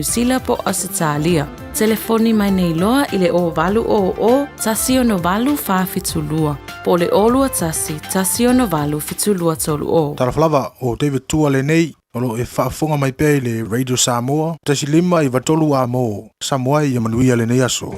Sila po o Ausetalia. Telefoni mai nei loa i le 0800 168 472 po o le 021 168 7230. Talofa lava, o David Tua lenei, o lo o e faafofoga mai pea i le Radio Samoa, 1 5 9 3 amo, Samoa ai ia manuia lenei aso.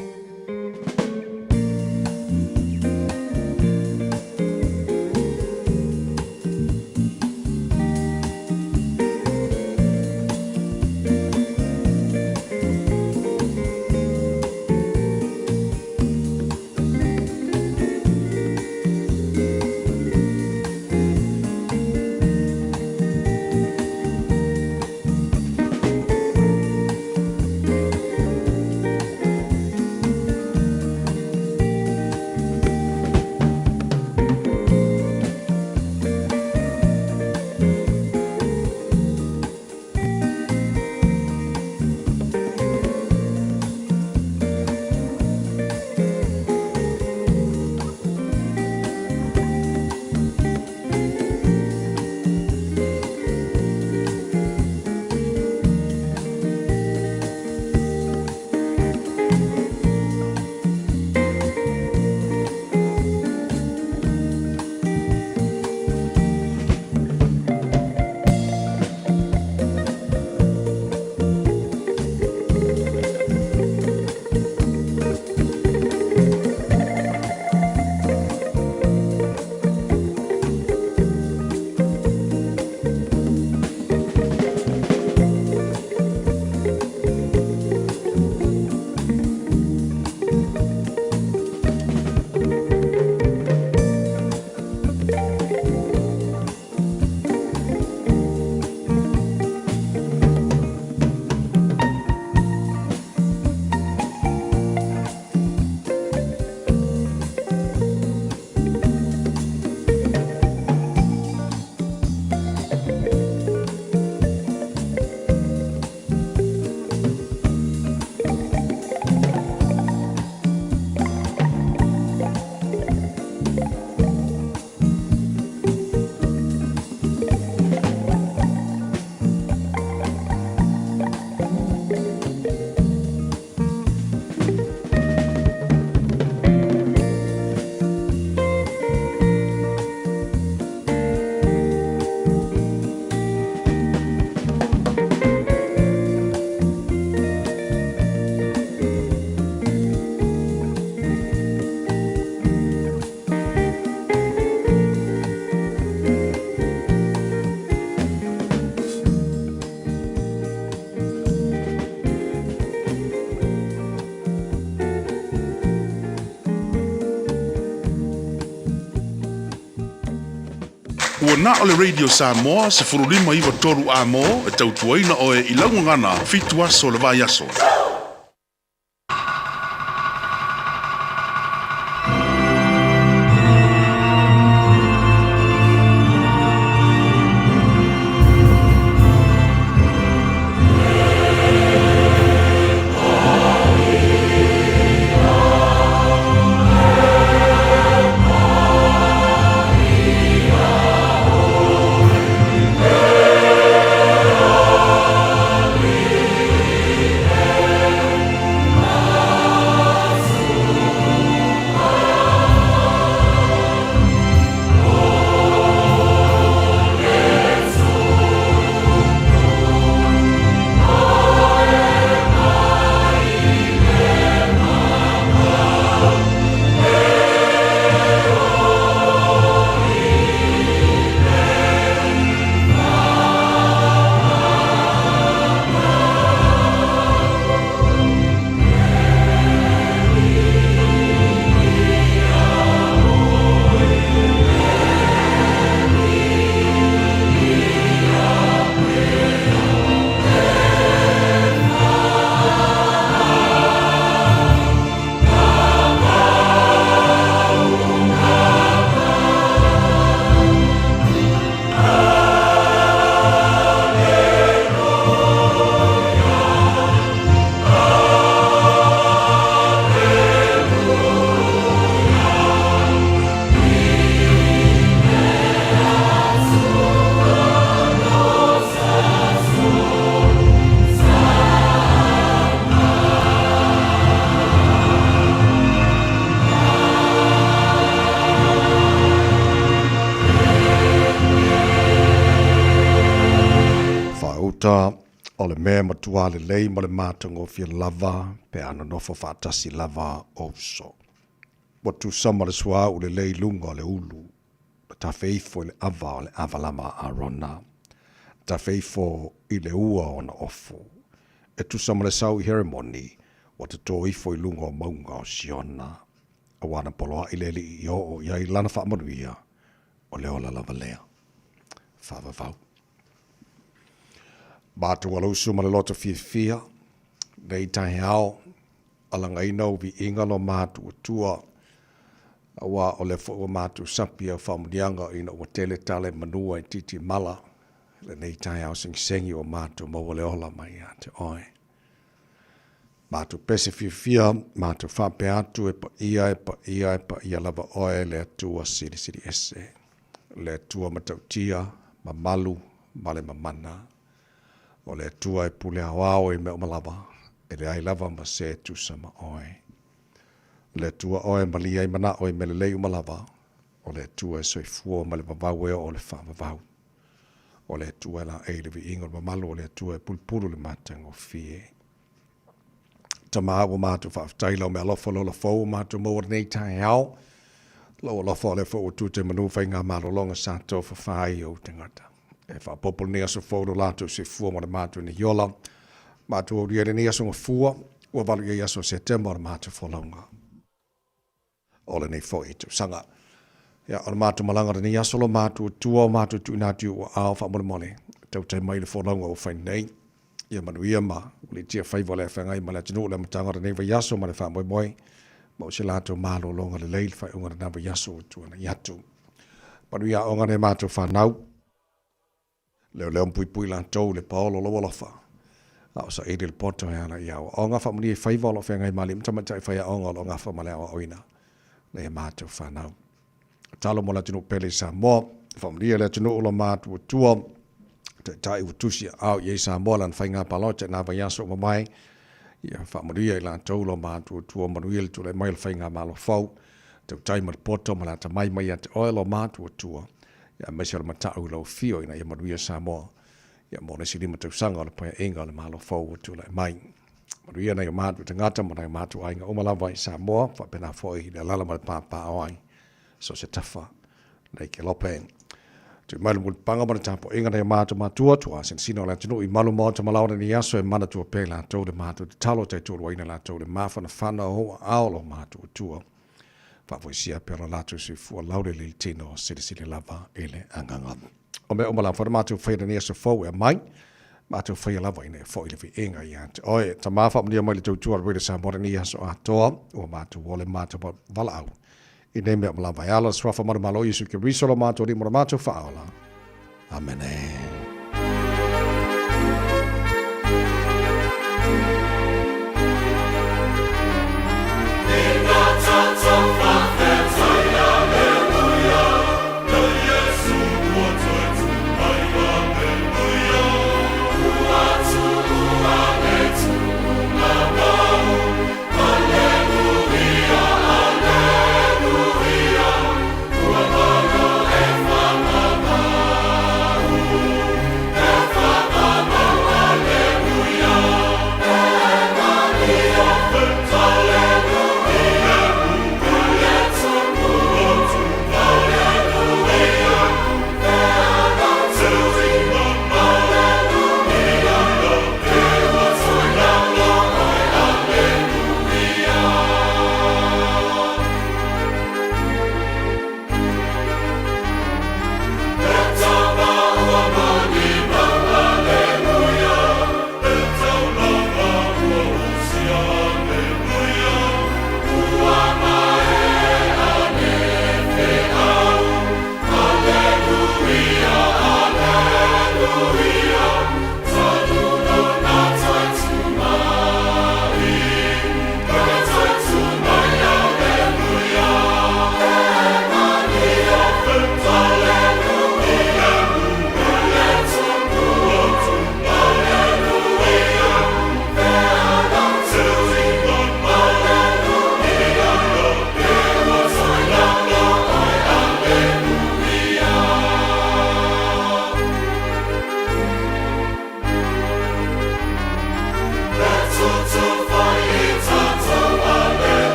Ua na o le Radio Samoa 15 9 3 amo e tautuaina oe i lau gagana 7 aso o le vaiaso. mea e matuā lelei ma le matagofie lava pe a nonofo faatasi lava o uso. Ua tusa ma le suauu lelei i luga o le ulu, na tafe ifo i le ava o le avalama a Arona, na tafe ifo i le ua o ona ofu, e tusa ma le sau i Heremoni, ua totō ifo i luga o mauga o Siona, auā na poloaʻi le Alii i oo i ai lana faamanuia, o le ola lava lea. Faavavau. Matou alausu ma le loto fiafia, nei taeao, alagaina ou viiga lo matou Atua, auā o lea foi ua matou sapi au faamanuiaga ina ua tele tala i manua i titimala lenei taeao segisegi ua matou maua le ola mai ia te oe. Matou pese fiafia, matou faapea atu, e paia, e paia, e paia lava oe le Atua Silisili Ese, le Atua matautia, mamalu ma le mamana. O le Atua e pule aoao i mea uma lava, e leai lava ma se e tusa ma oe. O le Atua oe e malie ai manao i mea lelei uma lava, o le Atua e soifua mai le vavau e oo i le faavavau. O le Atua e laei i le viiga o le mamalu, o le Atua e pulupulu i le matagofie. Tama, ua matou faafetai i lau meaalofa le ola fou ua matou maua lenei taeao. Lou alofa o lea foi ua tute manu faiga malologa sa tofafa ai ou tagata. E faaopoopo lenei aso fou lo latou soifua ma le matou nei ola. Matou aulia i lenei aso gafua, ua valu i ai aso o Setema o le matou folauga. O lenei foi tausaga. Ia, o le matou malaga o lenei aso lo matou tua o matou tuuina atu i ou aao faamolemole. Tautai mai le folauga ua fai nei. Ia manuia ma ulitia faiva o le afeagai ma le atunuu le amataga o lenei vaiaso ma le faamoemoe ma o se latou malologa lelei le faaiuga o lena vaiaso ua tuanai atu. Manuia aoga nai matou fanau. Leoleo ma puipui latou i le paolo o lou alofa, a o saili le poto e ala i aoaoga faamanuia i faiva o lo o feagai ma alii ma tamaitai faiaoga o lo o gafa ma le aoaoina nei a matou fanau. Tatalo mo le atunuu pele i Samoa, faamanuia le atunuu o lo matou Atua, taitai ua tusi aao i ai Samoa lana faiga palota i nā vaiaso ua mavae, ia faamanuia i latou lo matou Atua, manuia le tulai mai o le faigamalo fou, tautai ma le poto ma le atamai mai ia te oe lo matou Atua, ia aemaise o le matau i lau afio ina ia manuia Samoa ia mo le isi 5 tausaga o le Paeaiga o le Malo fou ua tulai mai. Manuia nai o matou tagata ma nai o matou aiga uma lava i Samoa, faapena foi i le alaala ma le pāpā o ai so o se tafa nei Kelope. Tui mai le mulipapaga ma le tapuaiga nai o matou matua, tuasinasina o le atunuu i malu maota ma laoa lenei aso e manatua pea i latou le matou tatalo taitualuaina latou le mafanafana o ou aao lo matou Atua. Faafoisia pea lo latou soifua laulele i le tino, silasila lava i le agaga. O mea uma lava na matou faia lenei aso fou e aumai, matou faia lava ina ia foi le viiga ia te oe. Tama faamanuia mai le tautua a le Radio Samoa lenei aso atoa, ua matou ole matou valaau i nei mea uma lava e ala le suafa manumalo o Iesu Keriso lo matou Alii ma lo matou Faaola. Amene.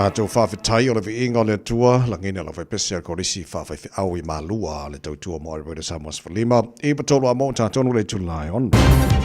Tatou faafetai o le viiga o le Atua, lagina lau faipese a le Kolisi Faafaifeau i Malua le tautua mo Airways Samoa 15 i 3 a mo tatonu le itula e 6.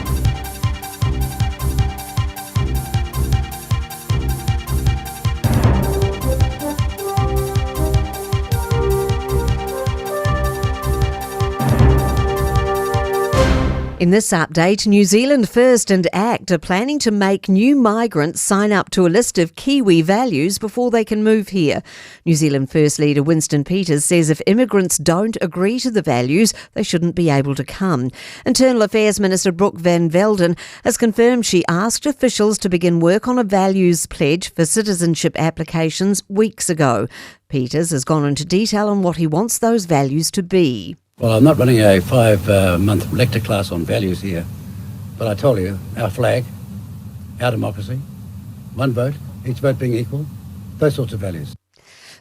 In this update, New Zealand First and ACT are planning to make new migrants sign up to a list of Kiwi values before they can move here. New Zealand First leader Winston Peters says if immigrants don't agree to the values, they shouldn't be able to come. Internal Affairs Minister Brooke Van Velden has confirmed she asked officials to begin work on a values pledge for citizenship applications weeks ago. Peters has gone into detail on what he wants those values to be. Well, I'm not running a five month lecture class on values here, but I tell you, our flag, our democracy, one vote, each vote being equal, those sorts of values.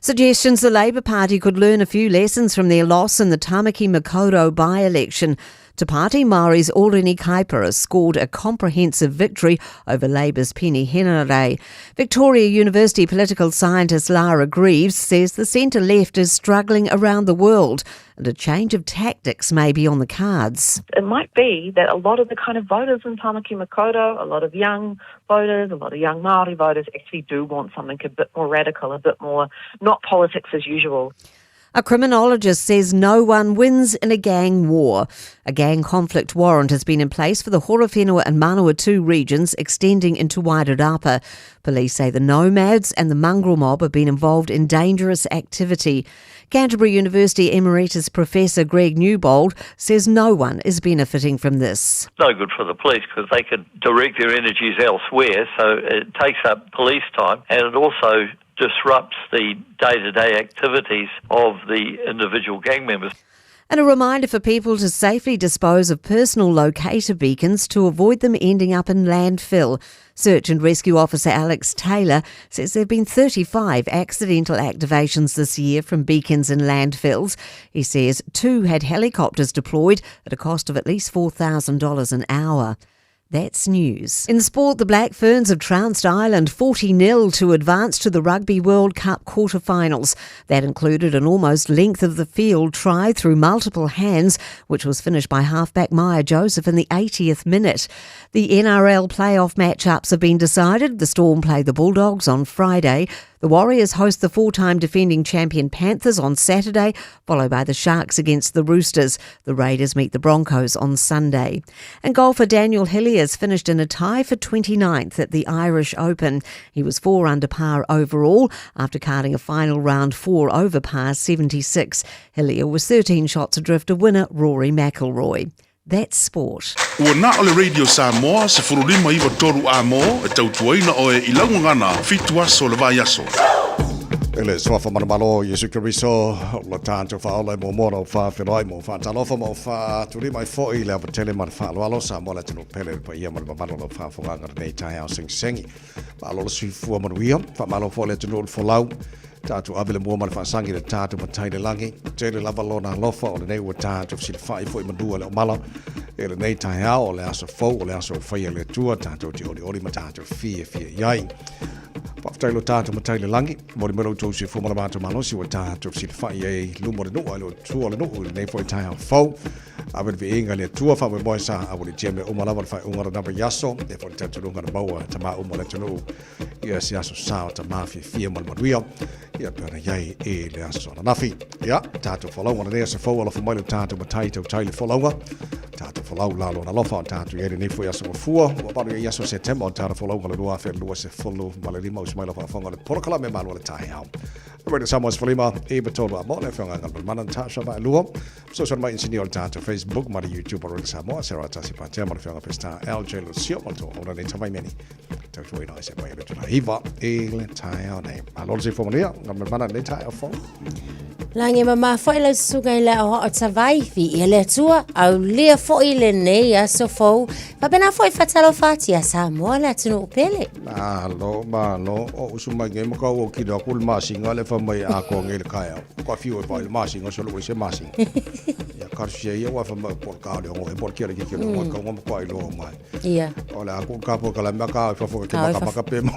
Suggestions the Labour Party could learn a few lessons from their loss in the Tamaki Makaurau by-election. Te Pāti Māori's Orini Kaipara scored a comprehensive victory over Labour's Peeni Henare. Victoria University political scientist Lara Greaves says the centre-left is struggling around the world and a change of tactics may be on the cards. It might be that a lot of the kind of voters in Tamaki Makaurau, a lot of young voters, a lot of young Māori voters actually do want something a bit more radical, a bit more not politics as usual. A criminologist says no one wins in a gang war. A gang conflict warrant has been in place for the Horowhenua and Manawatu regions extending into Wairarapa. Police say the nomads and the mongrel mob have been involved in dangerous activity. Canterbury University Emeritus Professor Greg Newbold says no one is benefiting from this. No good for the police because they could direct their energies elsewhere, so it takes up police time and it also disrupts the day-to-day activities of the individual gang members. And a reminder for people to safely dispose of personal locator beacons to avoid them ending up in landfill. Search and Rescue Officer Alex Taylor says there have been 35 accidental activations this year from beacons in landfills. He says two had helicopters deployed at a cost of at least $4,000 an hour. That's news. In sport, the Black Ferns have trounced Ireland 40 0 to advance to the Rugby World Cup quarterfinals. That included an almost length of the field try through multiple hands, which was finished by halfback Maya Joseph in the 80th minute. The NRL playoff matchups have been decided. The Storm play the Bulldogs on Friday. The Warriors host the four time defending champion Panthers on Saturday, followed by the Sharks against the Roosters. The Raiders meet the Broncos on Sunday. And golfer Daniel Hilliers finished in a tie for 29th at the Irish Open. He was four under par overall after carding a final round four over par 76. Hillier was 13 shots adrift of winner Rory McIlroy. That's sport. Ua na o le Radio Samoa 1593 a mo e tautuaina oe i lau gagana fitu aso o le vaiaso. E le suafa manumalo Iesu Keriso, o le tatou faaola e muamua ona ou faafeiloai ma ou faatalofa ma ou faatulima ai foi i le ava tele ma le faaaloalo Samoa le atunuu pele le paia ma le mamalu o lau faafofogaaga i lenei taeao segisegi. Malo le soifua manuia, faamalo foi le atunuu o le folau. Tatou ave le mua ma le faasagi i le tatou Matai i le lagi. Tele lava lona alofa o lenei ua tatou fesilafai foi manu a le omala i lenei taeao o le aso fou o le aso ua faia e le Atua tatou te olioli ma tatou fiafia i ai. Faafetai lo tatou Matai i le lagi, momoli mai lo outou soifua ma le matou malosi ua tatou fesilafai ai i luma o le nuu a le tua o le nuu i lenei foi taeao fou. Ave le viiga i le Atua, faamoemoe sa aualiitia mea uma lava le faaiuga o lena vaiaso, e foi le talitonuga na maua e tama uma o le atunuu ia se aso sa o tama fiafia ma le manuia, ia pei ona i ai i le aso ananafi. Ia, tatou folauga lenei aso fou, alofa mai lo tatou matai tautai le folauga, tatou folau la lona alofa o tatou i ai lenei foi aso gafua, ua malu i aso Setema o tatou folauga le 2025, usu mai lau faafofoga le polokalame malu o le taeao. Radio Samoa 15, i tolu a mo le afioga Galmanana Natasha Vaalua. Fesoasoani mai inisinia o le tatou Facebook ma le YouTube o Radio Samoa, Sarah Tasi Patea ma le afioga Pesita LJ Lucio ma le tou auna nei Tavaimeni. Tautuaina ai se mai le tula hiva i le taeao nei. Malo le soifua manuia, Galmanana nei taeao fou. Lagi e mamā fo'i lau susuga i le aoao tavai, viia le Atua, aulia fo'i lenei aso fou. Faapena fo'i faatalofa atu ia Samoa le atunuu pele. Malo, malo, o usu mai nei ma kau o kilo aku le masinga le fa mai a ko ngi le kai au. Ka fiu e pa le masinga so lo se masinga. Ya ekalesia ia ua fai mai po o le ka o le ogo po o le kialaki ki o le ogo e kauga ma iloa mai. Ia. O le a ku ka po ka la mea ka i fafo ka ke Ka i maka fafo. maka pe mo.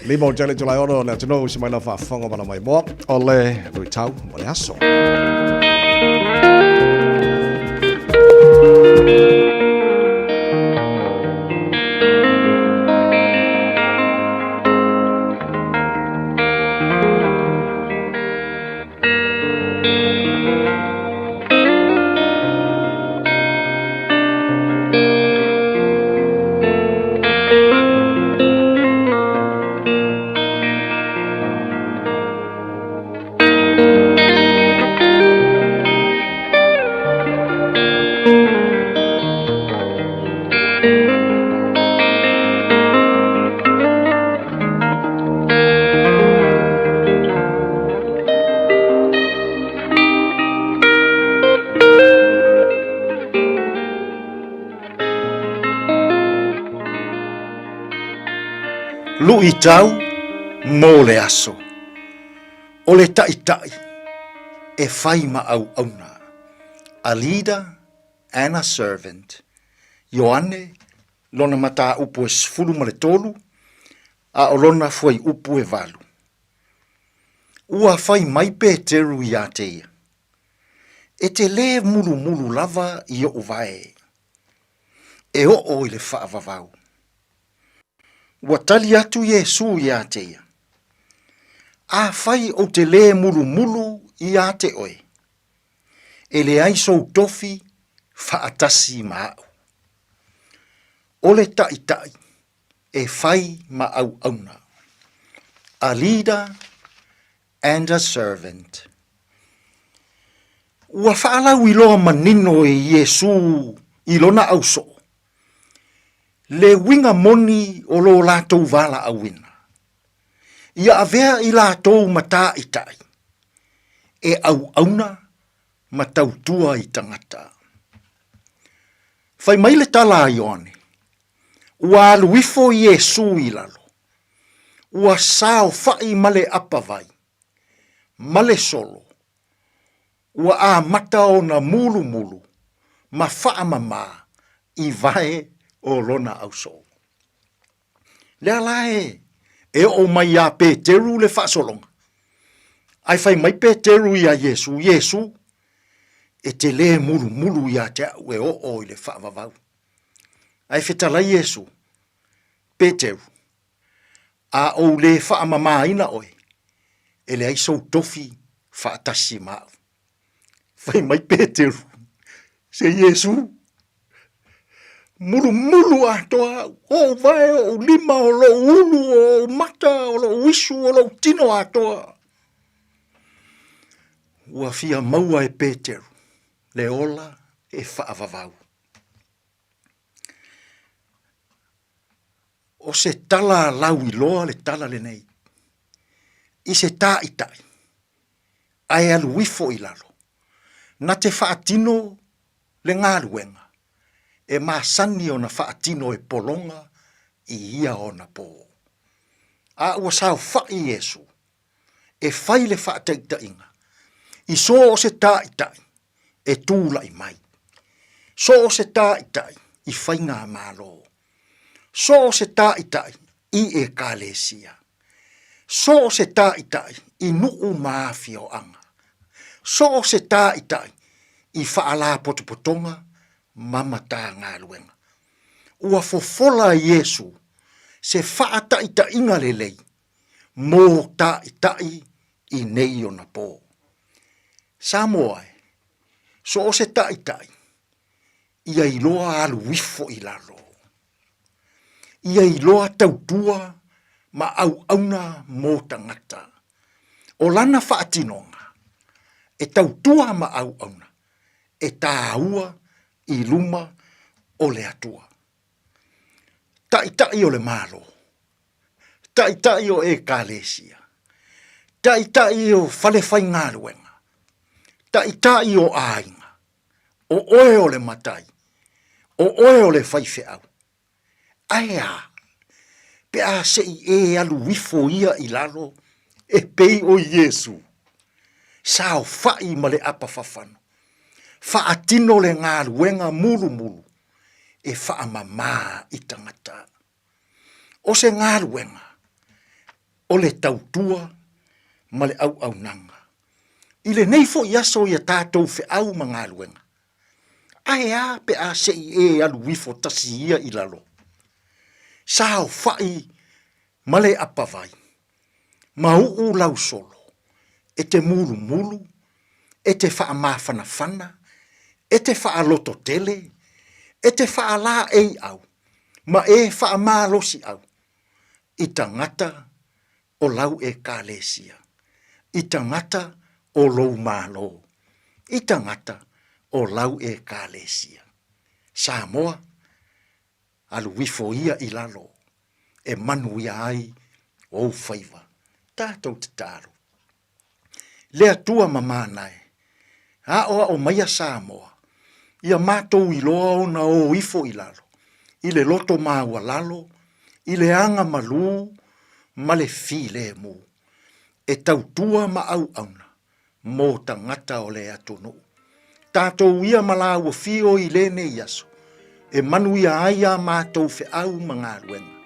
Lima o tele tulai ono le atunuu se mai lau faafofoga ma la mai moa o le luitau mo le aso. Luitau mo le aso. O le ta'ita'i e fai ma auauna, a leader and a servant. Ioane, lona mataupu e 13, a o lona fuaiupu e valu. Ua fai mai Peteru iā te ia, E te lē mulumulu lava i oʻu vae, e oo i le faavavau. Ua tali atu Iesū iā te ia, Afai ou te lē mulumulu iā te oe, e leai sou tofi faatasi ma aʻu. O le ta'ita'i e fai ma auauna. A leader and a servant. Ua faalauiloa manino e Iesū i lona ausoo, le uiga moni o lo latou valaauina, ia avea i latou ma tāʻitaʻi, e auauna ma tautua i tagata. Fai mai le tala a Ioane, Ua alu ifo Iesū i lalo, ua saofaʻi ma le apawai, ma le solo, ua amata ona mulumulu ma faamamā i wae o lona ausoo. Lea la e e oo mai iā Peteru le faasologa, ae fai mai Peteru iā Iesū, Iesū, e te lē mulumulu iā te aʻu e oo i le faavavau. Ae fetalai Iesū, Peteru, a ou lē faamamāina oe, e leai sou tofi faatasi ma aʻu. Fai mai Peteru, Se Iesū, mulumulu atoa aʻu, oʻu vae, oʻu lima, o loʻu ulu, o oʻu mata, o loʻu isu, o loʻu tino atoa. Ua fia maua e Peteru le ola e faavavau. O se tala lauiloa le tala lenei, i se tāʻitaʻi, ae alu ifo i lalo, na te faatino le galuega e masani ona faatino e pologa i ia ona pō. A ua saofaʻi Iesū e fai le faataitaiga i so o se tāʻitaʻi e tulaʻi mai, so o se tāʻitaʻi i faigamalo, so o se tāʻitaʻi i ʻekalesia, so o se tāʻitaʻi i nuʻu ma afioaga, so o se tāʻitaʻi i faalapotopotoga ma Matagaluega. Ua fofola Iesū se faataʻitaʻiga lelei mō tāʻitaʻi i nei ona pō. Samoa e, so o se tāʻitaʻi, ia iloa alu ifo i lalo. Ia iloa tautua ma auauna mō tagata. O lana faatinoga, e tautua ma auauna, e tāua i luma o le Atua. Taʻitaʻi o le Malo, taʻitaʻi o ʻEkalesia, taʻitaʻi o fale faigaluega, taʻitaʻi o ʻāina, ʻo ʻoe o le matai, ʻo ʻoe o le faifeau. Ae a, pe a seʻi ʻē alu ifo ia i lalo e pei ʻo Iesū. Saofa'i ma le apafafano, faatino le galuega mulumulu e faamamā i tagata. O se galuega o le tautua ma le auaunaga. I lenei foi aso ia tatou feau ma galuega, ae a pe a se i e alu ifo tasi ia i lalo? Saofa'i ma le apavai, ma uu lau solo, e te mulumulu, e te faamafanafana, e te faalototele, e te faalaeiau, ma e faamalosiau i tagata o lau Ekalesia, i tagata o lou Malo, i tagata o lau Ekalesia. Samoa, alu ifo ia i lalo e manuia ai ou faiva. Tatou tatalo. Le Atua mamana e, aoao maia Samoa, ia matou iloa ona o ifo i lalo, i le loto maualalo, i le aga malū ma le filemu, e tautua ma auauna mo tagata o le atunuu. Tatou ia ma lāua fio i lenei aso, e manuia ai a matou feau ma galuega.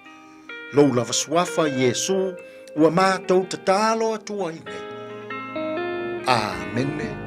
Lou lava suafa Iesu ua matou tatalo atu ai nei. Amene.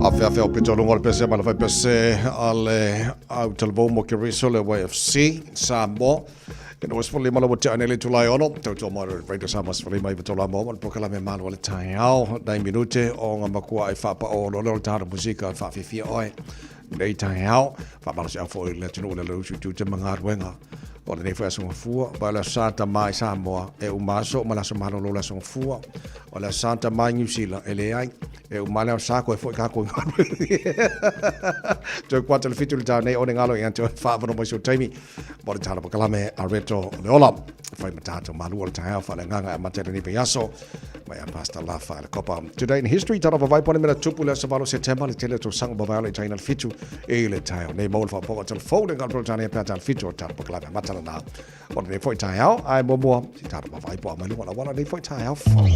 Afeafe o pito lunga o le pese ma le fai pese a le au talavou mo Keriso le YFC Samoa. Ke no 15 la ua tea nei le itula e 6, tautua mai le Radio Samoa 15 93 a mo ma le polokalame Malu o le Taeao. Nai minute o ngā makua e whaapao o leo le tāra musika e whaawhiwhia oe. Nei taeao, whaamalosi au foi le atunuu le lausu i tute ma galuega. O lenei foi aso gafua, ma o le Aso Santa mai Samoa, e uma aso ma le aso malolo o le aso gafua. O le Aso Santa mai Niu Sila, e leai, e uma le aso sa koe foi kākou i galuega. Toe kuata le 7 le taeao nei, one galo ia te oe whaawhano mai so taimi. Mo le tala pakalame a Reto o le ola. Whai ma tātou malu o le taeao, wha le nganga e mate lenei vaiaso. Mai a Pastor Lafa le Kopa. Today in history, tala vavai pone mena tupu le aso 8 Setema le tele o tausaga ma vaiala i taina le 7 i le taeao. Nei mau le whapoka telefone le ngā tane pea tala 7 o tala pakalame matala nā. O nei foi taeao, ai mua, si tala vavai po a mai lunga la wala nei foi taeao fou.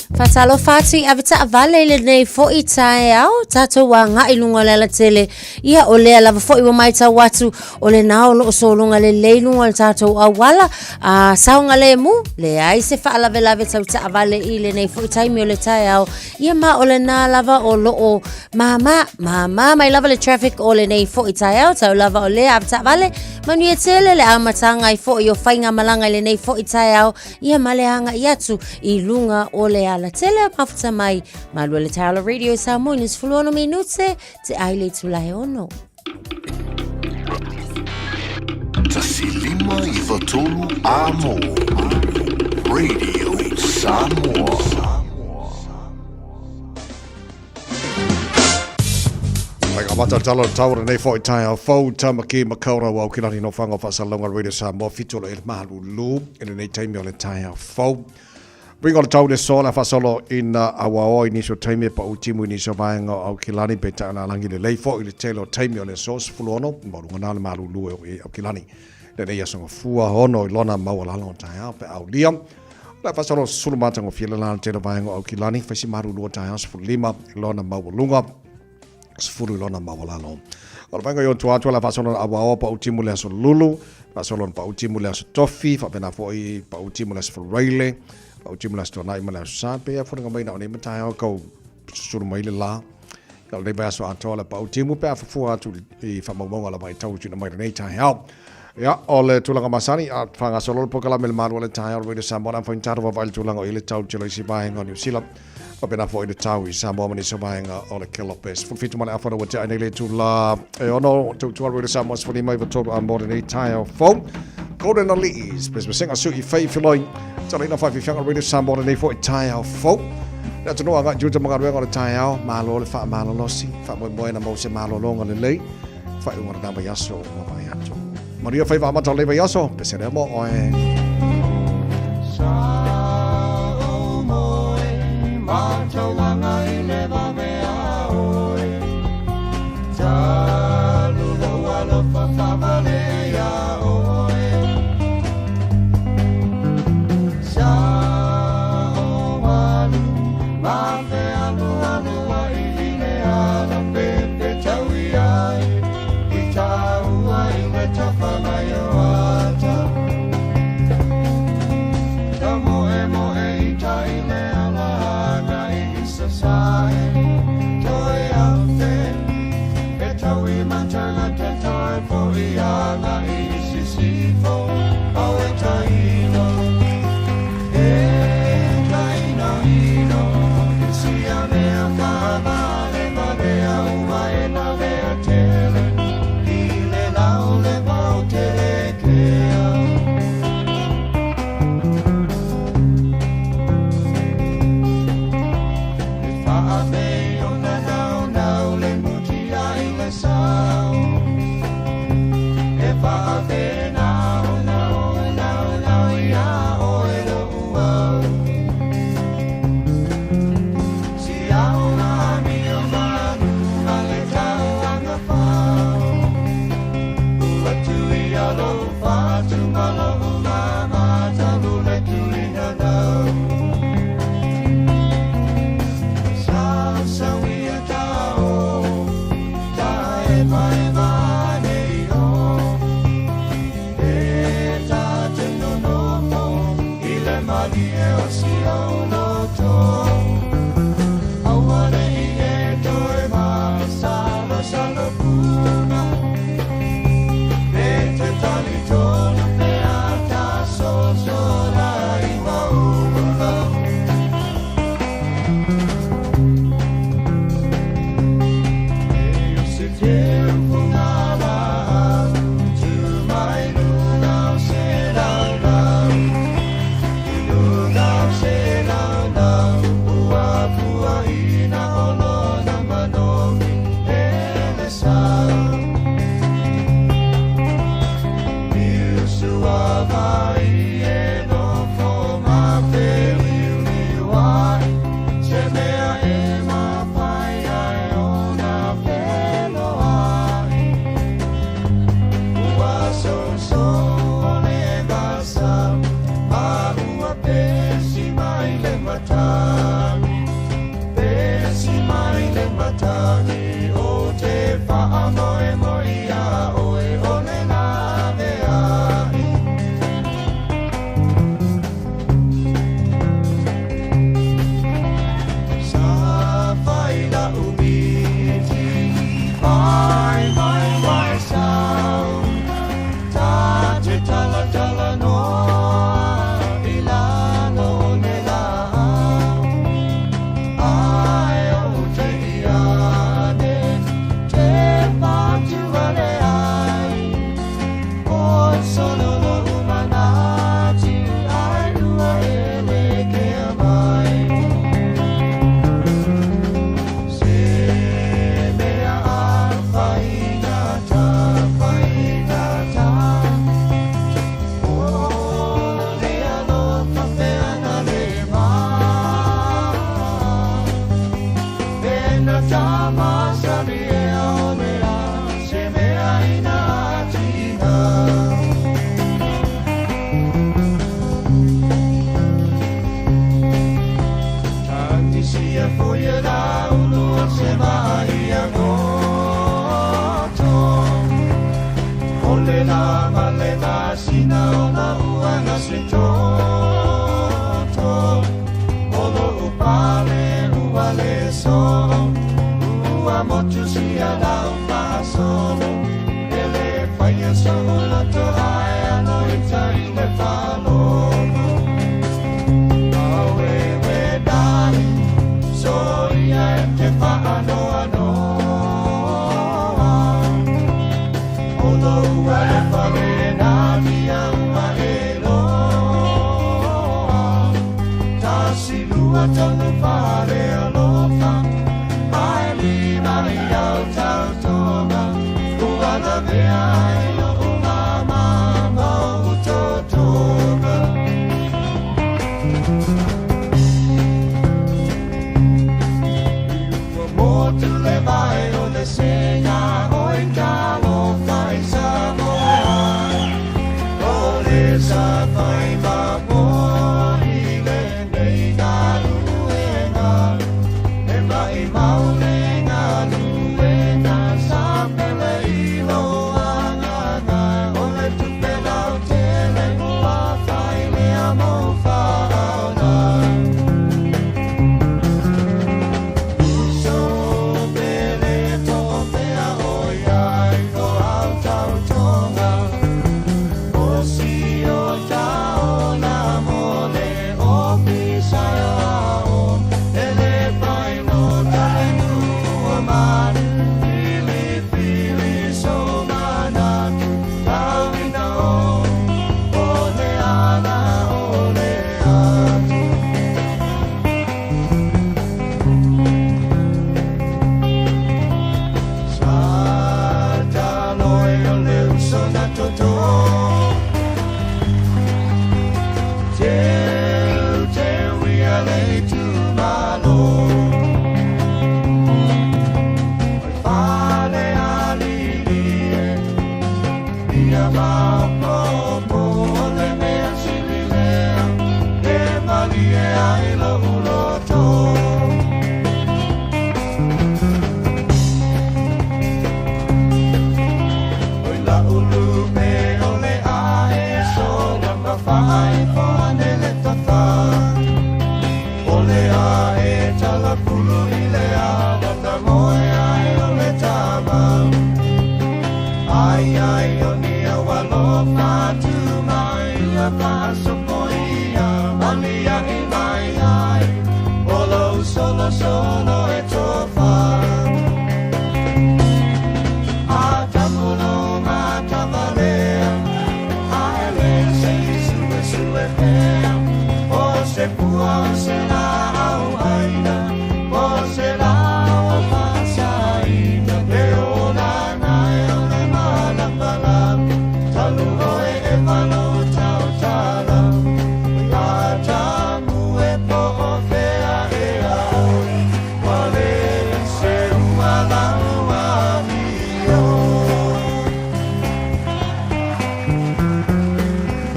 Faatalofa atu i ave taavale i lenei foi taeao, tatou agai i luga o le alatele. Ia, o lea lava foi ua matau atu, o lena o loo sologa lelei luga o le tatou auala, a saogalemu, leai se faalavelave tau taavale i lenei foi taimi o le taeao. Ia ma o lena lava o loo māmā, māmā mai lava le traffic o lenei foi taeao, tau lava o lea ave taavale, manuia tele le amataga ai foi o faigamalaga i lenei foi taeao. Ia ma le agai atu i luga o le alatele a mafuta mai Malu le Taula Radio Samoa i le 16 minute te ai le itula e 6. 1 5 9 3 Amo Radio Samoa. Pai ka mata tala o taura nei foi taeao fou Tamaki Makaurau au ki lani no whanga whaasalonga Radio Samoa 7 o le malulu i lenei taimi o le taeao fou. Ringa o le tau le sola whaasolo ina awao i nisi o taimi e pau timu i nisi o vaenga o Aukilani pe tae na langi lelei foi i le tele o taimi o le aso 16 maulunga na le malulu e o i Aukilani. Lenei aso fua ono i lona maualalo o taeao pe aulia. Le whaasolo sulu matagofie le lana tele vaenga o Aukilani whaisi malulu o taeao 15 i lona maualunga 10 i lona maualalo. O le vaenga i o tua atu la faasolo na awao pau timu le aso lulu, faasolo na pau timu le aso tofi, faapena foi pau timu le aso faraile, pau timu le aso tuanai ma le aso sa, pe ia foliga mai na o nei mataeao kau susulu mai le la. Ia o lenei vaiaso atoa le pau timu pe a fufua atu i faamaumauga lava i tau tuuina mai lenei taeao. Ia, o le tulaga masani, a faagasolo le polokalame le malu o le taeao o le Radio Samoa, na faigata vaavaai le tulaga o i le tau tele o isi vaega o Niu Sila. Faapena foi le tau i Samoa ma nisi o vaega o le Kelope. 17 ma le afa ua tea ai nei le itula e 6, tautua Radio Samoa 15 93 a mo lenei taeao fou. Golden Ali'i, pesepesega sui fei filoi, taleina whaiwhiwhianga Radio Samoa lenei foi taeao fou. Le atunuu agai i uta ma galuega o le taeao, malo le faamalolosi, faamoemoe na mau se malologa lelei, faaiuga o lena vaiaso ua vaai atu. Manuia faiva amata o lenei vaiaso, pese lea mo oe.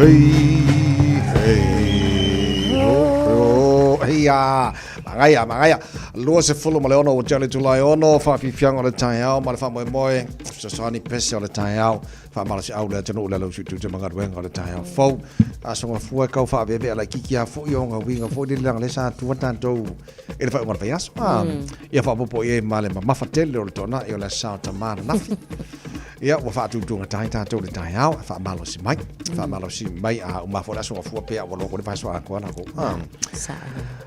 Hei, hei, ho, ho, hei a, magaia, magaia. 26 ua tea le itula e ono, faafiafiaga o le taeao ma le faamoemoe, fesoasoani pese o le taeao, faamalosiau le atunuu le alausuitute ma galuega o le taeao fou. Aso gafua e kau faaveave'a laitiiti lava foi o ona uiga foi lele leaga o lea sa atua tatou i le faaiuga o le vaiaso. A, ia faaopoopo i ai ma le mamafa tele o le toanai o le Aso Sa o Tamā ananafi. Ia, ua faatutugata ai tatou i le taeao, e faamalosi mai, faamalosi mai a uma foi le aso gafua pe a ua logo le vaiaso atoa la kou. A.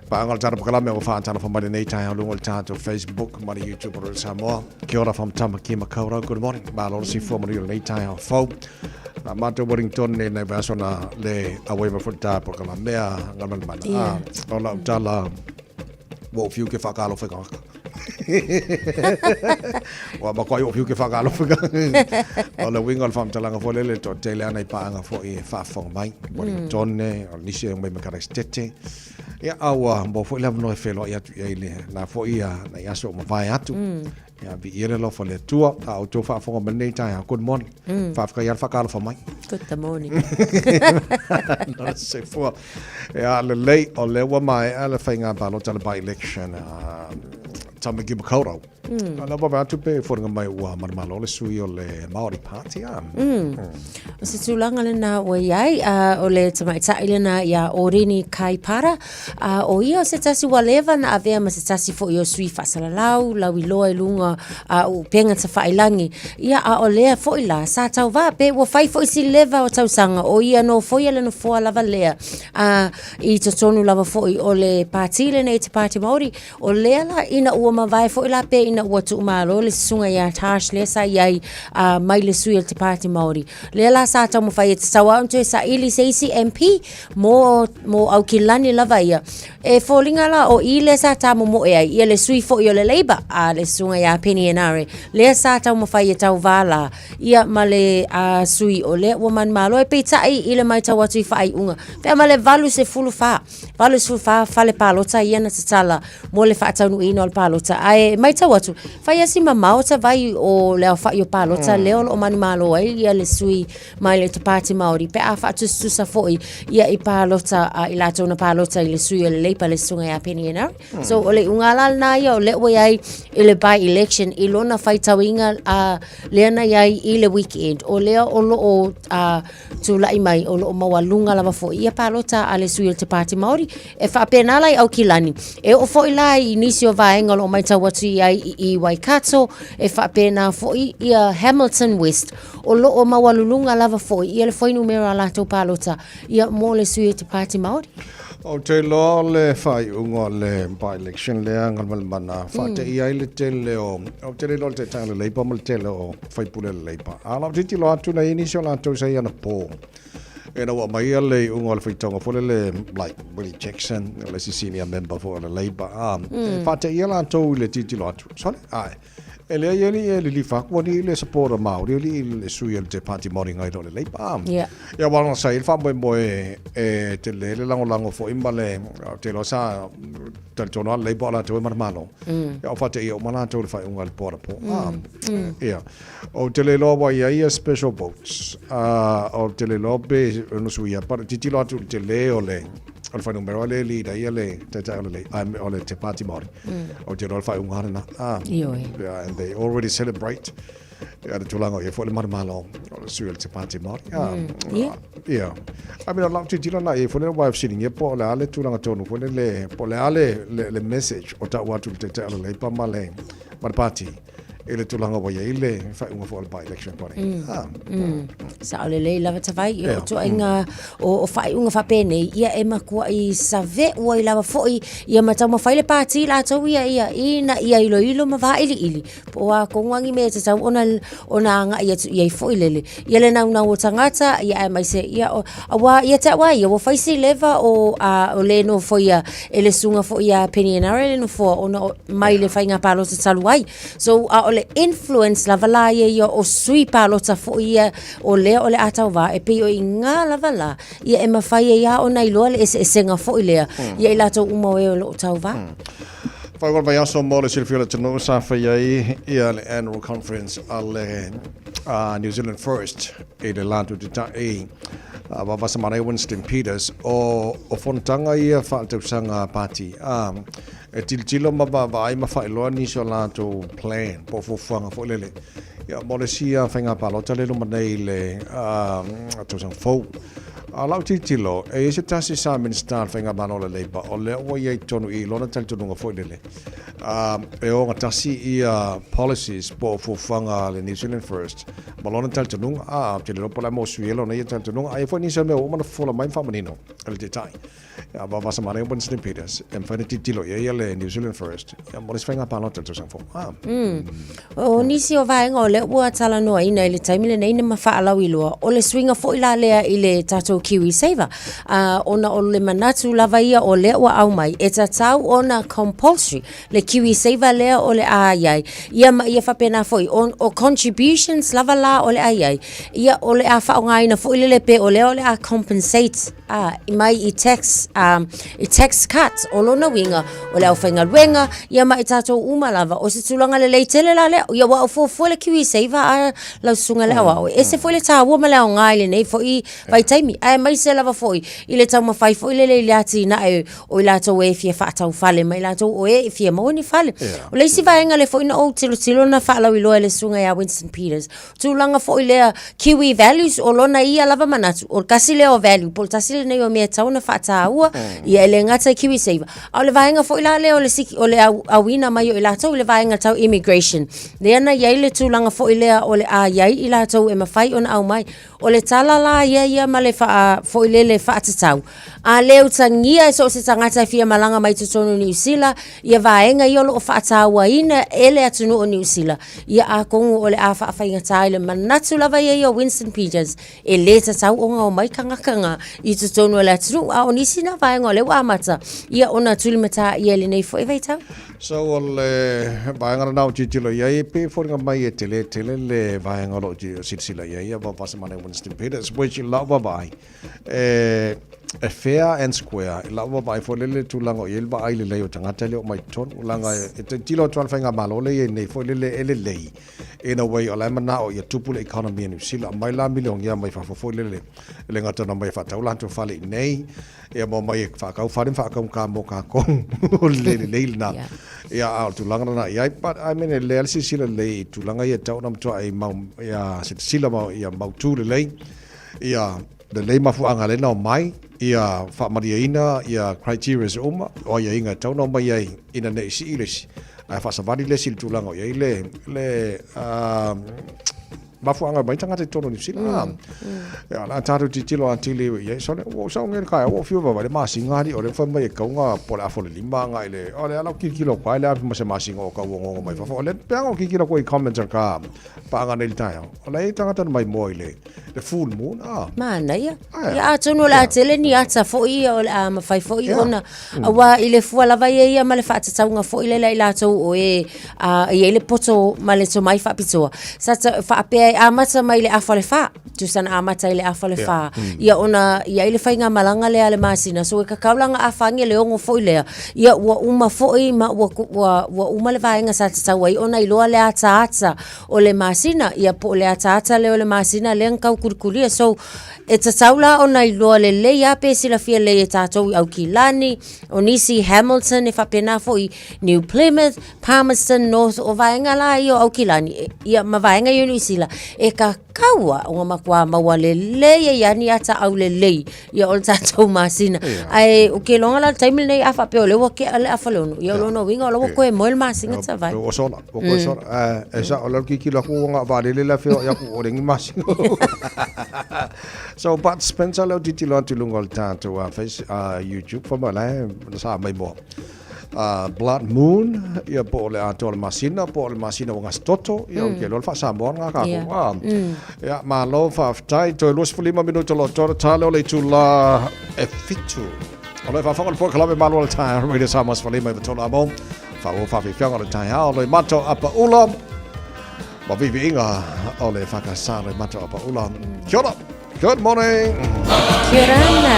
Paega o le tatou polokalame ua faatalofa mai lenei taeao luga o le tatou Facebook ma le YouTube o Radio Samoa. Kia ora from Tamaki Makaurau. Good morning. Malo le soifua manuia lenei taeao fou. Na matou Wellington nei nai vaiaso na le auai mai foi le ta polokalame a Galumalemana. A, o lau tala ua ou fiu ke whaakalofa i kangaka. Ua makuai ou fiu ke whaakalofa i kangaka. O le uiga o le faamatalaga foi lele, toatele ana i paaga foi e faafofoga mai. Wellington, o nisi e omai mai Karaisitete. Ia, a ua maua foi le avanoa e feiloai atu i ai le na foi ia nai aso ua mavae atu. Ia, viia le alofa o le Atua. A outou faafofoga mai lenei taeao, good morning. Faafetai lava le faatalofa mai. Good morning. No le soifua. Ia, lelei, o lea ua maea le faiga palota le by-election a Tamaki Makaurau. O lea ua vaai atu pe foliga mai ua manumalo le sui o le Māori Party, a? O se tulaga lena ua i ai, o le tamaitai lena ia Orini Kaipara, o ia o se tasi ua leva na avea ma se tasi foi o sui faasalalau, lauiloa i luga o upega tafailagi. Ia, a o lea foi la, sa tauvā pe ua fai foi si leva o tausaga, o ia nofoia le nofoa lava lea, i totonu lava foi o le pati lenei te Pāti Māori. O lea la ina ua mavae foi la pe ina ua tuumalo le susuga ia Tash lea sa i ai mai le sui o te Pāti Māori. Lea la sa taumafai e tatau lava ona toe saili se isi MP mo, mo Aukilani lava ia. E foliga la o i lea sa tamomoe ai ia le sui foi o le Labour a le susuga ia Peeni Henare lea sa taumafai e tauvā la ia ma le sui o lea ua manumalo ai. Peitai i le matau atu i faaiuga pe a ma le 84 84 fale palota ia na tatala mo le faataunuuina o le palota. Ae matau atu, fai lava si mamao ta vai o le aofai o palota lea o lo o manumalo ai ia le sui mai le te Pāti Māori pe a faatusatusa foi ia i palota a i latou na palota i le sui o le Labour le susuga ia Peeni Henare. So o le iuga la lena ia o lea ua i ai i le by election i lona faitauina lea na i ai i le weekend o lea o lo o tulai mai o lo o maualuga lava foi ia palota a le sui o te Pāti Māori. E faapena la i Aukilani, e oo foi la i nisi o vaega o lo o matau atu i ai i Waikato, e faapena foi ia Hamilton West, o lo o maualuluga lava foi ia le fuainumera o latou palota ia mo le sui o te Pāti Māori. Ou te iloa o le faaiuga o le by-election lea Galumalemana, faateia ai le tele o, ou te le iloa le taitai o le Labour ma le tele o faipule o le Labour. A o lau tilotilo atu na i ai nisi o latou sa i anapo, ina ua aumaia le iuga o le faitauga foi lele like Willie Jackson, le isi senior member foi o le Labour, a, e faateia latou i le tilotilo atu. Sole, ae. E leai alii e lilifa atu alii le supporter Māori alii le sui o le te Pāti Māori ngai lo le Labour. Yeah. Ia wala sa i le faamoemoe e tele le lagolago foi ma le te loa sa talitonu a le Labour o latou e manumalo. Ia o faateia uma latou i le faaiuga i le po anapo. Ia. Ou te le iloa ua i ai ia special votes. Ou te le iloa pe ono suia but tilotilo atu i le tele o le o le fuainumera lea e lead ai le taitai o le, o le Te Pāti Māori. Ou te iloa le faaiuga lena. Ioe. Yeah, and they already celebrate ia le tulaga o i ai foi le manumalo o le sui o le Te Pāti Māori. Yeah. Yeah. I mean, o lau tilotilo la i ai foi le wā e fesiligia po o le a le tulaga tonu foi lele, po o le a le, le, le message o tau atu i le taitai o le Labour ma le, ma le pāti i le tulaga ua i ai le faaiuga foi o le by-election kore. Sao lelei lava Tavai, ia o ituaiga o faaiuga faapenei, ia e matuai save'u ai lava foi ia ma taumafai le pati latou ia ia ina ia iloilo ma vailiili po o a tonu lava ni mea e tatau ona ona agai atu i ai foi lele ia le naunau o tagata ia aemaise ia auā ia te au a ia ua fai si leva o a o le nofoia e le susuga foi ia Peeni Henare le nofoa ona mai le faiga palota talu ai. So, a o le influence lava la ia ia o sui palota foi ia o lea o le a tauvā, e pei o i ngā lava la, ia e mafai ai lava ona iloa le eseesega foi lea, ia i latou uma o e o lo o tauvā. Faaiuga o le vaiaso mo le silafia o le atunuu sa fai ai ia le annual conference a le New Zealand First i le la tutatai a Vavasamanaia Winston Peters o o fonotaga ia faaletausaga pati a E tilotilo ma vaavaai ma faailoa nisi o latou plan po o fuafuaga foi lele ia mo le isi faiga palota lea e luma nei i le tausaga fou. A o lau tilotilo, e i ai se tasi sa Minisita o le Faigamalo o le Labour o lea ua i ai tonu i lona talitonuga foi lele e ogatasi ia policies po o fuafuaga a le New Zealand First ma lona talitonuga. Ou te le iloa po o le a mo suia lona ia talitonuga, ae i ai foi nisi o mea ua uma ona fofola mai ma faamanino e le Taitai. Ia vavasa manaia Winston Peters e mafai ona tilotilo i ai ia le New Zealand First ia mo le isi faiga palota i le tausaga fou. Ah. O nisi o vaega o lea ua talanoaina i le taimi lenei na ma faalauiloa, o le suiga foi la lea i le tatou KiwiSaver. Ona o le manatu lava ia o lea ua aumai, e tatau ona compulsory le KiwiSaver lea o le a i ai, ia ma ia faapena foi, o contributions lava la o le a i ai, ia o le a faaaogaina foi lele pe o lea o le a compensate a, mai i tax, i tax cut. O lona uiga, o le aufaigaluega, ia ma i tatou uma lava, o se tulaga lelei tele la lea. Ia ua fuafua le KiwiSaver a lau susuga i le aoao, e ese foi le taua ma le aoga i lenei foi vaitaimi, aemaise lava foi i le taumafai foi lele i le atinae o i latou e fia faatau fale ma i latou o e fia maua ni fale. O le isi vaega lea foi na ou tilotilo na faalauiloa e le susuga ia Winston Peters, tulaga foi lea Kiwi values, o lona ia lava manatu, o le tasi lea o value, po o le tasi lenei o mea e tatau ona faataua, ia e le gata i KiwiSaver, a o le vaega foi la lea o le, o le auina mai o i latou i le vaega tau immigration, lea na i ai le tulaga foi lea o le a i ai i latou e mafai ona aumai. O le tala la ia ia ma le faa, foi lele faatatau, a le utagia e so o se tagata e fia malaga mai totonu o Niu Sila, ia vaega ia o lo o faatauaina e le atunuu o Niu Sila, ia atonu o le a faafaigata i le manatu lava ia ia o Winston Peters, e le tatau ona omai tagata na i totonu o le atunuu, a o nisi na vaega o lea ua amata ia ona tulimatā ia i lenei foi vaitau. So o le vaega lena o tilotilo i ai, e pei e foliga mai e tele tele le vaega o lo o silasila i ai ia Vasamane Winston Peters, which i lau vaavaai, e, e fair and square, i lau vaavaai foi lele le tulaga o i ai le vaai lelei o tagata e le o mai totonu, leaga e tilotilo atu lava le faigamalo lea e i ai nei foi lele e lelei, in a way o la e manao ia tupu le economy a Niu Sila, aumai la milionia mai fafo foi lele, e le gata ona omai e faatau latou fale i inei, Ia ma omai e whaakau whare, whaakau ka mō kākou. O le lelei lena. Ia, a o le tulaga lena i ai. But, I mean, e lea le silasila lelei i tulaga ia e tatau ona matua ai mau, ia silasila ma ia mautū lelei. Ia lelei mafuaaga lea na omai, ia faamalieina ia criterias uma, o aiaiga e tatau ona omai ai ina ne i sii le isi, ae faasavali le isi i le tulaga o i ai le, le, mafuaaga mai tagata i totonu o Niu Sila. Ia, la tātou titilo atili i ai, sole, ua ou sao ngei le kaea, ua ou fiu vaavaai le masina alii, o lea ua fai mai e kau po o le afa o le lima agai le, o le ala o kilokilo atu ai le afi ma se masina o kau ongongo mai fafo. O le peaga o kilokilo atu ai i comments a ka paaga nei i le taeao, o la e i ai tagata na mai moa i le, le full moon, a. Manaia. Ia, atonu o le a tele ni ata foi ia o le a mafai foi ona, Aua i le fua lava ia ia ma le faatatauga foi lele a i latou o e a, i ai le poto ma le tomai faapitoa. Sa ta, faapea e amata mai le afa o le whā. Tusa na amata i le afa o le whā. Ia ona i ai le faigamalaga lea a le masina. So e kakau la nga afa ange le 6 foi lea. Ia ua uma foi ma ua, ua, ua uma le vaega sa tatau ai ona iloa le ataata o le masina. Ia po o le ataata lea o le masina lea na tau kulikulia. So E tatau la ona iloa lelei a pe silafia lelei e tātou i Aukilani, o nisi Hamilton e faapena foi New Plymouth, Palmerston North, o vaega la ia o Aukilani, ia ma vaega ia o Niu Sila, e kakau a ona matua maua lelei ai a ni ata aulelei ia o le tātou masina. Ae o ke iloga la le taimi lenei a faapea o lea ua kea le afa le 6, ia o lona uiga o la ua koe moe le masina tavai. Ua sola, ua koe sola. E sao, o le alu tilotilo atu ua na vaalele la feoai atu o le ni masina. So Bud Spencer leo tilotilo atu i luga o le tatou face, YouTube fai mai o la e sa mai moa. Blood Moon, ia po o le atoa o le masina, po o le masina ua gasetoto, ia o ke loa le faa-Samoa lena kākou. Ia, malo faafetai, toe 25 minuta o lo o totoe, tale o le itula e 7. O lo o faafofoga le polokalame Malu o le Taeao, Radio Samoa 15 i amo. Faaauau faafiafiaga o le taeao, Loimata Apaula. Ma viiviiga o le EFKS Loimata Apaula. Kia ora. Good morning. Kia ora.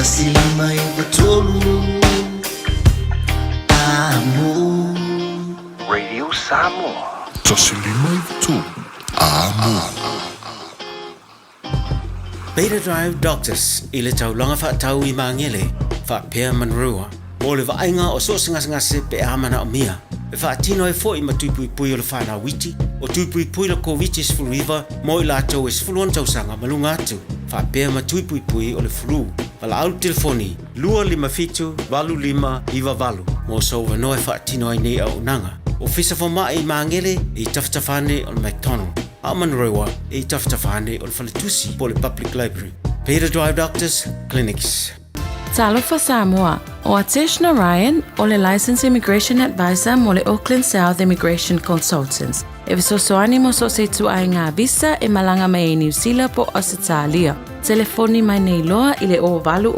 1 5 9 3 Amo. Radio Samoa. 1 5 9 3 Amo. Beta Drive Doctors i le taulaga faatau i Magele faapea Manurewa mo le vaaiga o so o se gasegase pe a manaomia e faatino ai foi ma tui puipui o le fanau iti o tui puipui le Koviti-19 mo i latou e 16 tausaga ma luga atu faapea ma tui puipui o le flu. Valaau le telefoni 257 8598 mo sou avanoa e faatino ai nei auaunaga. Ofisa Fomai i Magele e i tafatafa ane o le McDonald. A o Manurewa e i tafatafa ane o le faletusi po o le Public Library. Peter Drive Doctors Clinics. Talofa Samoa, ʻO Atesh Narayan, ʻo le Licensed Immigration Advisor mo le Auckland South Immigration Consultants, e fesoasoani mo so o se ituaiga visa e malaga mai ai Niu Sila po o Ausetalia. Telefoni mai nei loa i le 0800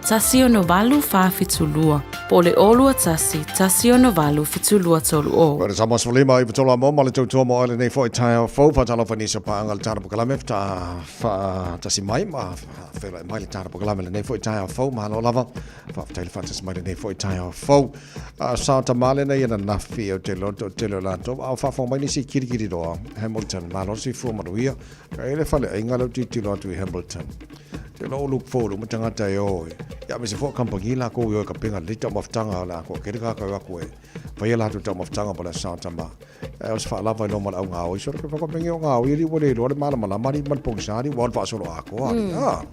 168 472 po o le 021 168 7230. Koe sa mas lima i patola mo ma le tautua mo ale nei foi taeao fou whatalofa nisi o paanga le tara pokalame ta wha mai ma whela mai le tara pokalame le nei foi taeao fou mahalo lava whawhtai le whatasi mai le nei foi taeao fou sa tamale nei ana nafi o te loto te lo lato a whawhong mai nisi kirikiri roa Hamilton malo si fua manuia Ka e le fale aiga lea ou tilotilo atu i Hamilton. Te lo look forward uma tagata e o e. Ia me se fo kampangi la ko i o ka penga le taumafataga o le a ko kere ka kau aku e. Faia latou taumafataga mo le aso tama. E o se faalava i loma o le au gaoi solo ke whakapengi o gaoi ali ua le iloa le malamalama ali ma le pogisa ali ua o le faasolo atoa ali. Ah.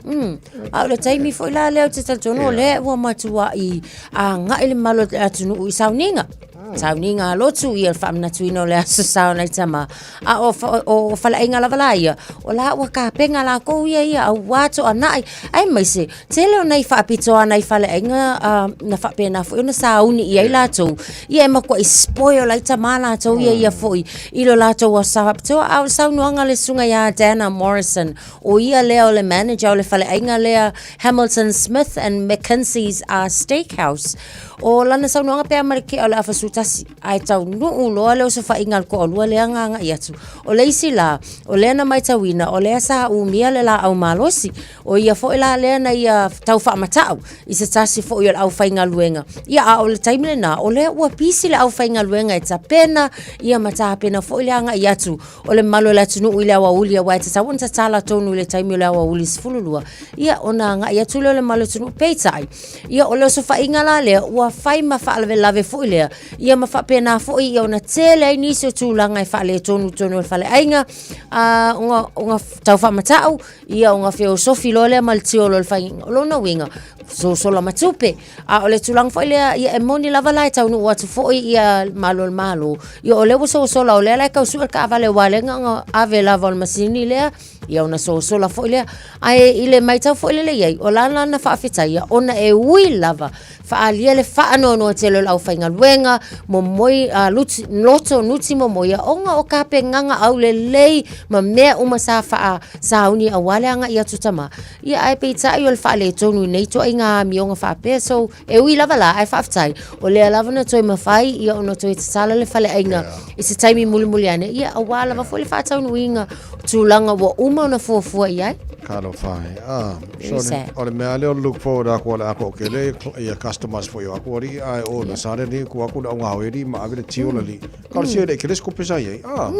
A o le taimi foi la lea ou te talitonu o lea ua matuai agai le mamalu o le atunuu i sauniga. Sauniga a lotu ia le faamanatuina o le Aso Sa o nai tama. A o, o faleaiga lava la ia, o la ua kapenga lakou ia ia auā toanai. Aemaise, tele o nai faapitoa nai faleaiga na faapena foi ona sauni i ai latou. Ia e matuai spoil ai tama latou ia ia foi i lo latou aso sa faapitoa. A o le saunoaga a le susuga ia Dana Morrison, o ia lea o le manager o le faleaiga lea Hamilton Smith and McKinsey's Steakhouse. O lana saunoaga pe a ma le kea o le afa sutasi, ae taunuu loa le osofaiga a le toalua lea na agai atu. O le isi la, o lea na matauina, o lea sa umia le laau malosi, o ia foi la lea na ia tau faamatau i se tasi foi o le aufaigaluega. Ia, a o le taimi lena, o lea ua pisi le aufaigaluega e tapena, ia ma tapena foi le agai atu o le mamalu o le atunuu i le aoauli, aua e tatau ona tatala tonu i le taimi o le aoauli 12, ia ona agai atu lea o le mamalu o le atunuu. Peitai, Ia, o le osofaiga la lea, ua fai ma faalavelave foi lea, ia ma faapena foi ia ona tele ai nisi o tulaga e faaletonu i totonu o le faleaiga, a, ona, ona tau faamatau, ia ona feosofi loa lea ma le tiolo o le faiga. O lona uiga, sosola ma tupe. A o le tulaga foi lea, ia e moni lava la e taunuu atu foi ia malo o le Malo, ia o lea ua sosola, o lea la e tau sue le taavale aua o lea na ona ave lava o le masini lea, Ia ona sosola foi lea. Ae i le maitau foi lele i ai, o la lana faafetaia ona e ui lava faaalia le faanoanoa tele o le aufaigaluega, momoi a luti, loto nuti momoia ona o tapenaga aulelei ma mea uma sa faa sauni aua le agai atu tama. Ia ae peitai o le faaletonu i nei ituaiga amioga faapea so e ui lava la ae faafetai o lea lava na toe mafai ia ona toe tatala le faleaiga i se taimi mulimuli ane ia aua lava foi le faataunuuina tulaga ua uma ona fuafua i ai. Talofa e. Ah, so le, o le mea lea o le look forward aku o le ako ke le ia customers foi o aku ali ai o na sare ni ku aku le onga hoeri ma ave le tio la li. Ka le le ke le skope sa ai. Ah.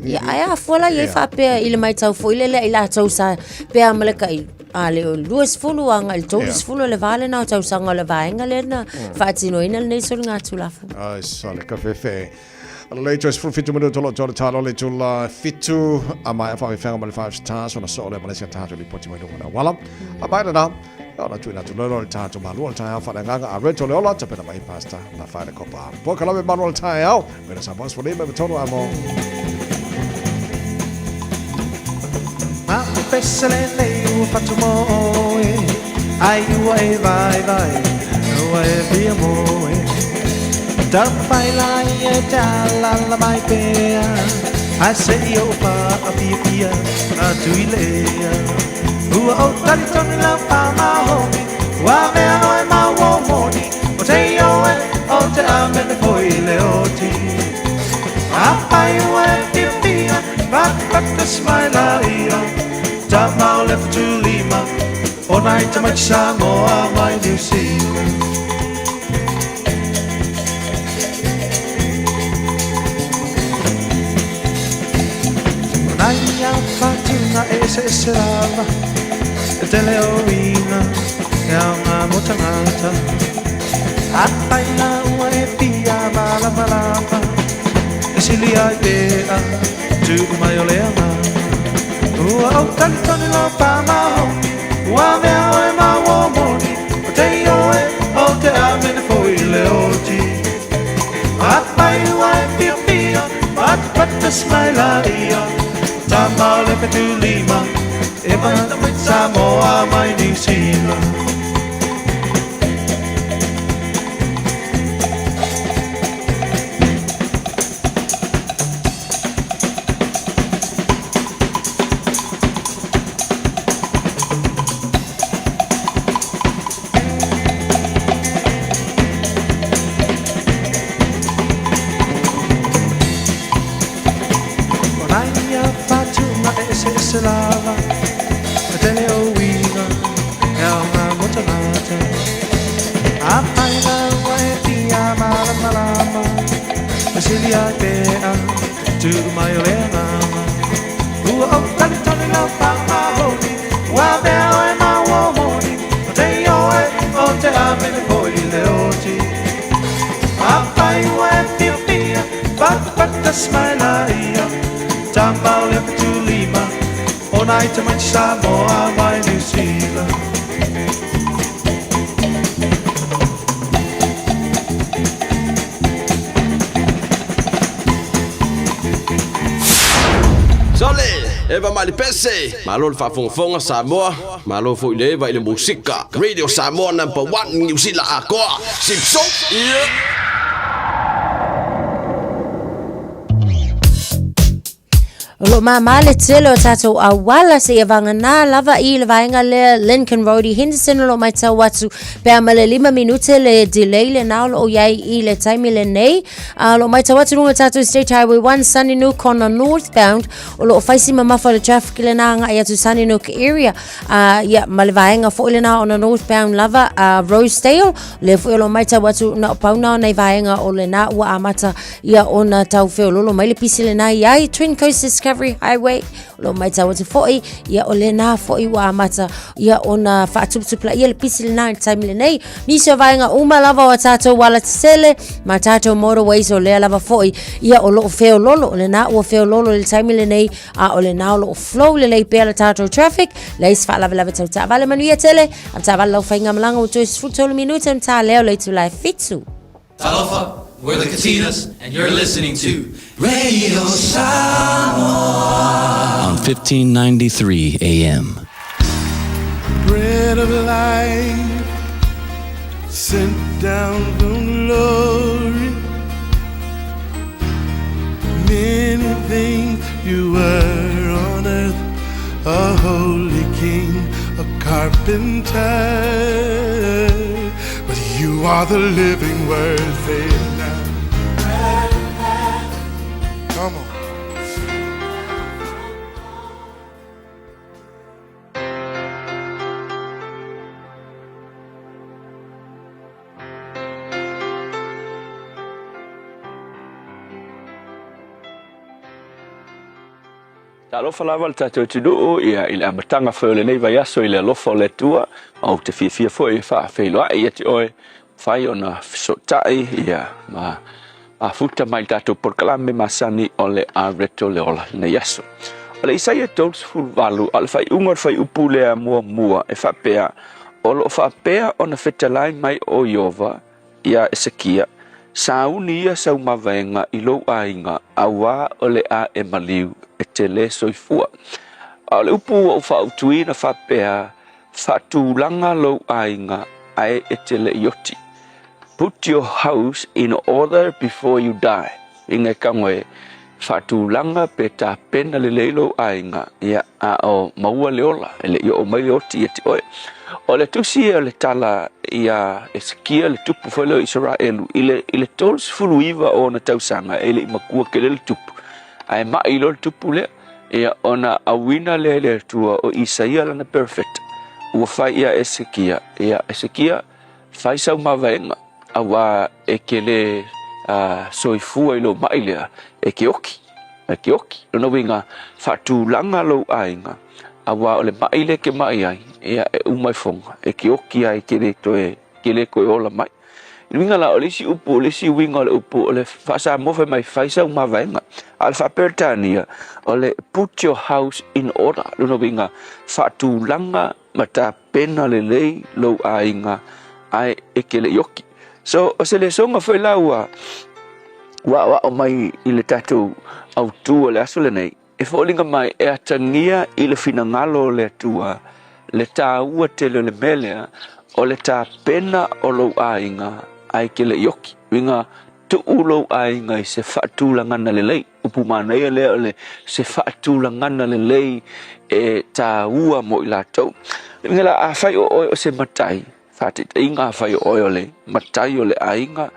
Ia ai a fua la ia faapea i le maitau foi le le i latou sa pea ma le kai a le o 20 anga i le 30 le va lena o tausaga o le vaega lea na faatinoina lenei soligatulafono. Ai sale ka fefe. Lei toe 17 minuto lo tole talo le tula fitu a mai a whawhiwhenga ma le five stars ona so le Malaysia tātou lipoti mai lunga na wala. A mai na ona tuina tu lolo le tātou malua le taeao whareanganga a reto le ola tapena mai pasta na whaere kopa. Po ka lawe malua le taeao mena sa boss wale me tonu amo. Ma o pese le nei ua whatu mo e Ai ua e vai vai Ua e via mo e Tawhai la ia te alala mai pea Ai se i o pa a pia pia a tui lea Ua o tari tonu lau pa mahomi Ua mea oe mau o moni O te ioe o te amene foi le oti A pai ua e pia pia Patapata smile ia Ta mau le whatulima nai tamaiti Samoa mai Niu Sila. O nai a whatunga e ese ese lava, E tele o ina, e au ngā mo tangata. A pai la ua e pia malama lava, E sili ai pea, tuku mai o le agaga. Ua ou talitonu lau faamaoni, Ua mea oe ma ua moni, O te ioe, o te amene foi le oti. Afai ua e fiafia, Patapata smaila ia, Tama o le fetu lima, E mai Samoa mai Niu Sila. O nai a whatunga e eseese lava, E tele o uiga, e aoga mo tagata. Afai la ua e fia malamalama, E sili ai pea, tuku mai o le agaga. Ua ou talitonu lau faamaoni, Ua avea oe ma ua moni, O te ioe, o te amene foi le oti. Afai ua e fiafia, Patapata smaila ia, Tama o le fetu lima, O nai tamaiti Samoa mai Niu Sila. Sole, Eva Malipese, malo le faafogafoga Samoa, malo foi le Eva i le musika. Radio Samoa number one Niu Sila atoa. Sipso, yeah. O lo o māmā le tele o tātou auala seia vagana lava i le vaega lea Lincoln Road i Henderson o lo o matau atu pe a ma le 5 minute le delay lena o lo o i ai i le taimi lenei. A o lo o matau atu luga o tātou State Highway 1 Sunnynook Kona northbound o lo o fai si mamafa o le traffic lena agai atu Sunnynook area. A ia ma le vaega foi lena ona northbound lava a Rosedale lea foi o lo o matau atu na o pau na o nai vaega o lena ua amata ia ona tau feololo mai le pisi lena i ai Twin Coast Discovery Highway o lo o matau atu foi ia o lena foi ua amata ia ona faatuputupulaia le pisi lena i le taimi lenei. Nisi o vaega uma lava o a tātou ala tetele ma tātou motorways o lea lava foi ia o lo o feololo, o lena ua feololo i le taimi lenei a o lena o lo o flow lelei pea le tātou traffic. Leai se faalavelave tau taavale manuia tele a taavale lau faigamalaga ua toe 13 minute ona ta lea o le itula e 7. Talofa, we're the Katinas, and you're listening to Radio Samoa on 1593 AM. Bread of life, sent down from glory. Many things you were on earth, a holy king, a carpenter. But you are the living word, say it now. Come on. Talofa lava le tatou atunuu ia i le amataga foi o lenei vaiaso i le alofa o le Atua, ma ou te fiafia foi e faafeiloai ia te oe, mafai ona fesootai ia ma mafuta mai i le tatou polokalame masani o le Areto le Ola lenei aso. O le Isaia 38, a o le faaiuga o le fuaiupu lea muamua e faapea, O lo o faapea ona fetalai mai o Ieova iā Esekia, Sauni ia sau mavaega i lou aiga, auā o le a e maliu, e te lē soifua. A o le upu ua ou faautuina faapea, Faatulaga lou aiga, ae e te le i oti. Put your house in order before you die. Inga e kago e faatulaga pe tapena lelei lou aiga, ia, a o maua le ola, e le i oo mai le oti ia te oe. O le tusi ia o le tala iā Esekia le tupu foi lea o Isaraelu i le, i le 39 o ona tausaga, e le i makua tele le tupu, ae ma'i loa le tupu lea, ia, ona auina lea e le Atua o Isaia lana perofeta. ua fai ia Esekia, ia Esekia, fai sau mavaega, auā e ke lē soifua i lou maʻi lea, e ke oki, e ke oki. Lona uiga, faatulaga lou aiga, auā o le maʻi lea e ke maʻi ai, ia e uma ifoga, e ke oki ai, e ke lē toe, ke lē toe ola mai. I le uiga la, o le isi upu, o le isi uiga o le upu, o le faa-Samoa fai mai, fai sau mavaega. A o le faa-Peretania, o le put your house in order. Lona uiga, faatulaga ma tapena lelei lou aiga ae e ke le i oki. So, o se lesoga foi la ua ua aoao mai i le tatou autū o le aso lenei, e foliga mai e atagia i le finagalo o le Atua le tāua tele o le mea lea o le tapena o lou aiga ae ke le i oki. Uiga, tuu lou aiga i se faatulagana lelei. Upu manaia lea o le se faatulagana lelei e tāua mo i latou. Uiga la, afai o oe o se matai, faataitaiga afai o oe o le matai o le aiga,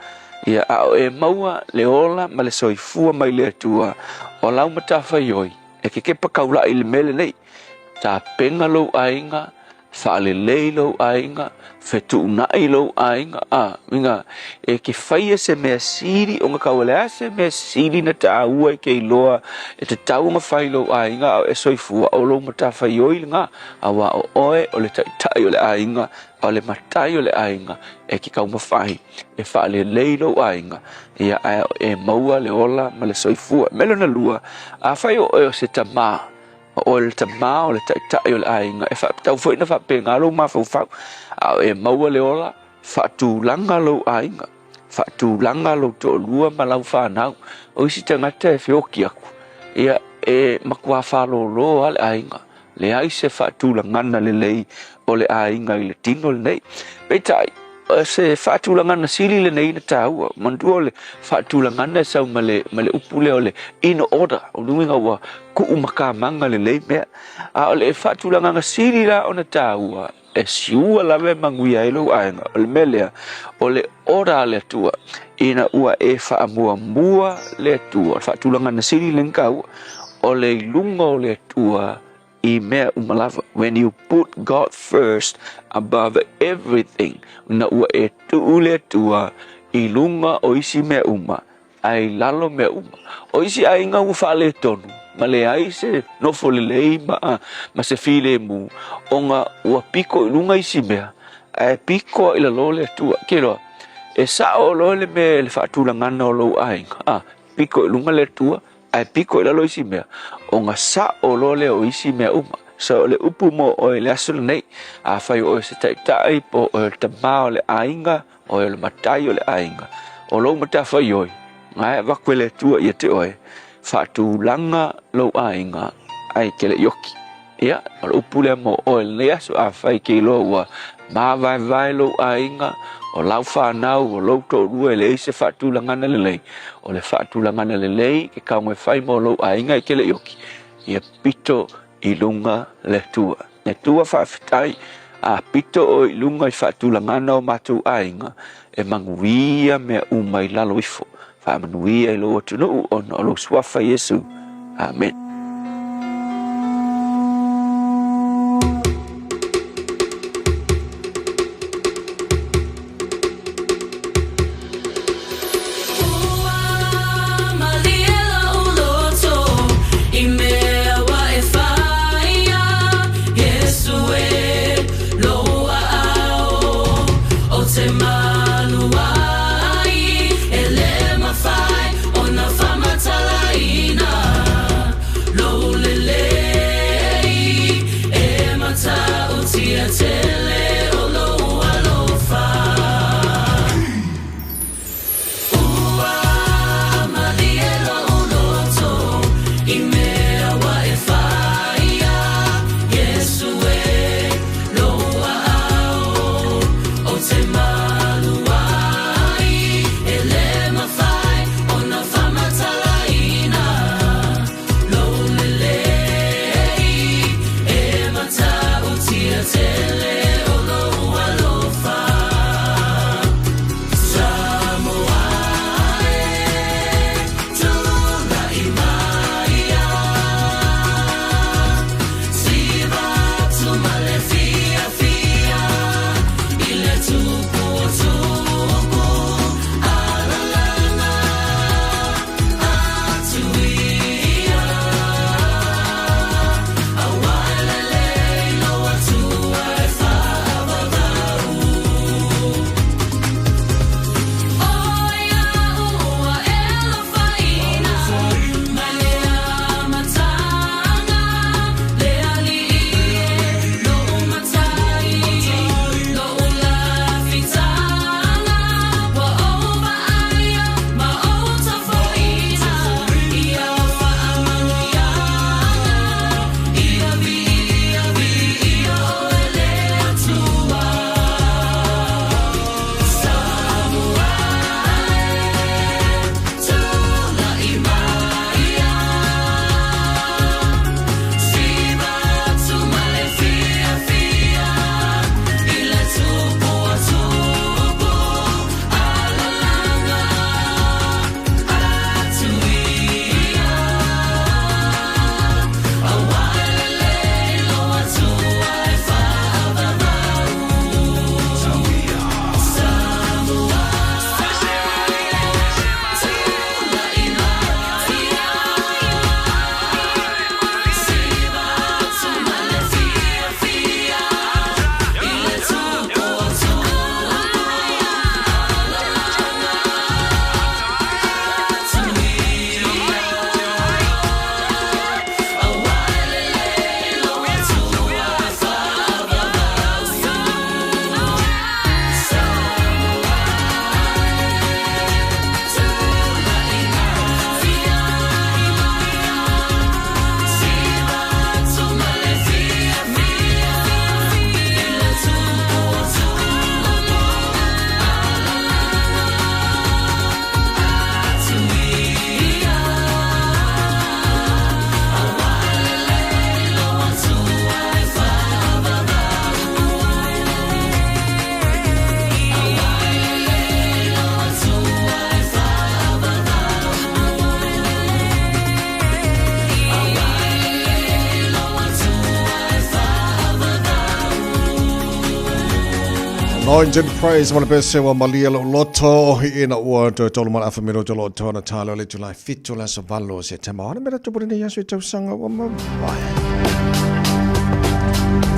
ia, a o e maua le ola ma le soifua mai le Atua, o lau matafaioi, e kekepa kaulaʻi i le mea lenei, tapena lou aiga, Faalelei lou aiga, fetuunai lou aiga, a, uiga, e ke faia se mea sili ona kau, o le a se mea sili na tāua e ke iloa e tatau ona fai lou aiga a o e soifua, o lou matafaioi lena, auā o oe o le taitai o le aiga, a o le matai o le aiga, e ke taumafai e faalelei lou aiga, ia, ae o e maua le ola ma le soifua. Mea lona lua, afai o oe o se tamā, O oe le tamā o le taitai o le aiga, e faapitau foi na faapena lou mafaufau, a o e maua le ola, faatulaga lou aiga, faatulaga lou toalua ma lau fanau. O isi tagata e feoki aku, ia e matua fālōlō lava le aiga, leai se faatulagana lelei o le aiga i le tino lenei. Peitai, o se faatulagana sili lenei na tāua. Manatua o le faatulagana e sau ma le, ma le upu lea o le in order, o le uiga ua kuu makamaga lelei mea. A o le faatulagaga sili la ona tāua, e siua lava e manuia ai lou aiga, o le mea lea, o le order a le Atua, ina ua e faamuamua le Atua, o le faatulagana sili lena tāua, o le i luga o le Atua i mea uma lava. When you put God first above everything, ina ua e tuu le Atua i luga o isi mea uma, ae i lalo mea uma. O isi aiga ua faaletonu, ma leai se nofo lelei ma, ma se filemu, ona ua piko i luga isi mea, ae piko i lalo le Atua. Ke loa, e sao loa le mea le faatulagana o lou aiga, a, piko i luga le Atua, ae piko i lalo isi mea, ona sao loa lea o isi mea uma. So o le upu mo oe i le aso lenei, afai o oe o se taitai, po o oe o le tamā o le aiga, oe o le matai o le aiga, o lou matafaioi, na e avatu e le Atua ia te oe, faatulaga lou aiga, ae e te le i oki. Ia, o le upu lea mo oe lenei aso, afai e te iloa ua māvaevae lou aiga, o lau fanau, o lou toalua e leai se faatulagana lelei, o le faatulagana lelei ke kaoga e fai mo lou aiga e te le i oki, ia pito i luga le Atua. Le Atua faafetai, a pito oe i luga i faatulagana o matou aiga, e manuia mea uma i lalo ifo. Faamanuia i lou atunuu ona o lou suafa Iesu. Amen. Anointed Praise ma le pese ua malie lou loto ina ua toe tolu ma le afa minute o lo o toa ona talo le itula e fitu le aso valo o Setema. O a mea tupu lenei aso i tausaga ua mavae?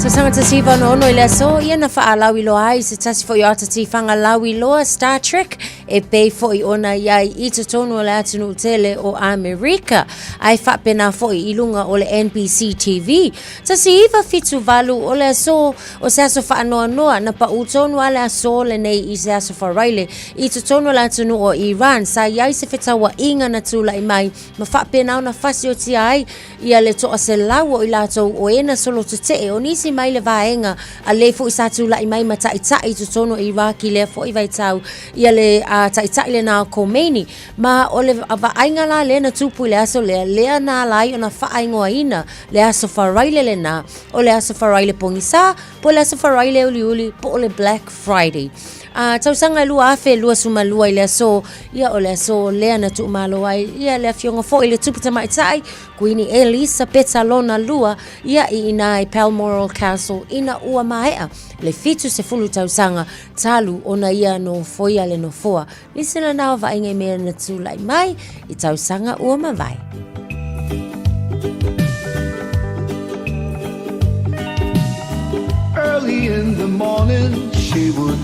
Tausaga 1966 i le aso, ia na faalauiloa ai se tasi foi o ata tifaga lauiloa Star Trek e pei foi ona i ai i totonu o le atunuu tele o Amerika, ae faapena foi i luga o le NBC TV. 1978 o le aso o se aso faanoanoa na paʻu tonu a le aso lenei i se aso Faraile i totonu o le atunuu o Iran sa i ai se fetauaiga na tulai mai ma faapena ona fasiotia ai ia le 100 o i latou o e na solotetee o nisi mai le vaega a le foi sa tulai mai ma taitai i totonu o Iraq i lea foi vaitau ia le taitai lena o Khomeini ma o le vaaiga la lea na tupu i le aso lea lea na ala ai ona faaigoaina le aso Faraile lena o le aso Faraile pogisa po o le aso Faraile uliuli po o le Black Friday. A tausaga e 2022 i le aso, ia o le aso lea na tuumalo ai ia le afioga foi le tupu tamaitai Kuini Elisapeta lona lua ia i ina i Balmoral Castle ina ua maea le 70 tausaga talu ona ia nofoia le nofoa. Nisi lena o vaaiga i mea na tulai mai i tausaga ua mavae. Early in the morning she would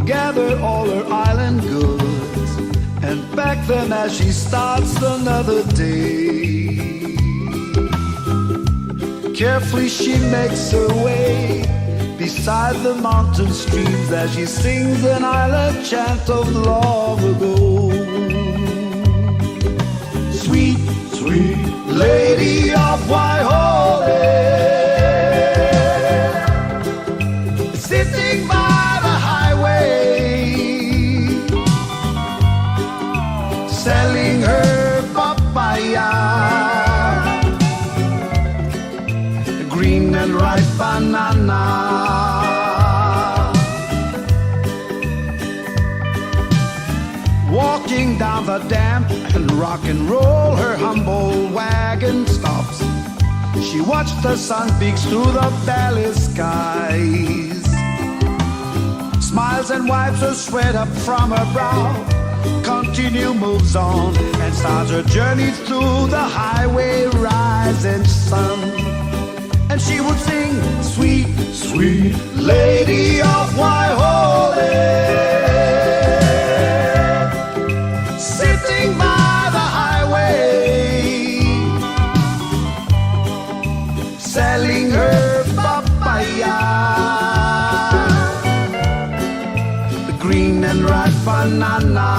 gather all her island goods and pack them as she starts another day. Carefully she makes her way beside the mountain streams as she sings an island chant of long ago. Sweet, sweet lady of Waihole, sitting by the highway, selling her papaya, green and ripe banana. Walking down the damp and rock and roll, her humble wagon stops. She watched the sun peeks through the valley skies. Smiles and wipes the sweat up from her brow. Continue moves on and starts her journey through the highway rising sun. And she would sing, sweet, sweet lady of Waihole, sitting by the highway, selling her papaya, the green and ripe banana.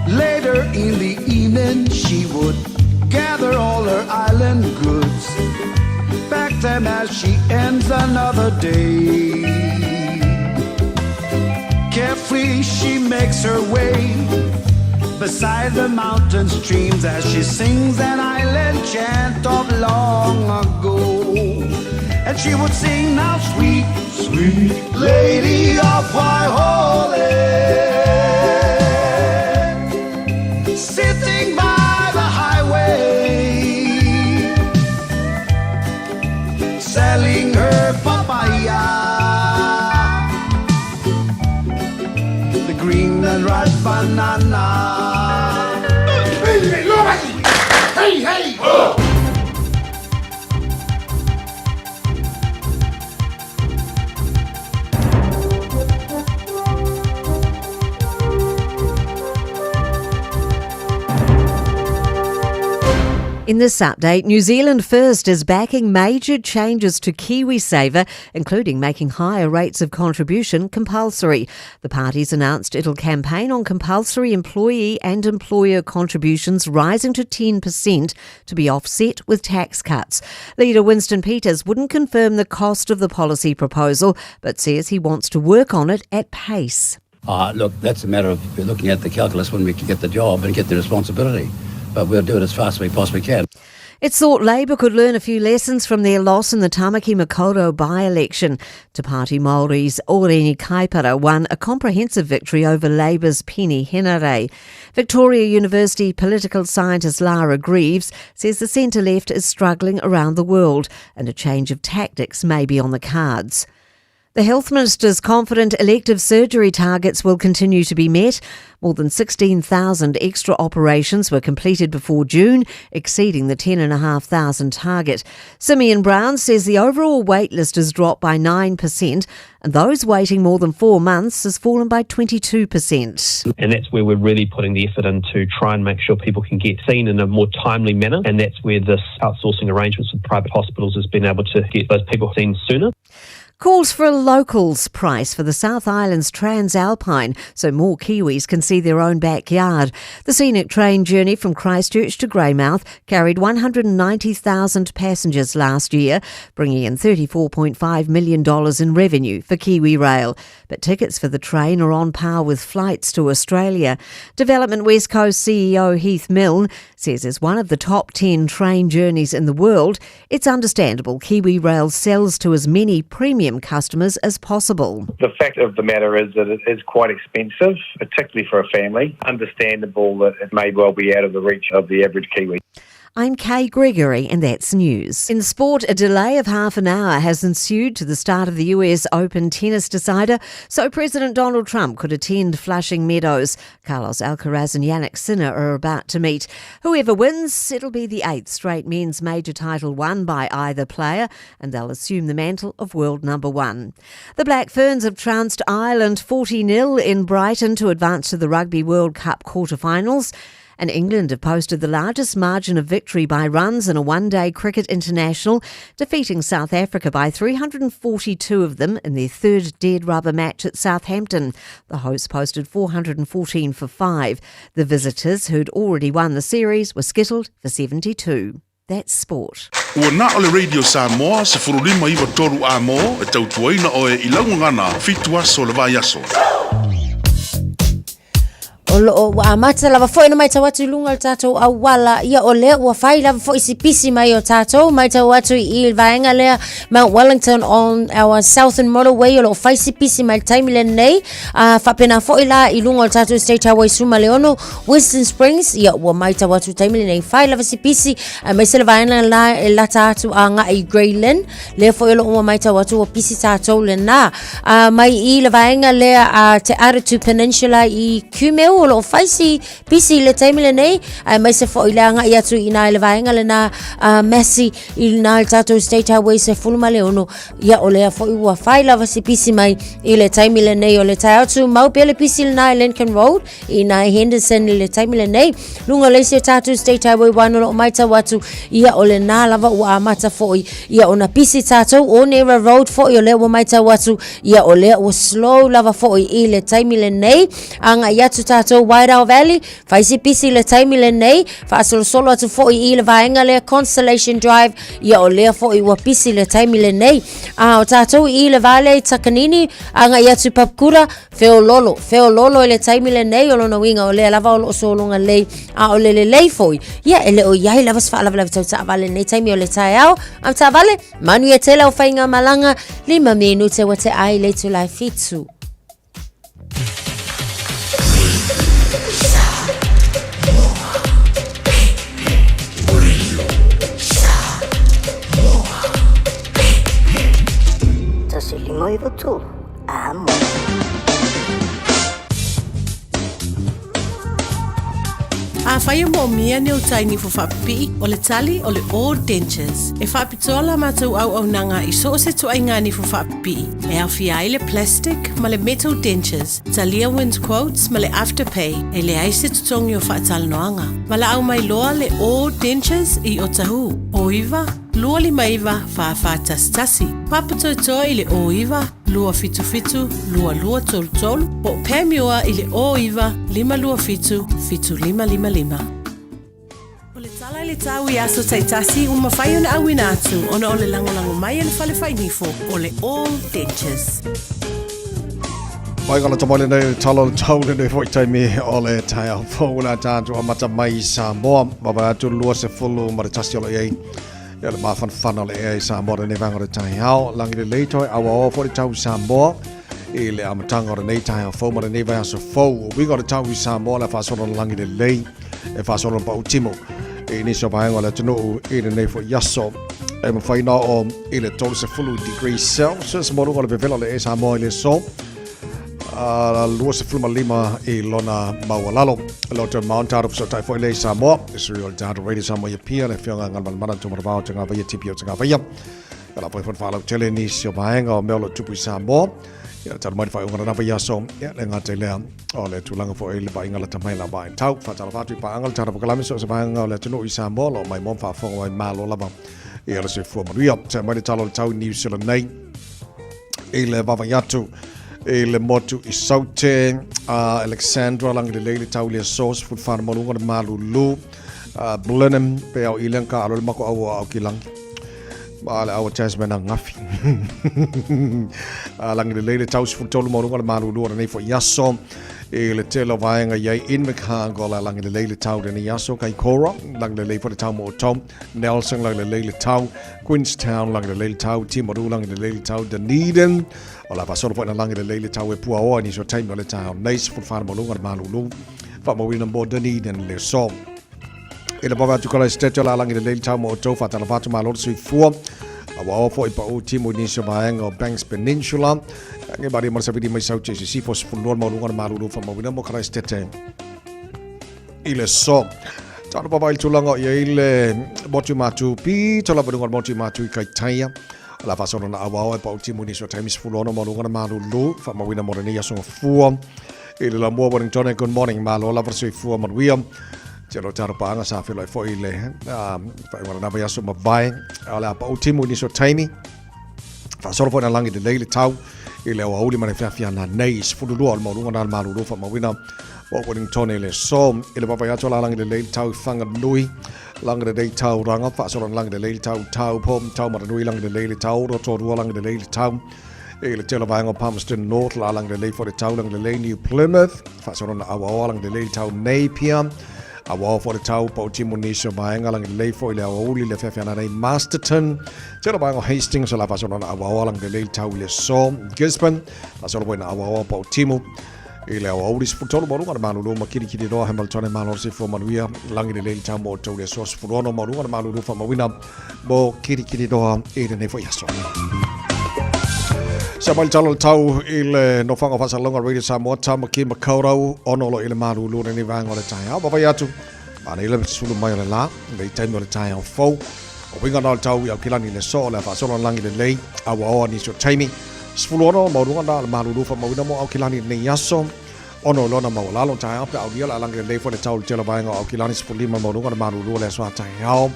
Later in the evening, she would gather all her island goods, pack them as she ends another day. Carefully, she makes her way beside the mountain streams as she sings an island chant of long ago. And she would sing now, sweet, sweet lady of Waihole, sitting by the highway, selling her papaya, the green and ripe banana. Hey, hey! Oh! In this update, New Zealand First is backing major changes to KiwiSaver, including making higher rates of contribution compulsory. The party's announced it'll campaign on compulsory employee and employer contributions rising to 10% to be offset with tax cuts. Leader Winston Peters wouldn't confirm the cost of the policy proposal, but says he wants to work on it at pace. Look, that's a matter of looking at the calculus when we get the job and get the responsibility. But we'll do it as fast as we possibly can. It's thought Labour could learn a few lessons from their loss in the Tamaki Makaurau by-election. Te Pāti Māori's Oriini Kaipara won a comprehensive victory over Labour's Peeni Henare. Victoria University political scientist Lara Greaves says the centre-left is struggling around the world and a change of tactics may be on the cards. The Health Minister's confident elective surgery targets will continue to be met. More than 16,000 extra operations were completed before June, exceeding the 10,500 target. Simeon Brown says the overall wait list has dropped by 9%, and those waiting more than 4 months has fallen by 22%. And that's where we're really putting the effort in to try and make sure people can get seen in a more timely manner, and that's where this outsourcing arrangements with private hospitals has been able to get those people seen sooner. Calls for a locals price for the South Island's TranzAlpine so more Kiwis can see their own backyard. The scenic train journey from Christchurch to Greymouth carried 190,000 passengers last year, bringing in $34.5 million in revenue for Kiwi Rail. But tickets for the train are on par with flights to Australia. Development West Coast CEO Heath Milne says as one of the top 10 train journeys in the world, it's understandable Kiwi Rail sells to as many premium customers as possible. The fact of the matter is that it is quite expensive, particularly for a family. Understandable that it may well be out of the reach of the average Kiwi. I'm Kay Gregory, and that's news. In sport, a delay of half an hour has ensued to the start of the US Open tennis decider, so President Donald Trump could attend Flushing Meadows. Carlos Alcaraz and Jannik Sinner are about to meet. Whoever wins, it'll be the 8th straight men's major title won by either player, and they'll assume the mantle of world number 1. The Black Ferns have trounced Ireland 40-0 in Brighton to advance to the Rugby World Cup quarterfinals. And England have posted the largest margin of victory by runs in a one-day cricket international, defeating South Africa by 342 of them in their third dead rubber match at Southampton. The hosts posted 414 for 5. The visitors, who'd already won the series, were skittled for 72. That's sport. Ua na o le Radio Samoa 1593 A mo e tautuaina oe i lau gagana 7 aso o le vaiaso. O loo ua amata lava foi ona maitau atu i luga o le tatou auala, ia o lea ua fai lava foi si pisi mai o tatou maitau atu i le vaega lea Mount Wellington on our Southern Motorway, o loo fai si pisi mai le taimi lenei, a faapena foi la i luga o le tatou State Highway 16 Western Springs, ia ua maitau atu i le taimi lenei fai lava si pisi, aemaise le vaega la e lata atu agai i Grey Lynn, lea foi o loo ua maitau atu ua pisi tatou lena. Mai i le vaega lea a Te Aratu Peninsula i Kumeu o loo fai si pisi i le taimi lenei, aemaise foi le agai atu i ina i le vaega lena a Massey i lena i le tatou State Highway 16, ia o lea foi ua fai lava si pisi mai i le taimi lenei. O le taeao tumau pea le pisi lena i Lincoln Road i ina i Henderson i le taimi lenei. Luga o le isi o tatou State Highway 1 o loo maitau atu, ia o lena lava ua amata foi ia ona pisi tatou. Onera Road foi o lea ua maitau atu, ia o lea ua slow lava foi i le taimi lenei. Agai atu tatou Wairau Valley, fai si pisi i le taimi lenei, faasolosolo atu foi i le vaega lea Constellation Drive, ia o lea foi ua pisi le taimi lenei. A o tatou i le vale i Takanini, agai atu Papakura, Feololo, feololo i le taimi lenei, o lona uiga o lea lava o loo sologa lelei, a o le lelei foi, ia e le o i ai lava se faalavelave tau taavale i lenei taimi o le taeao. Au taavale, manuia tele au faigamalaga, 5 minute ua te ai le itula e 7. 1593 Amo. Afai e moomia ni ou tai nifo faapipii, o le tali o le All Dentures. E faapitoa la matou auaunaga i so o se tuaiga nifo faapipii, e aofia ai le plastic ma le metal dentures, talia wins quotes ma le afterpay, e leai se totogi o faatalanoaga. Valaau mai loa le All Dentures i Otahuhu, 09 259 4411. Papatoetoe i le 09 277 2233 po o Pamua i le 09 527 7555. O le tala i le tau i aso taitasi ua mafai ona auina atu ona o le lagolago mai a le Fale Fainifo o le All Dentures. Mai ka lata mai lenei tala o le tau lenei foi taimi o le taeao fou le a tatou amata mai i Samoa. Vavae atu 21 o lo i ai. Ia le mafanafana o le ea i Samoa lenei vaega o le taeao. Lagi lelei toe auaoa foi le tau i Samoa i le amataga o lenei taeao fou ma lenei vaiaso fou. O uiga o le tau i Samoa le faasolo na lagi lelei e faasolo na pautimo i nisi o vaega o le atunuu i lenei foi aso. E mafai na oo i le 30 degrees Celsius mo luga o le vevela o le ea i Samoa i le aso. 25 i lona maualalo. Loto Mount Taro fesootai foi lea i Samoa. E sui o le tatou Radio Samoa i Apia, le afioga Galumalemana Tumaravao te Gavaia TP o te Gavaia. Ia la foi foi faalautele nisi o vaega o mea o lo o tupu i Samoa. Ia talu mai le faaiuga o lena vaiaso. Ia le gata i lea o le tulaga foi le vaaiga lata mai la vaitau. Faatalofa atu i paaga le tatou polokalame so o se vaega o le atunuu i Samoa o lo o maimoa ma faafofoga mai malo lava ia le soifua manuia. Se'e mai le tala o le tau i New Zealand nei. I le vaavaai atu i le motu i Saute, Alexandra, lagi lelei le tau i le aso, 14 maluga le malulu, Blenheim, pe au i le ka alo le mako au au ki langi. Ma le au Tasman a ngafi. Lagi lelei le tau 13 maluga le malulu o lenei foi aso. I le tele o vaega i ai Invercargill, a lagi lelei le tau lenei aso, Kaikoura, lagi lelei foi le tau mo outou, Nelson, lagi lelei le tau, Queenstown lagi lelei le tau, Timaru lagi lelei le tau, Dunedin o la faasolo foi na lagi lelei le tau e puaoa i nisi o taimi o le taeao nei, 14 maualuga le malulu faamauina mo Dunedin le aso. I le vave atu kala state o la lagi lelei le tau mo outou faatalofa atu malo le soifua. Ua oo foi pau timu i nisi o vaega o Banks Peninsula. Nge maria mo le savili mai sau JCC fo 12 maualuga le malulu faamauina mo Kalaesetete. I le aso. Talo papa i le tulaga o i ai le motu matu pito lava luga o le motu matu i Kaitaia. O la faasolo na auao e pau timu nisi o taimi 16 ma luga na malulu faamauina mo lenei aso gafua. I le lamua Wellington, good morning, malo lava le soifua manuia. Telo taro paanga sa feiloai foi i le faaiuga o lena vaiaso mavae. O le a pau timu nisi o taimi. Faasolo foi na lagi lelei le tau i le aoauli ma le feafiana nei 12 o le maualuga na le malulu faamauina o Wellington i le aso. I le vaavaai atu o la lagi lelei le tau i Whanganui, lagi lelei Tauranga, faasolo na lagi lelei le tau Taupo, Taumaranui, lagi lelei le tau Rotorua, lagi lelei le tau i le tele o vaega o Palmerston North, la lagi lelei foi le tau, lagi lelei New Plymouth, faasolo na Awaoa, lagi lelei le tau Napier, Awaoa foi le tau Pautimu nisi o vaega, lagi lelei foi le aoauli le feafiana nei Masterton, tele o vaega o Hastings, la faasolo na Awaoa, lagi lelei le tau i le aso Gisborne, faasolo foi na Awaoa Pautimu, I le aoauli 13 maualuga le malulu ma Kirikiriroa Hamilton e malo le soifua manuia lagi lelei le tau mo outou i le aso 16 maualuga le malulu faamauina mo Kirikiriroa i lenei foi aso. Sa mai le tala o le tau i le nofoaga o faasalalauga Radio Samoa Tamaki Makaurau ono o lo i le malulu lenei vaega o le taeao. Vaavaai atu, manaia le sulu mai o le la, lei taimi o le taeao fou. O uiga na o le tau i Aukilani i le aso o le a faasolo lagi lelei auaoa nisi o taimi. 16 maualuga na o le malulu faamauina mo Aukilani i lenei aso. Ono i lona maualalo taeao pe aulia le alagi lelei foi le tau i le tele o vaega o Aukilani 15 maualuga le malulu o le aso a taeao.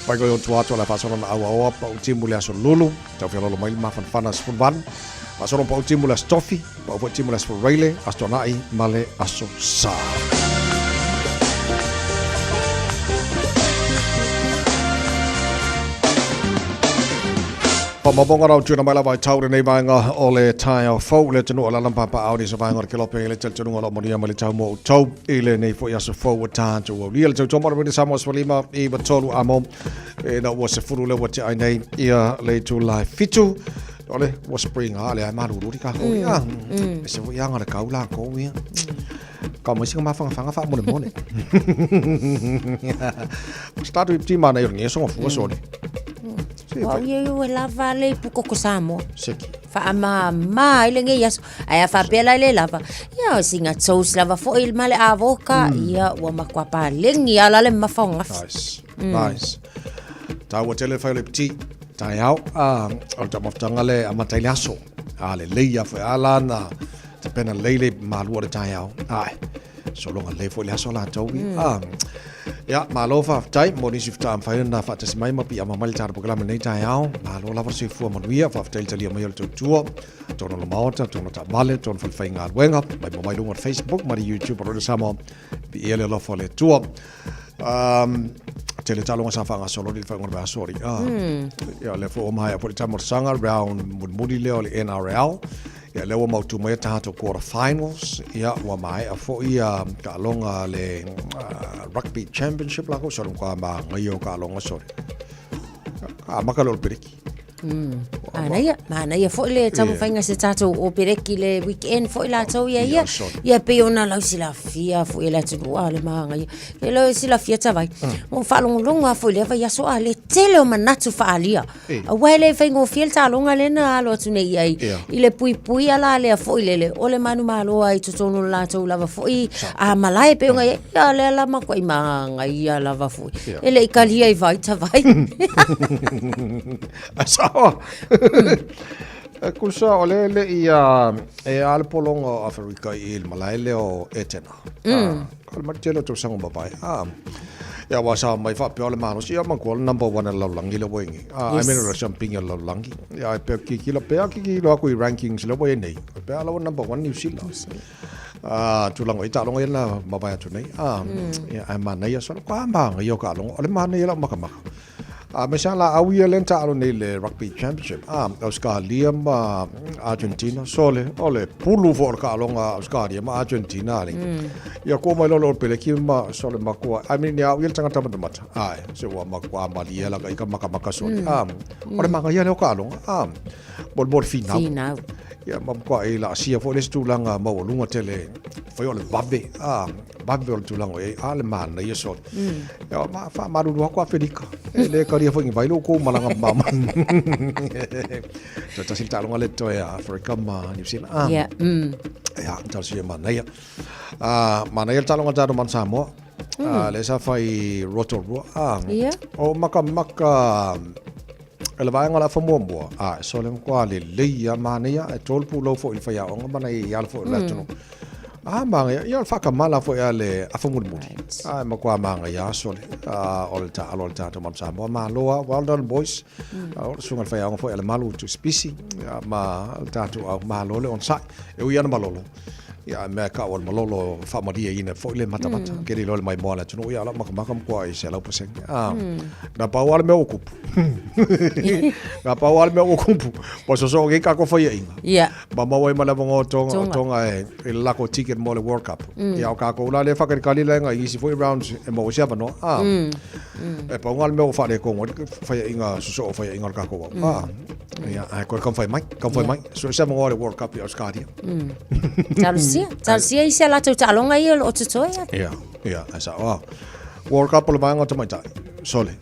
Mai koe o tua atu o le a faasolo na auaoa pau timu le aso Lulu. Tau feololo mai le mafanafana 18. Faasolo pau timu le aso Tofi, pau foi timu le aso Fureile, aso Tuanai ma le aso Sa. Faamaumauga rau tuina mai lava i tau lenei vaega o le taeao fou le atunuu o le alampapa ni se vaega o le kelope i le talitonuga o lo o manuia mai le tau mo outou i lenei foi aso fou ua tatou aulia le tautoa mo le Samoa 15 i 3 amo e na ua 10 le ua te ai nei ia le itula e 7 o le ua spring a le ai malulu ka ko ia e se foi anga le kau la ko ia ka mai singa mafangafanga fa mole mole Start with ti mana i o ngeso fua sole Wa ia ia lava le ipu koko Samoa. Seki. Faamama i lenei aso. Ae a faapea la e le lava, ia o sina toast lava foi ma le avoka, ia ua matua paleni lava la le mamafa o gafi. Nice. Nice. Taua tele fai o le pti. Taeao, a, o le taumafataga le amata i le aso. A lelei a foi a la na tapena lelei le malua o le taeao. Ae, sologa lelei foi le aso latou ia. A, ia, malo faafetai mo nisi faatoa mafai ona faatasi mai ma piiama mai le tatou polokalame lenei taeao. Malo lava le soifua manuia, faafetai le talia mai o le tautua, tona le maota, tona taavale, tona fale faigaluega, mai mo mai luga o le Facebook ma le YouTube o Radio Samoa, viia le alofa o le Atua. Tele taaloga sa faagasolo i le faaiuga o le vaiaso alii. Ia, o lea foi ua maea foi le taimosaga round mulimuli lea o le NRL. Ia, lea ua mautu mai a tatou quarter finals, ia, ua maea foi ia taaloga a le Rugby Championship lakou, sole matua manaia o taaloga sole. Amata loa le peleki. Manaia, manaia foi le taumafaiga se tatou o peleki le weekend foi latou ia ia. Ia pei ona lau silafia foi e le atunuu a le manaia. E le silafia tavai. Ua faalogologo lava foi i lea vaiaso a le tele o manatu faaalia. Aua e le faigofie le taaloga lea na alo atu nei i ai i le puipuia la lea foi lele o le manumalo ai i totonu o le latou lava foi a malae pei ona i ai. Ia lea la matuai manaia lava foi. E le i kalia i vai tavai. A sao. E kusa o le le i e a le pologa o Aferika i le malae lea o Etena. O le matele o tausaga mavae. Ia ua sa mai faapea o le malosi ia matua le number one o le lalolagi lea ua i nei. I mean o le siampiga o le lalolagi. Ia e pea kikilo pea kikilo aku i rankings lea ua i nei. E pea la ua number one New Zealand. Tulaga i taaloga ia na mavae atu nei. Ia ae manaia solo ka manaia o taaloga. O le manaia lau makamaka. A me sa la au ia le taalo nei le Rugby Championship. A Australia ma Argentina sole o le pulu fo o le taaloga Australia ma Argentina ali. Ia ko mai lolo o peleki ma sole makua. I mean ia au ia le tangata matamata. Ai se ua makua malia la ka i ka makamaka sole. A o le manaia lea o taaloga. A mo le finau. Finau. Ia ma matua e laasia foi le isi tulaga maualuga tele fai o le vave a vave o le tulaga o i ai a le manaia sole. Ia ma faamalulu atu Afelika e le kalia foi ni vai lo kou malaga mamao mai. Toe tasi le taaloga le toe a Afrika ma New Zealand. Ah. Ia. Ia, talosia manaia. Ah, manaia le taaloga tatou ma Samoa. Ah, le sa fai Rotorua. Ah. Ia. O makamaka E le vaega o le afa muamua, a e sole matua lelei a manaia, e tolu pulou foi i le faiaoga ma nai ala foi o le atunuu. A manaia, ia o le faatamala foi a le afa mulimuli. A e matua manaia a sole, a o le taalo a le tatou Manu Samoa. Malo a, well done boys. A o le susuga i le faiaoga foi a le Malu Tusipisi, ma le tatou au, malo le onosai. E ui ana malolo. Ia, mea e kau o le malolo faamalieina foi le matamata. Mm. Ke rilo le maimoa le atunuu, ia, lau makamaka matua i 100%. Ah, Na pau lava le mea ua kupu. Na pau lava le mea ua kupu. Ua sosoo nei kako faiaʻiga. Ia. Ma maua ai ma le avanoa o Tonga, o Tonga e, i le lako ticket mo le World Cup. Ia, o kākou la lea whakalikali la i isi foi rounds e maua se avanoa. Ah. E pau lava le mea ua faaletonu ai le faiaʻiga, sosoo o faiaʻiga o le kākou au. Ah. Ia, ae koe taumafai mai, taumafai mai. So se avanoa o le World Cup i Australia. Talosia, talosia isi a latou taaloga ia o lo o totoe. Ia, ia, ai sa, oh. World Cup o le vaega o tamaitai, sole.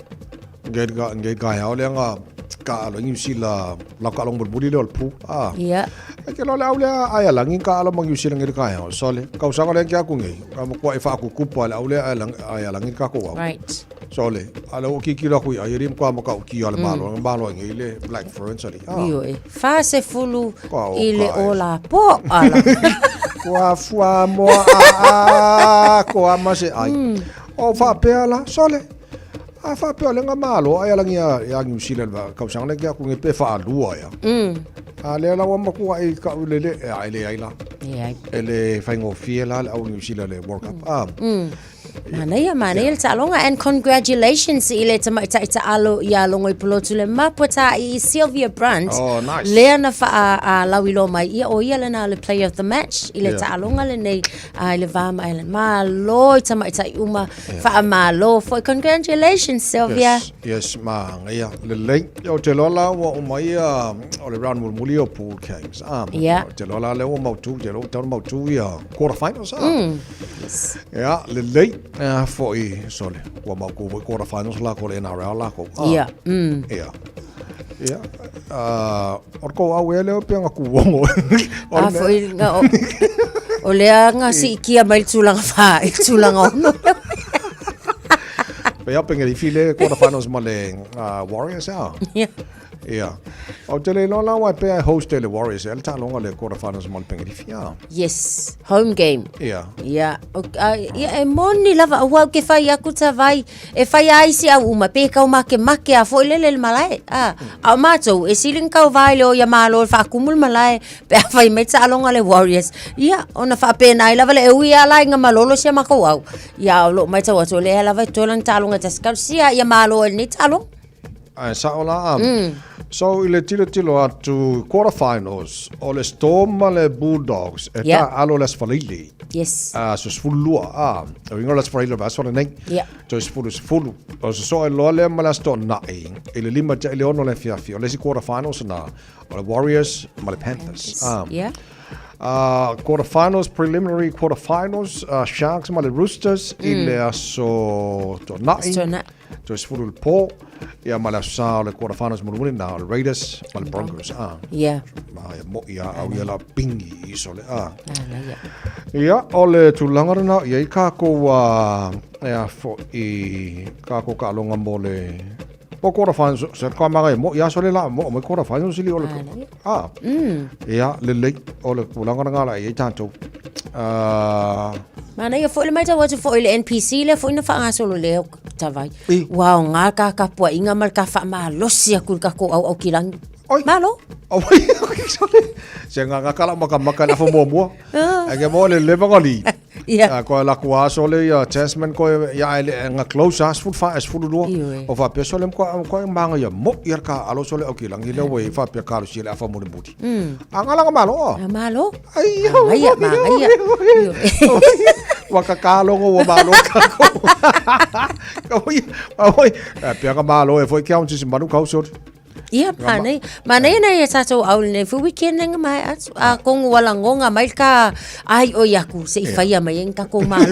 Ngei ka, ngei ka hea o le anga ka alo New Zealand la ka alo mulimuli le o le pool. Ah. Ia. E ke lo le au le ai alangi ka alo ma New Zealand ngei ka hea, sole. Kausaga le ke aku ngei, ka matua e whaakukupa le au le ai alangi ka ko au. Right. Sole, a le o kikilo aku i ai rim kwa maka o ki ale malo, mm. malo ngi le Black Ferns ali. Ah. Io e. Fa se fulu i le o la po ala. Kua fua moa a a ko ama se ai. O fa pea la, sole. A fa pea le nga malo ai ala ngia ya New Zealand va kau sang le kia ku ngi pe fa lua ya. A le la wa makua i ka ule le ai le ai la. E ai. E le whaingofie la le au New Zealand le World Cup. Ah. Manaia, manaia le taaloga and congratulations i le tamaitai taalo ia Logoipulotu le mapuata'i i Sylvia Brunt. Oh, nice. Lea na wha a, lauiloa mai ia o ia lena le player of the match i le taaloga lenei i le va ma Ireland. Malo i tamaitai uma yeah. Whaamalo foi. Congratulations Sylvia. Yes, yes manaia. Lelei. Ia o te loa la ua uma ia o le round mulimuli o pool games. Ah, yeah. O te loa la lea ua mautu, te loa ua tau mautu ia quarter finals. Ah. Yes. Ia, lelei. Ia, foi, sole. Ua mautu foi quarter finals lākou le NRL lākou. Ah. Ia. Ia. Ia. O le kou au ea lea pe nga kuongo. A foi nga o, o lea nga siikia mai le tulaga fa i le tulaga ono. Pe ia pengeri file quarter finals ma le Warriors a. Ia. Ia. O te le iloa la wai pea e host e le Warriors e le taaloga le quarter finals ma le Pengerifi. Ia. Yes, home game. Ia. Ia. O, ia e moni lava aua ou ke fai aku tavai e fai a isi au uma pe kau makemake a foi lele le malae. A, a o matou e sili na kau vai le o ia malo le faakumu le malae pe a fai mai taaloga le Warriors. Ia, ona faapena ai lava le e ui a la inga malolo si a makou au. Ia, o loo matau atu o lea lava e toe lana taaloga e tasi. Talosia ia malo e lenei taaloga. Ae sao la, So i le tilotilo atu quarter finals o le Storm ma le Bulldogs e taaalo i le Aso Faraile. Yes. Aso 12 a. O inga o le Aso Faraile o le vaiaso lenei. Yeah. Toe 10 10. O sosoo ai loa lea ma le Aso Toonai i le 5 tea i le 6 le afiafi. O le isi quarter finals na o le Warriors ma le Panthers. Yeah. Quarter finals, preliminary quarter finals, Sharks ma le Roosters i le Aso Toonai. Aso Toonai. Toe 10 i le po, ia ma le aso sa o le quarter finals mulimuli na o le Raiders ma le Broncos. Ah. Yeah. Ma ia mo ia au ia la pingi i so le a. Ah, ia. Ia, o le tulaga lena ia i kākou a e a fo i kākou kaaloga mo le po quarter finals se ka manga e mo ia so le la mo mo quarter finals ili o le a. Ia lelei o le tulaga lena la i tātou. Manaia foi le matau atu foi i le NPC lea foi na faagasolo lea tavai. Ua aoga ka kapuaiga ma le ka faamalosi atu i le tatou auau kilagi. Malo. Se nganga kala maka maka na fo muamua. Ai ke mo le leva ngali. Ia. Ko la ku aso le ia Tasman ko ia ele nga close as full fa as full lua. O fa peso le ko ko manga ia mo ia ka alo so le o kilangi le we fa pe ka si le afa mo le mudi. A ngala nga malo. A malo. Ai ai ma ai. Wa ka ka longo wa malo ka ko. Ka oi oi pe ka malo e foi ke au si manu kau so. Ia, manei. Manei na ia tātou au nei fu weekend nga mai atu. A kongu wala ngonga mai ka ai o iaku se i whaia mai en ka ko malo.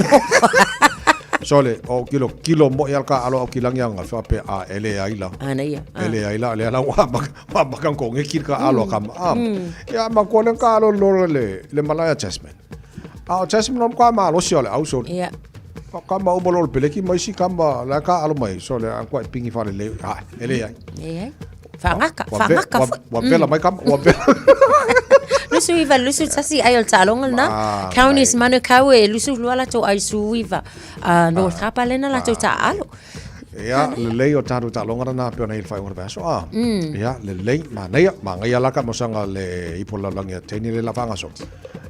Sole, o kilo kilo mo ia ka alo au kilangi anga fa pe a ele ai la. Ana ia. Ele ai la le ala wa ma wa ma kan ko nge kil ka alo ka ma. Ia ma ko le ka alo lo le le malaya Jasmine. A o Jasmine om ka ma alo si ole au so. Ia. Ka ma o lo peleki mai si ka ma la ka alo mai so le an ko pingi fa le le ha ele ai. Ele ai. Whangaka, whangaka. Wa vela mai ka wa vela. Lusu iva lusu tasi ai o taaloga lena. Counties Manukau e lusu lua latou ai su iva. North Harbour lena latou taaalo. Ia, lelei o tātou taaloga lena pe ona i le whai o aso. Ah. Ia, lelei, manaia, mangaia laka mosanga le ipo laulangi a teini le la whangaso.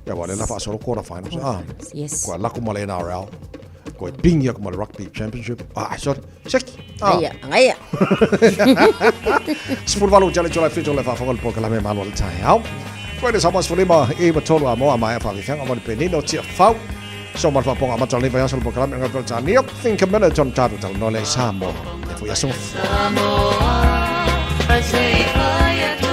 Ia, wa le la whaasolo quarter finals. Ah. Yes. Kua lako ma le NRL. Koe pingi aku ma le Rugby Championship. Ah, sorry. Seki. Ah. Ngaia, ngaia. 18 tele tole fito le faafofoga le polokalame malo le taeao. Koe le Samoa 15 i matolu a moa mai a whawhiwhianga mo le penino tia fau. So ma le faapoga amata o le vaiaso le polokalame ngā Peretania. Think a minute on tātou talanoa le Samoa. E fui aso. Samoa, I say fire to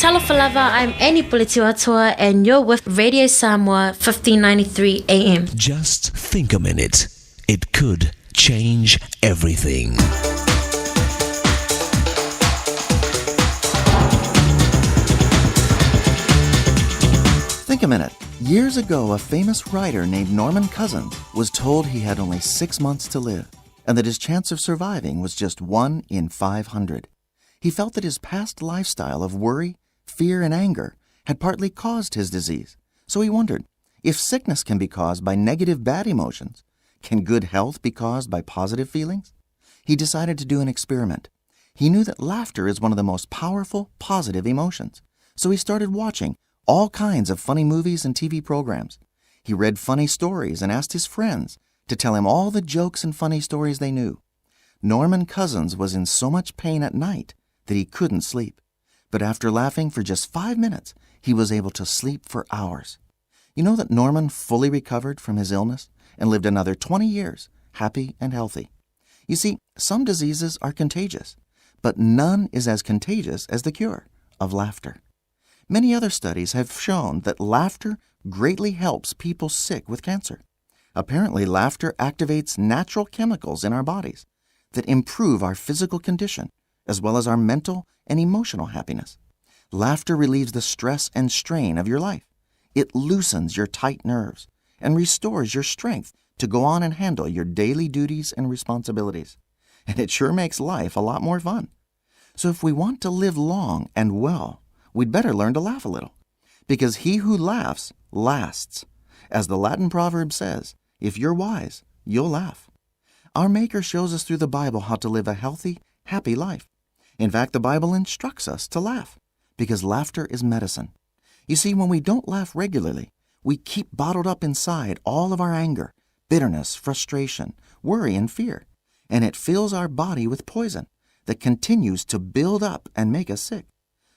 Talofa lava, I'm Annie Puletiwatoa and you're with Radio Samoa 1593 AM. Just think a minute. It could change everything. Think a minute. Years ago, a famous writer named Norman Cousins was told he had only six months to live and that his chance of surviving was just 1 in 500. He felt that his past lifestyle of worry, fear, and anger had partly caused his disease. So he wondered if sickness can be caused by negative bad emotions, can good health be caused by positive feelings? He decided to do an experiment. He knew that laughter is one of the most powerful positive emotions. So he started watching all kinds of funny movies and TV programs. He read funny stories and asked his friends to tell him all the jokes and funny stories they knew. Norman Cousins was in so much pain at night that he couldn't sleep. But after laughing for just five minutes, he was able to sleep for hours. You know that Norman fully recovered from his illness and lived another 20 years, happy and healthy. You see, some diseases are contagious, but none is as contagious as the cure of laughter. Many other studies have shown that laughter greatly helps people sick with cancer. Apparently, laughter activates natural chemicals in our bodies that improve our physical condition as well as our mental and emotional happiness. Laughter relieves the stress and strain of your life. It loosens your tight nerves and restores your strength to go on and handle your daily duties and responsibilities. And it sure makes life a lot more fun. So if we want to live long and well, we'd better learn to laugh a little. Because he who laughs, lasts. As the Latin proverb says, if you're wise, you'll laugh. Our Maker shows us through the Bible how to live a healthy, happy life. In fact, the Bible instructs us to laugh because laughter is medicine. You see, when we don't laugh regularly, we keep bottled up inside all of our anger, bitterness, frustration, worry, and fear, and it fills our body with poison that continues to build up and make us sick.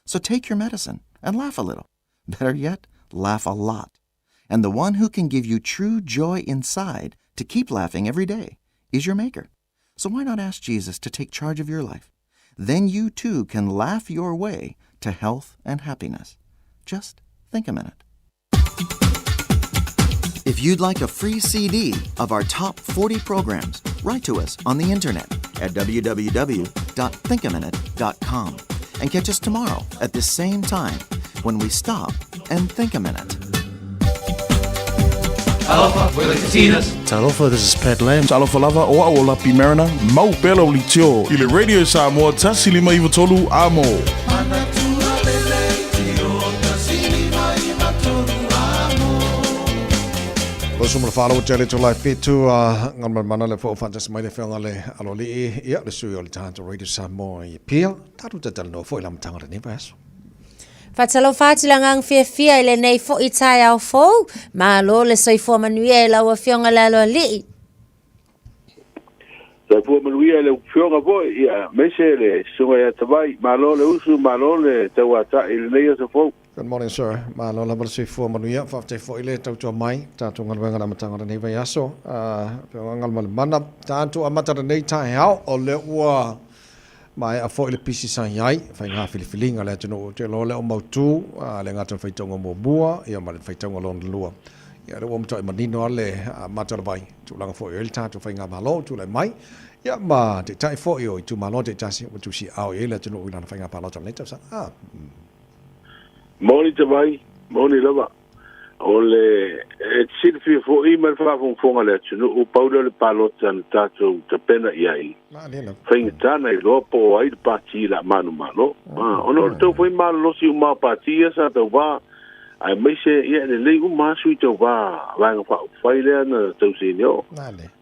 So take your medicine and laugh a little. Better yet, laugh a lot. And the one who can give you true joy inside to keep laughing every day is your Maker. So why not ask Jesus to take charge of your life? Then you too can laugh your way to health and happiness. Just think a minute. If you'd like a free CD of our top 40 programs, write to us on the internet at www.thinkaminute.com and catch us tomorrow at this same time when we stop and think a minute. Talofa, we're the Katinas. Talofa, this is Pat Lam. Talofa lava, o au o Lapi Mariner, mau pela o litio. I le Radio Samoa, tasi lima iwa tolu, a mō. Loso mo le whālo o te lai whetu a ngā mana le whao whantas mai le whenga le aloli ia le sui o le tānto Radio Samoa i pia. Tātou te tala no fo i la matanga le nepa aso. Faatalofa atu le agaga fiafia i lenei foi taeao fou. Malo le soifua manuia i lau Afioga le Aloalii. Soifua manuia i lau Afioga foi, ia, aemaise le Susuga ia Tavai. Malo le usu, malo le tauatai i lenei aso fou. Good morning sir. Malo lava le soifua manuia. Faafetai foi le tautua mai tatou galuega i le amataga o lenei vaiaso. Afioga Galumalemana, tatou amata lenei taeao o lea ua Maea foi le pisi sa i ai, faiga filifiliga a le atunuu. Ou te iloa o lea o mautu le gata o le faitauga muamua ia ma le faitauga lona lua. Ia lea ua matuai manino lava le mata o le vai, tulaga foi o i ai le tatou faigamalo o tulai mai, ia ma taitai foi o itumalo taitasi ua tusiaao i ai le atunuu i lana faiga palota o lenei tausaga. Moni te vai, moni lava. O le e silafia foi ma le faafogafoga a le atunuu, pau lea o le palota na tatou tapena i ai, faigata na iloa po o ai le pati la manumalo. Ona o le tau foi malolosi uma o pati ia sa tauva, aemaise ia e lelei uma lava sui tauva vaega faaupufai lea na tausinio.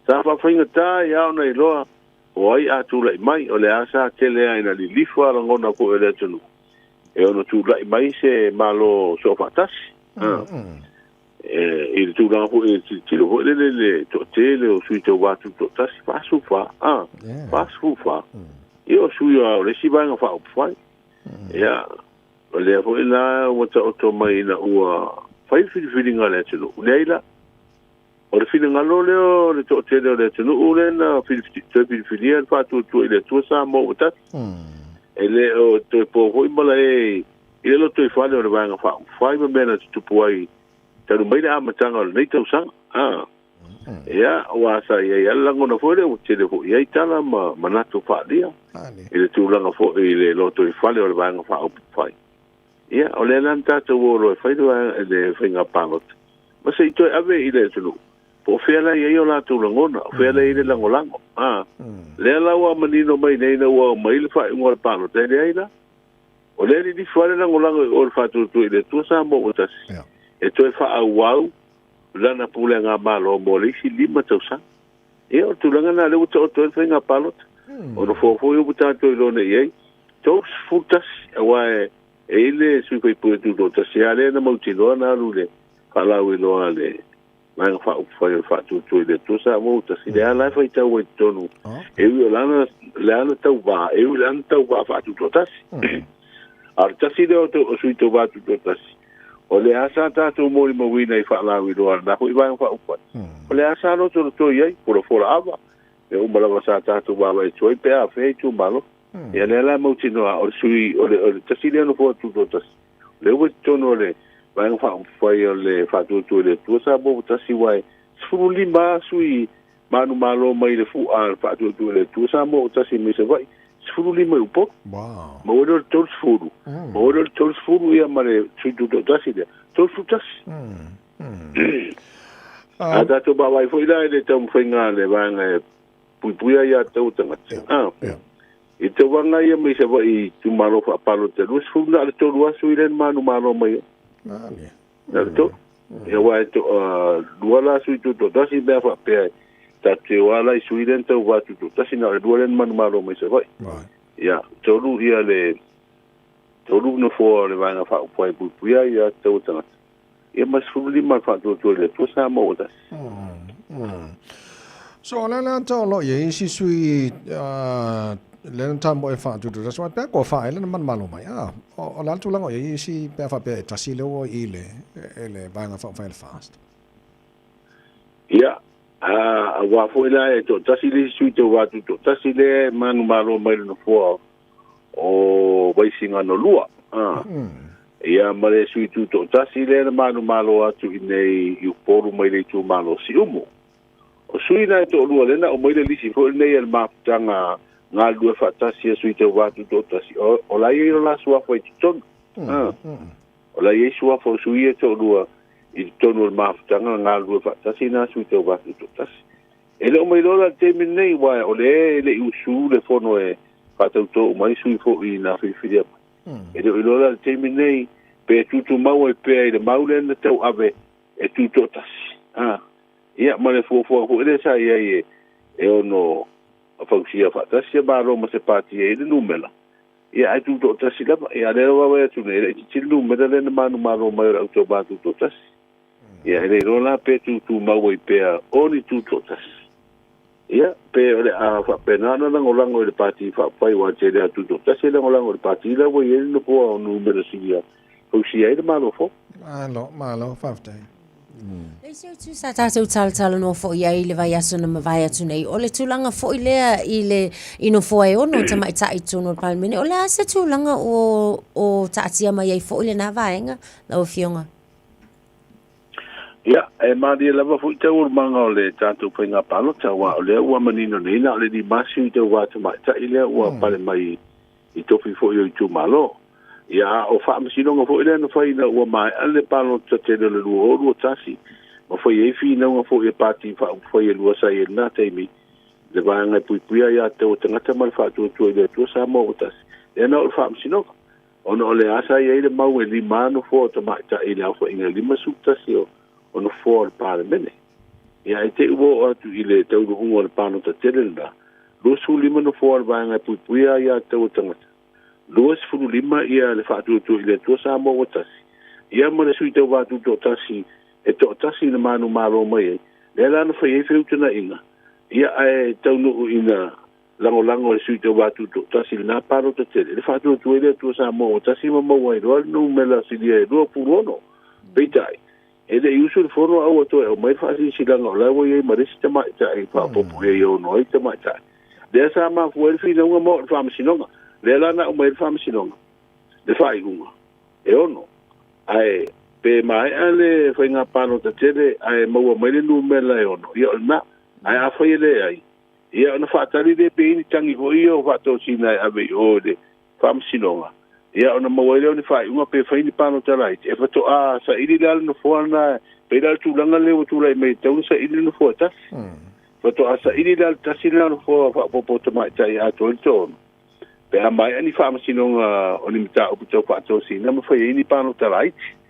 Sa faafaigata ai lava ona iloa o ai a tulai mai, o le a sa tele lava ina lilifa lagona foi o le atunuu e ono tulai mai se Malo soofaatasi. E, i le tulaga foi e tilotilo foi lele i le toatele o sui tauva tutoatasi, 44, a, 44, ia o sui o le isi vaega faaupufai. Ia, o lea foi la ua taoto mai ina ua fai le filifiliga a le atunuu, leai la, o le finagalo lea o le toatele o le atunuu lea na toe filifilia le Faatuatua i le Atua Samoa ua tasi. E le o toe po foi malae i le lotoifale o le Vaega Faaupufai ma mea na tutupu ai talu mai le amataga o lenei tausaga. A Ia, aua sa i ai lava le lagona foi lea ua tele foi i ai tala ma manatu faaalia i le tulaga foi i le lotoifale o le Vaega Faaupufai. Ia, o lea la na tatou o loa e fai le, le faiga palota, ma se i toe ave i le atunuu, po o fea la e i ai o latou lagona, o fea la e i ai le lagolago. A, lea la ua manino mai nei ina ua aumai le faaiuga o le palota, e leai la. O lea e lilifa lava le lagolago i o i le Faatuatua i le Atua Samoa ua Tasi, e toe faaauau lana pulega Malo mo le isi 5 tausaga. Ia, o le tulaga lena lea ua taoto ai le faiga palota. O nofoa foi ua tatou iloa nei i ai, 31, aua e i ai le sui faipule tutoatasi lava lea na mautinoa na alu i le faalauiloa a le Vaega Faaupufai o le Faatuatua i le Atua Samoa ua Tasi, lea la e faitau ai i totonu, e ui o lana, lana tauva, e ui i lana tauva faatutoatasi. A o le tasi lea o sui tauva tutoatasi, o lea sa tatou molimauina i faalauiloa a lena foi Vaega Faaupufai, o lea sa lotoloto i ai, folafola ava, mea uma lava sa tatou vaavaai atu ai pe a afea itumalo. Ia lea la e mautinoa, o le sui, o le, o le tasi lea nofoa tutoatasi, o lea ua i totonu o le Vaega Faaupufai o le Faatuatua i le Atua Samoa ua Tasi, aua e 15 lava sui manumalo mai le fua a le Faatuatua i le Atua Samoa ua Tasi mai Savaii, 15 i Upolu. Maua lea o le 30, maua lea o le 30 ia ma le sui tutoatasi lea, 31. A tatou vaavaai foi la i le taumafaiga a le vaega e puipuia ia te ua tagata. I tauvaga ia mai Savaii i itumalo faapalota e 20 na o le 3 aso i le manumalo mai ai. Na o le 3. Ia aua e toalua la sui tutoatasi mea faapea tatou te o lava la i sui lea na tauva tutoatasi na o le 2 lea na manumalo mai Savaii. Ia 3 ia le 3 nofoa o le Vaega Faaupufai e puipuia ia te ua tagata. Ia ma 15 le faatuatua i le Atua Samoa ua tasi. So o le a le ata o lo o i ai isi sui lea na tamoe e faatuatua tasi, pe a kua whae le na manumalo mai. Ah, o le a le tulaga o i ai isi pe a faapea e tasi lea ua i le, e le Vaega Faaupufai a le FAST. Ia, aua foi la e toatasi le isi sui tauva tutoatasi lea e manumalo mai le nofoa o Vaisigano 2. Ia ma le sui tutoatasi lea na manumalo atu i nei i Upolu mai le itumalo o Siumu. O sui na e toalua lea na aumai le lisi foi lenei a le mafutaga galulue faatasi a sui tauva tutoatasi, o la e i ai lo la suafa i totonu. O la e i ai suafa o sui ia e toalua i totonu o le mafutaga galulue faatasi na sui tauva tutoatasi. E le o mai loa la i le taimi lenei, aua o lea e le i usu le fono e faatautoo uma ai sui foi na filifilia mai. E le o iloa la i le taimi lenei pe tutumau ai pea i le mau lea na tauave e tutoatasi. A, ia, ma le fuafuaga foi lea sa i ai e ono fausia faatasi ia Malo ma se pati e i ai le numera, ia ae tutoatasi lava. Ia, a o lea ua vaavaai atu nei, e laitiiti le numera lea na manumalo mai o le au tauva tutoatasi. Ia, e le iloa la pe tutumau ai pea o ni tutoatasi. Ia, pe o le a faapena ona lagolago i le Pati Faaupufai aua e tele lava tutoatasi e lagolago i le Pati la ua i ai le nofoa o numera silia fausia ai le Malo fou. Malo, malo, faafetai. Le isi itu sa tatou talatalanoa foi i ai i le vaiaso na mavae atu nei, o le tulaga foi lea i le i nofoa e ono tamaitai i totonu o le Palemene, o le a se tulaga o taatia mai ai foi lena vaega, lau Afioga? Ia, e malie lava foi taualumaga o le tatou faiga palota, aua o lea ua manino nei na o le 5 sui tauva tamaitai lea ua pale mai i tofi foi o itumalo. Ia, a o faamasinoga foi lea na fai ina ua maea le palota tele o le 2021, ma fai ai finauga foi a pati faaupufai e lua sa i ai i lena taimi, le vaega e puipuia ia te ua tagata ma le faatuatua i le Atua Samoa ua tasi, lea na oo i le faamasinoga. Ona o le a sa i ai le mau e 5 nofoa o tamaitai i le aofaiga e 51 o nofoa o le Palemene. Ia, e te i ua oo atu i le taunuuga o le palota tele lena, 25 nofoa o le vaega e puipuia ai aiatatau a tagata, 25 ia le faatuatua i le Atua Samoa ua tasi, ia ma le sui tauva tutoatasi e toatasi na manumalo mai ai, lea la na fai ai feutanaiga, ia ae taunuu ina lagolago e le sui tauva tutoatasi i lena palota tele, le faatuatua i le Atua Samoa ua tasi ma maua ai loa le numera silia e 26. Peitai, e le i usu le fono a ua toe aumai le faasilasilaga o la ua i ai ma le isi tamaitai faaopoopo i ai e ono ai tamaitai. Lea sa mafua ai le finauga ma oo i le faamasinoga. Lea la na aumai ai le faamasinoga le faaiuga. e 6. Ae pe maea le faiga palota tele ae maua mai le numera e 6, ia o lena. Ae afai e leai, ia ona faatali lea pe i ai ni tagi foi ia o faatosina e ave i o i le faamasinoga, ia ona maua ai lea o ni faaiuga pe fai ni palota laiti, e faatoa saili la le nofoa lena, pei la o le tulaga lea ua tulai mai e tatau ona saili le nofoa e tasi. Faatoa saili la le tasi lena o nofoa faaopoopo tamaitai e atoa ai le toaono, pe a maea ni faamasinoga o ni mataupu tau faatosina ma fai ai ni palota laiti.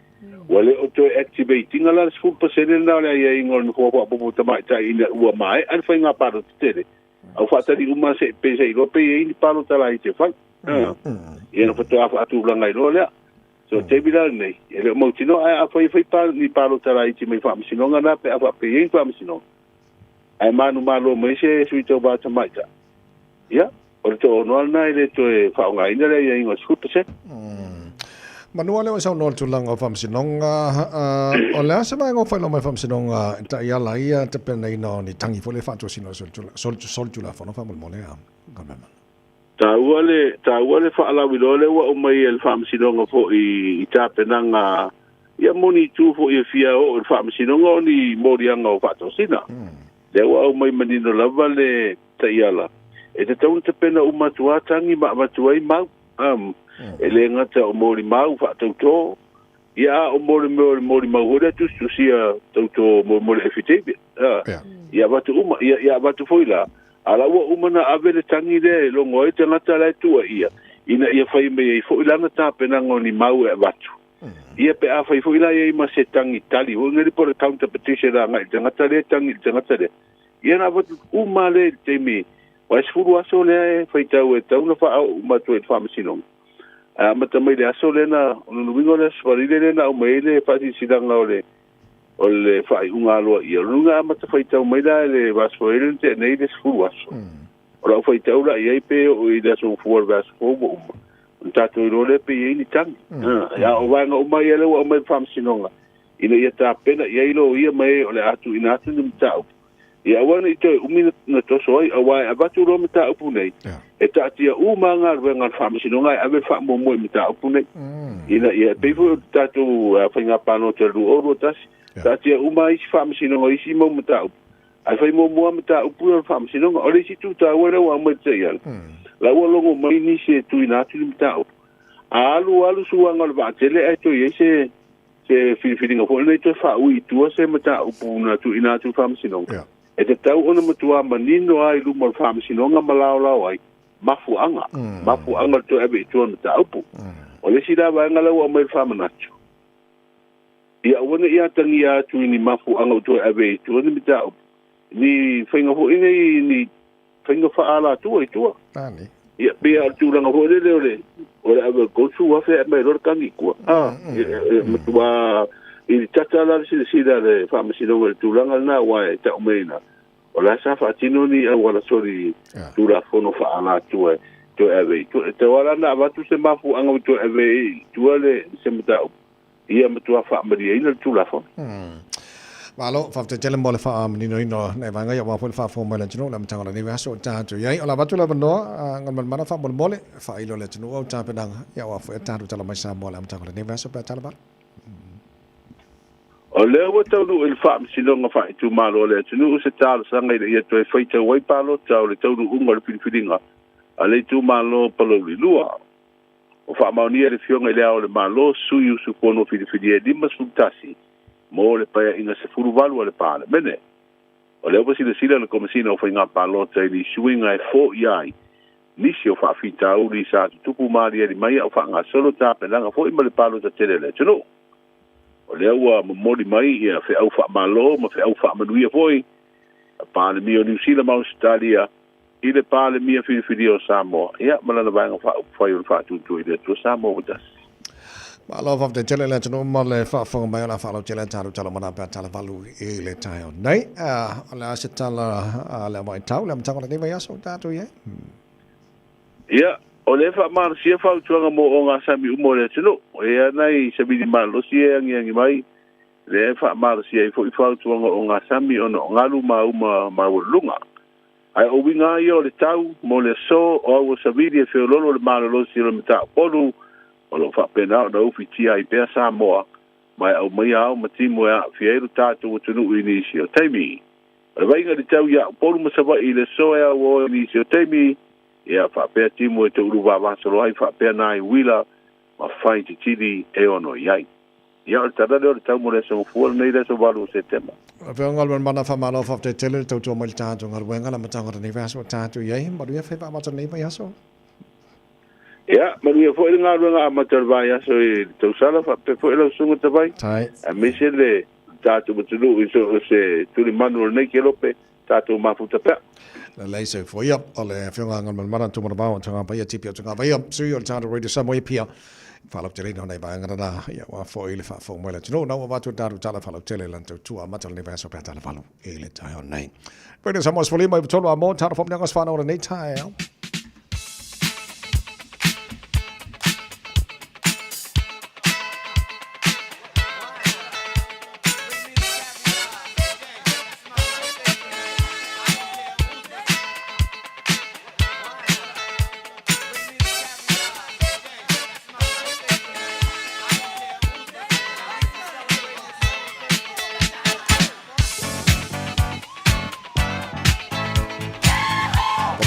Ua le o toe activate ina la le 10% lena o le aiaiga o le nofoa faaopoopo tamaitai ina ua maea le faiga palota tele, a ua faatali uma se pe se iloa pe i ai ni palota laiti e fai. Ia na faatoa faatulaga ai loa lea. So taimi la lenei, e le o mautinoa ae afai e fai pa ni palota laiti mai faamasinoga na pe a faapea i ai ni faamasinoga, ae manumalo mai se sui tauva tamaitai, ia, o le toaono lava lena e le toe faaaogaina le aiaiga o le 10%. Manua lea ua saunoa i le tulaga o faamasinoga, o le a se vaega o faailoa mai faamasinoga e taiala ai ia tapenaina o ni tagi foi lea e faatosina o solitulafono faamolemole a Government? Taua le, taua le faalauiloa lea ua aumai e le Faamasinoga foi i tapenaga ia mo ni itu foi e fia oo i le Faamasinoga o ni moliaga o faatosina. Lea ua aumai manino lava le taiala e tatau ona tapena uma atu lava tagi ma avatu ai mau. E le gata o molimau faatautō, ia a o mo le mea o le molimau foi lea tusitusia tautō mo le affidavit. Ia avatu uma, ia avatu foi la, a la ua uma ona ave le tagi lea e logo ai le tagata la e tuuaia, ina ia fai mai ai foi lana tapenaga o ni mau e avatu. Ia pe afai foi la i ai ma se tagi tali foi nei po o le counter petition agai i le tagata lea e tagi i le tagata lea, ia ona avatu uma lea i le taimi aua e 10 aso lea e faitau e tatau ona faaoo uma atu ai i le Faamasinoga. Ae amata mai le aso lea na, o lona uiga o le Aso Faraile lea na aumai ai le faasilasilaga o le o le faaiuga aloaia. O lona uiga e amata faitau mai la i le Aso Faraile na tea nei le 10 aso. O lau faitau la i ai pe oo i le aso Gafua o le vaiaso fou ua uma, ona tatou iloa lea pe i ai ni tagi. A o vaega uma ia lea ua aumai i le Faamasinoga ina ia tapena i ai loia ma e o le a tuuina atu ni mataupu. Ia aua ne i toe umi na toso ai, aua e avatu loa mataupu nei, e taatia uma lava galuega a le Faamasinoga ae ave le faamuamua i mataupu nei. Ina ia, e pei foi o le tatou faiga palota i le 2021, taatia uma lava isi Faamasinoga i isi mau mataupu, ae fai muamua lava mataupu ia o le Faamasinoga. O le isi itu taua lea ua aumai i le taiala, la ua logo mai nisi e tuuina atu ni mataupu. A alu alu suaga o le vaatele ae toe i ai se se filifiliga foi lenei toe faaui i tua se mataupu na tuuina atu i le Faamasinoga, e tatau ona matua manino lava i luma o le Faamasinoga ma laolao ai mafuaaga, mafuaaga o le toe ave i tua o le mataupu. O le isi la vaega la ua aumai i le faamanatu, ia aua ne i atagia atu i ni mafuaaga ua toe ave i tua ni mataupu, ni faiga foi nei, ni faiga faaalatua i tua. Ia, pei lava o le tulaga foi lele o le, o le ave o le 30,000 ae aumai loa le tagi i tua. A, e matua i le tata la le silasila a le Faamasinoga i le tulaga lena aua e tau mai ina, o la sa faatino ni auala soli Tulafono faaalatua e toe ave i tua. E tatau lava la ona avatu se mafuaaga ua toe ave ai i tua le se mataupu. Ia matua faamalieina le Tulafono. Malo, faafetai tele mo le faamaninoina o nai vaega ia aua foi le faafofoga mai a le atunuu i le amataga o lenei vaiaso o tatou i ai. O le avatu le avanoa, Galumalemana faamolemole, faailo i le atunuu au tapenaga ia aua foi a tatou tala mai Samoa i le amataga o lenei vaiaso pe a tala vale. O lea ua taunuu i le Faamasinoga Faaitumalo a le atunuu se talosaga ina ia toe faitau ai palota o le taunuuga o le filifiliga a le itumalo o Palauli 2. Ua faamaonia e le Afioga i Le Ao o le Malo sui usufono filifilia e 51 mo le Paeaiga 18 a le Palemene. O lea ua silasila le Komesina o Faiga Palota i ni suiga e foia ai nisi o faafitauli sa tutupu maaliali mai a o faagasolo tapenaga foi ma le palota tele a le atunuu. O lea ua momoli mai ia feau faamalo ma feau faamanuia foi a Palemia o Niu Sila ma Ausetalia i le Palemia filifilia o Samoa, ia, ma lana Vaega Faaupufai o le Faatuatua i le Atua Samoa ua tasi. Malo faafetai tele le atunuu ma le faafofoga mai o le a faalautele a tatou tala mana pe a tala valu i le taeao nei. O le a se tala a le Vaitau, le amataga o lenei vaiaso o tatou i ai? Ia, o lea e faamalosia fautuaga mo ogasami uma o le atunuu. E i ai nai savili malosi e agiagi mai, lea e faamalosia ai foi fautuaga o ogasami ona o galu ma uma maualuluga. Ae o uiga lava ia o le tau mo le aso o aua savili e feololo le malolosi o le mataupolu O loo faapena ona ufitia ai pea Samoa ma e aumaia ao ma timu e aafia ai lo tatou atunuu i nisi o taimi. O le vaaiga i le tau ia Upolu ma Savaii i le aso e auoa i nisi o taimi, ia faapea timu e toulu vavasolo ai faapea nai uila ma fai titili e ono i ai. Ia o le tala lea o le tau mo le aso Gafua lenei le aso 8 o Setema. Afioga Galuemalemana faamalo faafetai tele le tautua mai le tatou galuega le amataga o lenei vaiaso ua tatou i ai. Manuia faiva amata o lenei vaiaso. Ia, manuia foi le galuega amata o le vaiaso i le tausala faapea foi lau Susuga Tavai, aemaise le tatou atunuu i so o se tulimanu o lenei kelope, tatou mafuta pea. Lelei soifua ia o le Afioga Galumalemana Tumanavao Tagapaia Tipi o Tagapaia, sui o le tatou Radio Samoa i Apia. Faalauteleina o nei vaega nana, ia ua foi le faafofoga mai le atunuu. Na ua avatu le tatou tala faalautele i lana tautua amata o lenei vaiaso pe a tala valu i le taeao nei. Radio Samoa 15 i 3 a mo, tala faamuniaga o se whanau o lenei taeao.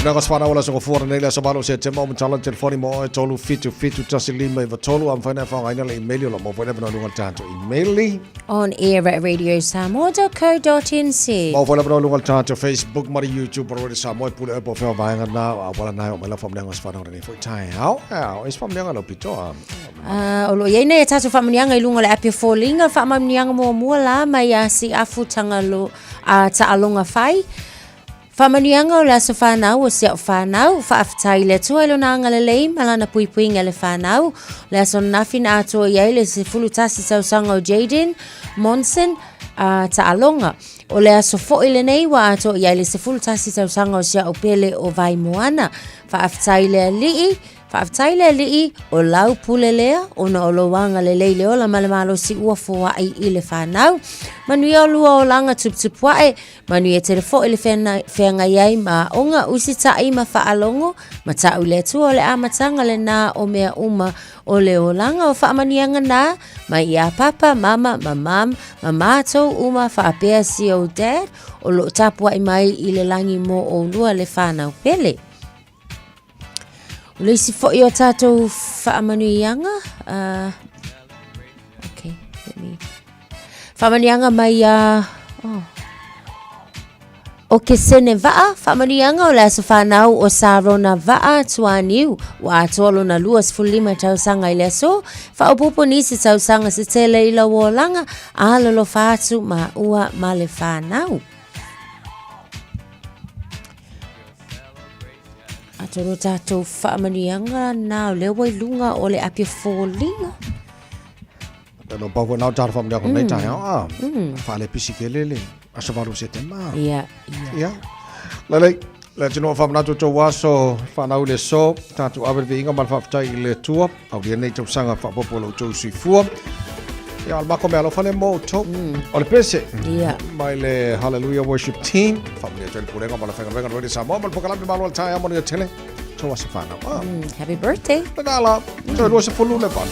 Nanga sfana ola so fua nei la so valo se tema o matala telefoni mo e tolu fitu fitu tasi lima iwa tolu am whaina whangaina le email o la mo whaina whanau lunga tātou email On air at radiosamoa.co.nz. Mo whaina whanau lunga tātou Facebook ma YouTube o Radio Samoa pule e po whea vaenga nā a wala nai o mai la whamneanga sfana ola nei foi tai au au es whamneanga lo pito a O lo o i ai nei a tatou faamanuiaga i luga o le api o foliga, o le faamanuiaga muamua la mai ia Siafu Tagalo, a Taaloga Fai. Faamanuiaga o le aso fanau o si a'u fanau, faafetai i le Atua i lona agalelei ma lana puipuiga i le fanau. O le aso ananafi na atoa i ai le 11 tausaga o Jayden Monson, a Taaloga. O le aso foi lenei ua atoa i ai le 11 tausaga o si a'u pele o Vaimoana. Faafetai i le Alii. Faafetai le Alii, o lau pule lea, ona o lou agalelei i le ola ma le malosi ua foai i le fanau. Manuia o lua olaga tuputupu ae, manuia tele foi le feagai ai ma aoga, usitai ma faalogo, ma ta'u i le Atua o le amataga lena o mea uma o le olaga. O faamanuiaga na, mai iā Papa, Mama, ma Mum, ma matou uma faapea si ou Dad, o loo tapuai mai i le lagi mo oulua le fanau pele. O le isi foi o tātou faamanuiaga, okay, let me... Faamanuiaga mai a... Oh. O ke sene vaa, faamanuiaga o le aso whanau o Sarona Vaa Tuaniu, ua atoa lona 25 tausaga i le aso, faaopoopo nisi tausaga se tele i lau olaga, alolofa atu ma ua ma le whanau. Atonu o tātou faamanuiaga nā o lea ua i luga o le api o foliga. Talo pau nau tāra whamunia nei tae ao a. Whale pisi ke lele. Aso valu se te mā. Ia, ia. Ia. Lelei, le tino whamanatu tō aso whanau le so, tātou awe le viinga ma le whaafetai i le Atua. Au lia nei tausaga faaopoopo lo outou soifua. Ia, o le mako mea alofa le mo outou. O le pese. Ia. Mai le Hallelujah Worship Team. Faamanuia atu ai le pulega ma le faigaluega Radio Samoa ma le polokalame malo o le taeao manuia tele. Tou aso fanau. Ah. Happy birthday. Lena la, toe 20 le valu.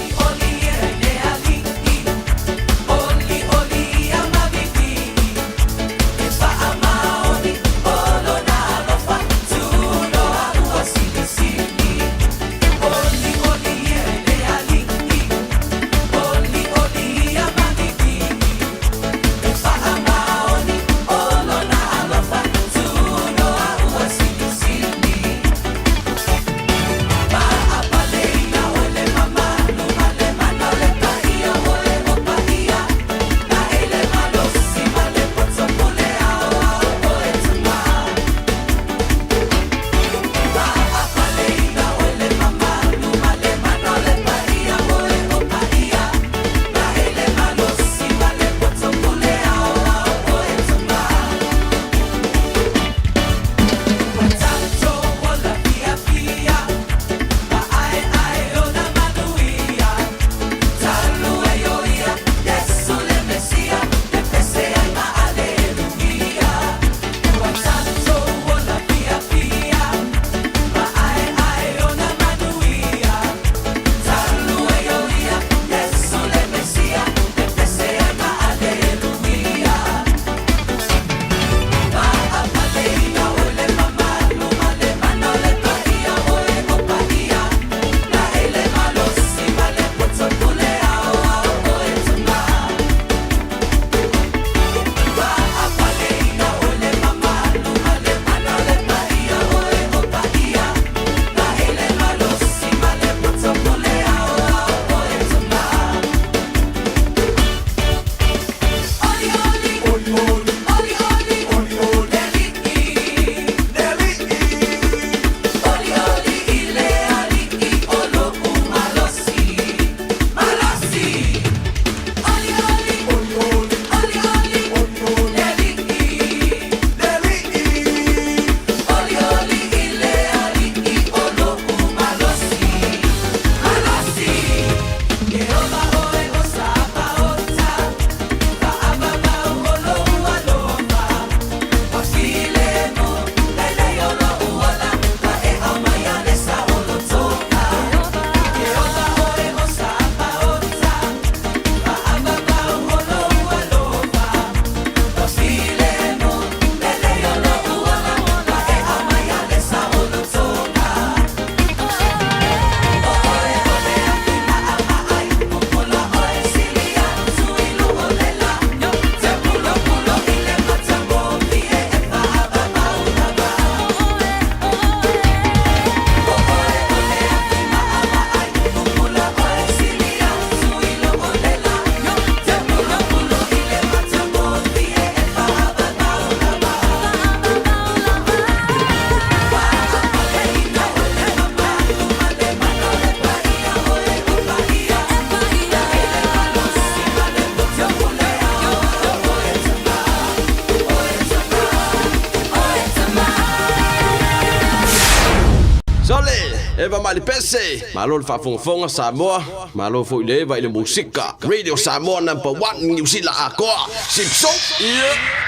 Eva mai le pese. Malo le faafogafoga Samoa, malo foi le Eva i le musika. Radio Samoa number one Niu Sila atoa. Sipso! Yeah!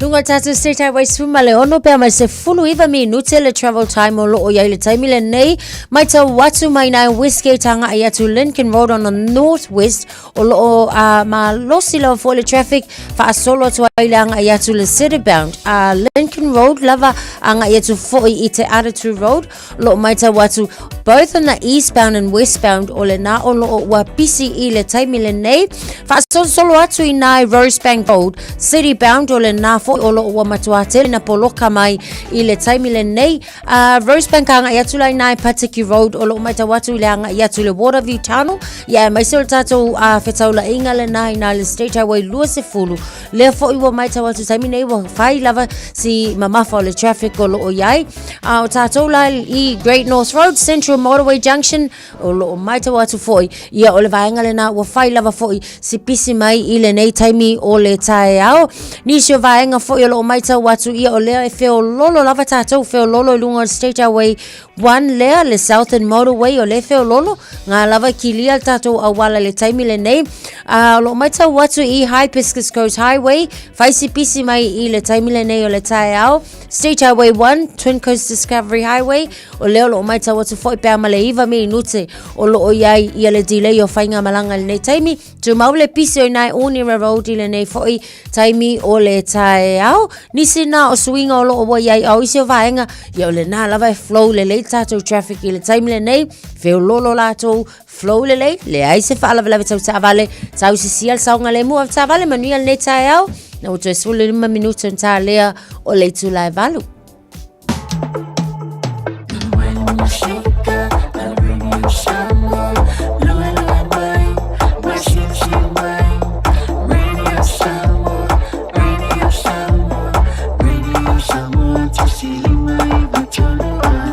Luga o le tatou State Highway 16 pea mai se 19 minute le travel time o loo iai le taimi lenei. Maitau atu mai nai Westgate agai atu Lincoln Road on the northwest o loo uh, malosi lava foi le traffic faasolo atu ai le agai atu le city bound. Uh, Lincoln Road lava agai atu foi i te Aratu Road loo maitau atu both on the eastbound and westbound o le na o loo ua pisi i le taimi lenei. Faasolosolo atu i nai Rosebank Road, city bound o le na foi o loo ua matua tele na poloka mai i le taimi lenei. Uh, Rosebank agai atu la i nai Patiki Road o loo maitau atu i le agai atu le Waterview Tunnel. Ia e maise o le tatou uh, fetaulaiga le na i nai le State Highway 20 lea foi ua maitau atu taimi nei ua fai lava si mamafa o le traffic o loo iai. A o tātou la i Great North Road, Central Motorway Junction, o loo maitau atu foi, ia o le vaega lena ua fai lava foi si pisi mai i lenei taimi o le taeao. Nisi o vaega foi o loo maitau atu, ia o lea e feololo lava tātou, feololo i luga o le State Highway 1 lea, le Southern Motorway o lea feololo, ngā lava kilia le tātou auala le taimi lenei. A o loo maitau atu i Hibiscus Coast Highway, fai si pisi mai i le taimi lenei o le taeao. State Highway 1, Twin Coast Discovery Highway, o lea o loo maitau atu foi pea ma le iva minute o loo iai ia le delay o faigamalaga i lenei taimi. Tumau le pisi o inai Onera Road i lenei foi taimi o le taeao. Nisi na o suiga o loo ua iai au isi o vaega, ia o lena lava e flow lelei tatou traffic i le taimi lenei, feololo latou, flow lelei, leai se faalavelave tau taavale, tausisia le saogalemu avetaavale, manuia lenei taeao, na ua toe 15 minute ona talea o le itula e valu.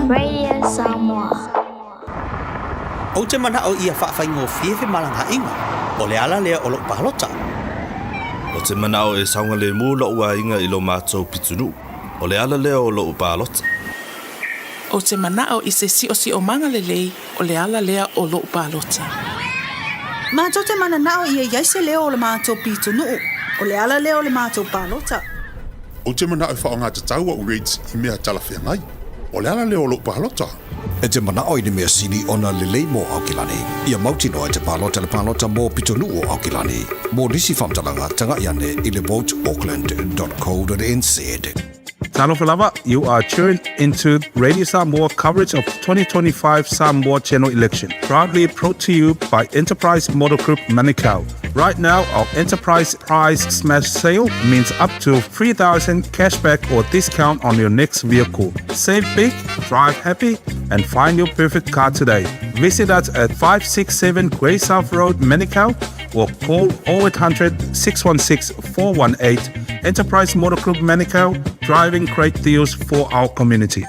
Radio Samoa. Ou te mana'o ia fa'afaigofie femalaga'iga, o le ala lea o lo'u palota. Ou te mana'o e saogalemu lo'u aiga i lo matou pitunu'u, o le ala lea o lo'u palota. Ou te mana'o i se si'osi'omaga lelei, o le ala lea o lo'u palota. Matou te manana'o ia i ai se leo o le matou pitunu'u, o le ala lea o le matou palota. Ou te mana'o e fa'aogatatau a'u rates i mea talafeagai, o le ala lea o lo'u palota. E te mana'o i le mea sili ona lelei mo Aokelani. Ia mautinoa e te palota le palota mo Pitonuu o Aokelani. Mo nisi faamatalaga, taga'i ane i le voteauckland.co.nz. Talofa lava, you are tuned into Radio Samoa coverage of 2025 Samoa General Election, proudly brought to you by Enterprise Motor Group Manukau. Right now, our Enterprise Prize Smash Sale means up to 3000 cashback or discount on your next vehicle. Save big, drive happy, and find your perfect car today. Visit us at 567 Grey South Road, Manukau, or call 0800 616 418. Enterprise Motor Group Manukau, driving great deals for our community.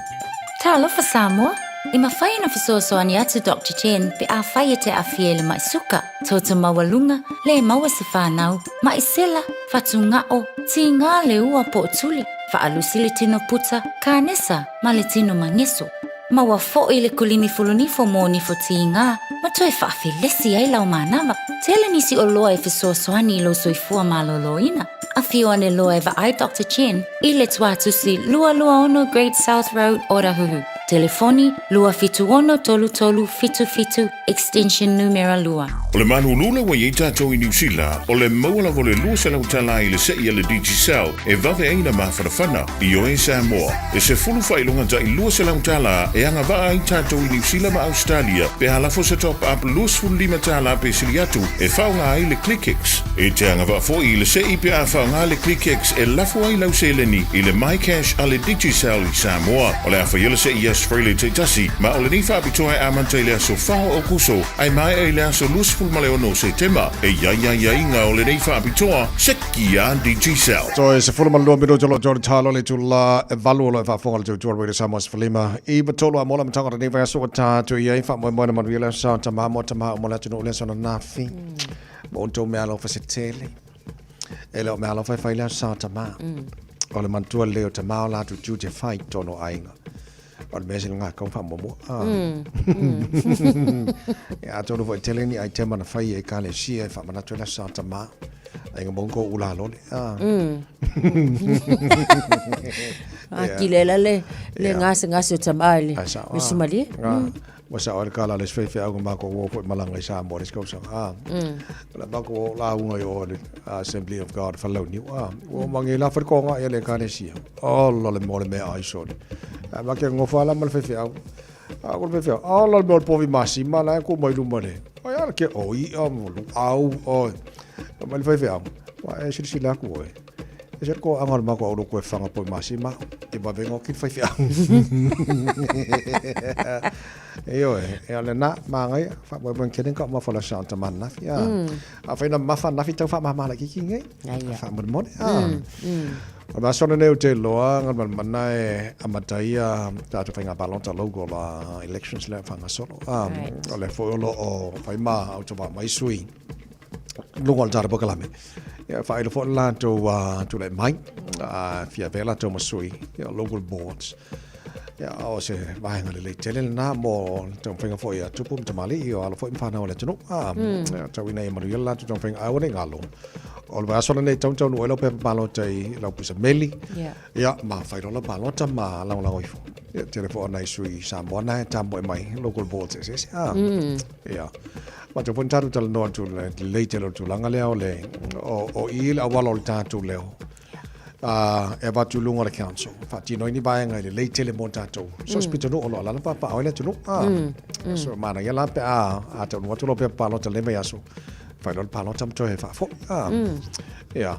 Talofa Samoa, E mafai ona fesoasoani atu Doctor Chen pe afai e te aafia i le mai suka, toto maualuga, le maua se fanau, mai sela, fatugao, tiga le ua po o tuli, faalusi le tino puta, kanesa ma le tino mageso. Maua foi le kulimi fulunifo mo nifo tiga ma toe faafelesi ai lau manava. Tele nisi oloa e fesoasoani i lou soifua maloloina. Afio ane loa e vaai Doctor Chen i le Tuatusi 226 Great South Road, Otahuhu. Telefoni, 276 3377, extension numera 2. O le malulu lea ua i ai tatou i Niu Sila, o le maua lava o le 200 tala i le se'i a le Digicel e vave ai na mafanafana. Ioe Samoa, e sefulu faailoga ta'i 200 tala e agavaa ai tatou i Niu Sila ma Ausetalia pe a lafo se top up 25 tala pe sili atu e faaaoga ai le ClickX. E te agavaa foi i le se'i pe a faaaoga le ClickX e lafo ai lau seleni i le MyCash a le Digicel i Samoa. O le a faia le se'i i aso Friday taitasi, ma o lenei faapitoa e amata i le aso 4 o Aokuso ae maea i le aso 26 o Setema. E i ai aiaiga o lenei faapitoa, seki a Digicel. Toe 12 minuti o lo o toe talo le itula e valu o lo o e faafofoga le tautua Radio Samoa 15 i 3 a mola matanga o lenei vaiaso ua tatou i ai faamoemoe na manuia le aso sa o tama mo tama uma le atunuu le aso ananafi. Ma outou meaalofa se tele. E le o meaalofa e fai le aso sa o tama. O le manatua lelei o tamā o latou tiute fai i totonu o aiga. O le mea sili ngā kau whaamuamua. Ah. Ia, atonu foi tele ni aitema na fai e ekalesia e whaamanatu e la sa tamā. Ai nga mongo ula lole. Ah. A kile la le le ngase ngase o tamā le. Me sumalie. Ua sao ai le kala a le isi faifeau na makou o foi malaga i Samoa i le isi kausaga, a. O le makou o lauga i o i le Assembly of God i Falelauniu, a. Ua uma nei la fai le koga ia le Ekalesia. Ola le mea o le meaai sole. Ae ma ke nofo lava la ma le faifeau. A ko le faifeau, ola le mea o le povi masima la e ku mai luma le. Ai ala ke o i'a mo luau oe. Mai le faifeau, ua e silasila atu oe. E se ko anga o le mako au loko e whanga poi masima, e wawenga o ki whaiwhiau. E oe, e ale nā, māngai, wha wai wen kenen ka mafa la sa ta man nafi. A, a whaina mafa nafi tau wha maha la kiki ngai. Wha mone mone. A. O nā sona nei o te loa, ngā mana e amataia tātou whainga balota logo la elections le whanga solo. A, o le foi o lo o whai mā au tō mai sui. Luga o le tala pokalame. Ia, whailo foi le latou tulai mai, fia avea latou ma sui, ia, local boards. Ia, o se vaega lelei tele lena mo le taumafaiga foi a tupu ma tamalii, o alo foi ma fanau a le atunuu. Ia, tau ina ia manuia le latou taumafaiga, ae aua ne i galo. O le vaiaso lenei e tautaunuu ai lau pepa palota i lau pusa meli. Ia, ma fai loa lau palota ma lagolago ifo. Ia, tele foi o nai sui Samoa na e tamoe mai local boards eseese. Ia. Matou foi na tatou talanoa atu le lelei tele o le tulaga lea o le o, o i le auala o le tatou leo e avatu i luga o le council faatino ai ni vaega i lelei tele mo tatou. So se pitonuu o lo o alala paapaa ai le atunuu. So manaia la pe a a taunuu atu lau pepa palota i lenei vaiaso, fai loa le palota ma toe faafoi. Ia.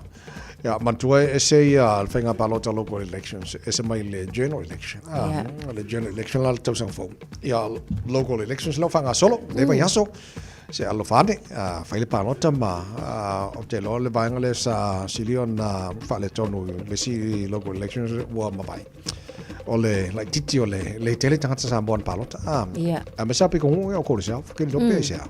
Ia, manatua e ese ia le faiga palota local elections, ese mai le general election. Le general election la le tausaga fou. Ia, local elections lau faagasolo, le vaiaso, se alofa ane, fai le palota ma ou te iloa le vaega lea sa sili ona faaletonu i le isi local elections ua mavae. O le laitiiti o le le tele tagata Samoa na palota. A me sa piko ngu e o kore se au, ke lo pe se au.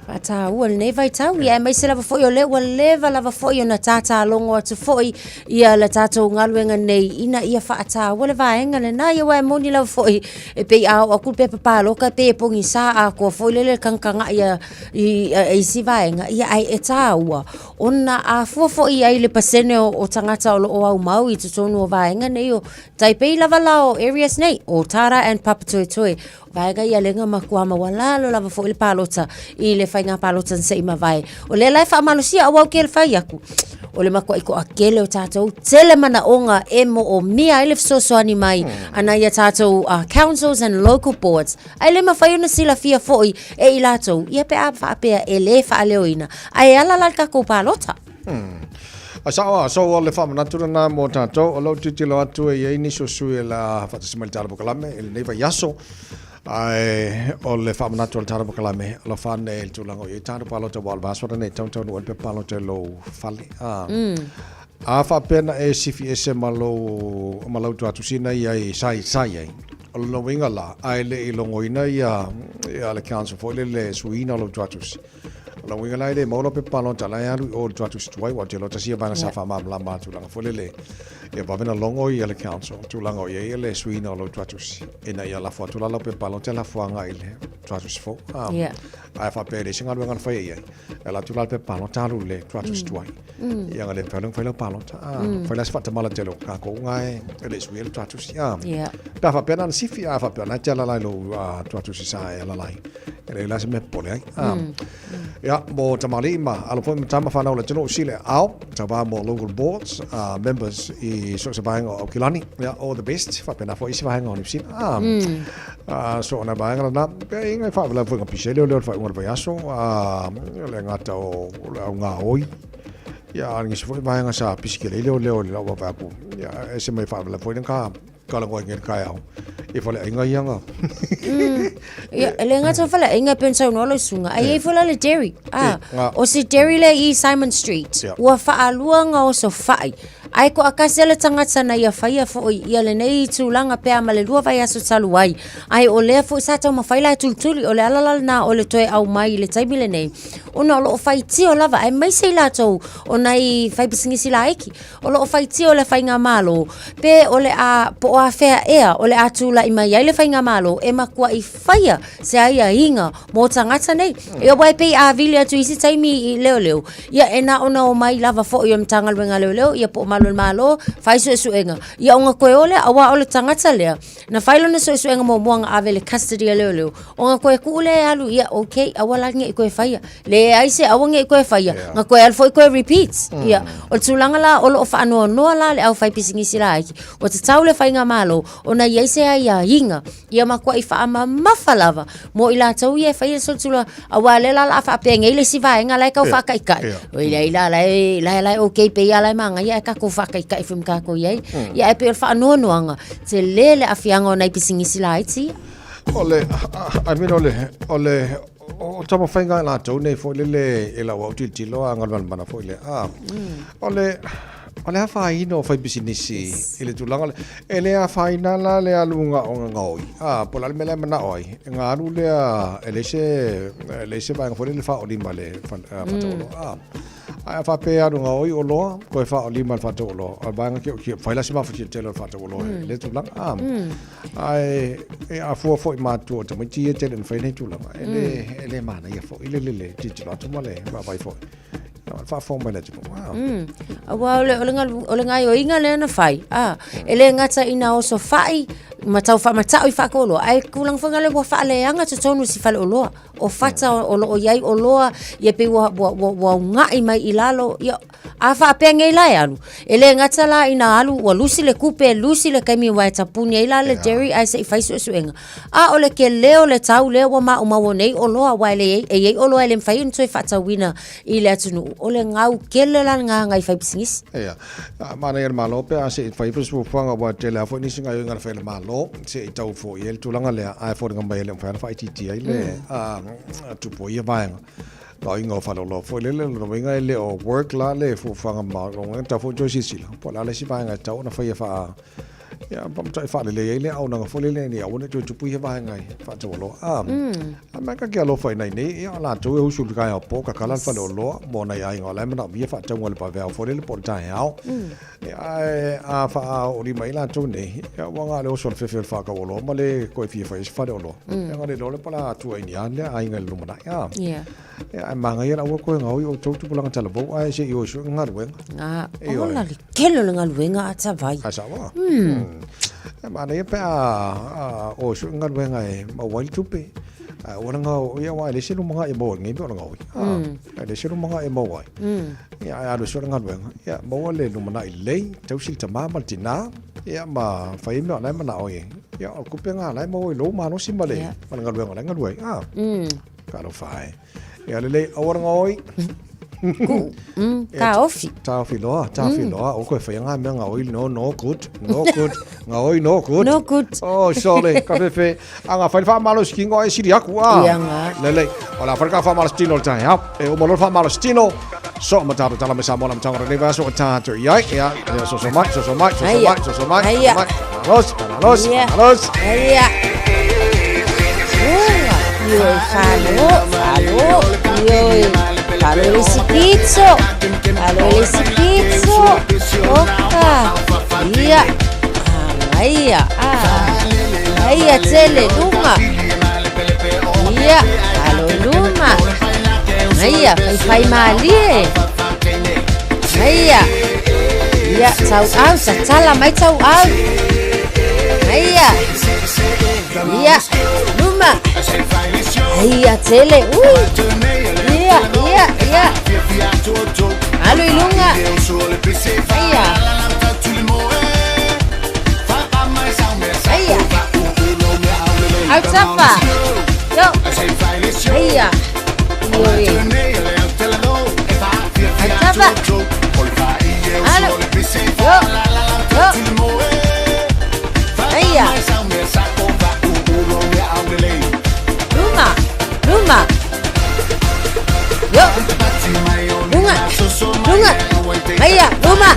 Faataua lenei vaitau, ia aemaise lava foi o lea ua leva lava foi ona tātālogo atu foi ia le tatou galuega nei ina ia faataua le vaega lena, ia aua e moni lava foi e pei a oo atu le pepa paloka e pei e pogisa atoa foi lele le kagakaga'i a i isi vaega, ia ae e taua ona a fua foi i ai le pasene o tagata o lo o aumau i totonu o vaega nei o tai pei lava la o areas nei o Tara and Papatoetoe. Vaega ia lea na matua maualalo lava foi le palota i le faiga palota na se i mavae. O lea la e faamalosia aua ou te fai atu. O le matuai toatele o tatou, tele manaoga e moomia ai le fesoasoani mai a nai a tatou councils and local boards. Ae le mafai ona silafia foi e i latou, ia pe a faapea e le faaleoina. Ae ala la le tatou palota. A sao a, so o le faamanatu lena mo tatou, o lou tilotilo atu e i ai nisi o sui o le a faatasi mai le Tala Pokalame i lenei vaiaso, ae o le faamanatu o le Tala Pokalame, alofa ane i le tulaga o i ai tatou palota, aua o le vaiaso lenei e tautaunuu ai le pepa palota i lou fale. A, a faapea na e sifi ese ma lou, ma lau tuatusina i ai, sa, sa i ai, o lona uiga la, a e le i logoina ia, ia le council foi lele e suiina o lou tuatusi, O lona uiga la e le maua lau pepa palota la e alu i o i le tuatusi tuai aua ou te iloa tasi ia vaega sa faamalamalama tulaga foi lele ia vave ona logo ia le council tulaga o i ai le suiina o lou tuatusi ina ia lafo atu la lau pepa palota e lafo agai i le tuatusi fou. Ae faapea e leai se galuega na faia i ai e alu atu la le pepa palota alu i le tuatusi tuai. Ia na le mafai ona fai lau palota. Fai la se faatamala tele o tatou na e le i suia le tuatusi. Pe a faapea na ona sifi, a faapea na e te alalai i lou tuatusi sa e alalai. E leai la se mea popole ai. Ia, mo tamalii ma alo foi ma tama whanau le atunuu sile ao, tauva mo local boards, members i so o se vaega o Aukilani. Ia, all the best, faapena foi isi vaega o Niu Sila. So o nai vaega lena, pe inga i whaawela foi nga pise leo leo le whaiunga le vaiaso, le gata o le au ngā oi. Ia, a ngisi foi vaega sa pisikele i leo leo le lau wawe aku. Ia, e se mai whaawela foi ka ka lango ai ngel kai au. E whale ainga ia nga. Ia, e le ngata whale ainga pen sau no lo sunga. Ai e whale le dairy. Ah, o se dairy le i Simon Street. Ua whaalua nga o so whai. Ae toatasi lava le tagata na ia faia foi ia lenei tulaga pe a ma le 2 vaiaso talu ai. Ae o lea foi sa taumafai la e tulituli, o le ala la lena o le toe aumai i le taimi lenei, ona o lo o faitio lava, aemaise i latou o nai faipisinisi laiti, o lo o faitio le faigamalo, pe o le a, po o afea ea o le a tulai mai ai le faigamalo e matuai faia se aiaiga mo tagata nei. Ia aua e pei a vili atu i isi taimi i leoleo, ia e na ona omai lava foi o le Matagaluega a Leoleo, ia po o Malu o le Malo, fai suesuega, ia ona toe o lea, aua o le tagata lea, na fai lona suesuega muamua na ave i le custody a leoleo, ona toe tuu lea e alu, ia okay, aua la ne i toe faia. Leai se aua ne i toe faia, na toe alu foi toe repeat. Ia, o le tulaga la o lo o faanoanoa la le aufaipisinisi laiti, ua tatau le faigamalo ona i ai se aiaiga ia matuai faamamafa lava mo i latou ia e faia le solitulafono, aua o lea la o le a faapenei le isi vaega la e tau faataitai. Oi leai la, la e, la e, la e okay pei lava la e manaia ae tatou faataitai foi ma tatou i ai. Ia ae pei o le faanoanoaga, tele le aafiaga o nai pisinisi laiti ia. O le, I mean, o le, o le, o taumafaiga a latou nei foi lele i lau au tilotilo a galumalemana foi lea. Ah, o le, o le afaina o faipisinisi i le tulaga lea. E le afaina la le aluga o gaoi. Ah, po o le a le mea la e manao ai, e ga alu lea e leai se, e leai se vaega foi lele faaolima i le faatauoloa. Ah, ae a faapea e alu gaoi oloa, toe faaolima i le faatauoloa. O le vaega ki'oki'o, fai la si mafatia tele o le faatauoloa i lea tulaga. Ah, ae e afua foi matua o tamaiti ia tele ona fai nei tulaga. E le, e le manaia foi le lele tilotilo atu ma le vaavaai foi. Faafofoga mai le atunuu. Ah. Aua o le, o le, galu, o le gaoioiga lea na fai, a, e le gata ina oso fai ma tau faamata'u i faatauoloa, ae tulaga foi lea ua faaleaga totonu i si faleoloa. O fata o lo o i ai oloa, ia pei ua, ua, ua, ua uga'i mai i lalo, ia, a faapea nei la e alu, e le gata la ina alu ua lusi le tupe, lusi le taimi aua e tapuni ai la le dairy ae se i fai suesuega. A o le tele o le tau lea ua maumau nei oloa aua e leai, e i ai oloa e le mafai ona toe faatauina i le atunuu, o le gau tele la lena a nai faipisinisi. Ia, a manaia le Malo pe a se i fai foi se fuafuaga aua e tele lava foi nisi gaoioiga na fai e le Malo se i tau foi i ai le tulaga lea, ae foliga mai e le o mafai ona faaitiitia ai le tupu o ia vaega. Gaoioiga o faleoloa foi lele, o lona uiga e le o work la le fuafuaga ma lona uiga e tatau foi ona toe silasila po o le a le isi vaega e tatau ona faia faa Ia, pa matai faalelei ai le auaunaga foi lele ina ia aua ne i toe tupu ia vaega i faataualoa. A, a mai ka ke alofa i nai nei, ia o latou e usu i le taeao po, kakala le faleoloa mo nai aiga o la e manaomia faatauga i le vaveao foi lele po o le taeao. Ia, ae a faaolima ai latou nei, ia ua na o le oso o le fefe o le faatauoloa ma le toe fia fai ai se faleoloa. Ia na le iloa lea po o le a tua i ni a lea aiga i le lumanai. A, ia, ae manaia le aua toe gaoi outou tupulaga talavou ae se i o e sue galuega. A, ola le tele o le galuega a Tavai. A sao a. E manaia pe a o e sue galuega e maua ai le tupe. Ae aua le gao, ia aua e leai se lumanai e maua i lenei mea o le gaoi. E leai se lumanai e maua ai. Ia ae alu e sue le galuega, ia maua le lumanai lelei, tausi le tama ma le tina, ia ma fai ai mea o la e manao i ai. Ia o le tupe lena o la e maua i lou malosi ma le galuega o la e galue ai. Talofa e. Ia lelei, aua le gaoi. Ku, taofi. Taofi loa, taofi loa. O koe whai ngā mea gaoi, no, no good, no good. Gaoi, no good. No good. Oh, sorry, ka fefe. A ngā whai whaamalo si kingo e siri aku, ah. Ia ngā. Lelei, o la whai ka whaamalo si tino le tae hau. E o malo whaamalo si tino. So, ma tātou tala me sa mona matanga nei vaso o tātou i ai. Ia, ia, so so mai, so so mai, so so mai, so so mai, so so mai. Malos, malos, malos. Ia. Unga, io e falo, falo, io e falo le si pizzo, falo le si pizzo. Oka. Ia. Ah, ia. Ah. Ia tele lunga. Ia, alo luma. Ia, faifai malie. Ia. Ia, tau au, tatala mai tau au. Ia. Ia, luma. Ia, tele. Ui. Ia, ia, ia. Alo i luga. Ia. Ia. Au tafa. Yo. Ia. Ioe. Au tafa. Alo. Yo. Yo. Ia. Luma. Luma. Yo. Luga. Luga. Ia. Luma.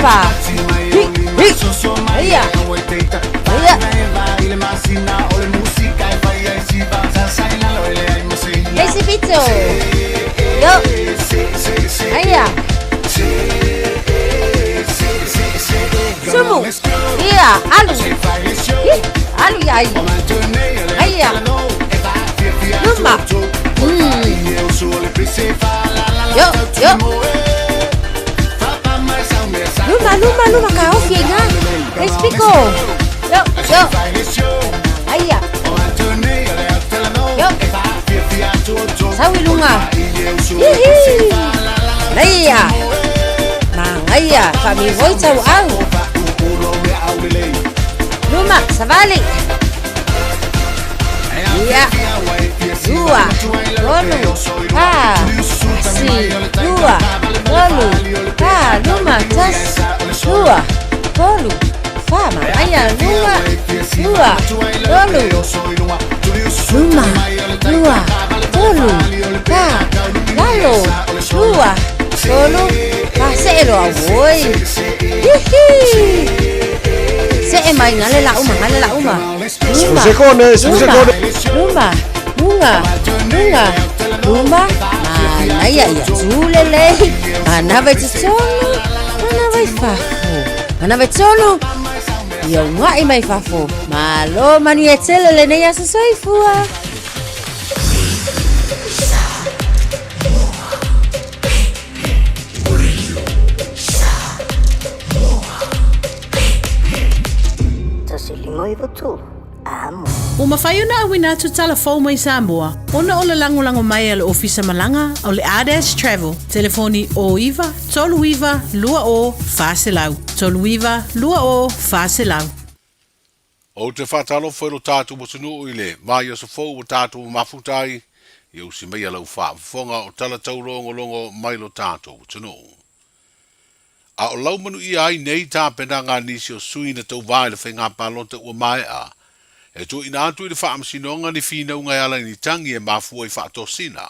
Luma. Hi, hi. Aia. Aia. Esi pito. Yo. Aia. Sumu. Ia, alu. Hi, alu ia ai. Aia. Luma. Yo, yo. Luma, luma, luma, ka ofi e ngā. Esi piko. Yo, yo. Aia. Yo. Sau i lunga. Hihi. Leia. Mangaia, whaamigoi tau au. Luma, savali. Ia. Lua, tolu, fa, si, lua, tolu, fa, luma, tasi, lua, tolu, fa, mangaia, lua, lua, tolu. Luma, lua, tolu, fa, lalo, lua, tolu, fa, se'e loa oi. Hihi. Se'e mai ngale la uma, ngale la uma. Luma, Sekone, luma, sekone. luma, lunga, lunga, luma, manaia ia tulelei, manava i totonu, manava i fafo, manava i totonu, ia uga'i mai fafo. Malo manuia tele lenei aso soifua. Ua mafai ona auina atu tala fou mai Samoa ona o le lagolago mai a le Ofisa Malaga o le Ardash Travel. Telefoni 09 39 20 400, 39 20 400. Ou te faatalofa i lo tatou atunuu i le vaiaso fou ua tatou mafuta ai, ia usi maia lau faafofoga o tala taulogologo mai lo tatou atunuu. A o laumanuia ai nei tapenaga a nisi o sui na tauvā i le faiga palota ua maea, e tuuina atu i le Faamasinoga ni finauga e ala i ni tagi e mafua i faatosina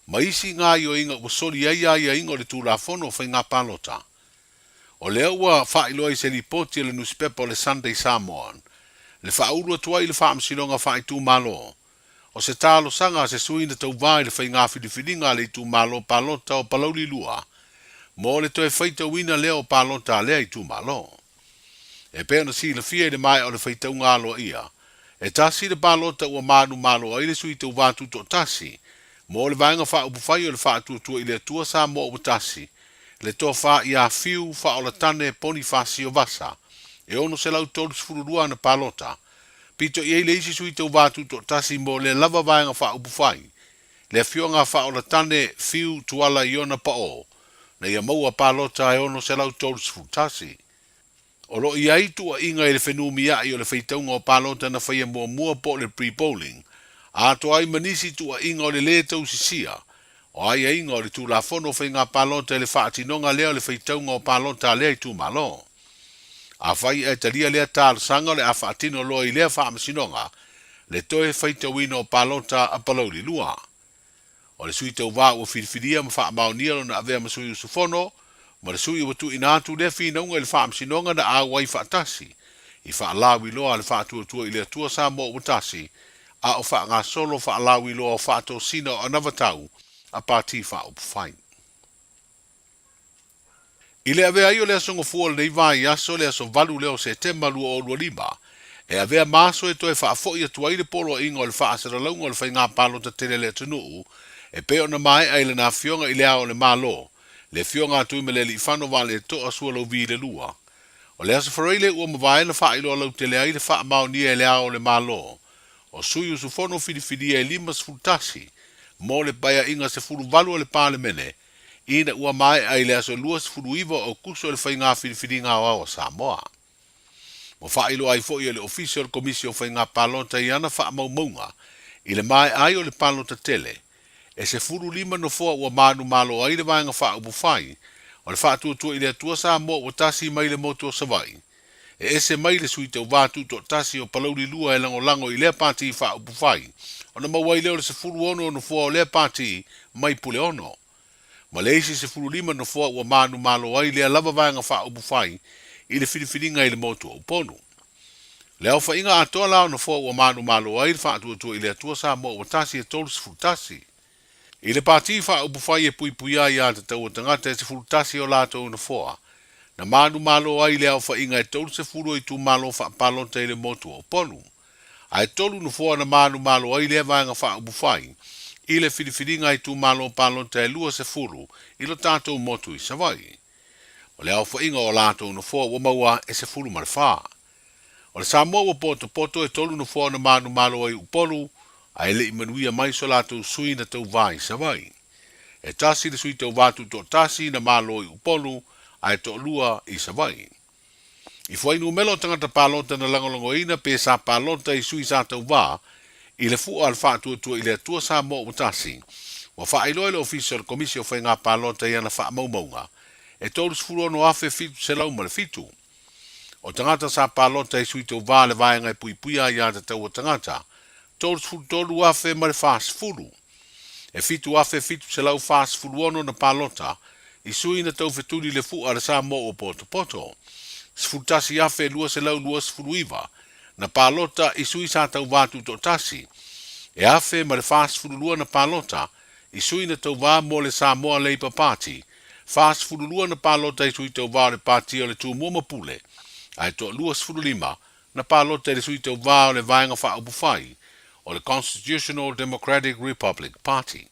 ma isi gaoioiga ua soli ai aiaiga o le Tulafono o Faiga Palota. O lea ua faailoa i se lipoti a le nusipepa o le Sunday Samoan, le faaulu atu ai i le Faamasinoga Faaitumalo, o se talosaga a se sui na tauvā i le faiga filifiliga a le itumalo palota o Palauli 2 mo le toe faitauina lea o palota a lea itumalo. E pei ona silafia i le maea o le faitauga aloaia, e tasi le palota ua manumalo ai le sui tauvā tutoatasi mo le Vaega Faaupufai o le Faatuatua i le Atua Samoa Ua Tasi, le Tofa ia Fiu Faaolatane Ponifasio Vasa, e 632 ana palota. Pito i ai le isi sui tauvā tutoatasi mo lea lava Vaega Faaupufai, le Afioga Faaolatane Fiu Tuala Iona Paʻō, na ia maua palota e 631. O lo o i ai tuuaiga i le fenumia'i o le faitauga o palota na faia muamua po o le pre-polling, atoa ai ma nisi tuuaiga o le lē tausisia o aiaiga o le Tulafono o Faiga Palota i le faatinoga lea o le faitauga o palota a lea itumalo. Afai ae talia lea talosaga o le a faatino loa i lea faamasinoga le toe faitauina o palota a Palauli 2. O le sui tauvā ua filifilia ma faamaonia lona avea ma sui usufono, ma le sui ua tuuina atu lea finauga i le Faamasinoga na auai faatasi i faalauiloa a le Faatuatua i le Atua Samoa Ua Tasi, a o faagasolo faalauiloa o faatosina o anavatau a Pati Faaupufai. I le avea ai o le Aso Gafua o lenei vaiaso, le aso 8 lea o Setema 2025, e avea ma aso e toe faafoi atu ai le poloaiga o le faasalalauga o le faiga palota tele a le atunuu e pei ona maea i lana afioga i Le Ao o le Malo, le Afioga a Tuimalealiifano Vaaleto'a Sualauvi le Lua. O le Aso Faraile ua mavae na faailoa lautele ai le faamaonia e Le Ao o le Malo o sui usufono filifilia e 51 mo le Paeaiga 18 a le Palemene ina ua maea i le aso 29 o Aokuso le faiga filifiliga aoao a Samoa. Ua faailoa ai foi e le Ofisa o le Komisi o Faiga Palota i ana faamaumauga i le maea ai o le palota tele, e 15 nofoa ua manumalo ai le Vaega Faaupufai o le Faatuatua i le Atua Samoa ua tasi mai le motu o Savaii, E ese mai le sui tauvā tutoatasi o Palauli 2 e lagolago i lea pati faaupufai, ona maua ai lea o le 16 o nofoa o lea pati mai Puleono. Ma le isi 15 nofoa ua manumalo ai lea lava vaega faaupufai i le filifiliga i le motu o Upolu. Le aofaiga atoa la o nofoa ua manumalo ai le Faatuatua i le Atua Samoa Ua Tasi e 31. I le Pati Faaupufai e Puipuia Aiatatau a Tagata e 11 o latou nofoa, na manumalo ai le aofaiga e 30 o itumalo faapalota i le motu o Upolu. Ae tolu nofoa na manumalo ai lea Vaega Faaupufai i le filifiliga a itumalo palota e 20 i lo tatou motu i Savaii. O le aofaiga o latou nofoa ua maua e 14. O le Samoa ua potopoto e tolu nofoa na manumalo ai Upolu ae le i manuia mai so latou sui na tauvā i Savaii. E tasi le sui tauvā tutoatasi na malo i Upolu ae toalua i Savaii. I fuainumera o tagata palota na lagolagoina pe sa palota i sui sa tauvā i le fua a le Faatuatua i le Atua Samoa ua Tasi, ua faailoa e le Ofisa o le Komisi o Faiga Palota i ana faamaumauga e 36,707 o tagata sa palota i sui tauvā le vaega e puipuia aiatatau a tagata, 33,040. E 7,746 na palota i sui na taufetuli le fua a le Samoa ua potopoto. 11,229 na palota i sui sa tauvā tutoatasi. E 1,042 na palota i sui na tauvā mo le Samoa Labour Party. 42 na palota i sui tauvā o le Pati o le Tumua ma Pule, ae toa 25 na palota i le sui tauvā o le Vaega Faaupufai o le Constitutional Democratic Republic Party.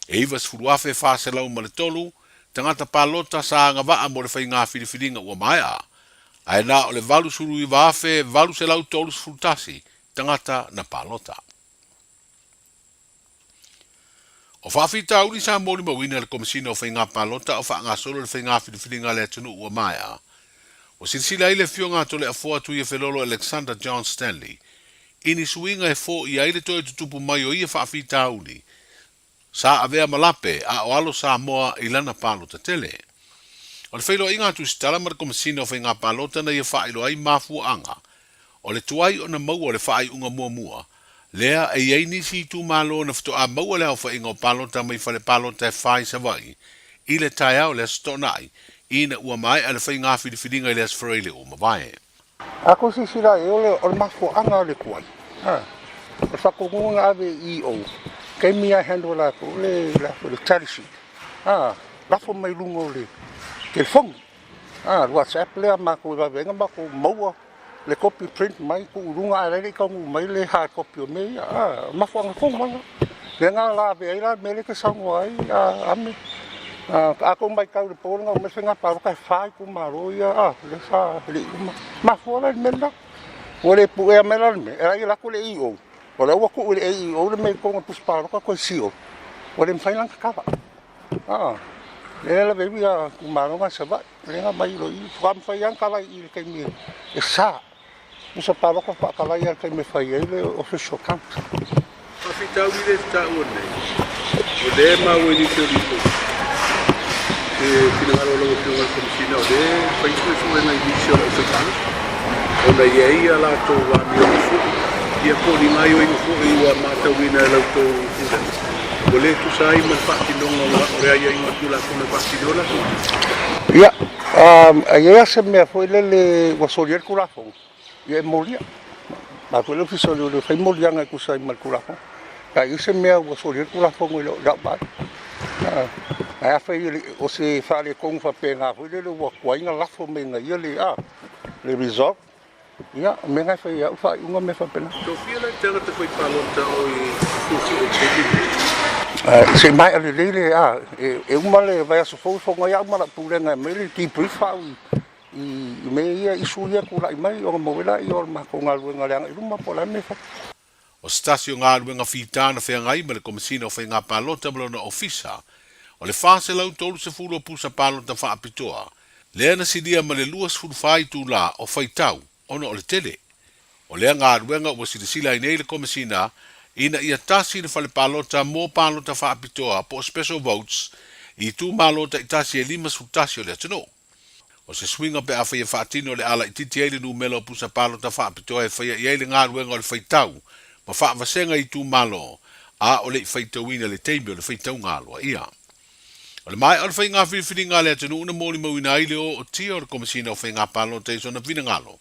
E 90,403 tagata palota sa agavaa mo le faigā filifiliga ua maea, ae na o le 89,831 tagata na palota. O faafitauli sa molimauina e le Komesina o Faiga Palota o faagasolo le faiga filifiliga a le atunuu ua maea. Ua silasila ai le Afioga a Toleafoa Tuiafelolo Alexander John Stanley i ni suiga e foia ai le toe tutupu mai o ia faafitauli sa avea ma lape a o alo Samoa i lana palota tele. O le feiloaiga a Tusitala ma le Komesina o Faiga Palota na ia faailoa ai mafuaaga o le tuai ona maua o le faaiuga muamua lea e i ai nisi itumalo na faatoa maua le aofaiga o palota mai fale palota e fa i Savaii i le taeao o le Aso Toonai ina ua maea le faiga filifiliga i le Aso Faraile ua mavae. A kou silasila i ai, o le mafuaaga o le tuai, o le faatonuga na ave i EO, taimi lava e handle e latou le tally sheet, lafo mai luga o le telefoni, le WhatsApp lea a matou e vave ai ona matou maua le copy print mai tuu i luga ae la e le i taunuu mai le hard copy o mea ia. A, o mafuaaga tonu lava. Lea na la ave ai la le mea lea e te saunoa ai a Ame. A, a tou matau i le po lena ua aumai le faiga palota e fa itumalo ia a, lea sa le i uma. Mafua la i le mea lena. Ua le puea mai la le mea, e la i alu atu le AEO. O lea ua tuu i le AEO le mea i totonu o le pusi palota toe seal. Ua le mafai la ona tatala. A, lea la ave ai ia itumalo na i Savaii. Lea na aumai loa i i, faatoa mafai lava ona tala i i le taimi e sa. Pusa palota faatoa tala i le taimi e fai ai le official count. Faafitauli lea e taua nei, o lea e maua i nisi o lipoti, se finagalo o lau Afioga i le Komesina o lea e fai suesuega i nisi o le aufaigaluega, ona e i ai a latou amioga foi, ia po o ni gaoioiga foi ua matauina e la outou pulega, ua le tusa ai ma le faatinoga o le aiaiga o le Tulafono e faatino ai latou tiute. Ia, a i ai lava se mea foi lele ua solia ai le Tulafono, ia e molia. A foi le Ofisa o Leoleo e fai moliaga e tusa ai ma le Tulafono. Pe a i ai se mea ua solia ai le Tulafono i lau vaai. Ae afai o se faaletonu faapena foi lele ua tuai ona lafo mai e ia le, a, le result, ia, o mea na e fai e au faaiuga mea faapena. Tofia la i tagata fai palota o i fuafua i le taimi lenei. Se i maea lelei le, a, e uma le vaiaso fou e fono ai au ma lau pulega e aumai le debrief au i mea ia, issue ia e tulai mai ona maua ai lea o le matou galuega i le agai i luma po o le a le mea e fai. O se tasi o galuega fita na feagai ma le Komesina o Faiga Palota ma lona Ofisa, o le 430 o pusa palota faapitoa, lea na silia ma le 24 itulā o faitau ona o le tele. O lea galuega ua silasila ai nei le Komesina ina ia tasi le fale palota mo palota faapitoa po o special votes i itumalo taitasi e 51 o le atunuu. O se suiga pe afai e faatino le a laitiiti ai le numera o pusa palota faapitoa e faia i ai le galuega o le faitau ma faavasega i itumalo, a o le i faitauina le taimi o le faitauga aloaia. O le maea o le faiga filifiliga a le atunuu na molimauina ai le ootia o le Komesina o Faiga Palota i sona finagalo,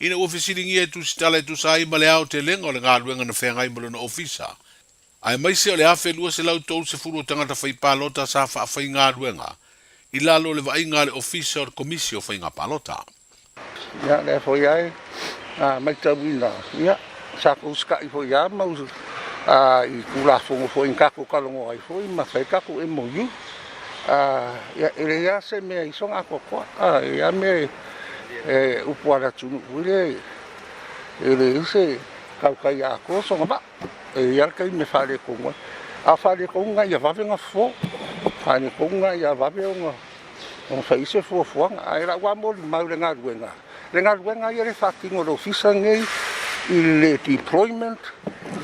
ina ua fesiligia e tusitala e tusa ai ma le aotelega o le galuega na feagai ma lona ofisa, aemaise o le 1,230 o tagata fai palota sa faafaigaluega i lalo o le vaaiga a le Ofisa o le Komisi o Faiga Palota. Ia, lea foi ai a matauina, ia, sa tou usitai foi lava ma i Tulafono foi na tatou talanoa ai foi ma fai tatou MOU. Ia, e leai lava se mea i soona atoatoa, e leai lava mea e upu a le atunuu foi lea, e leai se tautai atoa sona vaa. E i ai lava le taimi e faaletonu ai. A o faaletonu lena ia vave ona fofo, faaletonu lena ia vave ona ona fai ai se fuafuaga. Ae o lau lava molimau i le galuega, le galuega ia lea e faatino e le Ofisa lenei i le deployment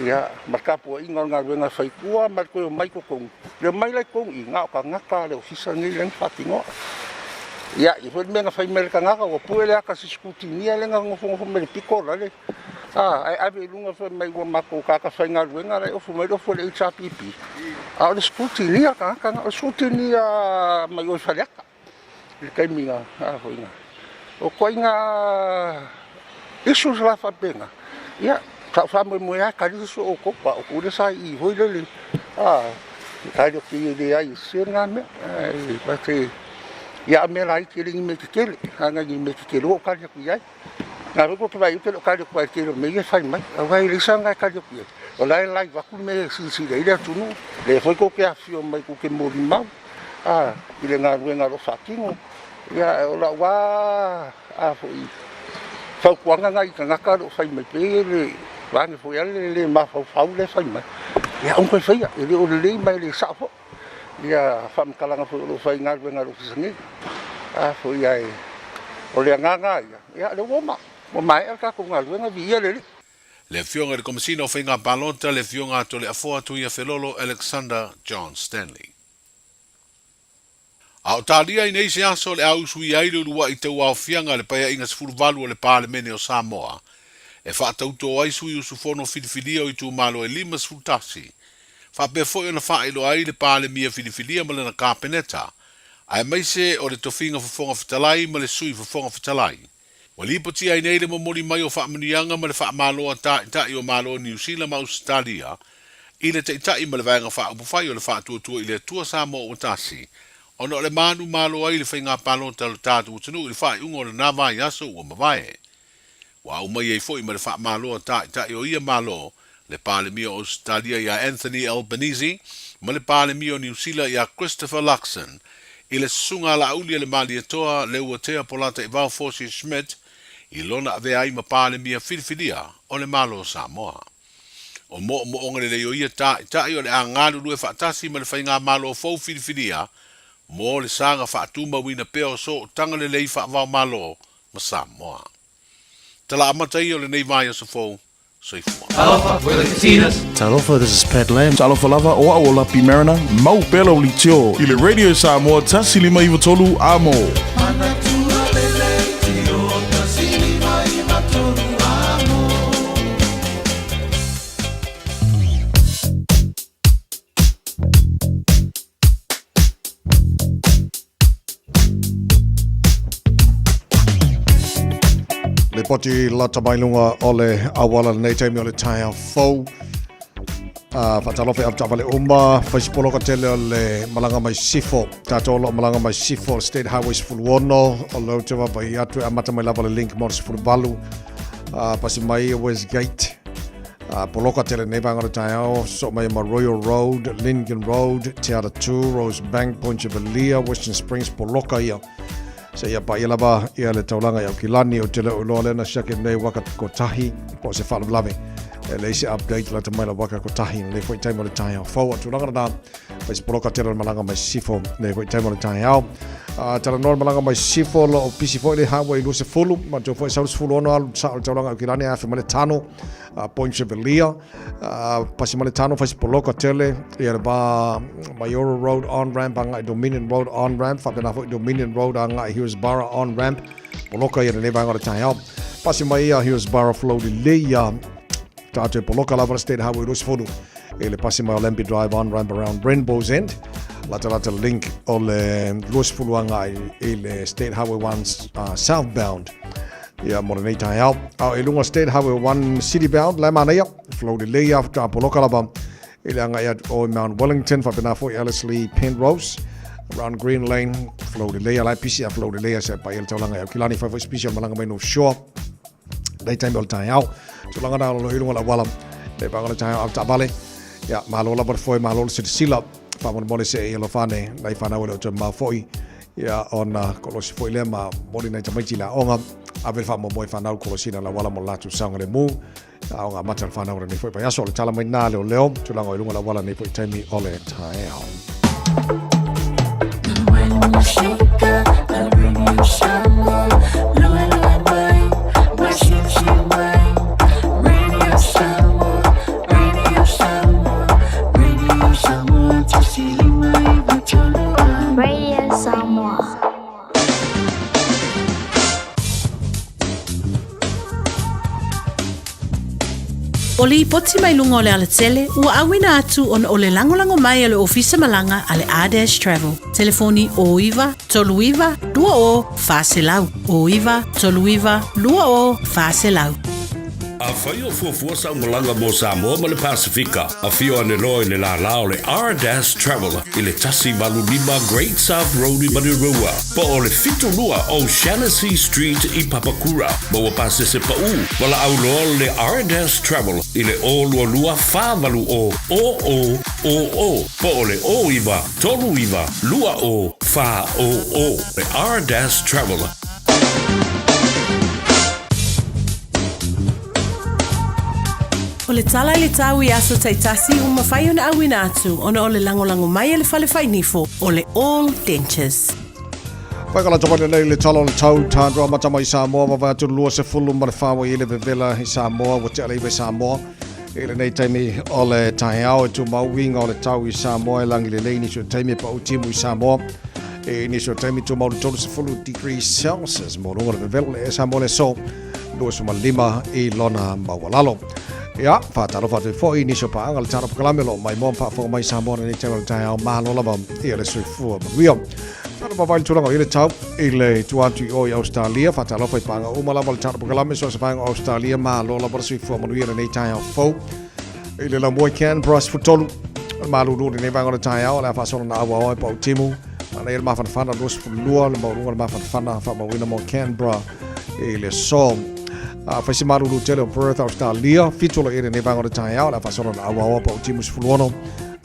ia ma le tapuaiga o le galuega e fai i tua ma le toe omai i totonu. Le omai la i totonu i i, na o tagata a le Ofisa lenei lea na faatinoa. Ia, e i ai foi le mea na fai mai e le tagata, ua pue le ata a se scrutineer lea na nofonofo mai le pito o lale, a, ae ave i luga fai mai ua matou tagata faigaluega la e ofu mai le ofu a le HRPP. A o le scrutineer le tagata lena, o le scrutineer mai o i Faleata i le taimi na, a foi na. O ituaiga issues la faapena, ia, sa ou faamoemoe lava e tali se isi o outou, aua o outou lea sa i i foi lele, a, e le o leai e sese lena mea. Ae but, ia a o mea laiti e le ni mea tetele, leaga e le ni mea tetele ua ou tali atu i ai. Na foi kou te vaai ou te le o tali atu ai i le tele o mea ia e fai mai. Aua e leai sa na e tali atu i ai. O la e live atu le mea e silasila ai le atunuu. Lea foi tou te afifio mai tou te molimau a i le galuega o lo o faatino. Ia o lau lava a foi fautuaga na i tagata o lo o fai mai pei e le vaeane foi lava le le mafaufau lea e fai mai. Ia aua toe faia, e le o lelei ma e le sao foi. Ia faamatalaga foi o lo o fai i galuega a le Ofisa nei. A foi ae o le agaga lava ia, ia lea ua uma, ua maea le tatou galuega, viia le Alii. Le Afioga i le Komesina o Faiga Palota, le Afioga a Toleafoa Tuiafelolo Alexander John Stanley. A o talia i nei se aso o le a usuia ai le uluai tauaofiaga a le Paeaiga 18 o le Palemene o Samoa e faatauto ai sui usufono filifilia o itumalo e 51, faapea foi ona faailoa ai le Palemia filifilia ma lana Kapeneta, aemaise o le tofiga Fofoga Fetalai ma le Sui Fofoga Fetalai. Ua lipotia ai nei le momoli mai o faamanuiaga ma le faamalo a Taitai o Malo o Niu Sila ma Ausetalia i le Taitai ma le Vaega Faaupufai o le Faatuatua i le Atua Samoa Ua Tasi ona o le manumalo ai le faiga palota a lo tatou atunuu i le faaiuga o lena vaiaso ua mavae. Ua aumai ai foi ma le faamalo a Taitai o ia Malo, le Palemia o Ausetalia ia Anthony Albanese ma le Palemia o Niu Sila ia Christopher Luxon i le susuga a Laauli a le Malietoa Leuatea Polataivao Fosi Schmidt i lona avea ai ma Palemia filifilia o le Malo o Samoa. O moomooga lelei o ia Taitai o le a galulue faatasi ma le Faigamalo fou filifilia mo le saga faatumauina pea o sootaga lelei faavaomalo ma Samoa. Tala amata ia o lenei vaiaso fou. Soifua. Talofa, we're the Katinas. Talofa, this is Pat Lam. Talofa lava, o au o Lapi Mariner, mau pea lau leitio i le Radio Samoa 153 Amo. Manatua le leitio 153 Amo. Lipoti lata mai luga o le auala lenei taimi o le taeao fou. Faatalofa i avetaavale uma, fai se poloka tele o le malaga mai sifo. Tatou o lo o malaga mai sifo o le State Highway 16, o lea ou te vaavaai atu e amata mai lava le link mo le 18, pasi mai Westgate. Poloka tele nei vaega o le taeao, sosoo mai ma Royal Road, Lincoln Road, Te Atatū, Rosebank, Point Chevalier, Western Springs, poloka ia. Seia paia lava ia le taulaga i Aukilani, ou te le o iloa lea na siaki nei waka kotahi, po o se faalavelave. E leai se update lata mai la waka kotahi, lenei foi taimi o le taeao fou. A tulaga lena, fai se poloka tele o le malaga mai sisifo, lenei foi taimi o le taeao. Talanoa le malaga mai sisifo, o lo o pisi foi le highway 20, matou foi sau le 16 alu sao i le taulaga i Aukilani, ae afe mai le Tano, Point Chevalier, pasi mai le Tano, fai se poloka tele, ia le va Maioro Road on ramp agai Dominion Road on ramp, faapena foi Dominion Road agai Hillsborough on ramp, poloka ia lenei vaega o le taeao. Pasi mai ia Hillsborough flow lelei ia tātou e poloka lava le State Highway 20 e le pasi mai o Lambie Drive on ramp around Rainbow's End. Latalata Link o le 20 agai i le State Highway 1 southbound ia mo lenei taeao. A i luga State Highway 1 city bound, la e manaia, flow lelei a faatoa poloka lava i le agai atu o i Mount Wellington, faapena foi Ellerslie Penrose, around Green Lane, flow lelei a la e pisi a flow lelei a se pai le taulaga i Aukilani, fai foi se pisi o le malaga mai North Shore. Nei taimi o le taeao. Tulaga na o lo i luga o le auala. Nei vaega o le taeao au taavale. Ia, malo lava le foe, malo le silasila. Faamolemole se i alofa ane nai fanau e le o toe mamao foi. Ia, ona kolosi foi lea ma momoli nai tamaiti i le aoga. Ave le faamoemoe i fanau le kolosina o le auala mo le latou saogalemu. Aoga amata le fanau o lenei foi vaiaso. O le tala mai lena a leoleo, tulaga o i luga o le auala lenei foi taimi o le taeao. Radio Samoa. O lipoti mai luga o le alatele ua auina atu ona o le lagolago mai a le Ofisa Malaga a le R-Dash Travel. Telefoni 09 39 20 400, 09 39 20 400. Afai o fuafua sau malaga mo Samoa ma le Pasifika, afio ane loa i le lālā o le R-Dash Travel i le 185 Great South Road i Manurewa, po o le 72 O'Shannessy Street i Papakura. Maua pasese paʻū, valaau loa le R-Dash Travel i le 022 480 00 00 po o le 09 39 20 400. Le R-Dash Travel. O le tala i le tau i aso taitasi ua mafai ona auina atu ona o le lagolago mai a le fale fainifo o le All Dentures. Whaikala tau nei le tala o le tau, tāndroa mata mai Samoa, wawae atu 20 ma le whāwa i le vevela i Samoa, ua te ala iwe Samoa. I lenei taimi o le taeao e tumau uiga o le tau i Samoa e lagi lelei nisi o taimi e pau timu i Samoa. I nisi o taimi tumau le 30 degrees Celsius mo luga o le vevela le e Samoa le so 25 i lona maualalo. Ia, whātalofa atu foi nisi o paaga le tala pokalame lo mai moa whaafoga mai Samoa lenei taimi o le taeao malo lava ia le soifua manuia. Tala pa vai tulaga i le tau i le tua atu i o i Australia, whātalofa i pānga uma lava le tala pokalame so se vaenga o Australia malo lava le soifua manuia lenei taeao fou. I le lamua i Canberra, 13, o le malulu lenei vaenga o le taeao, o le a faasolo na aua oe pau timu. Ana ia le mafanafana 22, le maualuga le mafanafana faamauina mo Canberra i le so. Fai se malulu tele o Perth, Australia, 7 o lo i lenei vaenga o le taeao, o le a faasolo na aua oe pau timu 16,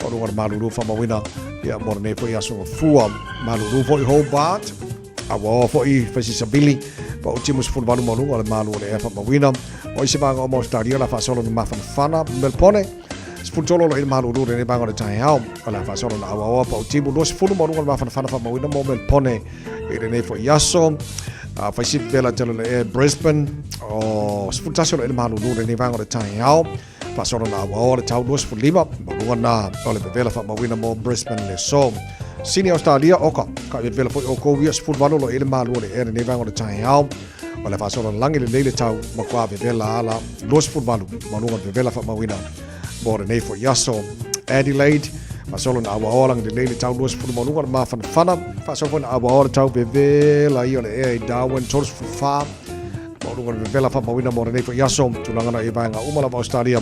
maualuga le malulu faamauina ia mo lenei foi aso gafua. Malulu foi Hobart, aua oa foi fai se savili, pau timu 18 maualuga le malu o le ea faamauina. O isi vaega uma o Australia, o le a faasolo na mafanafana. Melpone, 13 lo i le malulu lenei vaega o le taeao, o le a faasolo na aua oa pau timu 20 maualuga le mafanafana faamauina mo Melpone i lenei foi aso. Fai si vela tele le ea Brisbane, o 11 o lo i le malulu lenei vaega o le taeao, faasolo na aua oa le tau 25 maualuga na o le vevela faamauina mo Brisbane le so. Sini Australia, oka, ka vevela foi o kou ia 18 lo i le malu o le ea lenei vaega o le taeao, o le faasolo na lagi lelei le tau ma kua vevela ala 28 maualuga le vevela faamauina mo lenei foi aso. Adelaide, faasolo na aua oa lagi lelei le tau 20 maualuga le mafanafana, faasolo foi na aua oa le tau vevela ia o le ea i Darwin 34 maualuga le vevela faamauina mo lenei foi aso. Tulaga na i vaega uma lava Australia,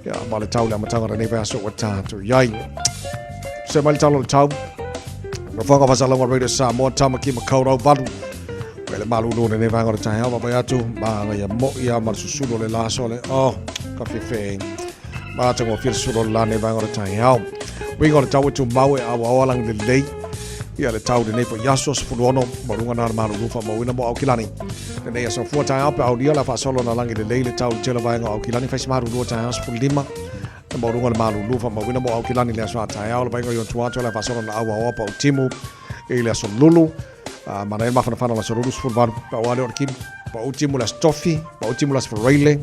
ia, ma le tau le amataga o lenei vaiaso ua tatou i ai. Se mai le tala o le tau, Nofoaga Faasalaga Radio Samoa, Tamaki Makaurau 8. Ko le malulu lenei vaega o le taeao, vaavaai atu, ma ia moi ia ma le susulu o le la so le, oh, ka fefe. Ma tangofie le susulu o le la nei vaega o le taeao. Uiga o le tau e tumau e aoaoa langi lelei. Ia le tau lenei foi aso 16, maualuga na le malulu faamauina mo Aukilani. Lenei aso fua taeao pe aulia la faasolo na langi lelei le tau tele vaega o Aukilani fai se malulu o taeao 15. Le maualuga le malulu faamauina mo Aukilani le aso a taeao le vaega i ona atu la faasolo na aoaoa pa utimu i le aso lulu. Mana e mafanafana la aso lulu 18 pa o ale o le kimi. Pa utimu le aso tofi, pa utimu le aso faraile,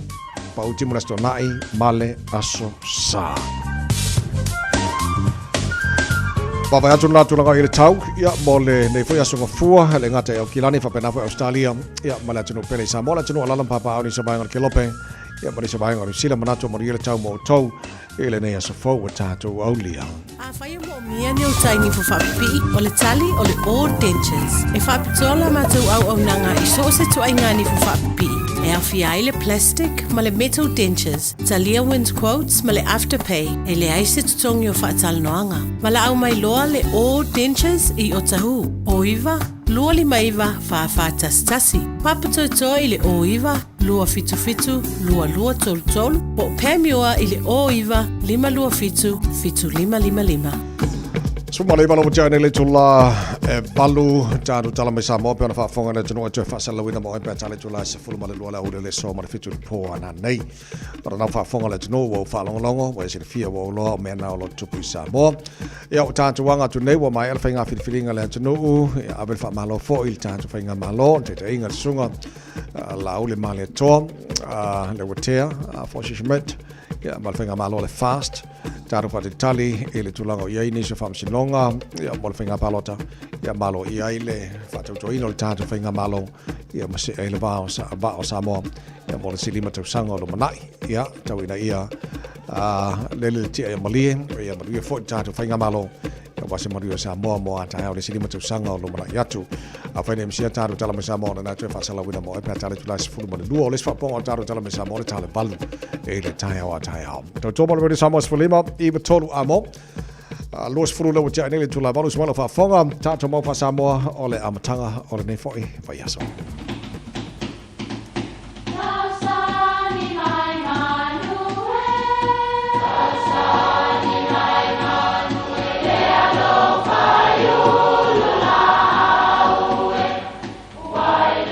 pa utimu le aso tona'i ma le aso sa. Vaavaai atu la tulaga i le tau, ia, mo lenei foi aso gafua, le gata i Aukilani, faapena foi Australia, ia, ma le atunuu pele i Samoa, le atunuu alaala ma papaaao i nisi o vaega o le Kelope. Ia ma nisi vaega o Niu Sila manatu o manuia le tau mo outou i lenei aso fou ua tatou aulia. Afai e moomia ni ou tainifo faapipii, o le tali o le All Dentures. E faapitoa la matou auaunaga i so o se ituaiga nifo faapipii, e aofia ai le plastic ma le metal dentures, talia Wins Quotes ma le Afterpay, e leai se totogi o faatalanoaga. Valaau mai loa le All Dentures i Otahuhu, 09 259 4411. Papatoetoe i le 09 277 2233 po o Pamua i le 09 527 7555. Suma le ivalo tia nei le tula e valu tātou tala mai Samoa pe ona faafofoga le atunuu e toe faasalalauina mo pe tale tula e 12 le aoauli o le aso ma le 7 i le po a nanei. Ora nau faafofoga le atunuu ua ou faalogologo ua e silafia ua ou loa o mea na o lo tupu i Samoa. Ia o tātou anga atu nei ua maea le faiga filifiliga le atunuu ia ave le faamalo foi i le tātou faiga malo le taitaiga le susuga Laauli Malietoa, Leuatea, Fosi Schmidt, ia, ma le Faigamalo le FAST, tatou faatalitali i le tulaga o i ai nisi o faamasinoga, ia, mo le faiga palota, ia, malo i ai le faatautoina o le tatou Faigamalo, ia, ma see ai le vaa o, vaa o Samoa, ia, mo le 15 tausaga o lumanai, ia, tau ina ia, lele le tia ia malie, ia, manuia foi le tatou Faigamalo, Aua se manuia o Samoa mo a taeao le isi 5 tausaga o lumanai atu. Afai nei misia tatou tala mai Samoa ona na toe faasalauina mo e pe a tale tulai 12. O le isi faapopoga o tatou tala mai Samoa le tale valu i le taeao a taeao. Tautua mo le Radio Samoa 15 i 3 a mo. 20 le ua tia nei le tula valu sumalo faafofoga tatou mau faa-Samoa o le amataga o lenei foi vaiaso.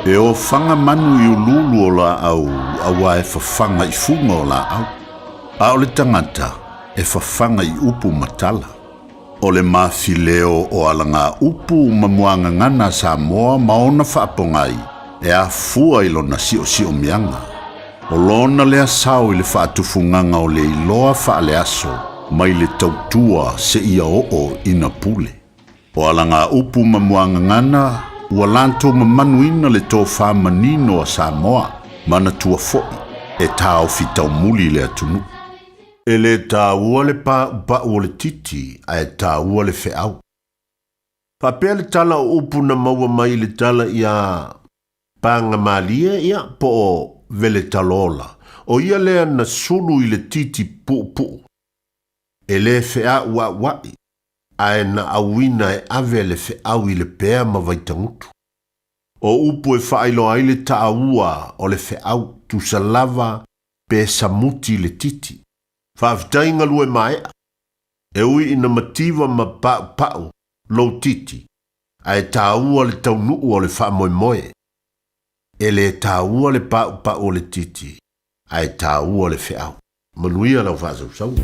E ofaga manu i uluulu o laau auā e fafaga i fuga o laau, a o le tagata e fafaga i upu ma tala. O le mafileo o alagaupu ma muagagana a Samoa ma ona faapogai e afua i lona siosiomiaga. O lona lea sao i le faatufugaga o le iloa faaleaso mai le tautua seia oo ina pule. O alagaupu ma muagagana ua latou mamanuina le tofa manino a Samoa, manatua foi e taofi taumuli le atunuu. E lē tāua le pāupau o le titi ae tāua le feau. Faapea le tala o upu na maua mai i le tala iā Pagamalie ia po o Veletalola, o ia lea na sulu i le titi puupuu. E lē feauauaʻi, ae na auina e ave le feau i le pea ma Vaitagutu. O upu e faailoa ai le taaua o le feau, tusa lava pe samuti le titi. Faafetai galue maea. E ui ina mativa ma paupau lou titi, ae taua le taunuu o le faamoemoe. E le taua le paupau o le titi, ae taua le feau. Manuia lau faasausauga.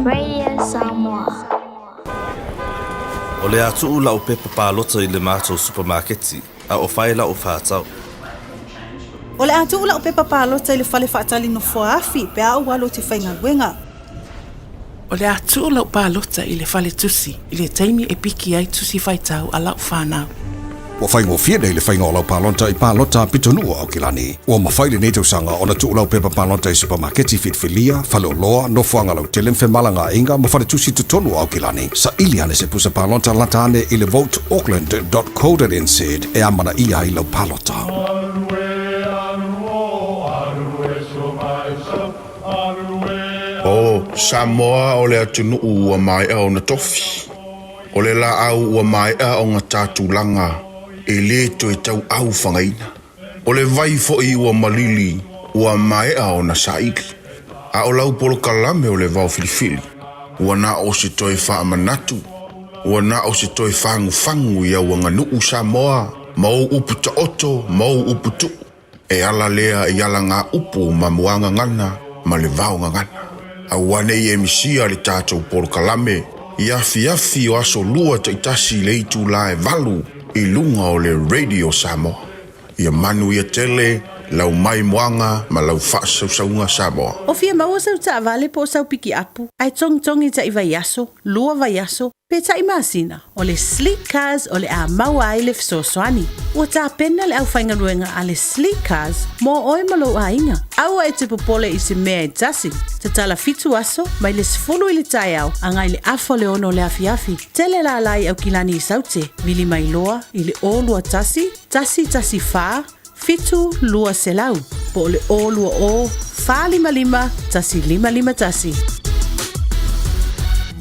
Radio Samoa. O le a tuu la'u pepa palota i le matou supamaketi, a o fai la'u fa'atau. O le a tuu la'u pepa palota i le fale fa'atali nofoa afi pe a ou alu ou te faigaluega. O le a tuu la'u palota i le fale tusi i le taimi e piki ai tusi faitau a la'u fanau. Ua faigofie nei le faiga o lau palota i palota pitonuu o Aukilani. Ua mafai lenei tausaga ona tuu lau pepa palota i supamaketi filifilia, faleoloa, nofoaga lautele ma femalagaaiga ma faletusi i totonu o Aukilani. Saili ane se pusa palota lata ane i le voteauckland.co.nz e amanaia ai lau palota. O Samoa o le atunuu ua maea ona tofi. O le laau ua maea ona ta tulaga e lē toe tauau fagaina. O le vai foi ua malili ua maea ona saili. A o lau polokalame o le vao filifili, ua na o se toe faamanatu, ua na o se toe fagufagu i au aganuu Samoa ma ou upu taoto ma ou upu tuu. E ala lea i alagaupu ma muagagana ma le vaogagana. Aua ne i e misia le tatou polokalame i afiafi o aso Lua taitasi i le itulā e 8 i luga o le Radio Samoa. Ia manuia tele lau maimoaga ma lau faasausauga Samoa. O fia maua sau taavale po o sau pikiapu, ae togitogi taʻi vaiaso, lua vaiaso, pe taʻi masina, o le Sleek Cars o le a maua ai le fesoasoani. Ua tapena le aufaigaluega a le Sleek Cars mo oe ma lou aiga. Aua e te popole i se mea e tasi. Tatala fitu aso, mai le 10 i le taeao agai le 5:30 o le afiafi. Tele lala i Aukilani i Saute, vili mai loa i le 021 114 7200 po o le 020 455 1551.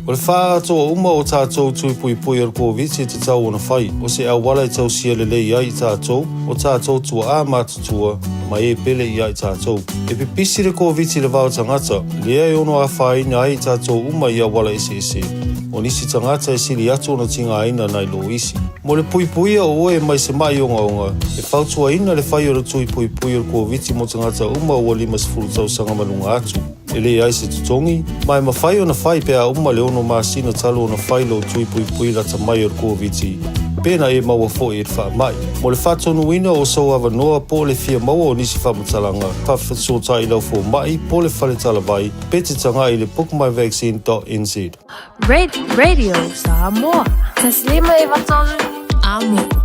O le faaatoa uma o tatou tui puipui o le Koviti e tatau ona fai, o se auala e tausia lelei ai i tatou, o tatou tuaa matutua, ma e pele ia i tatou. E pipisi le Koviti i le va o tagata, lea e ono afaina ai i tatou uma i auala eseese. O nisi tagata e sili atu ona tigaina nai lo isi. Mo le puipuia o oe mai se maʻi ogaoga, e fautuaina le fai o le tui puipui o le Koviti mo tagata uma ua 50 tausaga ma luga atu. E leai se totogi, ma e mafai ona fai pe a uma le ono masina talu ona fai lou tui puipui lata mai o le Koviti, pe na e maua foi i le faamai. Mo le faatonuina o sou avanoa po o le fia maua o nisi faamatalaga, faafesootai i lau fomai po o le fale talavai, pe te tagai i le bookmyvaccine.nz. Radio Samoa. 153 Amo.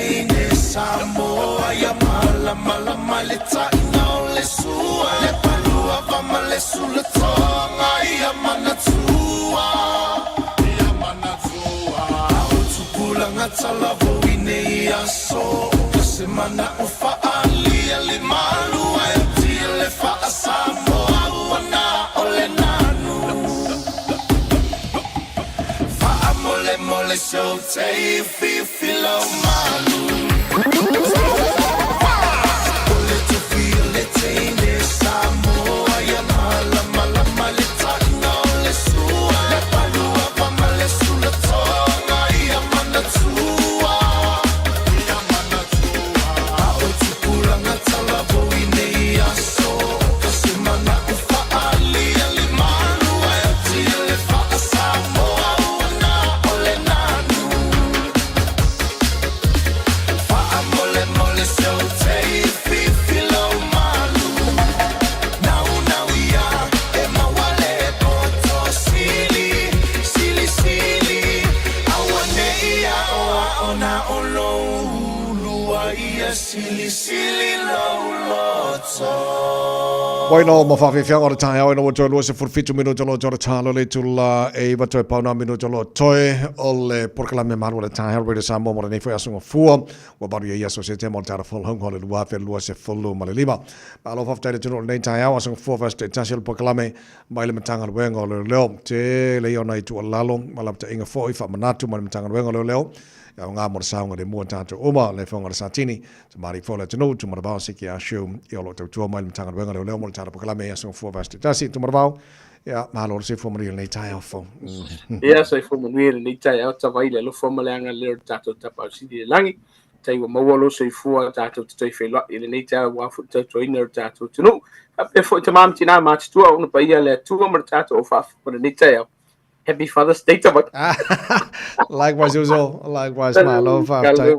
teine Samoa ia malamalama le taina o le sua le palua va ma le sulatoga ia manatua ia manatua o tupulaga talavou i nei aso o se mana o faalia le malua e tia le faasamoa ua na o le nanu faamolemole seu tei fifi lau malu o le tufi o le teine Samoa ia malamalama le taina o le sua le palua va ma le sulatoga ia manatua ia manatua a o tupulaga talavou i nei aso o se mana o faalia le malua e tia le faasamoa ua na o le nanu faamolemole seu tei fifi lau malu nau nau ia e maua le poto sili sili sili aua nei ao ao na o lou ulua ia sili sili lou loto. Bueno, ma whawhiwhianga o le tae au ina ua toe 27 minuta lo toe talo le tula e iwa toe pauna minuta lo toe o le porokalame malu o le tae au Radio Samoa mo le nei foi asunga fua ua baru ia ia so se te mo le tara fol hong le lua fe lua se fulu ma le lima. Malo whawhitai le tunu o le nei tae au asunga fua fast te tasi o le porokalame mai le matanga luenga o le leo te le iona i tua lalo ma la inga foi wha manatu ma le matanga luenga o le leo ia ngā mo le saunga le mua tātou uma le whaonga le satini te mari fo le tunu tu maravao se ki a shiu i olo tautua mai le matanga luenga leo leo mo le tara porokalame asunga fua fast te tasi tu maravao ia malo le se fua maria nei tae au fo. Ia soifua manuia lenei taeao tavai le alofa ma le agalelei o le tatou tapausili i le lagi tai ua maua lo soifua tatou te toe feiloai i lenei taeao ua foʻi tautuaina o le tatou atunuu faapea foʻi tamā ma tinā matutua ona paia le Atua ma le tatou au faafofoga lenei taeao. Happy Father's Day tavai. Likewise, Uso. Likewise, malo whaftai.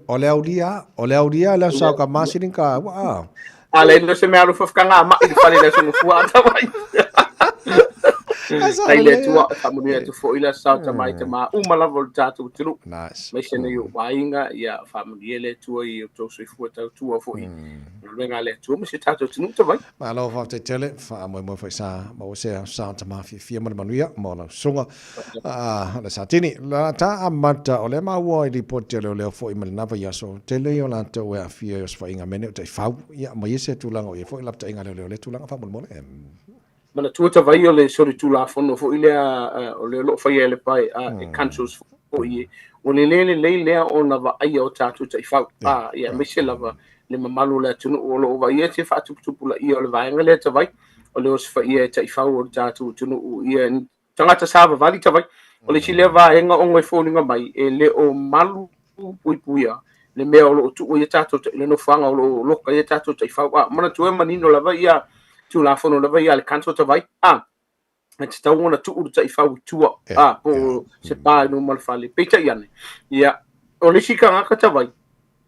O le aulia, o le aulia, le sau ka masirin ka, wa. A le no se mea alofa whakanga ma i le fale le songa fua tavai. Tai le Atua, faamanuia atu foʻi le aso sao mai te ma uma lava o le tatou atunuu. Nice. Mai se nei o aiga, ia faamanuia le Atua i o tou soifua tautua foʻi. Galuega a le Atua ma si o tatou atunuu tavai. Malo whaftai tele, wha moe moe whai sa, ma o se sa ta mawhi fia ma le manuia, mo lau sunga. Le satini, la ta amata o le maua i ripoti o leo leo foi ma le nava i aso, tele i o latou e aafia i osofaiga mene o taifau, ia ma ia se tulaga o ia foi lapataiga leo leo le tulaga faamolemole. Manatua tavai o le solitulafono foʻi lea o le o loo faia e le pae e councils foʻi e ua lelei lelei lea ona vaaia o tatou taifau a ia aemaise lava le mamalu o le atunuu o loo vaaia se faatuputupulaia o le vaega lea tavai o le osofaia e taifau o le tatou atunuu ia tagata savavali tavai o le isi lea vaega ona e foliga mai e le o malu puipuia le mea o loo tuu ia tatou le nofoaga o loo loka ia tatou taifau a manatua e manino lava ia tulafono lava ia le council tavai a e tatau ona tuu le taifau i tua a po o se pa i luma o le fale peitai ane ia o le isi tagata tavai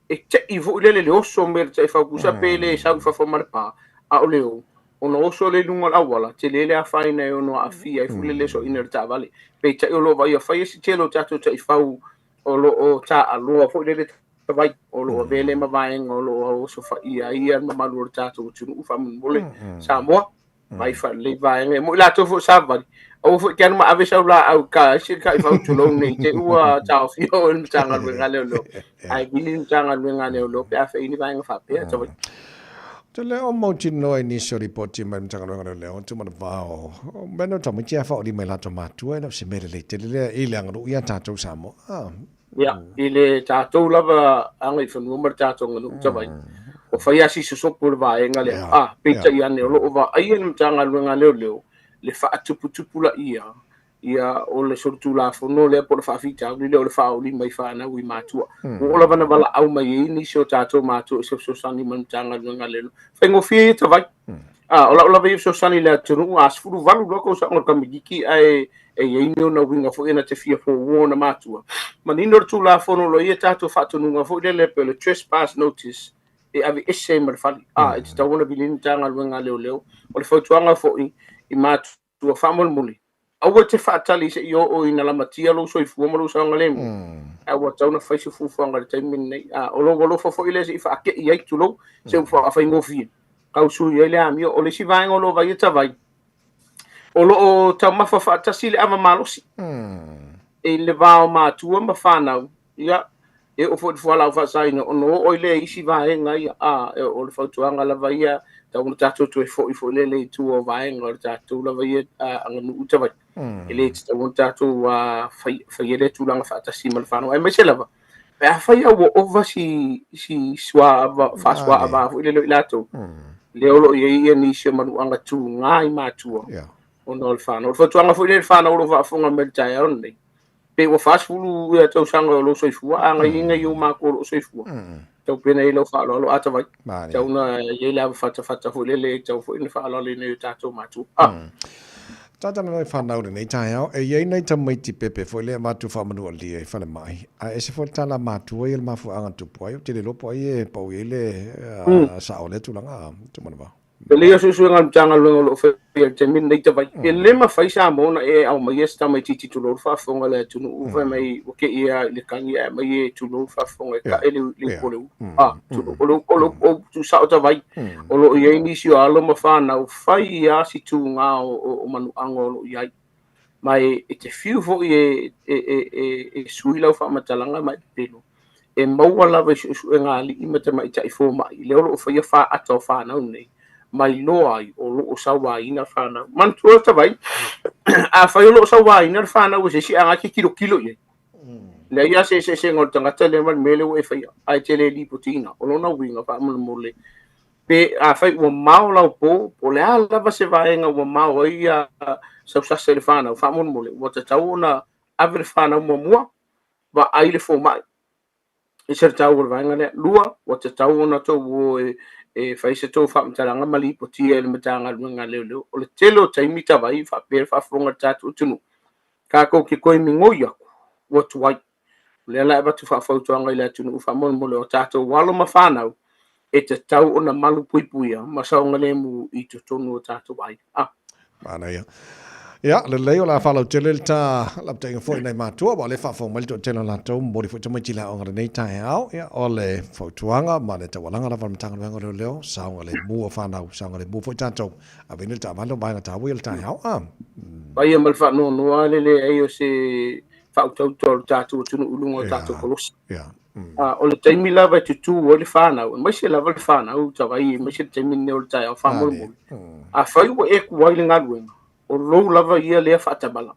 e teʻi foʻi lele le oso mai le taifau pusa pe le sau i fafo ma le pa a o le o ona oso le luga o le auala tele le afaina e ono aafia ai foʻi le le soaina o le taavale peitai o loo vaaia fai e se tele o tatou taifau o loo taaloa foʻi lele tavai o loo avea le ma vaega o loo osofaia ai ia le mamalu o le tatou atunuu faamolemole Samoa mai faalelei vaega e moʻi latou foʻi savali aua foʻi te alu ma ave sau laau ka isi ka i fautulou nei te ua taofia o le Matagaluega a Leoleo ae vili le Matagaluega a Leoleo pe a fai ni vaega faapea tavai. Te leo mautinoa i nisi o ripoti mai le Matagaluega o Leoleo tu mana vao. Mea no tamaiti a whaori mai latou matua e leo se mea lelei tele lea i le aganuu ia tātou Samoa. Ia, i le tatou lava agaifanua ma le tatou aganuu tavai, ua fai lava si sosopo le vaega lea. A, peitai ane o loo vaaia le Matagaluega a Leoleo le faatuputupulaia ia o le solitulafono lea po o le faafitauli lea o le faaoli mai fanau i matua. Ua oo lava na valaau mai ai nisi o tatou matua i se fesoasoani mai le Matagaluega a Leoleo. Faigofie ia tavai. A, o lau lava ia fesoasoani i le atunuu, a 18 loa tausaga o le tamaitiiti ae e i ai ni ona uiga foi na te fia fouua ona matua. Manino le tulafono o lo o i ai tatou faatonuga foi lele pei o le trespass notice e aveese ai ma le fale. A, e tatau ona vili le Matagaluega a Leoleo. O le fautuaga foi i matua faamolemole, Aua e te faatali seia oo ina lamatia lou soifua ma lou saogalemu, ae ua tatau ona fai se fuafuaga i le taimi lenei. A o lou alofa foi lea se i faakei ai, tulou, se ua faafaigofie, tausui ai le amio. O le isi vaega o lo o vaaia tavai, o lo o taumafa faatasi le ava malosi i le va o matua ma fanau, ia, e oo foi i le fualaau faasaina, ona oo ai lea i isi vaega ia, a, o le fautuaga lava ia, tatau ona tatou toe foi foi lele i tua o vaega o le tatou lava ia aganuu tavai. E le tatau ona tatou faia lea tulaga faatasi ma le fanau, aemaise lava pe afai a ua ova si si suaava faasuaava foi lele o i latou, lea o lo o i ai ia nisi o manuaga tuga i matua ona o le fanau. O le fautuaga foi lea i le fanau o lo o faafofoga mai i le taeao lenei, pe ua 40 ia tausaga o lou soifua, a gaiina i ou matua o loo soifua, tau pena i lau faaaloalo ata vai, tau na i ai le ava fatafata foi lele, tau foi na faaaloalo i nai o tatou matua. Tata na nai whanau lenei taeao, e iai nai tamaiti pepe foi lea matou faamanualia i falemai, ae ese foi le tala a matua ia le mafuaaga na tupu ai, ou te le iloa po o ai e pau i ai le sao o lea tulaga, Tumanavao. E lelei suesuega a le Matagaluega o lo o faia i le taimi lenei tavai. E le mafai Samoa ona e aumaia se tamaitiiti tulou le faafofoga a le atunuu fai mai ua te ia i le tagi ae aumai e tulou le faafofoga e tae le upu o le ulu. A, tulou. O le o le upu tuusao tavai. O lo o i ai nisi o alo ma fanau fai lava si tuga o manuaga o lo o i ai. Ma e te fiu foi e sui lau faamatalaga ma e pepelo, e maua lava i suesuega a alii ma tamaitai fomai, lea o lo o faia faata o fanau nei, ma iloa ai o lo o sauaina fanau. Manatua tavai, afai o lo o sauaina le fanau e se isi, a e te tilotilo i ai, leai lava se eseesega o le tagata lea ma le mea lea ua e faia, ae te le lipotiina. O lona uiga, faamolemole, pe afai ua mao lau po, po o le a lava se vaega ua mao ai ia sau sasa i le fanau, faamolemole, ua tatau ona ave le fanau muamua, vaai le fomai i se tau o le vaega lea. Lua, ua tatau ona tou o e fai se tou faamatalaga ma lipotia i le Matagaluega a Leoleo. O le tele o taimi tavai faapea le faafofoga a le tatou atunuu, tatou te toe migoi atu, ua tuai. O lea la e avatu faafautuaga i le atunuu faamolemole o tatou alo ma fanau e tatau ona malu puipuia ma saogalemu i totonu o tatou aiga. Ah. Manaia. Ia, lelei o le a faalautele le ta lapataiga foi nai matua, aua o lea e faafofoga mai le toatele o latou, momoli foi tamaiti i le aoga lenei taeao. Ia, o le fautuaga ma le taualaga lava a le Matagaluega o Leoleo, saogalemu o fanau, saogalemu foi tatou. Aveina le taavale o vaega taua ia le taeao. Ah. Paia ma le faanoanoa le leai o se faautautaua o le tatou atunuu i luga o tatou kolosi. O le taimi lava e tutū ai le fanau, aemaise lava le fanau tavai, aemaise le taimi lenei o le taeao faamolemole. Afai ua e tuai le galuega, o lou lava ia lea faatamala,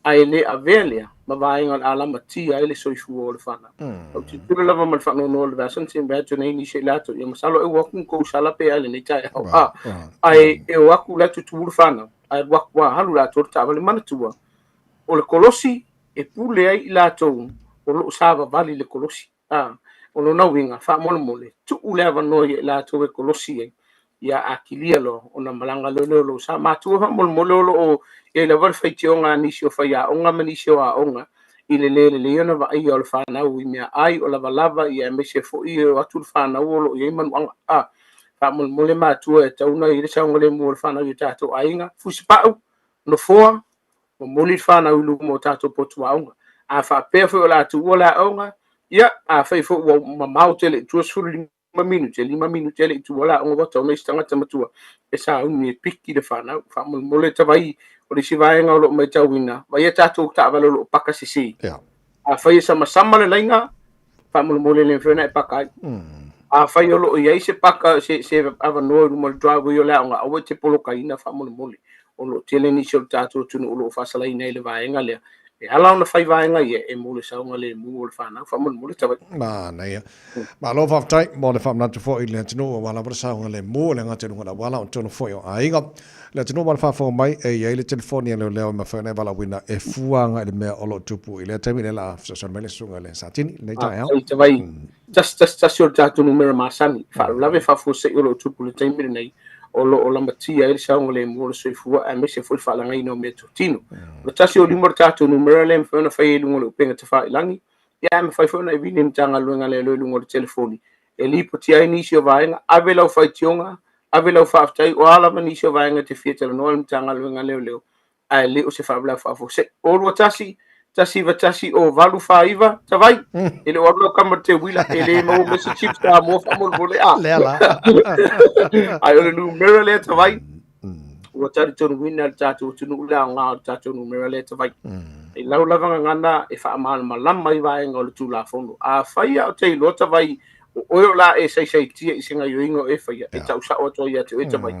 ae le avea lea ma vaega o le a lamatia ai le soifua o le fanau. Ou te tilotilo lava ma le faanoanoa i le vasa na send atu nei nisi o i latou, ia masalo e ua atu ni tou sala pe a i lenei taeao, ae e o atu la e tutū le fanau, ae alu atu lava, alu latou i le taavale, manatua, O le kolosi e pule ai i latou o lo o savavali i le kolosi. A, o lona uiga, faamolemole, tuu le avanoa ia i latou e kolosi ai, ia akilia loa ona malaga loa lea o lou sa. Matua faamolemole o lo o i ai lava le faitioga a nisi o faiaoga ma nisi o aoga i le le lelei ona vaaia o le fanau i meaai o lavalava ia aemaise foi e o atu le fanau o lo o i ai manuaga. A, faamolemole matua e tatau ona i ai le saogalemu o le fanau i o tatou aiga. Fusipau, nofoa, momoli le fanau i luma o tatou potu aoga. A faapea foi o le a tuua le aoga, ia, afai foi ua mamao tele i tua 15 minute, 5 minute le i tuua le aoga, ua tatau ona i ai se tagata matua e sauni e piki le fanau. Faamolemole tavai, o le isi vaega o lo o matauina, vaai a tatou taavale o lo o paka sese. Afai e samasama le laina, faamolemole e le mafai ona e paka ai. Afai o lo o i ai se paka, se avanoa i luma o le driveway o le aoga, aua e te polokaina faamolemole. O lo o tele nisi o le tatou atunuu o lo o faasalaina i le vaega lea. E ala ona fai vaega ia e mo le saogalemu o le fanau. Faamolemole tavai. Manaia. Malo faafetai mo le faamanatu foi i le atunuu aua lava le saogalemu o le gata i luga o le auala o totonu foi o aiga. Le atunuu ma le faafofoga mai, e i ai le telefoni a leoleo e mafai ona e valaauina e fua agai i le mea o lo o tupu i lea taimi, lea o le a fesoasoani mai le susuga i le Satini i lenei taeao. Ai tavai, 111 o le tatou numera masani, faalavelave faafuasei o lo o tupu i le taimi lenei, o lo o lamatia ai le saogalemu o le soifua aemaise foi le faalagaina o meatotino. O le 165 o le tatou numera lea e mafai ona fai ai i luga o le upega tafailagi, ia ae mafai foi ona e vili i le Matagaluega a Leoleo i luga o le telefoni e lipotia ai nisi o vaega, ave lau faitioga, ave lau faafetai, o a lava nisi o vaega e te fia talanoa i le Matagaluega a Leoleo, Ae le o se faalavelave faafuasei. O 21 191 o 849 Tavai. E le o alu lau kama te uila e le maua mai se chips Samoa faamolemole a. Lea la. Ae o le numera lea Tavai. Ua talitonuina le tatou atunuu le aoga o le tatou numera lea Tavai. I lau lava gagana e faamalamalama i vaega o le Tulafono. Afai a o te iloa Tavai o oe o la e saisaitia i se gaioiga o e faia, e tau sao atu ai ia te oe Tavai.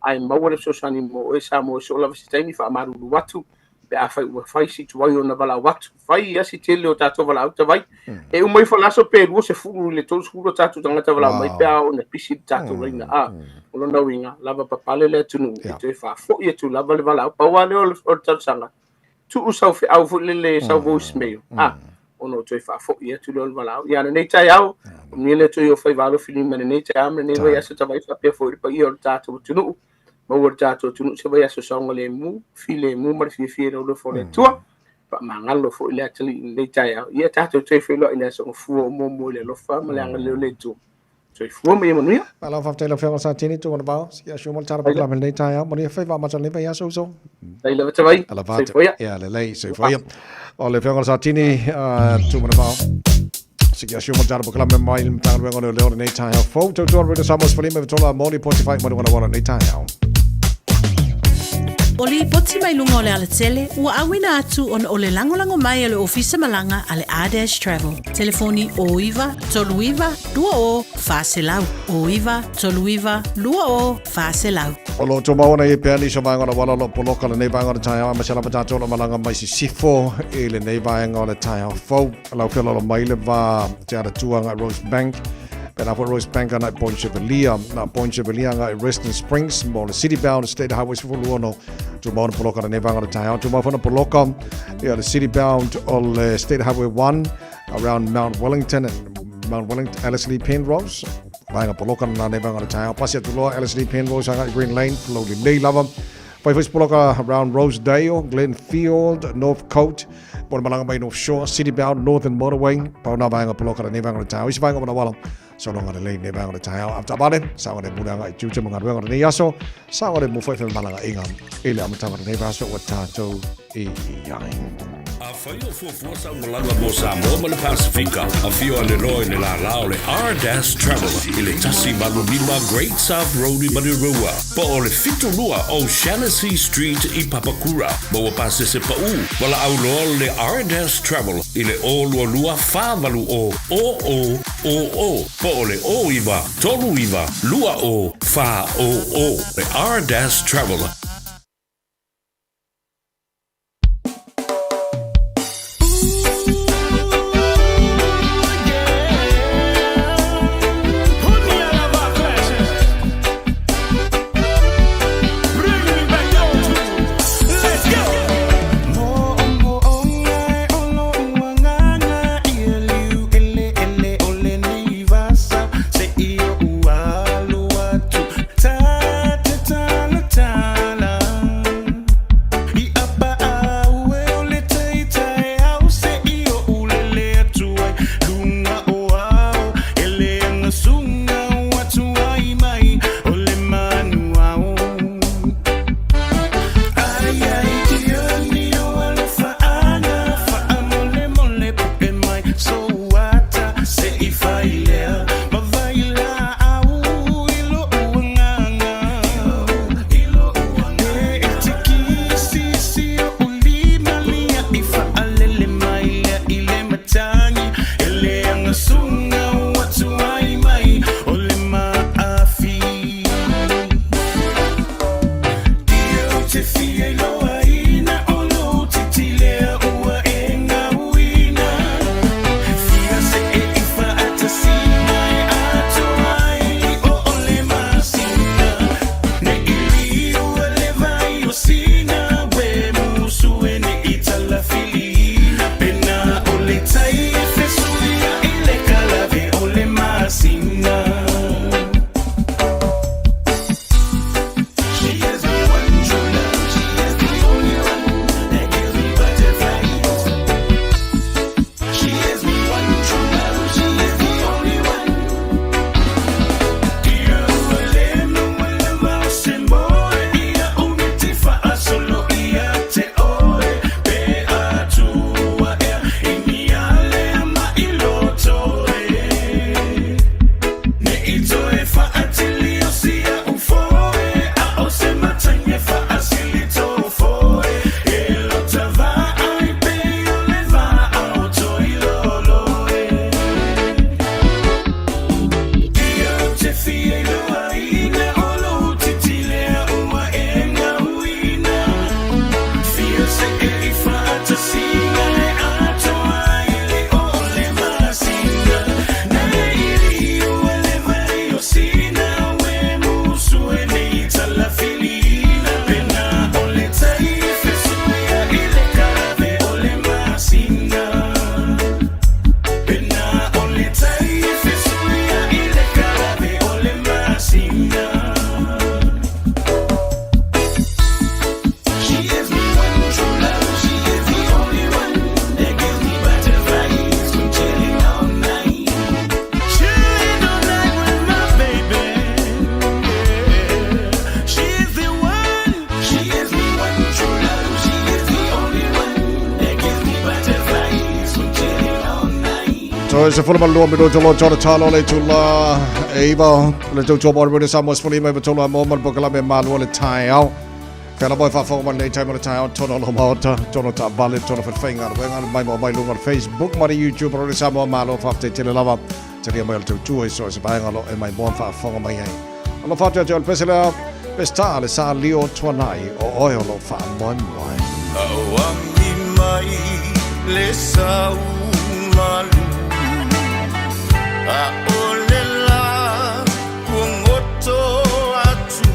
Ae maua le fesoasoani mo oe Samoa i soo lava se taimi faamalulu atu pe afai ua fai si tuai ona valaau atu. Fai ia si tele o tatou valaau Tavai. E uma ifo le aso pe 20 i le 30 o tatou tagata valaau mai pe a oo ina pisi le tatou laina. A, o lona uiga, lava papale le atunuu e toe faafoi atu lava le valaau. Pau lava lea o le talosaga, tuu sau feau foi lele, sau voicemail, a, ona o toe faafoi atu lea o le valaau. Ia, lenei taeao, manuia le Atua i ou faiva alofilima i lenei taeao ma lenei vaiaso Tavai faapea foi i le paia o le tatou atunuu. Maua le tatou atunuu se vaiaso saogalemu, filemu ma le fiafia i le alofa o le Atua. Faamagalo foi le atalii i lenei taeao. Ia tatou toe feiloai i le aso Gafua o muamua i le alofa ma le agalelei o le Atua. Soifua ma ia manuia. Malo faafetai lau Afioga Satini Tuanavao. Sikia sio mo le tala polokalame lenei taeao. Manuia faiva amata lenei vaiaso uso. Tai lava Tavai. Soifua ia. Ia lelei soifua ia. O le Afioga Satini Tuanavao. Sikia sio mo le tala polokalame mai le Matagaluega o Leoleo lenei taeao fou. Tautua Radio Samoa sefulima iva tolu a moli poti fai mai luga lenei taeao. O lipoti mai luga o le alatele ua auina atu ona o le lagolago mai a le Ofisa Malaga a le R-Dash Travel. Telefoni 09 39 20 400. 09 39 20 400. O lo o tumau ana i pea nisi o vaega o le auala o lo o poloka lenei vaega o le taeao aemaise lava tatou o lo o malaga mai sisifo i lenei vaega o le taeao fou. Lau feololo mai le va Te Aratua agai Rosebank, pēlā foi Rosebank agai Point Chevalier, na Point Chevalier agai Western Springs mo le City Bound State Highway 16, tumau ana poloka lenei vaega o le taeao. Tumau foi ana poloka ia le City Bound o le State Highway 1 around Mount Wellington and Mount Wellington, Ellerslie Penrose. Vaega poloka na nei vaega o le taeao. Pasi atu loa Ellerslie Penrose agai Green Lane, flow lelei lava. Fai foi se poloka around Rosedale, Glenfield, Northcote, mo le malaga mai North Shore, City Bound, Northern Motorway, pau nā vaega poloka lenei vaega o le taeao. Isi vaega o Manawala, sologa lelei lenei vaega o le taeao. Avetaavale, saogalemu le agai i tiute ma galuega o lenei aso, saogalemu foi femalagaaiga i le amataga o lenei vaiaso ua tatou i ai. Afai o fuafua sau malaga mo Samoa ma le Pasifika, afio ane loa i le lālā o le R-Dash Travel i le 185 Great South Road i Manurewa, po o le 72 O'Shannessy Street i Papakura. Maua pasese paʻū, valaau loa le R-Dash Travel i le 022 480 0000 po o le 09 39 20 400. Le R-Dash Travel. Malo e 12 minuto lo tona talo le tula e iwa le tautua mo le Samoa 15 93 a mo ma le pokalame malo le taeao. Fela mo e faafofoga mai lenei taimi o le taeao tono lo maota, tono taavale, tono whenwhenga, le wenga mai mo mai lunga le Facebook ma le YouTube o le Samoa Malo faafetai tele lava. Talia mai o le tautua i so o se vaega lo e mai moa faafofoga mai ai. Alofa atu ia te oe le pese lea, Peseta le sa lio tuanai o oe o lo faamoemoe. Auagi mai le sau malu A o le la kuagoto atu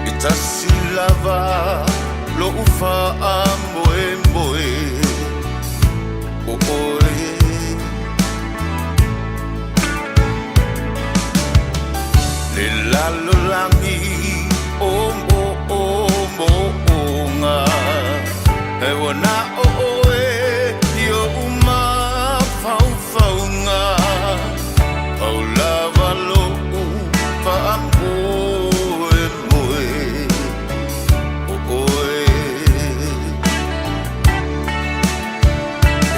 E tasi lava lo'u faamoemoe O oe. Le lalolagi o moomooga E ua na o oe i o'u mafaufauga Pau lava lo'u faamoemoe O oe.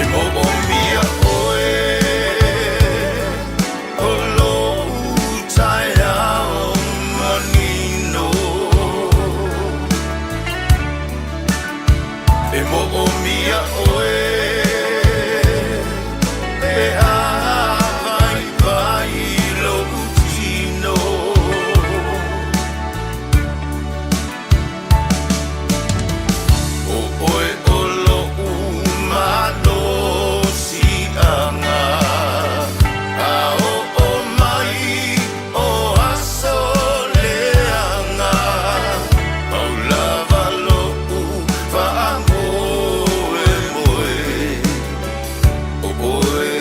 E moomia oe O lo'u taeao manino E moomia oe Pe a vaivai lo'u tino O oe o lo'u malosi'aga A oo mai o aso leaga Pau lava lo'u faamoemoe O oe.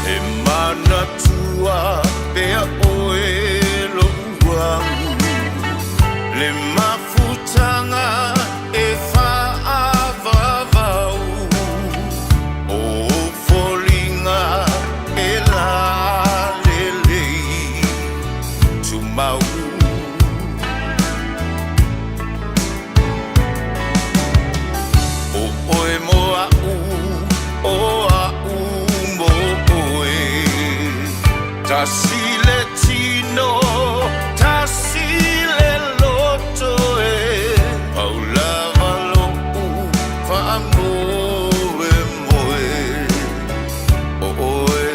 E manatua pea oe lo'u au Le mafutaga e faavavau O ou foliga e lalelei tumau O oe mo a'u o a'u mo oe Tasi le tino tasi le loto e Pau lava lo'u faamoemoe O oe.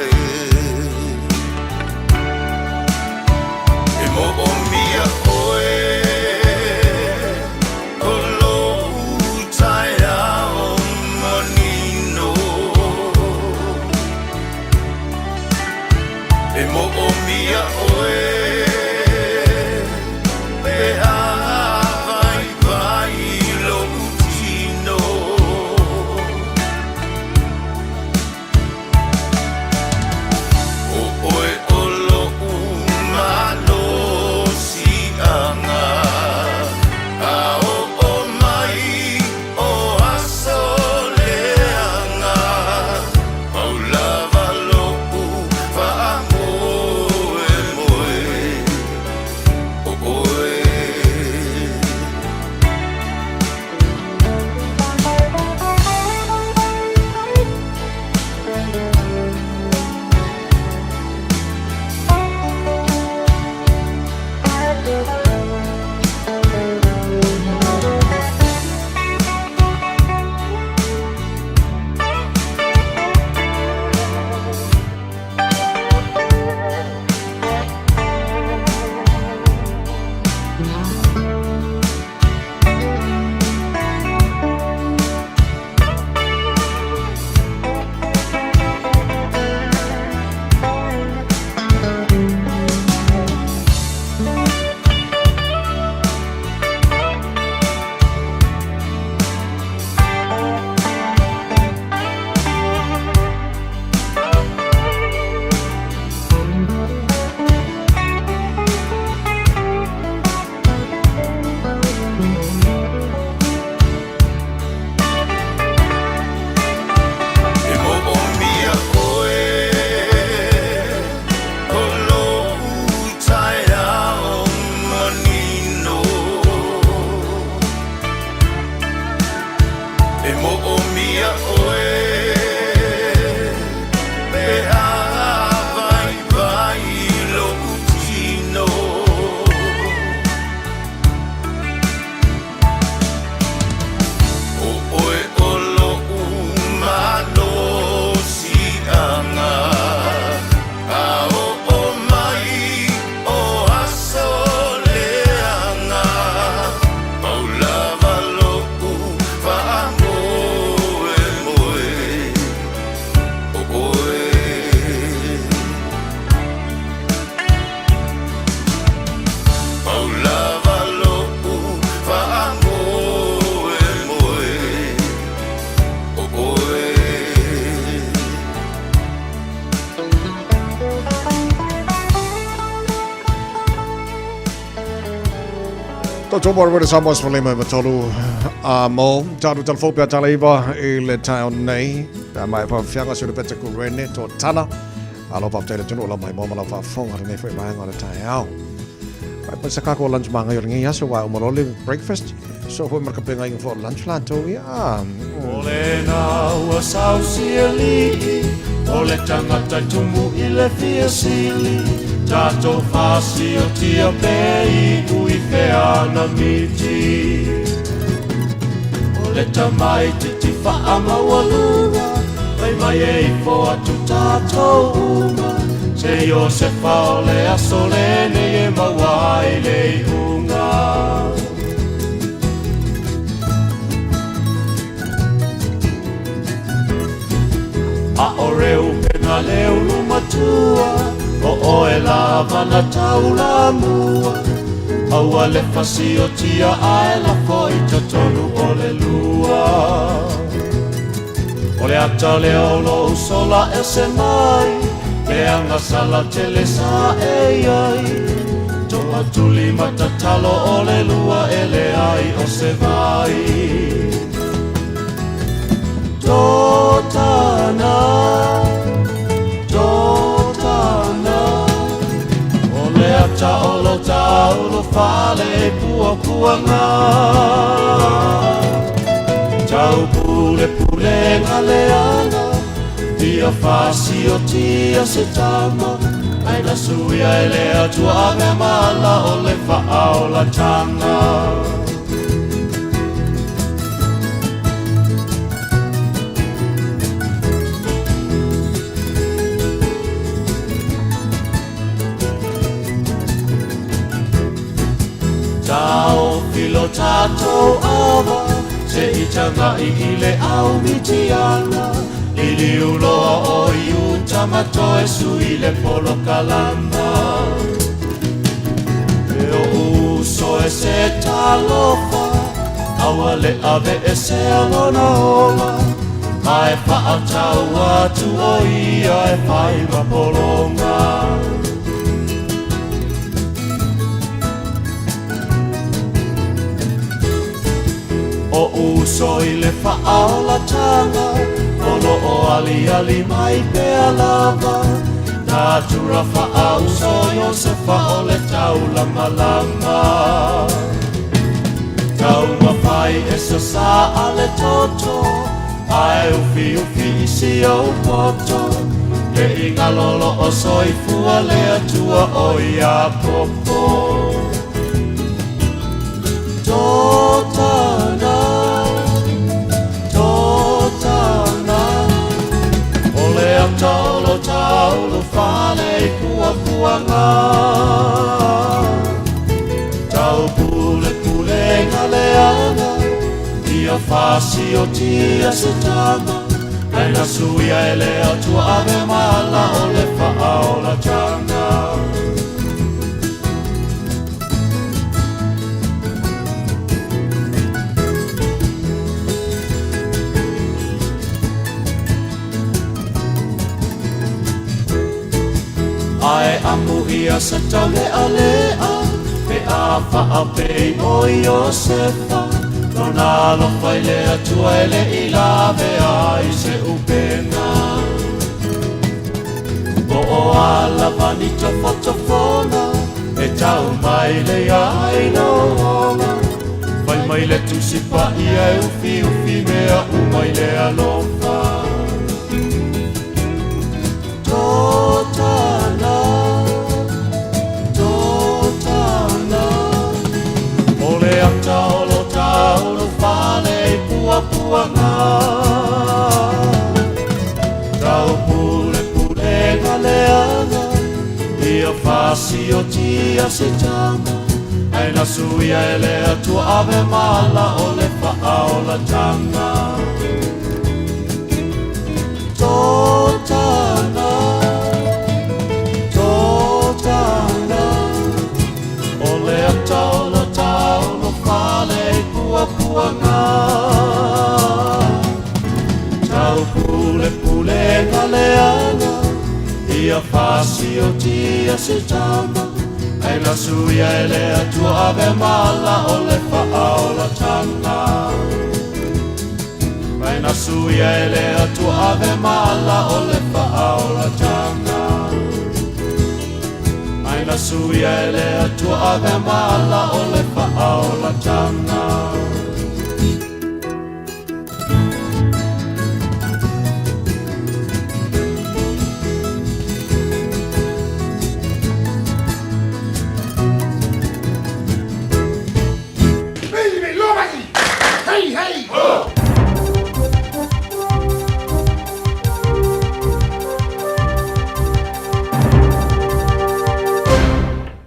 E moomia oe O lo'u taeao manino E moomia oe Pe a vaivai lo'u tino O oe o lo'u malosi'aga A oo mai o aso leaga Pau lava lo'u faamoemoe. Toto mo rere Samoa sa lima ma tolu a mo tātou talafou pea tala iwa i le taeo nei pea mai pa fianga se peta ku rene to tana alo pa tele tunu la mai mo mala fa fonga nei foi mai ngā le taeo Mai pa sa kako lunch manga yo ngi aso wa umolole breakfast so foi marka penga inga for lunch la to ia O le nā ua sausialii, o le tagata i tumu i le fia sili, tatou fasiotia pe iu i fea na miti. O le tamaititi faamaualuga, fai mai e ifo atu tatou uma, se Iosefa o le aso lenei e maua ai le iuga. A o Reupena le ulumatua, o oe lava na taulamua, aua le fasiotia ae lafo i totonu o le lua. O le ata lea o lou sola ese mai, leaga sala tele sa e i ai, toatuli ma tatalo o le lua e leai o se vai. Totana, totana, o le ata o lo taulo fale i puapuaga. Tau pule pulega leaga, ia fasiotia se tama, ai na suia e le Atua ave mala o le faaolataga. Taofi lo tatou ava, se i taga'i i le au Mitiana, liliu loa o Iuta ma toe sui le polokalama. E o'u uso e se talofa, aua le aveesea lona ola, ae faatau atu o ia e fai ma pologa. O uso i le faaolataga, o loo aliali mai pea lava, natura faauso Iosefa o le taulamalama. Taumafai e sasaa le toto, ae ufiufi i si ou poto, le i galo o soifua le Atua o Iakopo. Totana, totana, o le ata o lo taulo fale i puapuaga. Tau pule pulega leaga, ia fasiotia se tama, ai na suia e le Atua ave mala o le faaolataga. Ae amu ia sa taulealea, pe a faapei o Iosefa, lona alofa i le Atua e le i lavea ai se upega. Po o a lava ni tofotofoga, e tau mai le aina o ola, fai mai le Tusi Paia e ufiufi mea uma i le alofa. Totana, totana, o le ata o lo taulo fale i puapuaga. Tau pule pulega leaga, ia fasiotia se tama, ai na suia e le Atua ave mala o le faaolataga. Totana, totana, o le ata o lo taulo fale i puapuaga. Tau pule pulega leaga, ia fasiotia se tama, Ai na suia e le Atua ave mala o le faaolataga. Ai na suia e le Atua ave mala o le faaolataga. Ai na suia e le Atua ave mala o le faaolataga.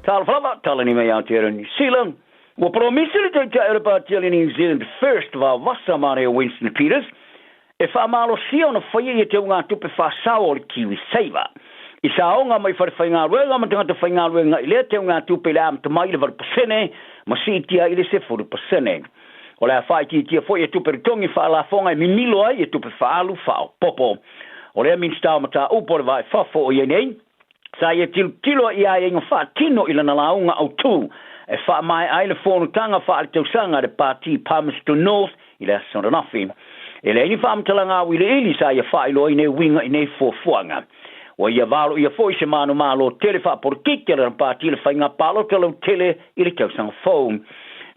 Talofa lava, talani mai Aotearoa New Zealand. Ua polomisi le Taitai o le Pāti a le New Zealand First Vaovasa Maria Winston Peters e faamalosia ona faia ia teugatupe faasao o le Kiwi Saver. I saoga mai falefaigaluega ma tagata faigaluega i lea teugatupe i le amata mai i le 8% ma siitia ai i le 10%. O le a faaitiitia foi e tupe totogi faalafoga e mimilo ai e tupe faaalu faaopoopo. O lea Minisita o Mataupu o le Va i Fafo o i ai nei, Sa ia tilotilo i aiaiga faatino i lana lauga autu e faamaea ai le fonotaga faaletausaga a le Pati Palmerston North i le aso ananafi. E leai ni faamatalaga auiliili sa ia faailoa ai nei uiga i nei fuafuaga. Ua ia valoia foi se manumalo tele faapolokiki a lana pati i le faiga palota lautele i le tausaga fou.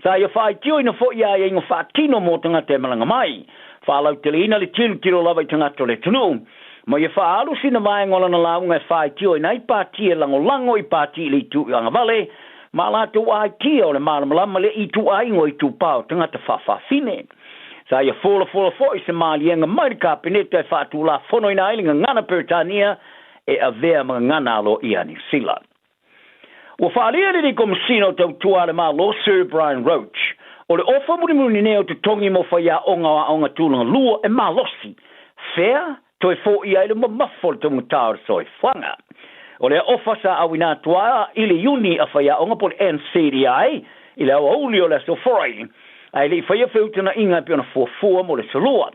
Sa ia faaitioina foi i aiaiga faatino mo tagata e malaga mai, faalauteleina le tilotilo lava i tagata o le atunuu, Ma ia faaalu sina vaega o lana lauga e faitioina ai pati e lagolago i pati i le itu agavale ma a latou aitia o le malamalama le ituaiga o itupa o tagata faafafine. Sa ia folafola foi se maliega mai le Kapeneta e faatulafonoina ai le gagana Peretania e avea ma gagana aloaia a Niu Sila. Ua faaalia le Komesina o Tautua a le Malo, Sir Brian Roche, o le ofa mulimuli nei o totogi mo faiaoga o aoga tulaga lua e malosi, fea toe foia ai le mamafa o le taugata o le soifuaga. O lea ofa sa auina atu ai i le Iuni a faiaoga po o le NCDI i le aoauli o le Aso Faraile, ae le i faia feutagaiga e pei ona fuafua mo le aso Lua.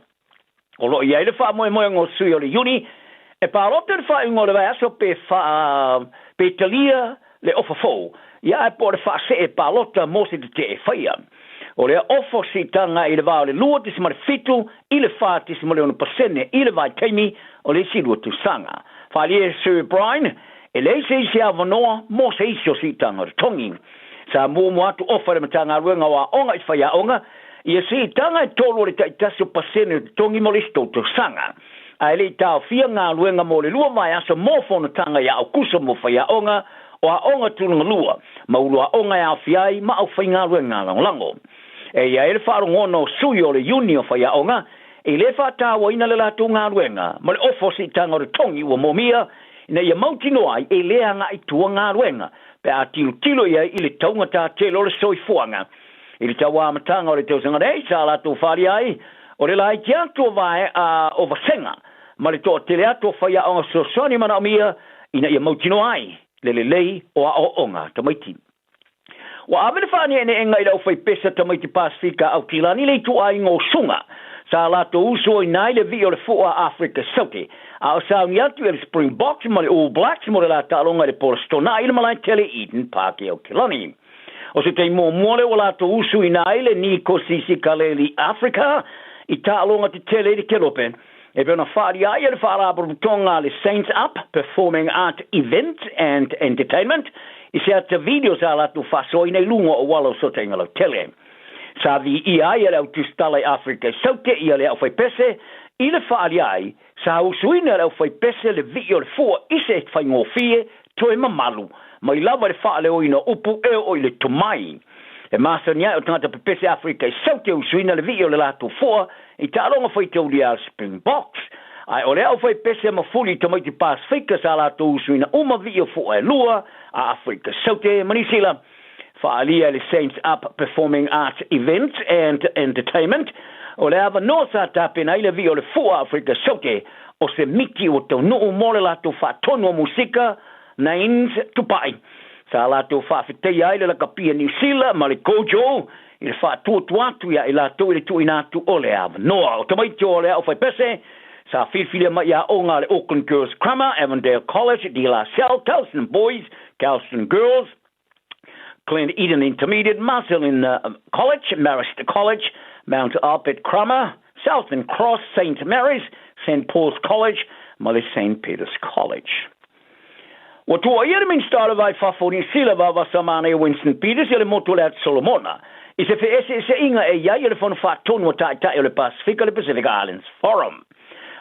O lo o i ai le faamoemoega o sui o le Iuni e palota i le faaiuga o le vaiaso pe faa, pe talia le ofa fou, ia ae po o le faasee palota mo se tetee e faia. O lea ofa siitaga i le va o le 2.7 i le 4.6% i le vaitaimi o le isi lua tausaga. Faaalia e Sir Brian, e leai se isi avanoa mo se isi o siitaga o totogi. Sa muamua atu ofa e le Matagaluega o Aoga i faiaoga ia siitaga e tolu o le taitasi o pasene o totogi mo le isi tou tausaga. Ae le i taofia galuega mo le lua vaiaso mo fonotaga ia Aukuso mo faiaoga o aoga tulaga lua ma ulu aoga e aofia ai ma aufaigaluega lagolago. E i ai le faalogona o sui o le Iuni o faiaoga e le faatauaina le latou galuega ma le ofa o siitaga o totogi ua moomia ina ia mautinoa ai e le agai tua galuega pe a tilotilo i ai i le taugata tele o le soifuaga. I le tau amataga o le tausaga nei, sa latou faaalia ai o le laiti atu o vae a o vasega ma le toatele atu o faiaoga fesoasoani manaomia ina ia mautinoa ai le lelei o aoaoga a tamaiti. Ua ave le faaneeneega i le aufaipese a tamaiti Pasefika a Aukilani i le ituaiga o suga sa latou usuoina ai le vii o le fua a Afrika Saute a o sauni atu i le Springboks ma le All Blacks mo le la taaloga i le Polastona i le malae tele i Eden Park i Aukilani. O se taimi muamua lea ua latou usuina ai le Nikosi Sikaleli Africa i taaloga tetele i le Kelope e pei ona faaalia ai e le Faalapotopotoga a le Saints Up Performing Art Events and Entertainment i se ata video sa latou faasoaina i luga o auala o fesootaiga lautele. Sa viia ai e le au tusitala i Afrika i Saute ia le aufaipese i le faaalia ai sa usuina e le aufaipese le vii o le fua i se faigofie toe mamalu mai lava i le faaleoina o upu e oo i le tomai. E masani ai o tagata pepese Afrika i Saute usuina le vii o le latou fua i taaloga faitaulia a le Springboks. Ae o le aufaipese ma fuli i tamaiti Pasefika sa latou usuina uma vii o fua e lua a Afrika Saute ma Nisila. Faaalia e le Saints Up Performing Arts Events and Entertainment, o le avanoa sa tapena ai le vii o le fua Afrika Saute o se miti ua taunuu mo le latou faatonu o musika Nains Tupai. Sa latou faafetaia ai le lakapia Niu Sila ma le Kojo i le faatuatua atu ia i latou i le tuuina atu o le avanoa. O tamaiti o le aufaipese sa filifilia mai i aoga a le Auckland Girls Grammar, Avondale College, De La Salle, Kelston Boys, Kelston Girls, Glen Eden Intermediate, Marcellin College, Marist College, Mount Albert Grammar, Southern Cross, St Mary's, St Paul's College ma le St Peter's College. Ua tuuaia le Minisita o le Va i Fafo o Niu Sila Vaovasa Manaia Winston Peters i le motu o le Atu Solomona i se feeseeseaiga e i ai o le Fono Faatonu a Taitai o le Pasefika le Pacific Islands Forum.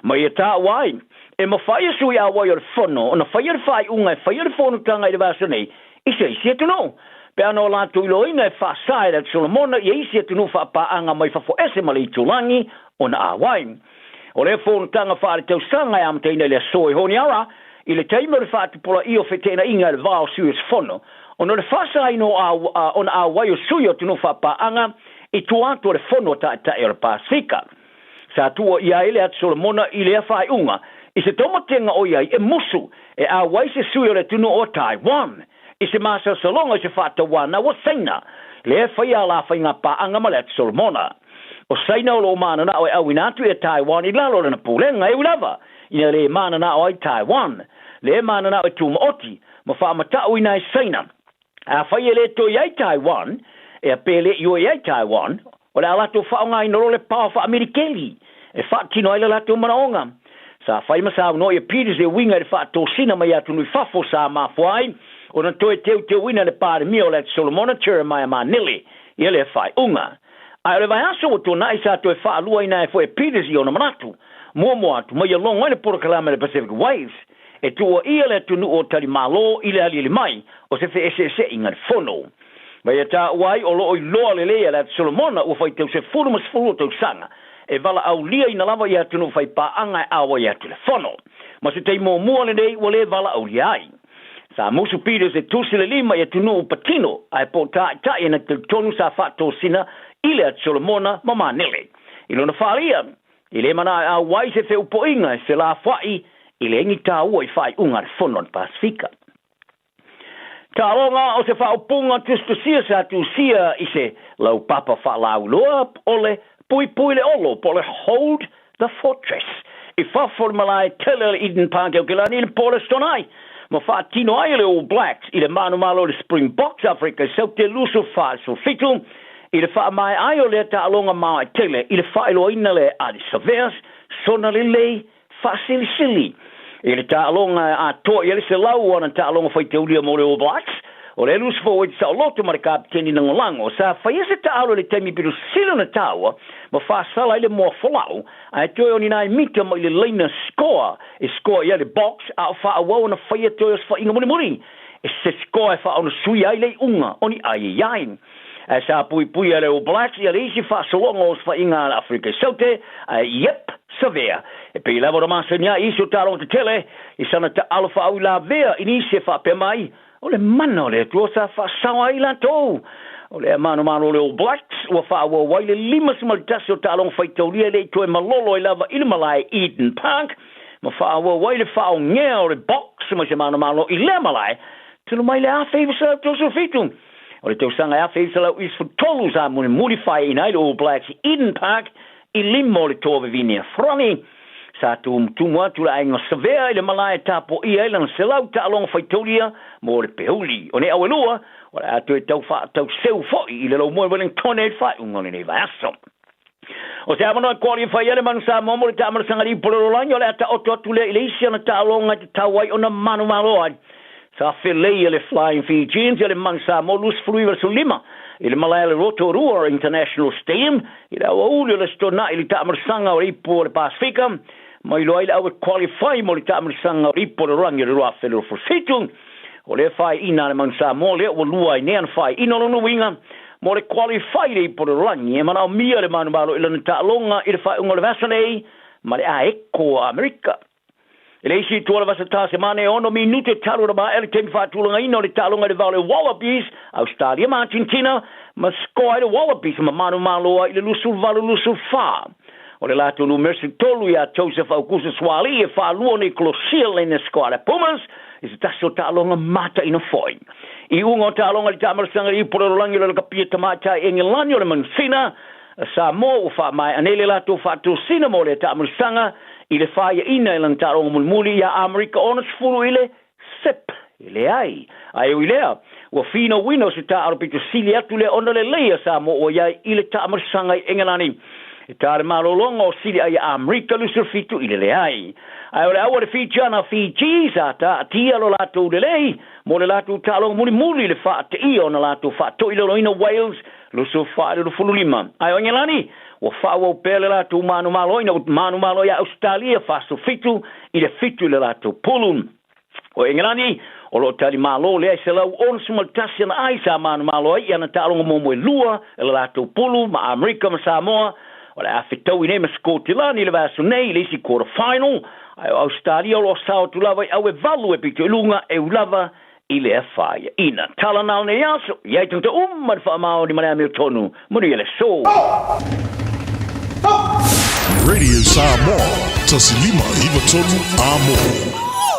Ma ia taua ai, e mafai e sui auai o le Fono ona faia le faaiuga e faia le fonotaga i le vaiaso nei i se isi atunuu, pe ana o latou iloaina e faasa e le Atu Solomona ia isi atunuu faapaaga mai fafo ese ma le itulagi ona auai. O lea fonotaga faaletausaga e amataina i le aso i Honiara i le taimi o le faatupulaia o feteenaiga i le va o sui usufono ona o le faasaina o ona auai o sui o atunuu faapaaga i tua atu o le Fono a Taitai o le Pasefika. Sa tuuaia ai le Atu Solomona i lea faaiuga i se taumatega o i ai e musu e auai se sui o le atunuu o Taiwan i se masalosaloga i se faatauanau a Saina lea e faia a la faigapaaga ma le Atu Solomona. O Saina o lo o mananao e auina atu ia Taiwan i lalo o lana pulega, e ui lava ina le mananao ai Taiwan, lea e mananao e tumaoti ma faamatauina ai Saina. Afai e le toe i ai Taiwan, ea pe le i oi ai Taiwan, o le a latou faaaogaina loa le pao faa-Amerikeli e faatino ai le latou manaoga. Sa fai ma saunoa ia Peters e uiga i le faatosina mai atunuu i fafo sa mafua ai ona toe teuteuina le Palemia o le Atu Solomona Jeremiah Manele ia lea faaiuga. Ae o le vaiaso ua tuanai sa toe faaluaina ai foi e Peters i ona manatu muamua atu ma ia logo ai le polokalame a le Pacific Waves e tuuaia le atunuu o Talimalo i le aliali mai o se feeseeseaiga le fono. Ma ia taua ai o lo o iloa lelei e le Atu Solomona ua faitau 10 ma 10 o tausaga e valaauliaina lava ia atunuu faipaaga e auai atu i le fono. Ma se taimi muamua lenei ua le valaaulia ai. Sa musu Peters e tusi le lima i atunuu patino ae po o taitai na talitonu sa faatosina i le Atu Solomona ma Manele. I lona faaalia, e le manao e auai se feupoiga e felafoai i le agi taua i faaiuga a le Fono a le Pasefika. Taaloga o se faaupuga tusitusia sa tusia i se laupapa faalauiloa o le Puipui le Olo po o le Hold the Fortress i fafo o le malae tele o le Eden Park i Aokelani i le po o le Aso Toonai ma faatino ai e le All Blacks i le manumalo o le Springboks Afrika i Saute 24 i le 17 i le faamaea ai o lea taaloga maoae tele i le faailoaina lea e Ardie Savea sona lelei faasilisili i le taaloga e atoa i ai le 100 o ana taaloga faitaulia mo le All Blacks. O le loose forward saoloto ma le kapiteni lagolago sa faia se taaalo i le taimi pito sili ona taua ma faasala ai le moa folau ae toe o ni nai mita mai le laina scoa e scoa i ai le Boks a o faaauau ona faia toe o se faiga mulimuli e se scoa e faaonosui ai le iuga o ni ai e ai. Ae sa puipui e le All Blacks ia le isi faasologa o osofaiga a le Afrika i Saute, ae iep, Savea. E pei lava ona masani ai isi o taaloga tetele i sana taalo faauilavea i nisi e faapea mai, o le mana o le Atua sa faasao ai i latou. O lea manumalo o le All Blacks ua faaauau ai le 51 o taaloga faitaulia e le i toe malolo ai lava i le malae Eden Park ma faaauau ai le faaogea o le Boks mai se manumalo i lea malae talu mai le 1937. O le tausaga e 1993 sa mulimuli faeaina ai le All Blacks i Eden Park i lima o le toa vavine a Frani. Sa tumutumu atu le aiga Savea i le malae e tapoia ai lana 100 taaloga faitaulia mo le peuli. O nei au e lua, o le a toe tau faatauseu foi i le laumua i Wellington i le faaiuga o lenei vaiaso. O se avanoa e qualify ai le Manu Samoa mo le taamalosaga liu polololagi o le a taoto atu lea i le isi ana taaloga e tatau ai ona manumalo ai. Sa feleia le Flying Fijians ia le Manu Samoa 29 i le 15 i le malae o le Rotorua International Stadium i le aoauli o le Aso Toonai i le taamalosaga o le Ipu o le Pasefika ma iloa ai le au e qualify mo le taamalosaga o le Ipu o le Lalolagi o le 2027. O lea faaiina a le Manu Samoa lea ua lua ai nei ana faaiina o lona uiga mo le qualify i le Ipu o le Lalolagi e manaomia le manumalo i lana taaloga i le faaiuga o le vaiaso nei ma le Aeko a Amerika. I le isi itu o le vasa Tasemane e 6 minute talu ona maea le taimi faatulagaina o le taaloga i le va o le Wallabies, Ausetalia ma Atenetina, ma score ai le Wallabies ma manumalo ai i le 28-24. O le latou numera 13 ia Joseph Aukuso Suaalii e faalua ona i kolosia laina score a le Pumas i se tasi o taaloga mataina foi. I iuga o taaloga i le taamalosaga i le Ipu o le Lalolagi o le Lakapia Tamaitai Engelani o le Manusina, Samoa ua faamaea nei le latou faatosina mo lea taamalosaga i le faiaina i lana taaloga mulimuli ia Amerika 60 i le sip. E leai. Ae ui lea, ua finauina o se taaalo pito sili atu lea ona lelei a Samoa ua i ai i le taamaisaga i Engelani. E ta le malologa o sili ai a Amerika 27 i le leai. Ae o le au a le Fijiana Fiji sa taatia lo latou lelei mo le latou taaloga mulimuli i le faateia ona latou faatoilaloina Wales 24 i le 25. Ae o Engelani ua faaauau pea le latou manumalo ina ua manumalo ia Ausetalia 47 i le 7 i le latou pulu. O Engelani, o lo o tali malo lea i 161 ana ai sa manumalo ai i ana taaloga muamua e lua i le latou pulu ma Amerika ma Samoa. O le a fetaui nei ma Sikotilani i le vaiaso nei i le isi quarter final, ae o Ausetalia o lo o sao atu lava i au e valu e pito i luga e ui lava i lea faiaina. Tala na o nei aso, i ai tagata uma le faamaoni ma le amiotonu. Manuia le aso. Radio Samoa, 159 Amo.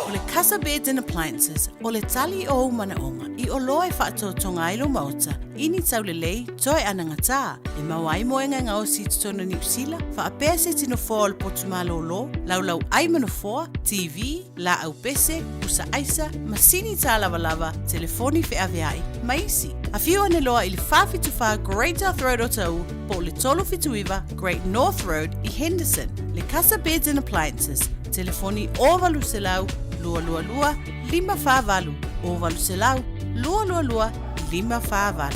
O le Casa Beds and Appliances, o le tali o ou manaoga i oloa e faatotoga ai lou maota i ni taulelei toe anagatā e maua ai moega e gaosi i totonu o Niu Sila, faapea se tino foa o le potu malōlō, laulau ai ma nofoa, TV, laau pese, pusa aisa, masini tālavalava, telefoni feaveai, ma isi. Afio ane loa i le 474 Great South Road o Taʻu po o le 379 Great North Road i Henderson. Le Casa Beds and Appliances, telefoni 0800 222 548, 0800 222 548.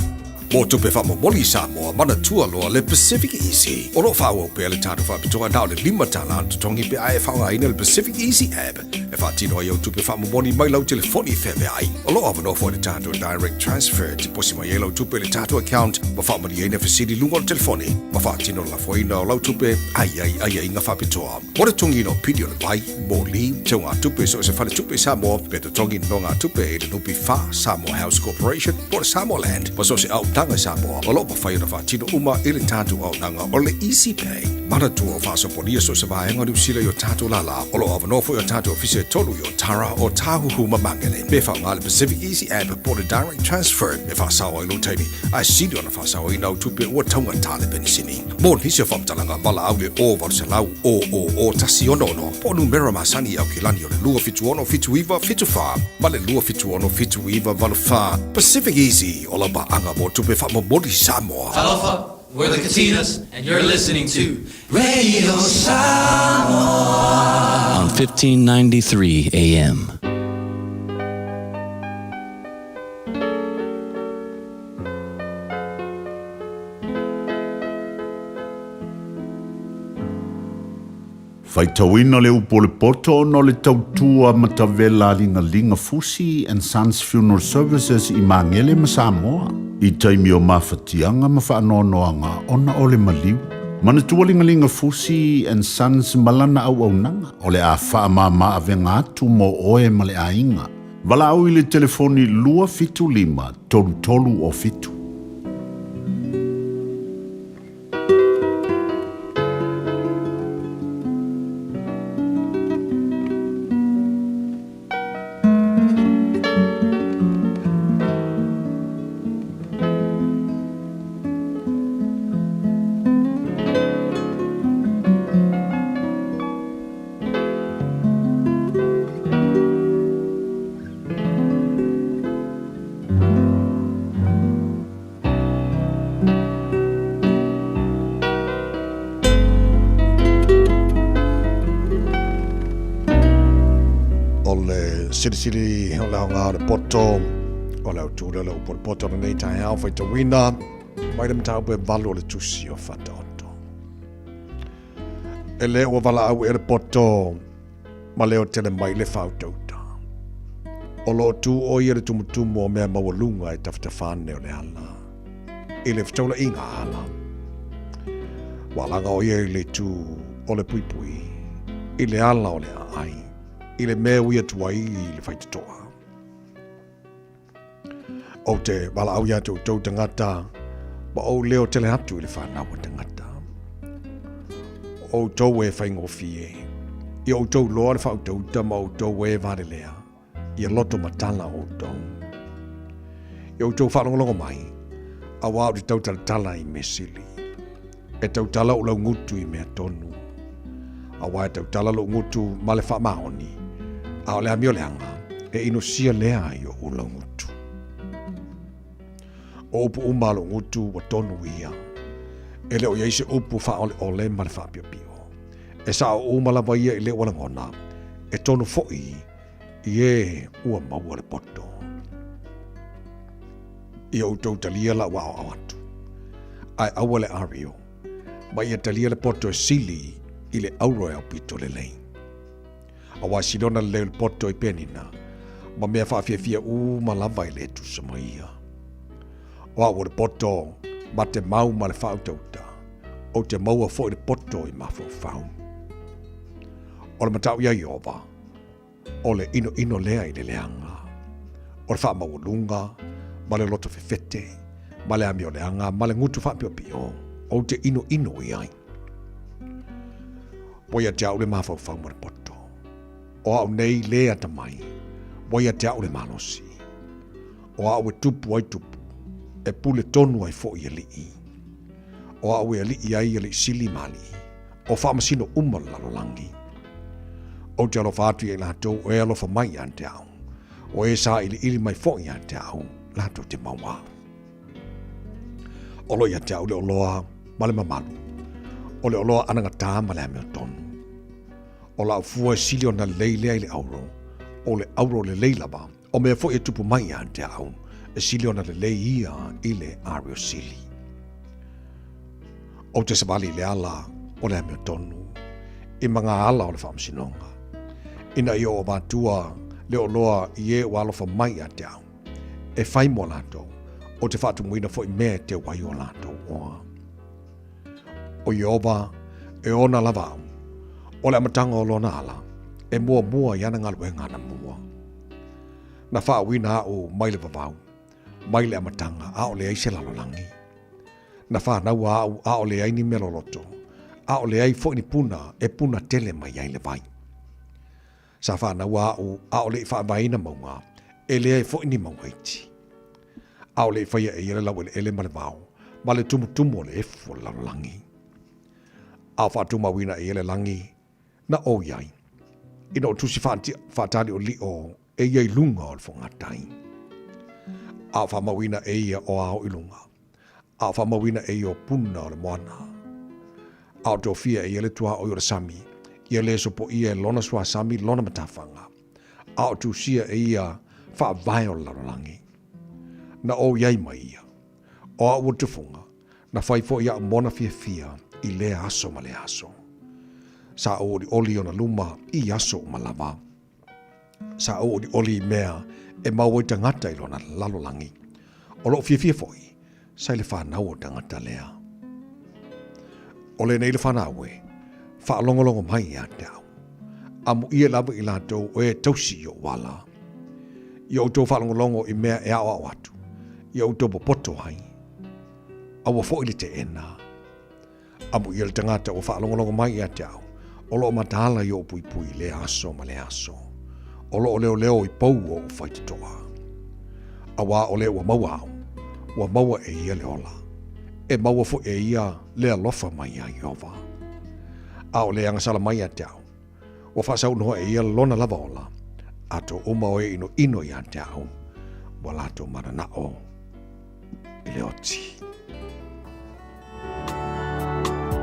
Mo tupe faamomoli i Samoa, manatua loa le Pacific Easy. O lo o faaauau pea le tatou faapitoa na o le $5 le totogi pe a e faaaogaina le Pacific Easy app e faatino ai au tupe faamomoli mai lau telefoni feaveai. O lo o avanoa foi le tatou Direct Transfer e tiposi mai ai lau tupe i le tatou account ma faamalieina fesili i luga o le telefoni ma faatino le lafoina o lau tupe a i ai aiaiga faapitoa. Mo le totogiina o pili o le vai, moli, teugatupe i so o se faletupe i Samoa, pe totogi nonogatupe i le NPF, Samoa House Corporation, po o le Samoa Land, ma so o se auaunaga i Samoa, o lo o mafai ona faatino uma i le tatou auaunaga o le Easy Pay. Manatua o faasopolia so o se vaega o Niu Sila i o tatou lālā, o lo o avanoa foi o tatou ofisa e tolu i Otara, Ōtāhuhu ma Māngere. Pe faaaoga le Pacific Easy App po o le Direct Transfer e faasao ai lou taimi, ae sili ona faasaoina au tupe ua taugata le penisini. Mo nisi o faamatalaga valaau le 0800 000 166 po o numera masani i Aukilani o le 276 79 74 ma le 276 79 84. Pacific Easy, o lau paaga mo tupe faamomoli Samoa. Talofa, we're the Katinas and you're listening to Radio Samoa on 1593 AM. Faitauina le upu o le poto ona o le tautua matavela a Ligalinga Fusi and Sons Funeral Services i Magele ma Samoa i taimi o mafatiaga ma faanoanoaga ona o le maliu. Manatua Ligalinga Fusi and Sons ma lana auaunaga o le a faamama avega atu mo oe ma le aiga. Valaau i le telefoni 275 33 o 7. O le silisili o le aoga o le poto, o le autū lea o le upu o le poto lenei taeao faitauina mai le mataupu e valu o le tusi o Fataoto. E le ua valaau ea le poto ma leo tele mai le faautauta. O lo o tu o ia le tumutumu o mea maualuga e tafatafa ane o le ala i le fetaulaiga ala. Ua alaga o ia i le itu o le puipui, i le ala o le aai, i le mea ui atu ai i le faitotoa. Ou te valaau ia te outou tagata, ma ou leo tele atu i le whanau o tagata. O outou e whaingofie, i outou loa le whautauta ma outou e valelea, ia loto matala outou. I outou whaalongolongo mai, a wā o te tautalatala i mesili. E tautala o lau ngutu i mea tonu. A wā e tautala lou ngutu ma le whaamaoni, a o le amio leaga, E inosia lea i oʻu laugutu. O upu uma a loʻu gutu ua tonu ia. E le o i ai se upu faaoleole ma le faapiopio. E saʻo uma lava ia i le ua lagona, e tonu foʻi i e ua maua le poto. Ia outou talia laʻu aʻoaʻo atu, ae aua le ario, ma ia talia le poto e sili i le auro e aupito lelei. Auā sili ona lelei o le poto i penina, ma mea faafiafia uma lava e le tusa ma ia. O au o le poto ma te mau ma le faautauta, ou te maua foi le poto i mafaufau. O le mataʻu iā Ieova, o le ʻinoʻino lea i le leaga, o le faamaualuga ma le loto fefete, ma le amioleaga ma le gutu faapiopio, ou te ʻinoʻino i ai. Ua ia te au le mafaufau ma le poto. O au nei le atamai, ua ia te au le malosi. O au e tupu ai tupu, e pule tonu ai foʻi alii. O au e alii ai alii sili ma alii, o faamasino uma o le lalolagi. Ou te alofa atu ia i latou o e alofa mai ia te au, o e sailiili mai foʻi ia te au, latou te maua. O lo ia te au le oloa ma le mamalu, o le oloa anagatā ma le amiotonu. O lau fua e sili ona lelei lea i le auro, o le auro lelei lava, o mea foi e tupu mai ia te au, e sili ona lelei ia i le ario sili. Ou te savali i le ala o le amiotonu, i ma ngā ala o le faamasinoga, ina ia ou avatua le oloa i e ua alofa mai ia te au, e fai mo latou, ou te faatumuina foi mea e teu ai o latou oa. O Ieova e ona lava au, o le amataga o lona ala, e muamua i ana galuega anamua. Na faauuina au mai le vavau, mai le amataga aʻole ai se lalolagi. Na fanaua au aʻole ai ni mea loloto, aʻole ai foi ni puna e puna tele mai ai le vai. Sa fanaua au aʻole i faavaeina mauga, e leai foi ni mauga iti. ʻAʻole i faia e ia le laueleʻele ma le wao, ma le tumutumu o le efu o le lalolagi. A o faatumauina e ia le lagi, na ou i ai, ina o tusi faataliʻoliʻo e ia i luga o le fogatai. A o faamauina e ia o ao i luga, a o faamauina e ia o puna o le moana. A o tofia e ia le tuaoi o le sami, ia le sopoia e lona suasami lona matafaga. A o tusia e ia faavae o le lalolagi. Na ou i ai ma ia. O au o tufuga, na fai foi iaʻu mona fiafia i lea aso ma lea aso. Sa ou olioli i ona luma i aso uma lava. Sa ou olioli i mea e mau ai tagata i lona lalolagi. O loʻu fiafia foi, sa i le fanau o tagata lea. O lenei le fanau e, faalogologo mai ia te au. Amuia lava i latou o e tausi i oʻu ala. Ia outou faalogologo i mea e aʻoaʻo atu, ia outou popoto ai. Aua foi le teena. Amuia le tagata ua faalogologo mai ia te au, o loo mataala i oʻu puipui i lea aso ma lea aso. O loo leoleo i pou o oʻu faitotoa. Auā o le ua maua au, ua maua e ia le ola. E maua foi e ia le alofa mai iā Ieova. A o le agasala mai ia te au, ua faasaunoa e ia lona lava ola, ato uma o e inoino ia te au, ua latou mananao i le oti.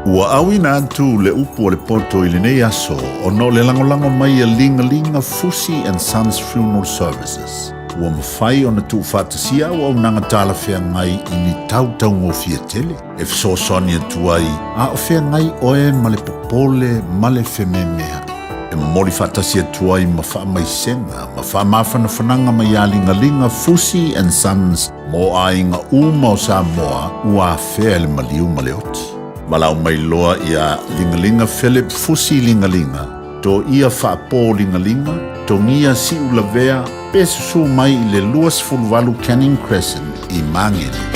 Ua auina atu le upu o le poto i lenei aso ona o le lagolago mai a Ligalinga Fusi and Sons Funeral Services. Ua mafai ona tuufaatasia auaunaga talafeagai i ni tau taugofie tele e fesoasoani atu ai a o feagai oe ma le popole ma le fememeaʻi. E momoli faatasi atu ai ma faamaisega ma faamafanafanaga mai iā Ligaliga Fusi and Sons mo aiga uma o Samoa ua afea e le maliu ma le oti. Valaau mai loa iā Ligaliga Philip Fusi Ligaliga, Toia Faapō Ligaliga, Togia Siulavea pe susū mai i le 28 Canning Crescent i Māngere.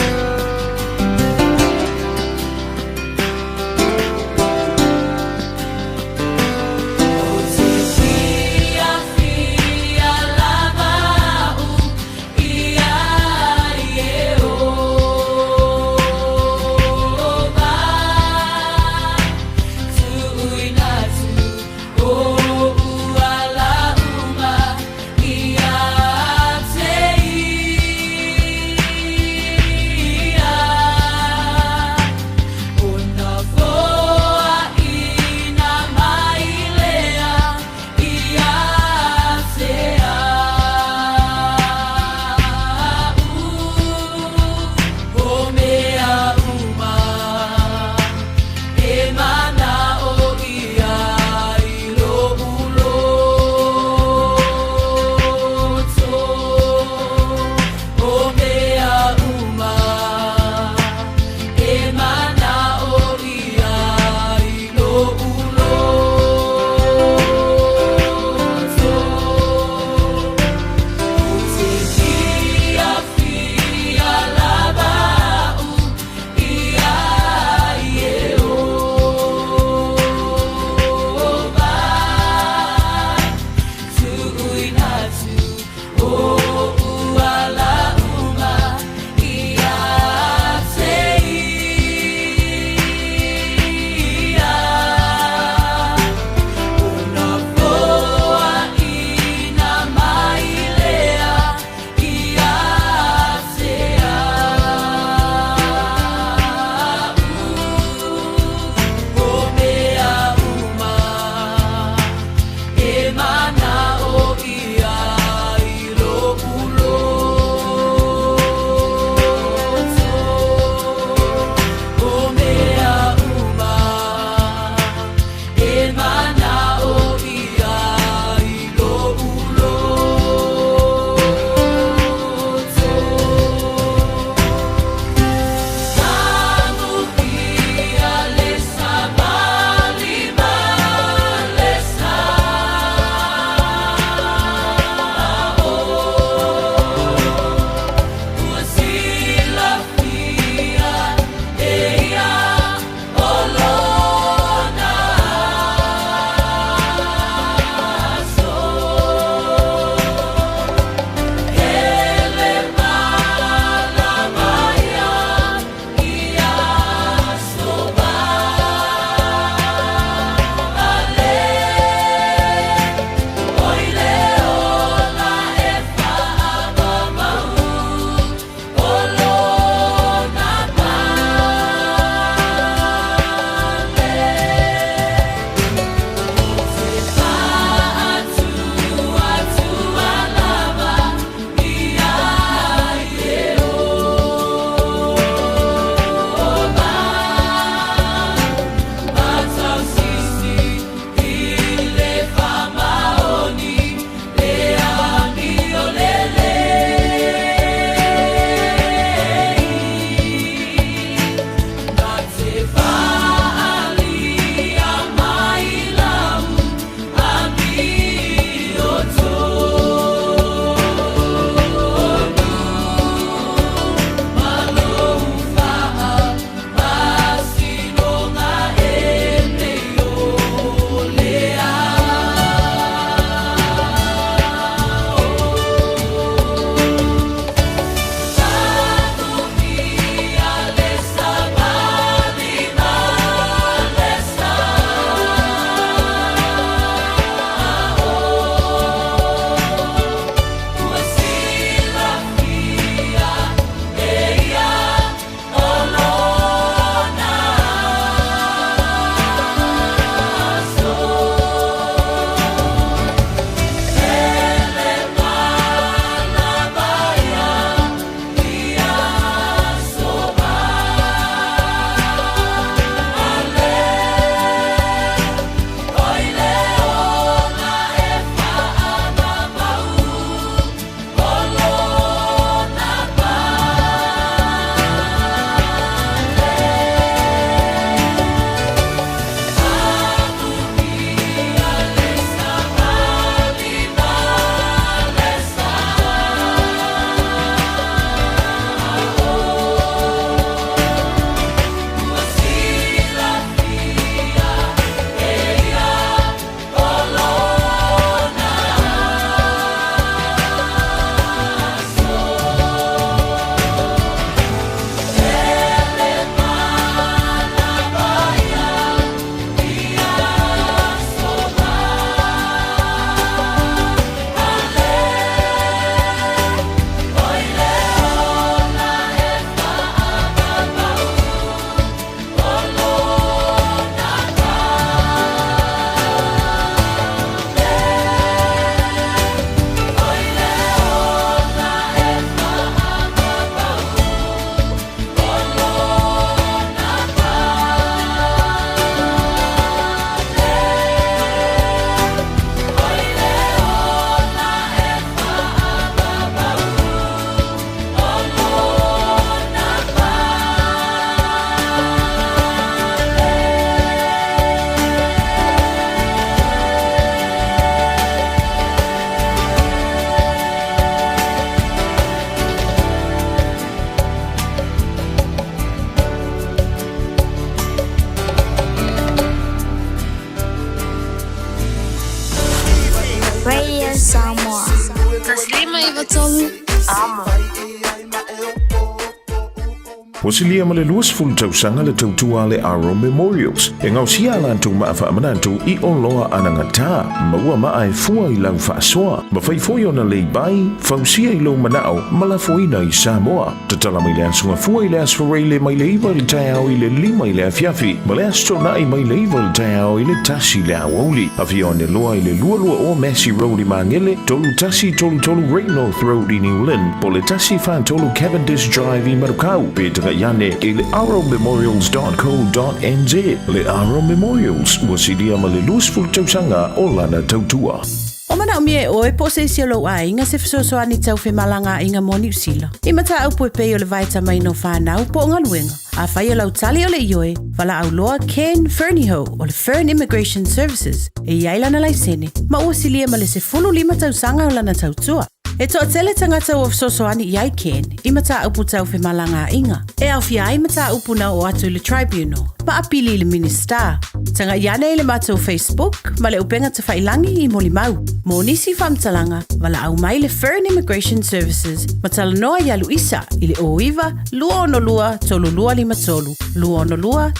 Ua silia ma le 20 tausaga le tautua a le Aro Memorials e gaosia a latou maa faamanatu i oloa anagata, maua maa e fua i lau faasoa, mafai foi ona leibai, fausia i lou manao ma lafoina i Samoa. Tatala mai le Aso Gafua i le Aso Faraile mai le 9 i le taeao i le 5 i le afiafi ma le Aso Toonai mai le 9 i le taeao i le 1 i le aoauli. Afio ane loa i le 220 Massey Road i Magele, 3133 Great North Road i New Lynn, po o le 143 Cavendish Drive i Manukau, pe taga'i ane i le arrowmemorials.co.nz. Le Arrow Memorials, ua silia ma le 20 tausaga o lana tautua. O manaomia e oe po o se isi o lou aiga se fesoasoani tau femalagaaiga mo Niu Sila. I mataupu e pei o le vaetamaina o fanau po o galuega. Afai o lau tali o le ioe, valaau loa Ken Fernihough o le Fern Immigration Services e i ai lana laisene ma ua silia ma le 15 tausaga o lana tautua. E toatele tagata ua fesoasoani i ai Ken i mataupu tau femalagaaiga, e aofia ai mataupu na oo atu i le Tribunal ma apili i le Minisita. Tagai ane i le matou Facebook ma le upega tafailangi i molimau. Mo nisi faamatalaga, valaau mai le Fern Immigration Services ma talanoa iā Luisa i le 09 262 3253, 262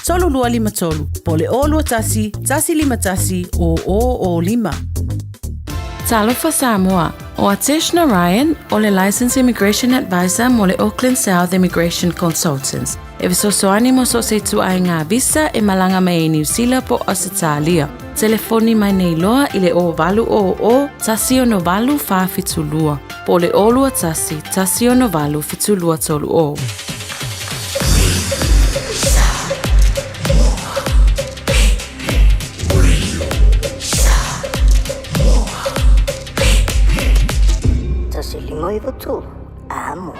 3253, po o le 021 151 0005. Talofa Samoa, ʻO Atesh Narayan, o le Licensed Immigration Advisor mo le Auckland South Immigration Consultants, e fesoasoani mo so o se ituaiga visa e malaga mai ai Niu Sila po o Ausetalia. Telefoni mai nei loa i le 0800 168 472 po o le 021 168 7230. 159 amo.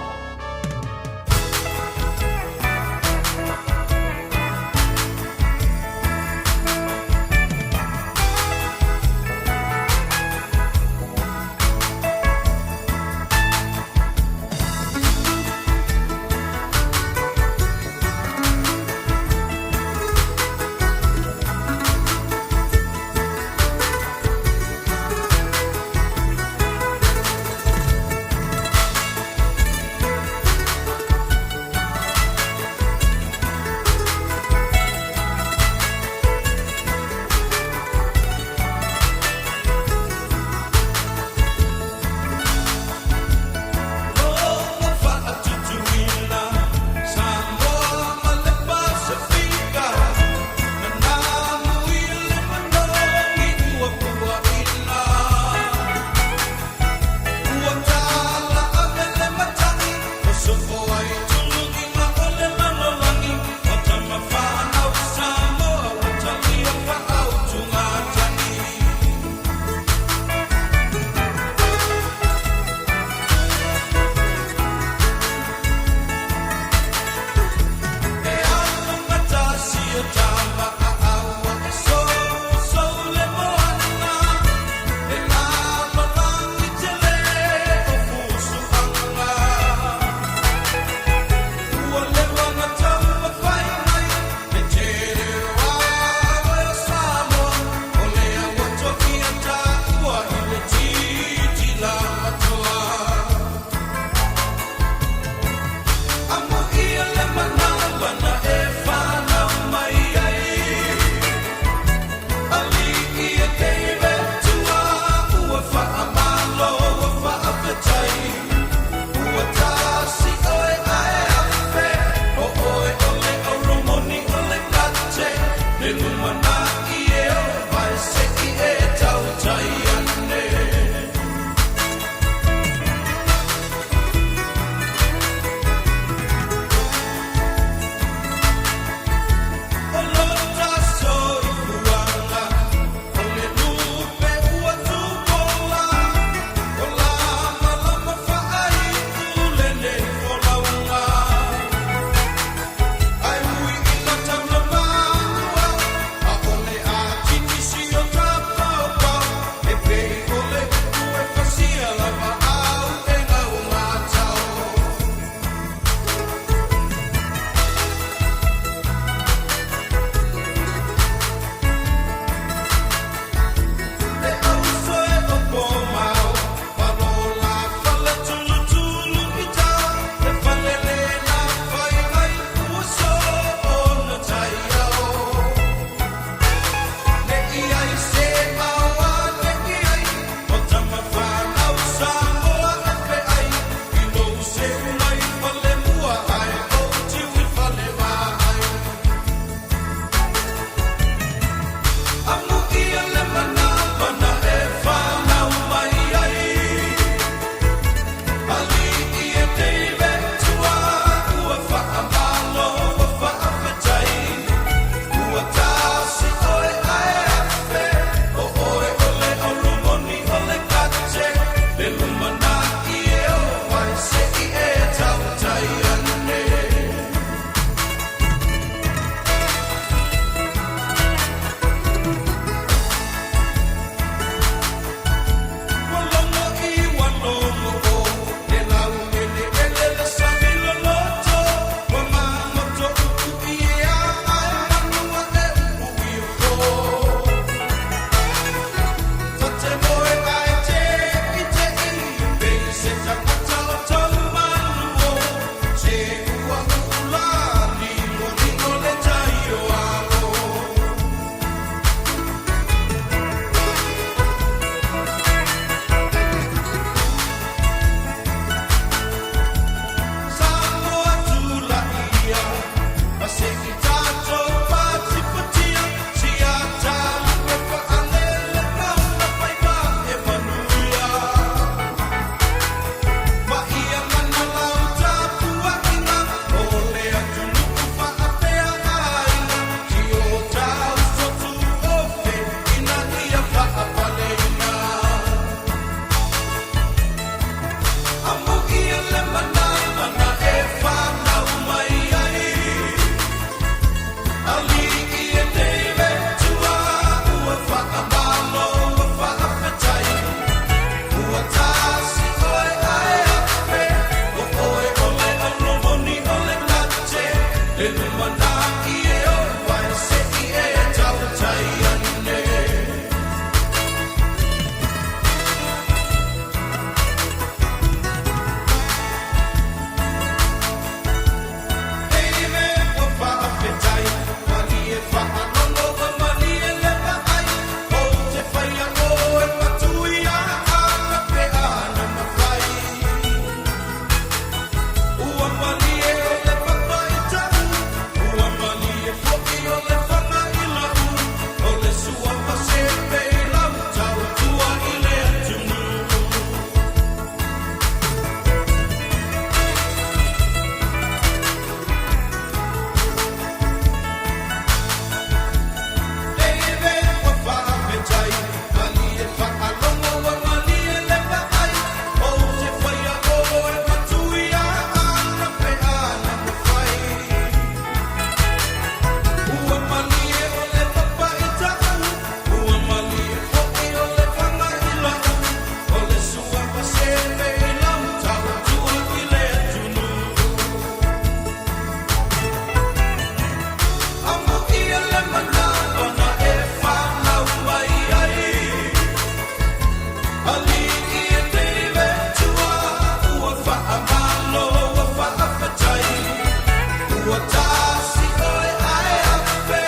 Ua tasi oe ae afe,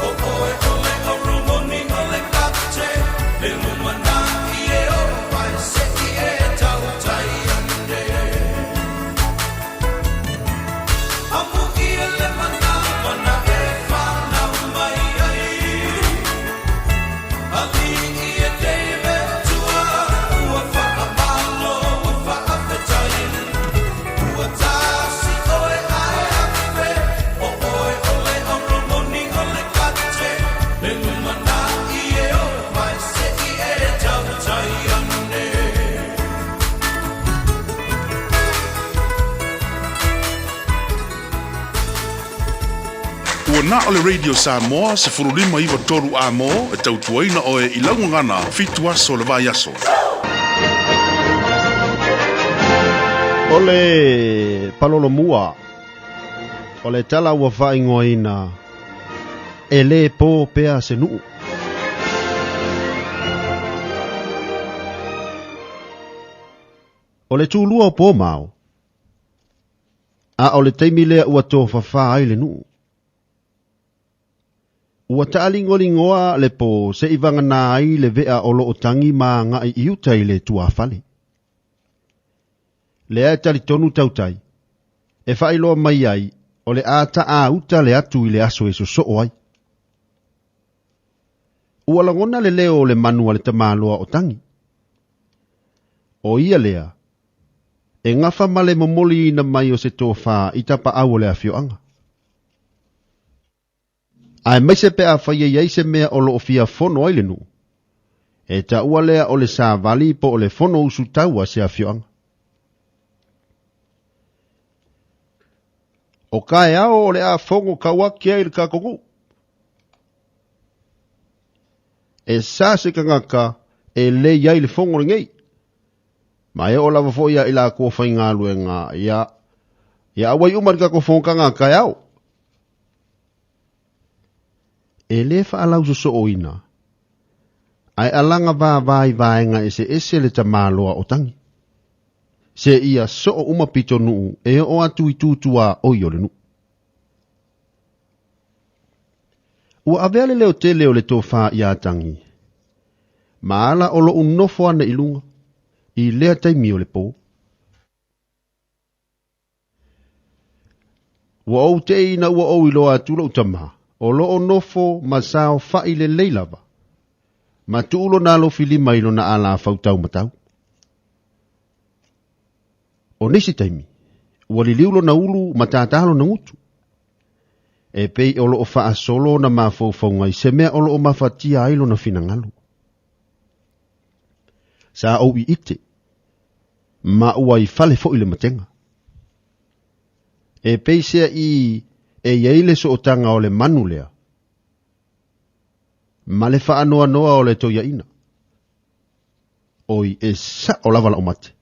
o oe o le oromoni o le kate, le lumanaʻi e o mai seʻi e tautai ane. Amuia le manawa na e whanau mai ai, Aliʻi e David tua, ua whakamalo, ua whaafetai. Ua tasi oe ae afe, o oe o le oromoni o le kate, le lumanaʻi e o mai seʻi e tautai ane. Ua na o le Radio Samoa 15 93 A-mo e tautuaina oe i lau gagana fitu aso o le vaiaso. O le palolomua o le tala ua faaigoaina e lē pō pea se nuʻu. O le tulua o Pōmao, a o le taimi lea ua tofafā ai le nuʻu. Ua taaligoligoa le pō seʻi vaganā ai le veʻa o loo tagi ma agaʻi i uta i le tuafale. Lea e talitonu tautai, e faailoa mai ai o le a taʻā uta le atu i le aso e sosoo ai. Ua lagona le leo o le manu a le tamāloa o tagi. O ia lea, e gafa ma le momoliina mai o se tofā i tapaau o le afioaga. Aemaise pe afai e i ai se mea o loo fia fono ai le nuu, e taua lea o le savali po o le fono usutau a se afioaga. O kaeao o le a fogo kauaki ai le kakou nuu. E sa se kagaka e le i ai le fogo lenei. Ma e oo lava foi ia i lakou faigaluega ia ia auai uma i le kakou fogotaga a kaeao. E lē faalausosoʻoina, ae alaga vāvā i vaega eseese le tamāloa o tagi. Seia soo uma pitonuu e oo atu i tūtuā oi o le nuu. Ua avea le leo tele o le tofā iā Tagi, ma ala o loʻu nofo ana i luga, i lea taimi o le pō. Ua ou teʻi ina ua ou iloa atu loʻu tama, o loo nofo ma saofaʻi lelei lava, ma tuu lona alofi lima i lona alafau taumatau. O nisi taimi, ua liliu lona ulu ma tātā lona gutu. E pei o loo faasolo ona mafaufauga i se mea o loo mafatia ai lona finagalo. Sa ou iite, ma ua i fale foʻi le matega. E peisea i e i ai le sootaga o le manu lea ma le faanoanoa o le toiaʻina. Oi, e saʻo lava laʻu mate.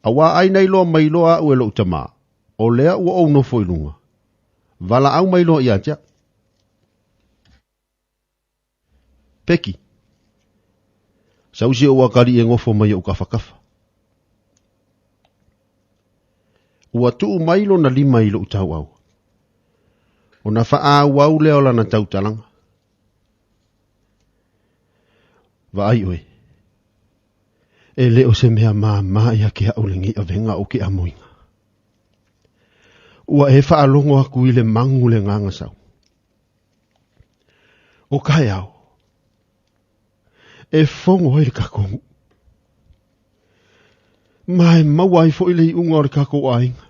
Auā ai na iloa mai loa aʻu e loʻu tamā, o lea ua ou nofo i luga. Valaau mai loa ia te aʻu. Peki. Sau si ou akalii e gofo mai oʻu kafakafa. Ua tuu mai lona lima i loʻu tauau. Ona faaauau lea o lana tautalaga. Vaai oe. E le o se mea māmā ia ke aʻu lenei avega o ke amoiga. Ua e faalogo aku i le magu le gaga sau. O kaeao, e fogo ai le kakou nuu. Ma e maua ai foʻi le iʻuga o le kakou aiga.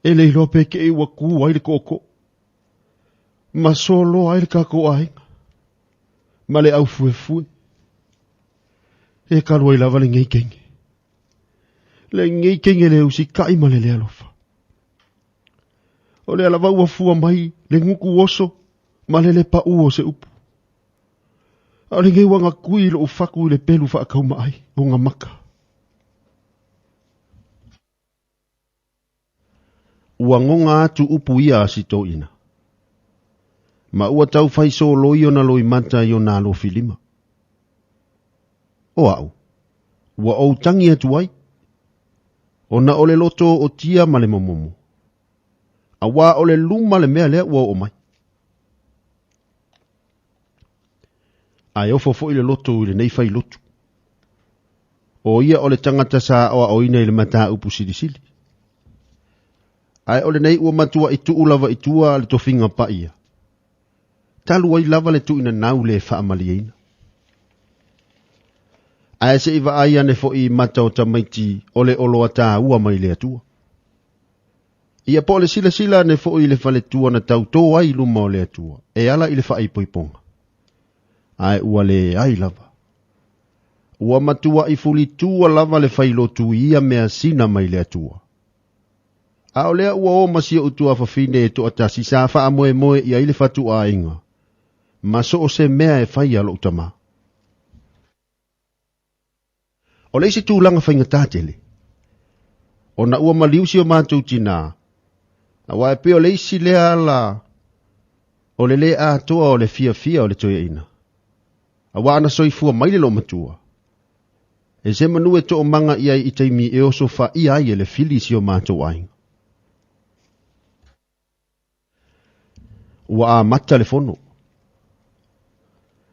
E le iloa pe keʻi ua kū ai le koʻokoʻo. Ma soloa ai le kakou aiga. Ma le aufuefue. E kalu ai lava lenei kenge. Lenei kenge le usikaʻi ma le le alofa. O lea lava ua fua mai le guku oso ma le le paʻū o se upu. A o lenei ua gakui i loʻu faku i le pelu faakaumaʻai o nga maka. Ua goga atu upu ia a si toeaina. Ma ua tau fai soloi ona loimata i ona alofi lima. O aʻu, ua ou tagi atu ai, ona o le loto o tia ma le momomo. Auā o le luma le mea lea ua oo mai. Ae ofo foi le loto i lenei failotu. O ia o le tagata sa aoaoina i le mataupu silisili. Ae o lenei ua matuai tuu lava i tua le tofiga paia. Talu ai lava le tuuina nau le faamalieina. Ae se i vaai ane foi i mata o tamaiti o le oloa taua mai le Atua. Ia po o le silasila ane foi i le faletua na tautō ai i luma o le Atua e ala i le faaipoipoga. Ae ua leai lava. Ua matuai fulitua lava le failotu i ia measina mai le Atua. A o lea ua o ma si ou tuafafine e toatasi sa faamoemoe i ai le fatuaiga, ma so o se mea e fai a lou tama. O le isi tulaga faigata tele, ona ua maliu si o matou tinā, aua e pei o le isi lea ala o le lē atoa o le fiafia o le toeaina. Aua ana soifua mai le loomatua, e se manu e toomaga i ai i taimi e oso faia ai e le fili si o matou aiga. Ua amata le fono.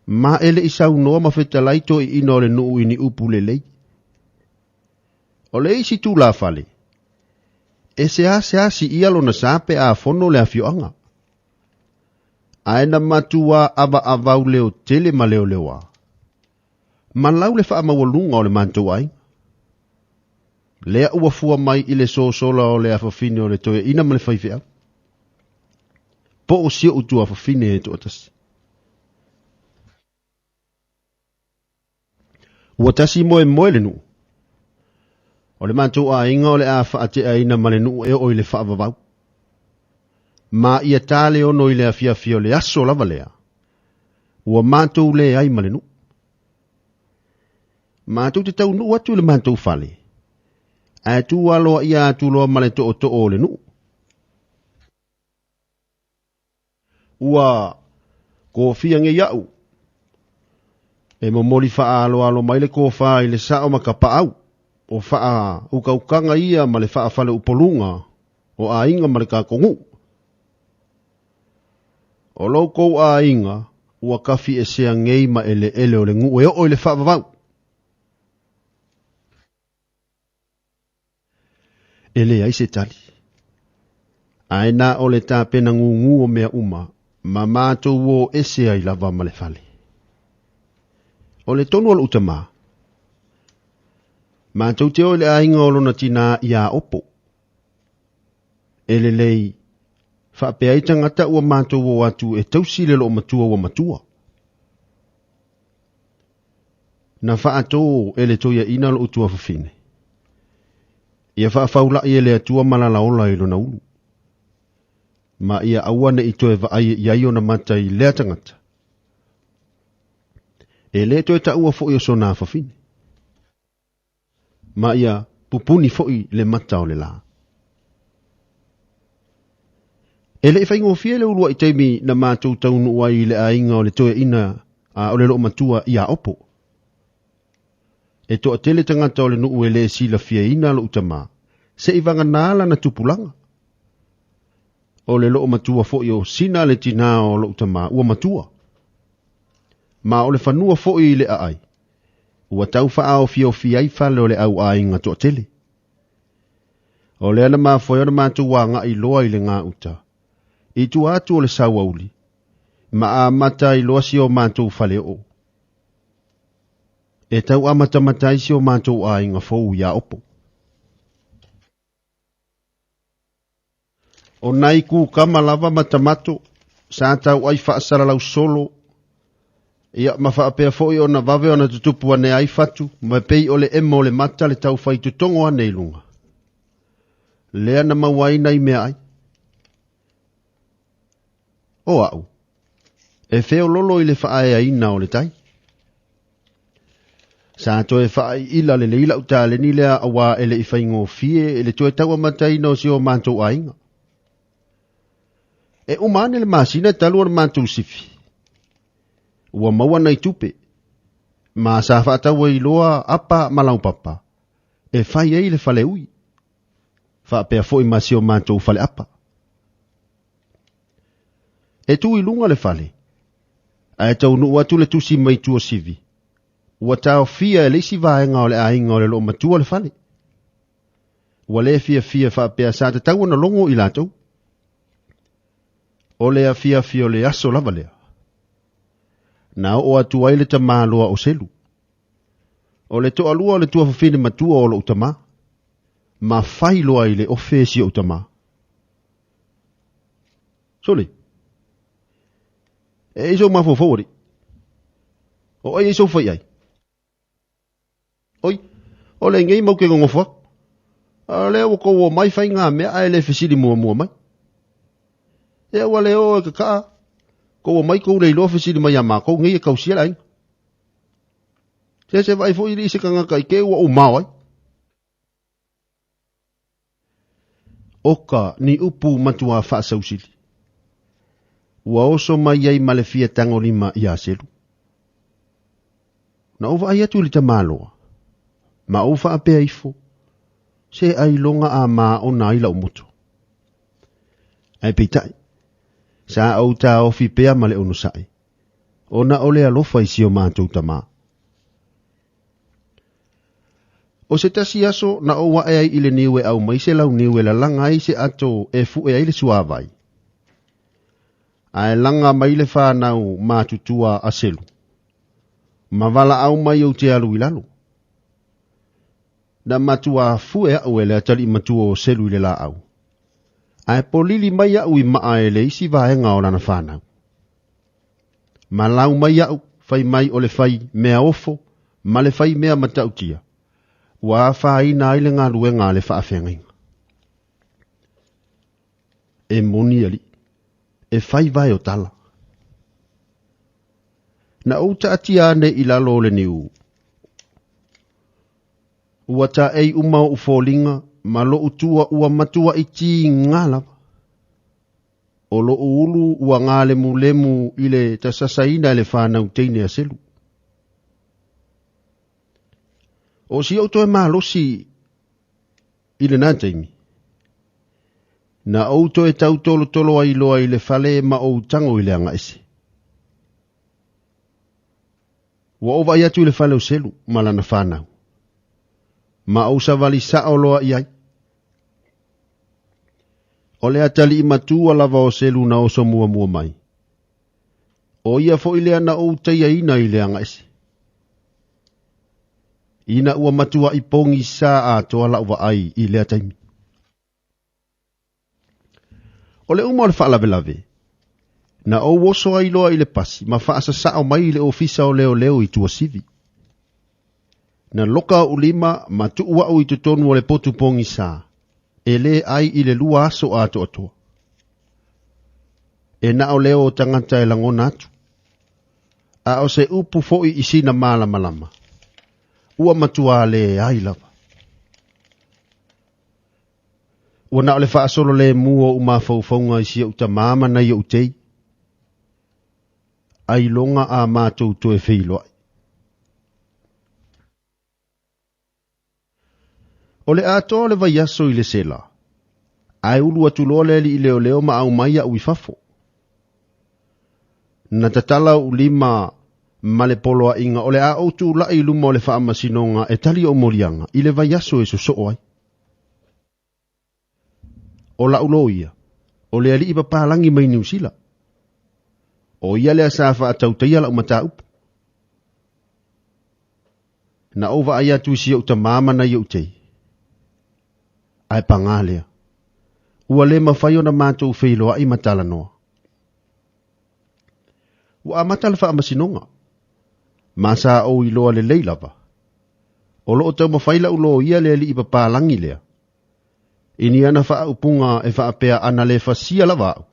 Ma e le i saunoa ma fetalai toeaiina o le nuu i ni upu lelei. O le isi tulafale, e seasea siia lona sa pe a fono le afioaga. Ae na matuā avaavau leotele ma leoleoā. Ma lau le faamaualuga o le matou aiga. Lea ua fua mai i le sosola o le afafine o le toeaina ma le faifeau. Po o si ou tuafafine e toatasi. Ua tasi moemoe le nuu. O le matou aiga o le a faateaina ma le nuu e oo i le faavavau. Ma ia ta le 6 i le afiafi o le aso lava lea, ua matou leai ma le nuu. Matou te taunuu atu i le matou fale, ae tu aloaia atu loa ma le tootoo o le nuu. Ua kofia nei au. E momoli faaaloalo mai le kofa i le sao ma kapaau, o faaukaukaga ia ma le faafaleupoluga o aiga ma le tatou nuu. O lo outou aiga ua kafiesea nei ma eleele o le nuu e oo i le faavavau. E leai se tali. Ae na o le tapena gūgū o mea uma, ma matou o ese ai lava ma le fale. O le tonu a lou tamā, matou te o i le aiga o lona tinā iā Opo. E lelei, faapea ai tagata ua matou o atu e tausi le loomatua ua matua. Na faatō e le toeaina lou tuafafine. Ia faafaulai e le Atua malalaola i lona ulu. Ma ia aua ne i toe vaai i ai ona mata i lea tagata. E le toe taua foi o sona afafine. Ma ia pupuni foi le mata o le lā. E le i faigofie le uluai taimi na matou taunuu ai i le aiga o le toeaina a o le loomatua iā Opo. E toatele tagata o le nuu e le silafiaina lou tamā, se i vaganā lana tupulaga. O le loomatua foi o Sina le tinā o lou tamā ua matua. Ma o le fanua foi i le aai, ua tau faaofiofi ai fale o le au aiga toatele. O lea na mafua ai ona matou agai loa i le gauta, i tua atu o le sauauli, ma amata ai loa si o matou faleoo. E tau amatamata ai si o matou aiga fou iā Opo. O nai kukama lava ma tamato sa tau ai faasalalau solo, ia ma faapea foi ona vave ona tutupu ane ai fatu, ma pei o le emo o le mata le tau fai totogo ane i luga. Lea na maua ai nai meaai. O au, e feololo i le faaeaina o le tai. Sa toe faaiila lelei lau taleni lea auā e le i faigofie i le toe tauamataina o si o matou aiga. E uma ane le masina talu ona matou sifi. Ua maua nai tupe, ma sa faatau ai loa apa ma laupapa e fai ai le faleui, faapea foi ma si o matou faleapa. E tu i luga le fale, ae taunuu atu le tusi mai Tuasivi, ua taofia e le isi vaega o le aiga o le loomatua le fale. Ua le fiafia faapea sa tatau ona logo i latou. O le afiafi o le aso lava lea. Na oo atu ai le tamāloa o Selu. O le toalua o le tuafafine matua o lou tamā. Ma fai loa i le ofe si ou tamā. Sole! E i ai sou mafaufau alii. O ai ai sou faiai? Oi, o lenei mau ke nonofo atu. A o lea ua tou omai fai ngā mea ae le fesili muamua mai. Ia ua le o e kakaa, tou omai tou le iloa fesili mai ia matou nei e tausia le aiga. Se se vaai foi alii i se tagata i te ua ou mao ai. Oka ni upu matuā faasausili. Ua oso mai ai ma le fia tagolima iā Selu. Na ou vaai atu i le tamāloa, ma ou faapea ifo, Se ailoga a māona ai la'u moto. Ae peitai, sa ou taofi pea ma le onosai, ona o le alofa i si o matou tamā. O se tasi aso na ou ae ai i le niu e ʻau mai se launiu e lalaga ai se ato e fuʻe ai le suāwai. Ae laga mai le fanau matutua a Selu, ma valaau mai ou te alu i lalo. Na matuā fue aʻu e le atalii matua o Selu i le laau, ae polili mai aʻu i maa e le isi vaega o lana fanau. Ma lau mai aʻu, fai mai o le fai mea ofo ma le fai mea matautia, ua afaina ai le galuega a le faafeagaiga. E moni alii, e fai vae o tala. Na ou taatia ane i lalo o le niu. Ua taei uma oʻu foliga ma loʻu tua ua matuaʻi tiga lava. O loʻu ulu ua galemulemu i le tasasaina e le fanau teine a Selu. O si ou toe malosi i lenā taimi, na ou toe tautolotolo ai loa i le fale ma ou tago i le agaese. Ua ou vaai atu i le fale o Selu ma lana fanau, ma ou savali sao loa i ai. O le atalii matua lava o Selu na oso muamua mai. O ia foi lea na ou taiaina i le agaese. Ina ua matuaʻi pogisa atoa la'u vaai i lea taimi. O le uma o le faalavelave, na ou oso ai loa i le pasi ma faasasao mai i le ofisa o leoleo i Tuasivi. Na loka oʻu lima ma tuu aʻu i totonu o le potu pogisa, e lē ai i le lua aso atoatoa. E na o leo o tagata e lagona atu, a o se upu foi i sina malamalama, ua matuā leai lava. Ua na o le faasolo lemu o oʻu mafaufauga i si oʻu tamā ma nai oʻu tei. Ailoga a matou toe feiloai. O le atoa o le vaiaso i le sela, ae ulu atu loa le alii leoleo ma aumai aʻu i fafo. Na tatala oʻu lima ma le poloaiga o le a ou tulaʻi i luma o le faamasinoga e tali oʻu moliaga i le vaiaso e sosoo ai. O la'u loia, o le alii papalagi mai Niu Sila. O ia lea sa faatautaia la'u mataupu. Na ou vaai atu i si oʻu tamā ma nai oʻu tei. Ae pagā lea, ua le mafai ona matou feiloai ma talanoa. Ua amata le faamasinoga, ma sa ou iloa lelei lava. O loo taumafai la'u loia le alii papalagi lea. I ni ana faaupuga e faapea ana le fasia lava a'u,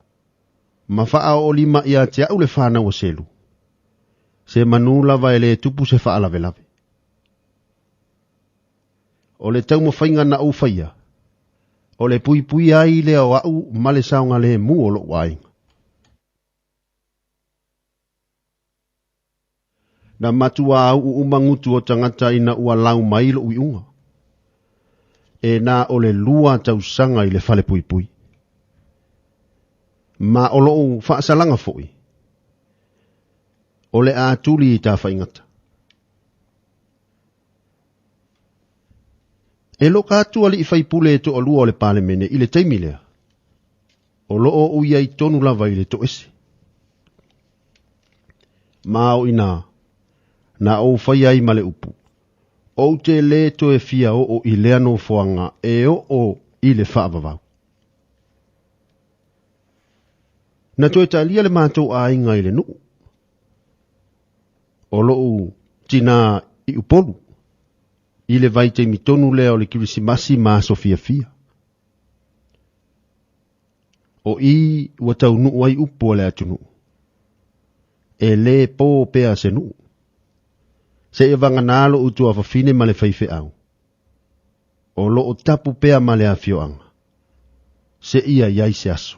ma faaoolima ia te a'u le fanau a Selu. Se manu lava e le tupu se faalavelave. O le taumafaiga na ou faia, o le puipuia ai lea o a'u ma le saogalemu o lo'u aiga. Na matuā auʻu uma gutu o tagata ina ua lau mai loʻu iuga. E na o le lua tausaga i le falepuipui. Ma o lo'u fa'asalaga fo'i, o le a tuli i tafaigata. E loka atu ali'i faipule e to'alua o le Palemene i le taimi lea, o lo'o ou i ai tonu lava i le to'ese. Ma o inā, na ou faia ai ma le upu, Ou te lē toe fia oo i lea nofoaga e oo i le faavavau. Na toe talia le matou aiga i le nuu. O lo'u tinā i Upolu, i le vaitaimi tonu lea o le Kerisimasi ma aso fiafia. O i ua taunuu ai upu a le atunuu. E lē pō pea se nuu. Seia vagana lo'u tuafafine ma le faifeau. O loo tapu pea ma le afioaga. Seia i ai se aso.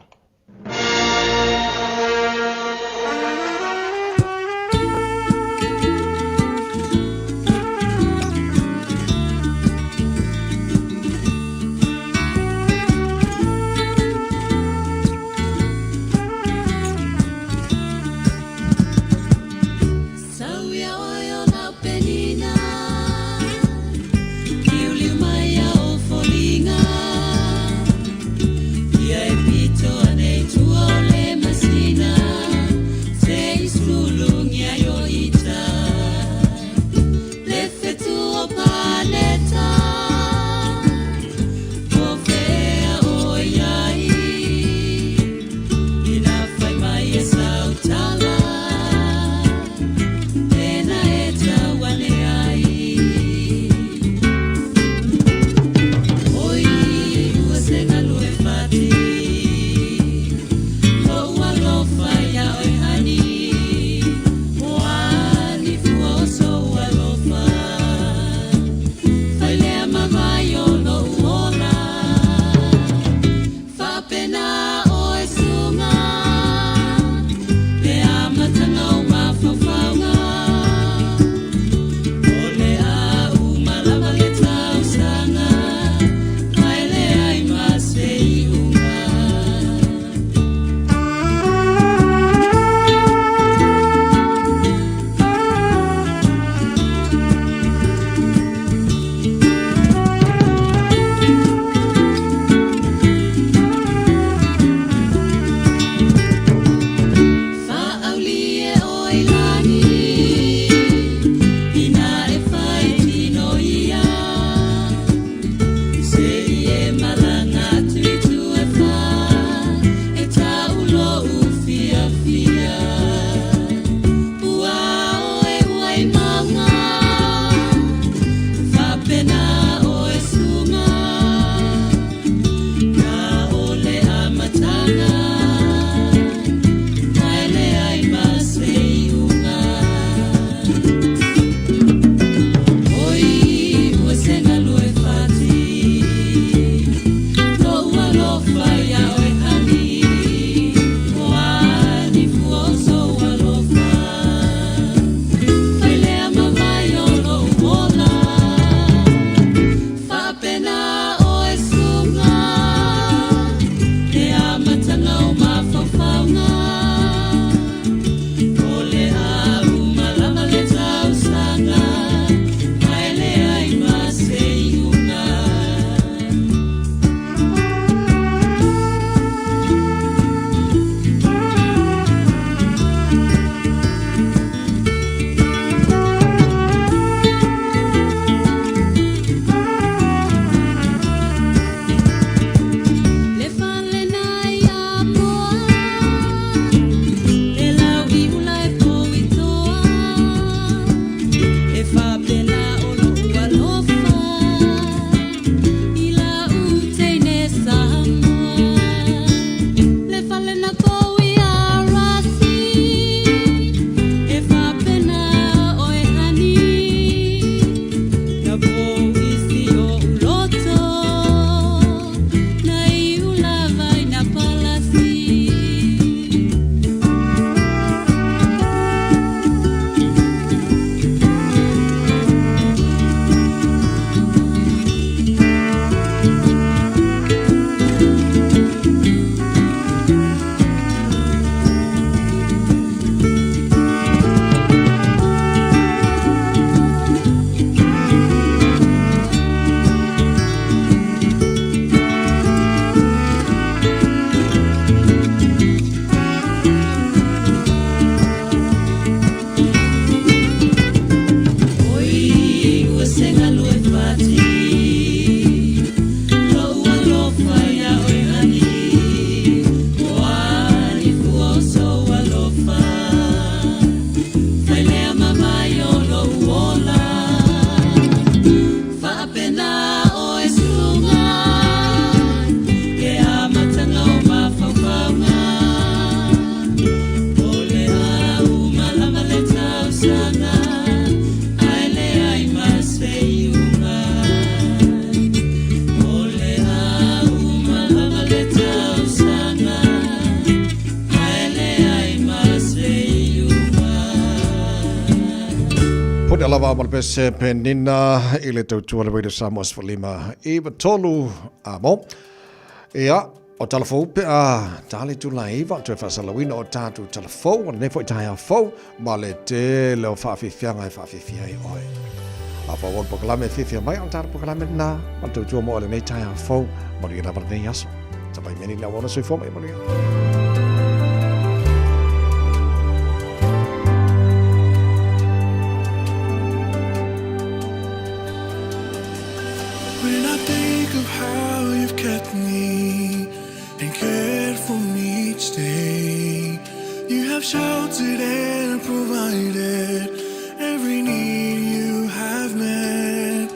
lava ma le pese penina i le tautua le Radio Samoa 15 93 amo. Ia, o tala fou pe a tali tu la iwa, toe faasalauina o tātou tala fou, o lenei foi taeao fou, ma le tele o faafiafiaga e faafiafia ai oe. A pau o le polokalame e fiafia mai, o le tātou polokalame lena, ma le tautua mo oe lenei taeao fou, manuia lava lenei aso. Tapai meni le auauna soifua mai manuia. When I think of how you've kept me and cared for me each day, you have sheltered and provided every need you have met.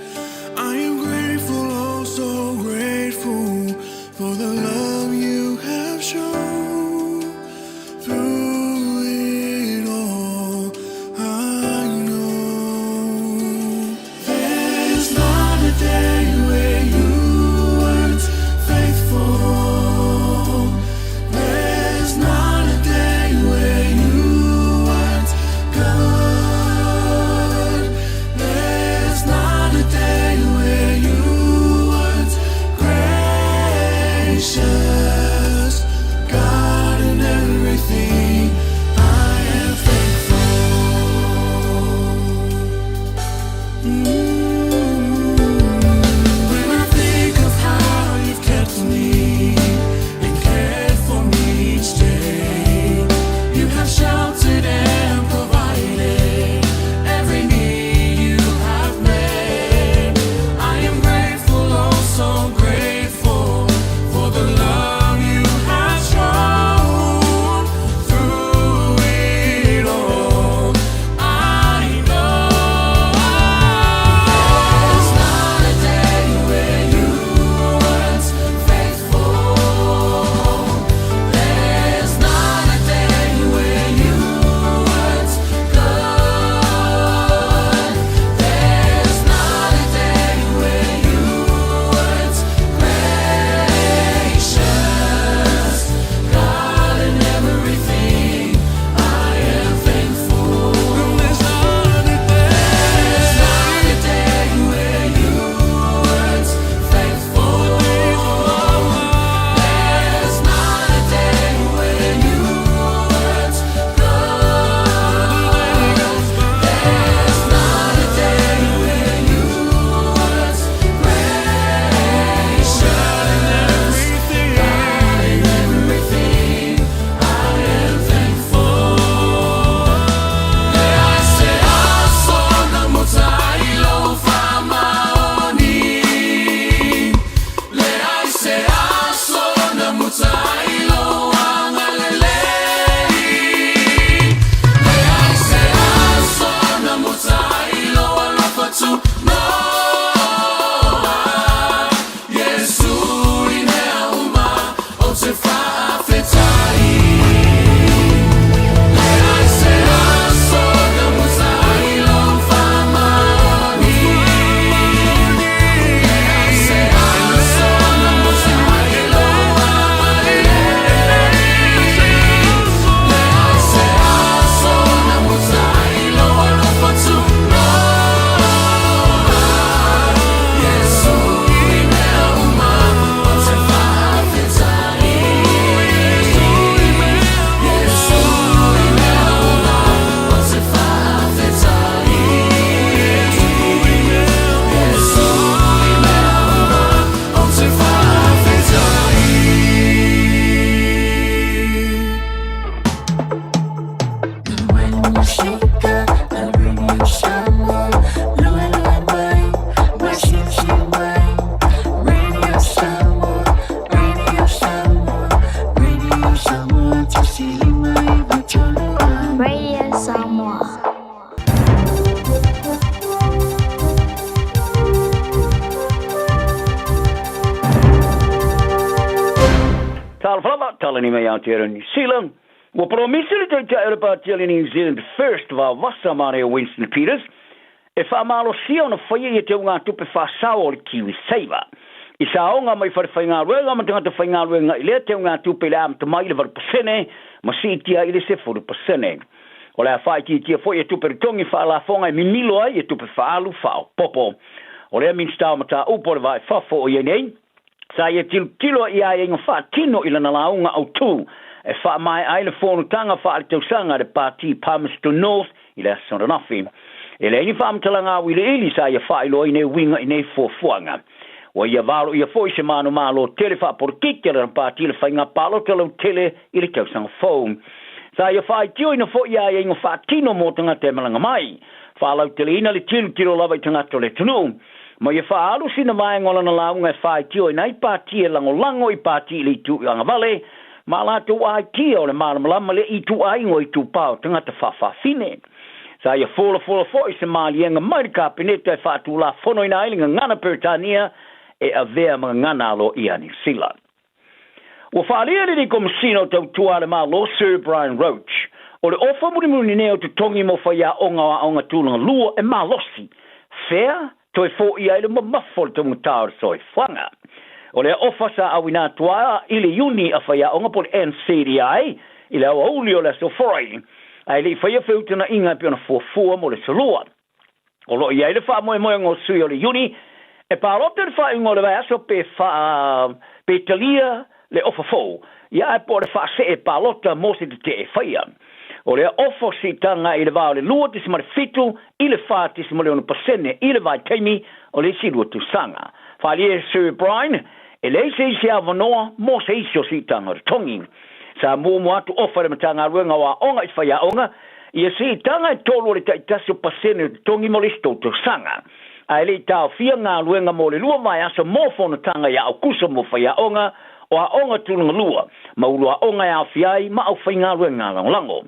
I am grateful, oh so grateful for the love you have shown. Through it all, I know there's not a day where you weren't faithful. There's not a day where you weren't good. There's not a day where you weren't gracious. God in everything, I am thankful. When I think of how you've kept me and cared for me each day, you have sheltered and provided every need you have met. I am grateful, oh so grateful for the love you have shown through it all. I know there's not a day where you weren't faithful. There's not a day where you weren't good. There's not a day where you weren't gracious. God in everything, I am thankful. There's not a day, there's not a day where you weren't faithful. There's not a day where you weren't good. There's not a day where you weren't gracious. God in everything, I am thankful. Le se aso na mutai lo whamaoni. Le ai se aso na mutai lo angalelei. Le ai se aso na mutai lo alofa tu noa. Yesu i mea uma o te whaafetai. Le ai se aso na mutai lo whamaoni. Le ai se aso na mutai lo angalelei. Le ai se aso na mutai lo alofa tu noa. Yesu i mea uma o te whaafetai. Yesu i mea uma o te whaafetai. Yesu i mea uma o te whaafetai. When you shake the radio Samoa, lue lue mai, mai si mai. Radio Samoa, Radio Samoa, Radio Samoa, 1593 AM. Radio Samoa. Talofa lava, talani mai Aotearoa New Zealand. Ua polomisi le Taitai o le Pāti a le New Zealand First vavasa ma le Winston Peters e faamalosia ona faia ia teugatupe faasao o le Kiwi Saver. I saoga mai falefaigaluega ma tagata faigaluega i lea teugatupe i le amata mai i le 8% ma siitia i le 10%. O le a faaitiitia foi e tupe totogi faalafoga e mimilo ai e tupe faaalu faaopoopo. O lea Minisita o Mataupu o le Va i Fafo o i ai nei, sa ia tilotilo i aiaiga faatino i lana lauga autū e faamaea ai le fonotaga faaletausaga a le Pati Palmerston North i le aso ananafi. E leai ni faamatalaga auiliili sa ia faailoaina e uiga i nei fuafuaga. Ua ia valoia foi se manumalo tele faapolokiki a lana pati i le faiga palota lautele i le tausaga fou. Sa ia faaitioina foi i aiaiga faatino mo tagata e malaga mai, faalauteleina le tilotilo lava i tagata o le atunuu, ma ia faaalu sina vaega o lana lauga e faaitioina ai pati e lagolago i pati i le itu agavale ma a latou aitia o le malamalama le ituaiga o itupa o tagata faafafine. Sa ia folafola foi se maliega mai le Kapeneta e faatulafonoina ai le gagana Peretania e avea ma gagana aloaia a Niu Sila. Ua faaalia e le Komesina o Tautua a le Malo Sir Brian Roche, o le ofa mulimuli nei o totogi mo faiaoga o aoga tulaga lua e malosi, fea toe foia ai le mamafa o le taugata o le soifuaga. O lea ofa sa auina atu ai i le Iuni a faiaoga po o le NCDI i le aoauli o le Aso Faraile, ae le i faia feutagaiga e pei ona fuafua mo le aso Lua. O lo o i ai le faamoemoega o sui o le Iuni e palota i le faaiuga o le vaiaso pe faa pe talia le ofa fou, ia ae po o le faasee palota mo se tetee e faia. O lea ofa siitaga i le va o le 2.7 i le 4.6% i le vaitaimi o le isi lua tausaga. Faaalia e Sir Brian, e leai se isi avanoa mo se isi o siitaga o totogi. Sa muamua atu ofa e le Matagaluega o Aoga i faiaoga ia siitaga e tolu o le taitasi o pasene o totogi mo le isi tou tausaga. Ae le i taofia galuega mo le lua vaiaso mo fonotaga ia Aukuso mo faiaoga o aoga tulaga lua ma ulu aoga e aofia ai ma aufaigaluega lagolago.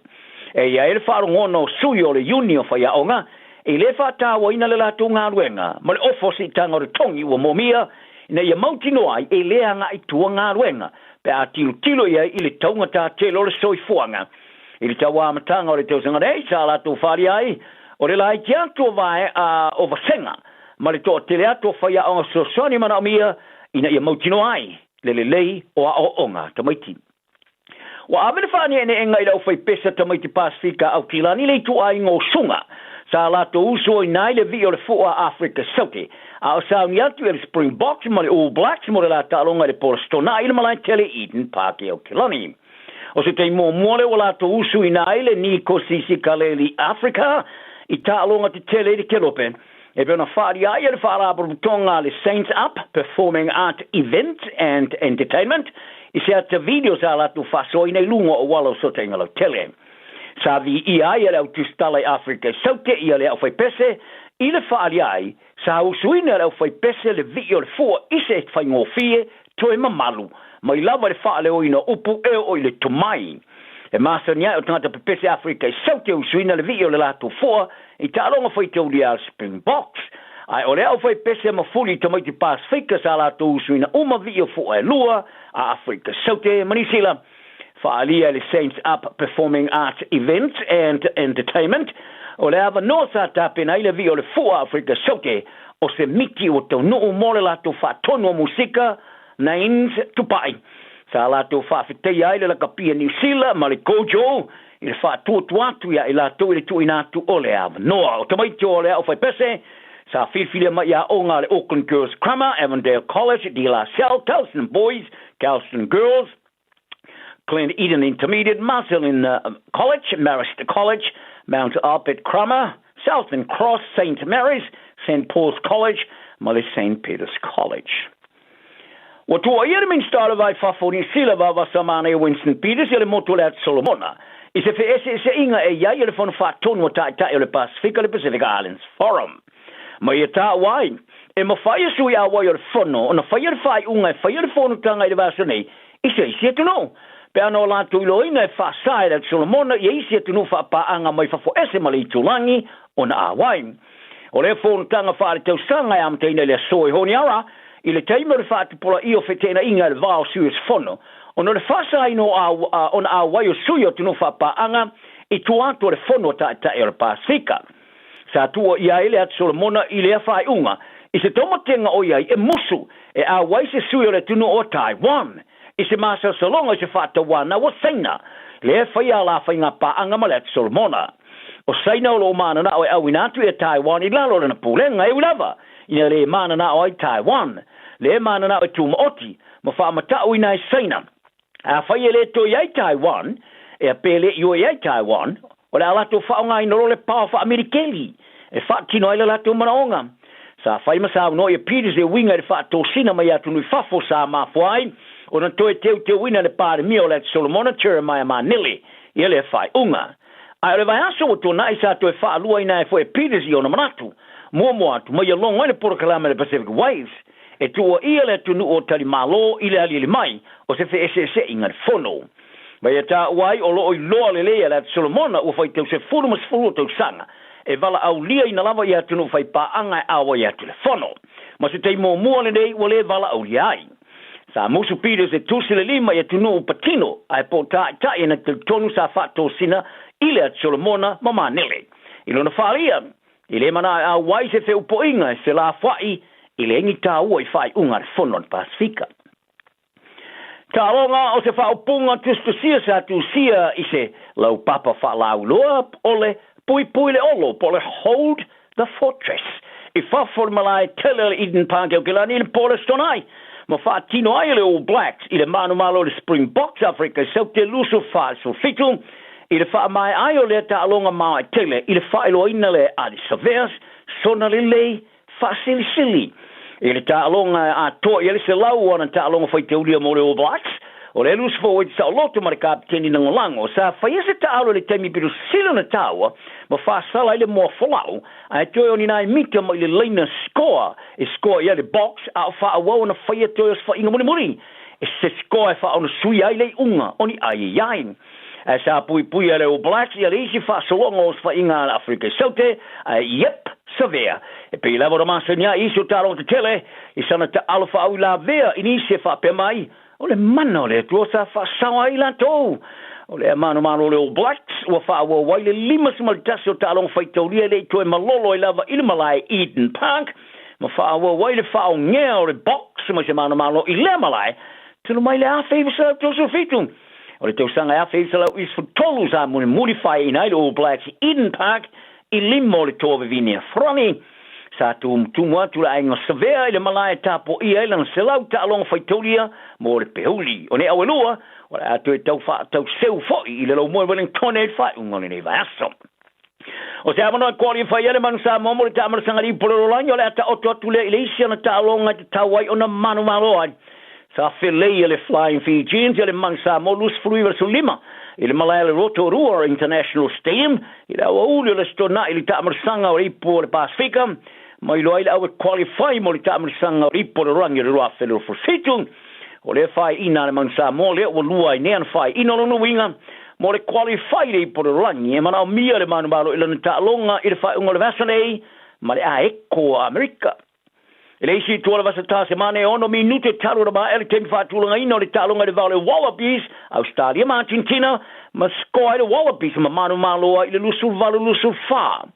E i ai le faalogona o sui o le iuni o faiaoga e le faatauaina le latou galuega ma le ofa o siitaga o totogi ua moomia ina ia mautinoa ai e le agai tua galuega pe a tilotilo i ai i le taugata tele o le soifuaga. I le tau amataga o le tausaga nei, sa latou faaalia ai o le laiti atu o vae a o vasega ma le toatele atu o faiaoga fesoasoani manaomia ina ia mautinoa ai le lelei o aoaoga a tamaiti. Ua ave le faaneeneega i le aufaipese a tamaiti Pasefika a Aukilani le ituaiga o suga sa latou usuina ai le vii o le fua a Afrika Saute a o sauni atu i le Springboks ma le All Blacks mo le la taaloga i le Polastona i le malae tele i Eden Park i Aukilani. O se taimi muamua lea ua latou usuina ai le Nikosi Sikaleli Africa i taaloga tetele i le Kelope e pei ona faaalia ai e le Faalapotopotoga a le Saints Up Performing Art Events and Entertainment i se ata video sa latou faasoaina i luga o auala o Fesootaiga Lautele. Sa viia ai e le au tusitala i Afrika i Saute ia le aufaipese i le faaalia ai sa usuina e le aufaipese le vii o le fua i se faigofie toe mamalu mai lava i le faaleoina o upu e oo i le tomai. E masani ai o tagata pepese Afrika i Saute usuina le vii o le latou fua i taaloga faitaulia a le Springboks. Ae o le aufaipese ma fuli i tamaiti Pasefika sa latou usuina uma vii o fua e lua a Afrika Saute ma Nisila. Faaalia e le Saints Up Performing Arts Events and Entertainment, o le avanoa sa tapena ai le vii o le fua Afrika Saute o se miti ua taunuu mo le latou faatonu o musika Nains Tupai. Sa latou faafetaia ai le lakapia Niu Sila ma le Kojo i le faatuatua atu ia i latou i le tuuina atu o le avanoa. O tamaiti o le aufaipese sa filifilia mai i aoga a le Auckland Girls Grammar, Avondale College, De La Salle, Kelston Boys, Kelston Girls, Glen Eden Intermediate, Marcellin College, Marist College, Mount Albert Grammar, Southern Cross, St Mary's, St Paul's College ma le St Peter's College. Ua tuuaia le Minisita o le Va i Fafo o Niu Sila Vaovasamanaia Winston Peters ia le motu o le Atu Solomona i se feeseeseaiga e i ai o le Fono Faatonu a Taitai o le Pasefika, le Pacific Islands Forum. Ma ia taua ai, e mafai e sui auai o le Fono ona faia le faaiuga e faia le fonotaga i le vaiaso nei i se isi atunuu, pe ana o latou iloaina e faasa e le Atu Solomona ia isi atunuu faapaaga mai fafo ese ma le itulagi ona auai. O lea fonotaga faaletausaga e amataina i le aso i Honiara i le taimi o le faatupulaia o feteenaiga i le va o sui usufono ona o le faasaina o ona auai o sui o atunuu faapaaga i tua atu o le Fono a Taitai o le Pasefika. Sa tuuaia ai le Atu Solomona i lea faaiuga i se taumatega o i ai e musu e auai se sui o le atunuu o Taiwan. I se masalosaloga i se faatauanau a Saina, lea e faia a la faiga paaga ma le Atu Solomona. O Saina o lo o mananao e auina atu ia Taiwan i lalo o lana pulega, e ui lava ina le mananao ai Taiwan, lea e mananao e tumaoti ma faamatauina ai Saina. Afai e le toe i ai Taiwan, ea pe le i oe ai Taiwan, o le a latou faaaogaina loa le paoa faa-Amerikeli e faatino ai le latou manaoga. Sa fai ma saunoa ia Peters e uiga i le faatosina mai atunuu i fafo sa mafua ai ona toe teuteuina le Palemia o le Atu Solomona Jeremiah Manele ia lea faaiuga. Ae o le vaiaso ua tuanai sa toe faaluaina ai foi e Peters i ona manatu muamua atu ma ia logo ai le polokalame a le Pacific Waves e tuuaia le atunuu o talimalo i le aliali mai o se feeseeseaiga le fono. Ma ia taua ai o lo o iloa lelei e le Atu Solomona ua faitau sefulu ma sefulu o tausaga e valaauliaina lava ia atunuu faipaaga e auai atu i le fono. Ma se taimi muamua lenei ua le valaaulia ai. Sa musu Peters e tusi le lima i atunuu patino ae po o taitai ana talitonu sa faatosina i le Atu Solomona ma Manele. I lona faaalia, E le manao e auai se feupoiga e felafoai i le egi taua i faaiuga a le Fono a le Pasefika. Taaloga o se faaupuga tusitusia sa tusia i se laupapa faalauiloa o le Puipui le Olo po o le Hold the Fortress i fafo o le malae tele o le Eden Park i Aokelani i le po o le Aso Toonai ma faatino ai e le All Blacks i le manumalo o le Springboks Afrika i Saute 24 I le faamaea ai o lea taaloga maoae tele i le faailoaina lea e Ali Saveas sona lelei faasilisili i le taaloga e atoa i ai le 100 o ana taaloga faitaulia mo le All Blacks, o le loose forward saoloto ma le kapeteni lagolago sa faia se taalo i le taimi pito sili ona taua ma faasala ai le moa folau ae toe o ni nai mita mai le laina scoa e scoa i ai le Boks a o faaauau ona faia toe o se faiga mulimuli e se scoa e faaonosuia ai le iuga o ni ai e i ai. Ae sa puipuia e le All Blacks ia le isi faasologa o osofaiga a le Afrika i Saute, ae iep, Savea. E pei lava ona masani ai isi o taaloga tetele i sana taalo faauilavea i nisi e faapea mai, o le mana o le Atua sa faasao ai i latou. O lea manomano o le All Blacks ua faaauau ai le 51 o taaloga faitaulia e le i toe malolo ai lava i le malae Eden Park ma faaauau ai le faaogea o le Boks mai se manomano i lea malae talu mai le 1937. O le tausaga e 1993 sa mulimuli faeaina ai le All Blacks i Eden Park i lima o le toa vavine a Frani. Sa tumutumu atu le aiga Savea i le malae e tapuaia ai lana 100 taaloga faitaulia mo le peuli. O nei au e lua, o le a toe tau faatauseu foi i le laumoe Wellingtone i le faaiuga o lenei vaiaso. O se avanoa e qualify ai le Manu Samoa mo le taamalasaga i le ipu o le lalolagi, o le a taoto atu lea i le isi ana taaloga e tatau ai ona manumalo ai. Sa feleia le Flying Fijians ia le Manu Samoa 29 i le malae o le Rotorua International Stadium i le aoauli o le Aso Toonai i le taamalasaga o le ipu o le Pasefika ma iloa ai le au e qualify mo le taamalasaga o le ipu o le lalolagi o le 2027. O lea faaiina a le Manu Samoa lea ua lua ai nei ana faaiina o lona uiga mo le qualify i le ipu o le lalolagi e manaomia le manumalo i lana taaloga i le faaiuga o le vaiaso nei ma le Aeko a Amerika. I le isi itu o le vasa Tasemane, e ono minute talu ona maea le taimi faatulagaina o le taaloga i le va o le Wallabies, Ausetalia ma Argentina, ma score ai le Wallabies ma manumalo ai i le 28 24.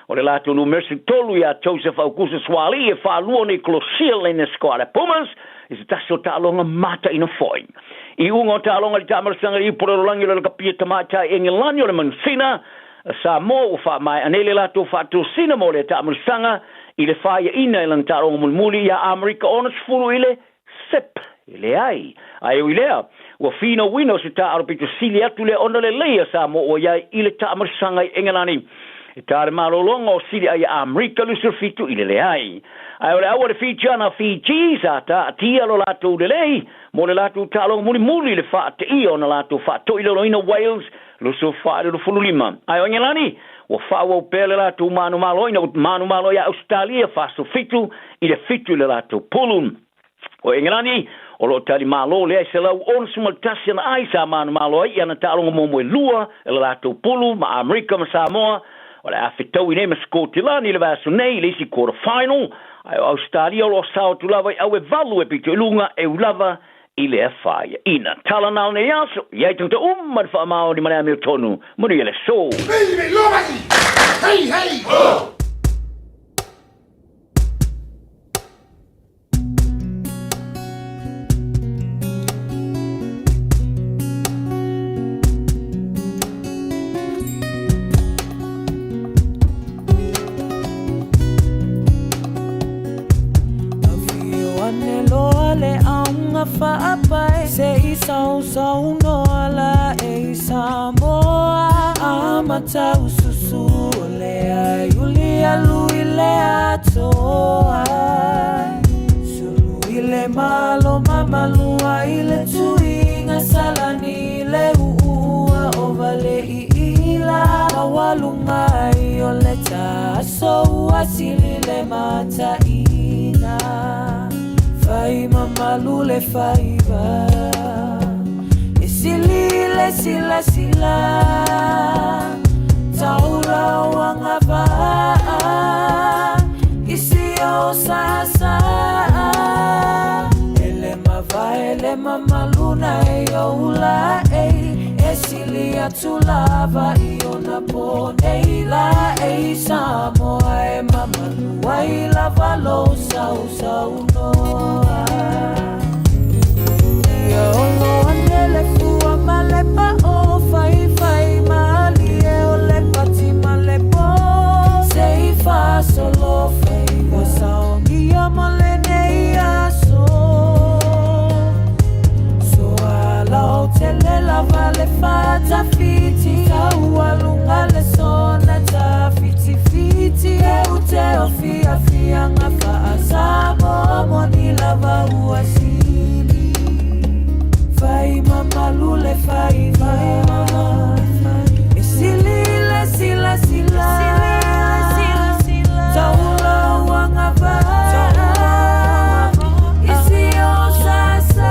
O le latou numera 13 ia Joseph Aukuso Suaalii e faalua nei kolosia laina score a le Pumas i se tasi o taaloga mataina foi. I uga o taaloga i le taamalasaga i ipu o le lalolagi o le lakapia tamaitai Engelani o le Manusina, Samoa ua faamaea nei le latou faatosina mo lea taamalasaga i le faiaina i lana taaloga mulimuli ia Amerika 60 i le sip. E leai. Ae ui lea, ua finauina o se taaalo pito sili atu lea ona lelei a Samoa ua i ai i le taamalasaga i Engelani. E tā le malologa o sili ai a Amerika 27 i le leai. Ae o le aua le Fijiana Fiji sa taatia lo latou lelei mo le latou taaloga mulimuli i le faateia ona latou faatoilaloina Wales 24 i le 25. Ae o Engelani, ua faaauau pea le latou manumalo ina ua manumalo ia Ausetalia 47 i le 7 i le latou pulu. O Engelani, o lo o tali malo lea e 161 ana ai sa manumalo ai i ana taaloga muamua e lua i le latou pulu ma Amerika ma Samoa. O le a fetaui nei ma Sikotilani i le vaiaso nei i le isi quarter final, ae o Ausetalia o lo o sao atu lava i au e valu e pito i luga e ui lava i lea faiaina. Tala na o nei aso, i ai tagata uma le faamaoni ma le amiotonu, manuia le aso. Hey, hey, ho! Sausaunoa la e i Samoa Amata ususu o lea Iuli alu i le atoa Sulu i le malo mamalua i le tuiga Salani i le uua o vale i ila Maualuga ai o le taaso ua sili le mataina Fai mamalu le faiva E sili le silasila Taula o agavaa Isi o saasaa E le mavae le mamalu na e oula ei E sili atu lava i ona po nei la ei Samoa e mamalu ai lava lou sausaunoa Ia olo ane le fua ma le pa'o Faifai malie o le pati ma le po Se i faasolo fai ua saogia mo lenei aso Soa tele lava le fatafiti Taualuga le sona tafitifiti E ute o fiafiaga faasamoa moni lava ua sili Fai mamalu le faiva E sili le silasila Taula ua gavaa Isi o sasa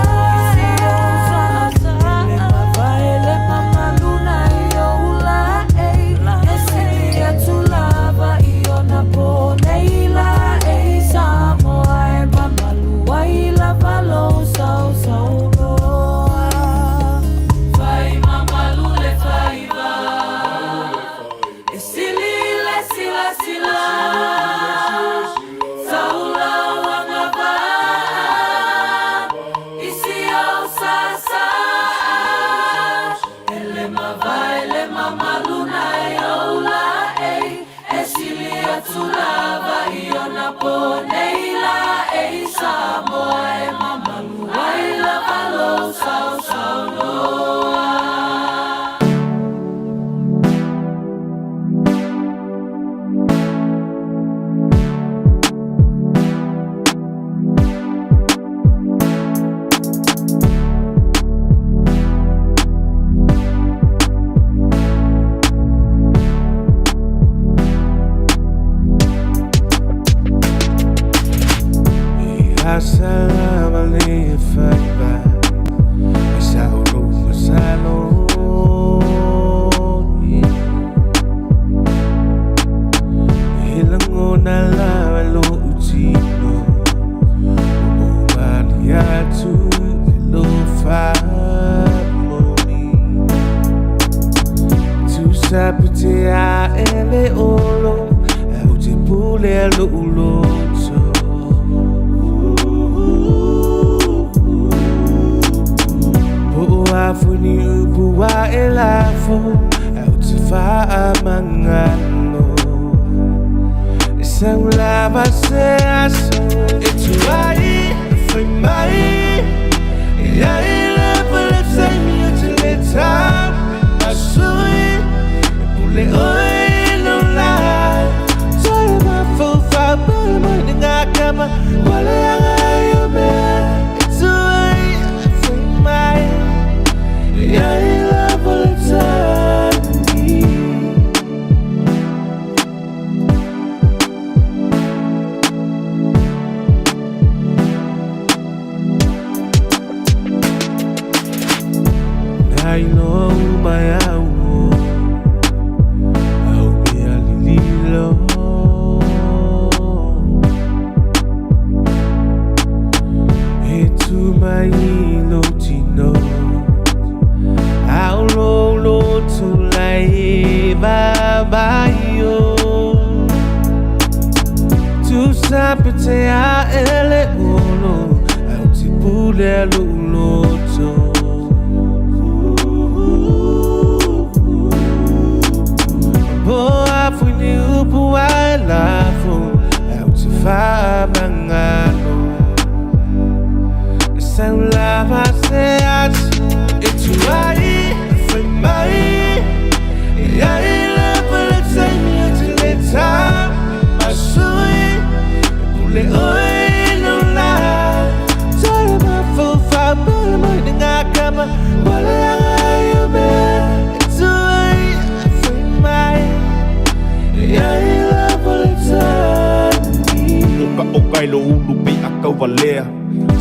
Le mavae le mamalu na i oula ei E sili atu lava i ona po nei la ei Samoa e mamalu ai lava lou sausaunoa Fai mamalu le faiva E sili le silasila Saula ua gavaa Isi o sasa E le mavae le mamalu na e oula ei E sili atu lava i ona po nei la ei Samoa e mamalu ai lava lou sausaunoa Asalama le faiva E sa ulu masalo E langona lava lo utino O mali atu e lo famoni Tu sapute a ele olo E u te pule a lo uloto Po o afuni upu a e lafo E u te whaamangano E sau lava se aso E tuai, whai mai E ai le pele taimi o te le tau Masui, e pule oi no la Toi ma fau pele mai ni ngā kama Wale anga i o mea E tuai, whai mai E ai le pele taimi Nai no mai au Au mea lililo E tu mai lo tino Au lo lo tu lai ba ba yo Tu sape te a ele olo Au te pule a lo loto. kama Wala ai o mea e tuai e fai mai Ia i lava le tani Oka oka e lo ulu pe a kauvalea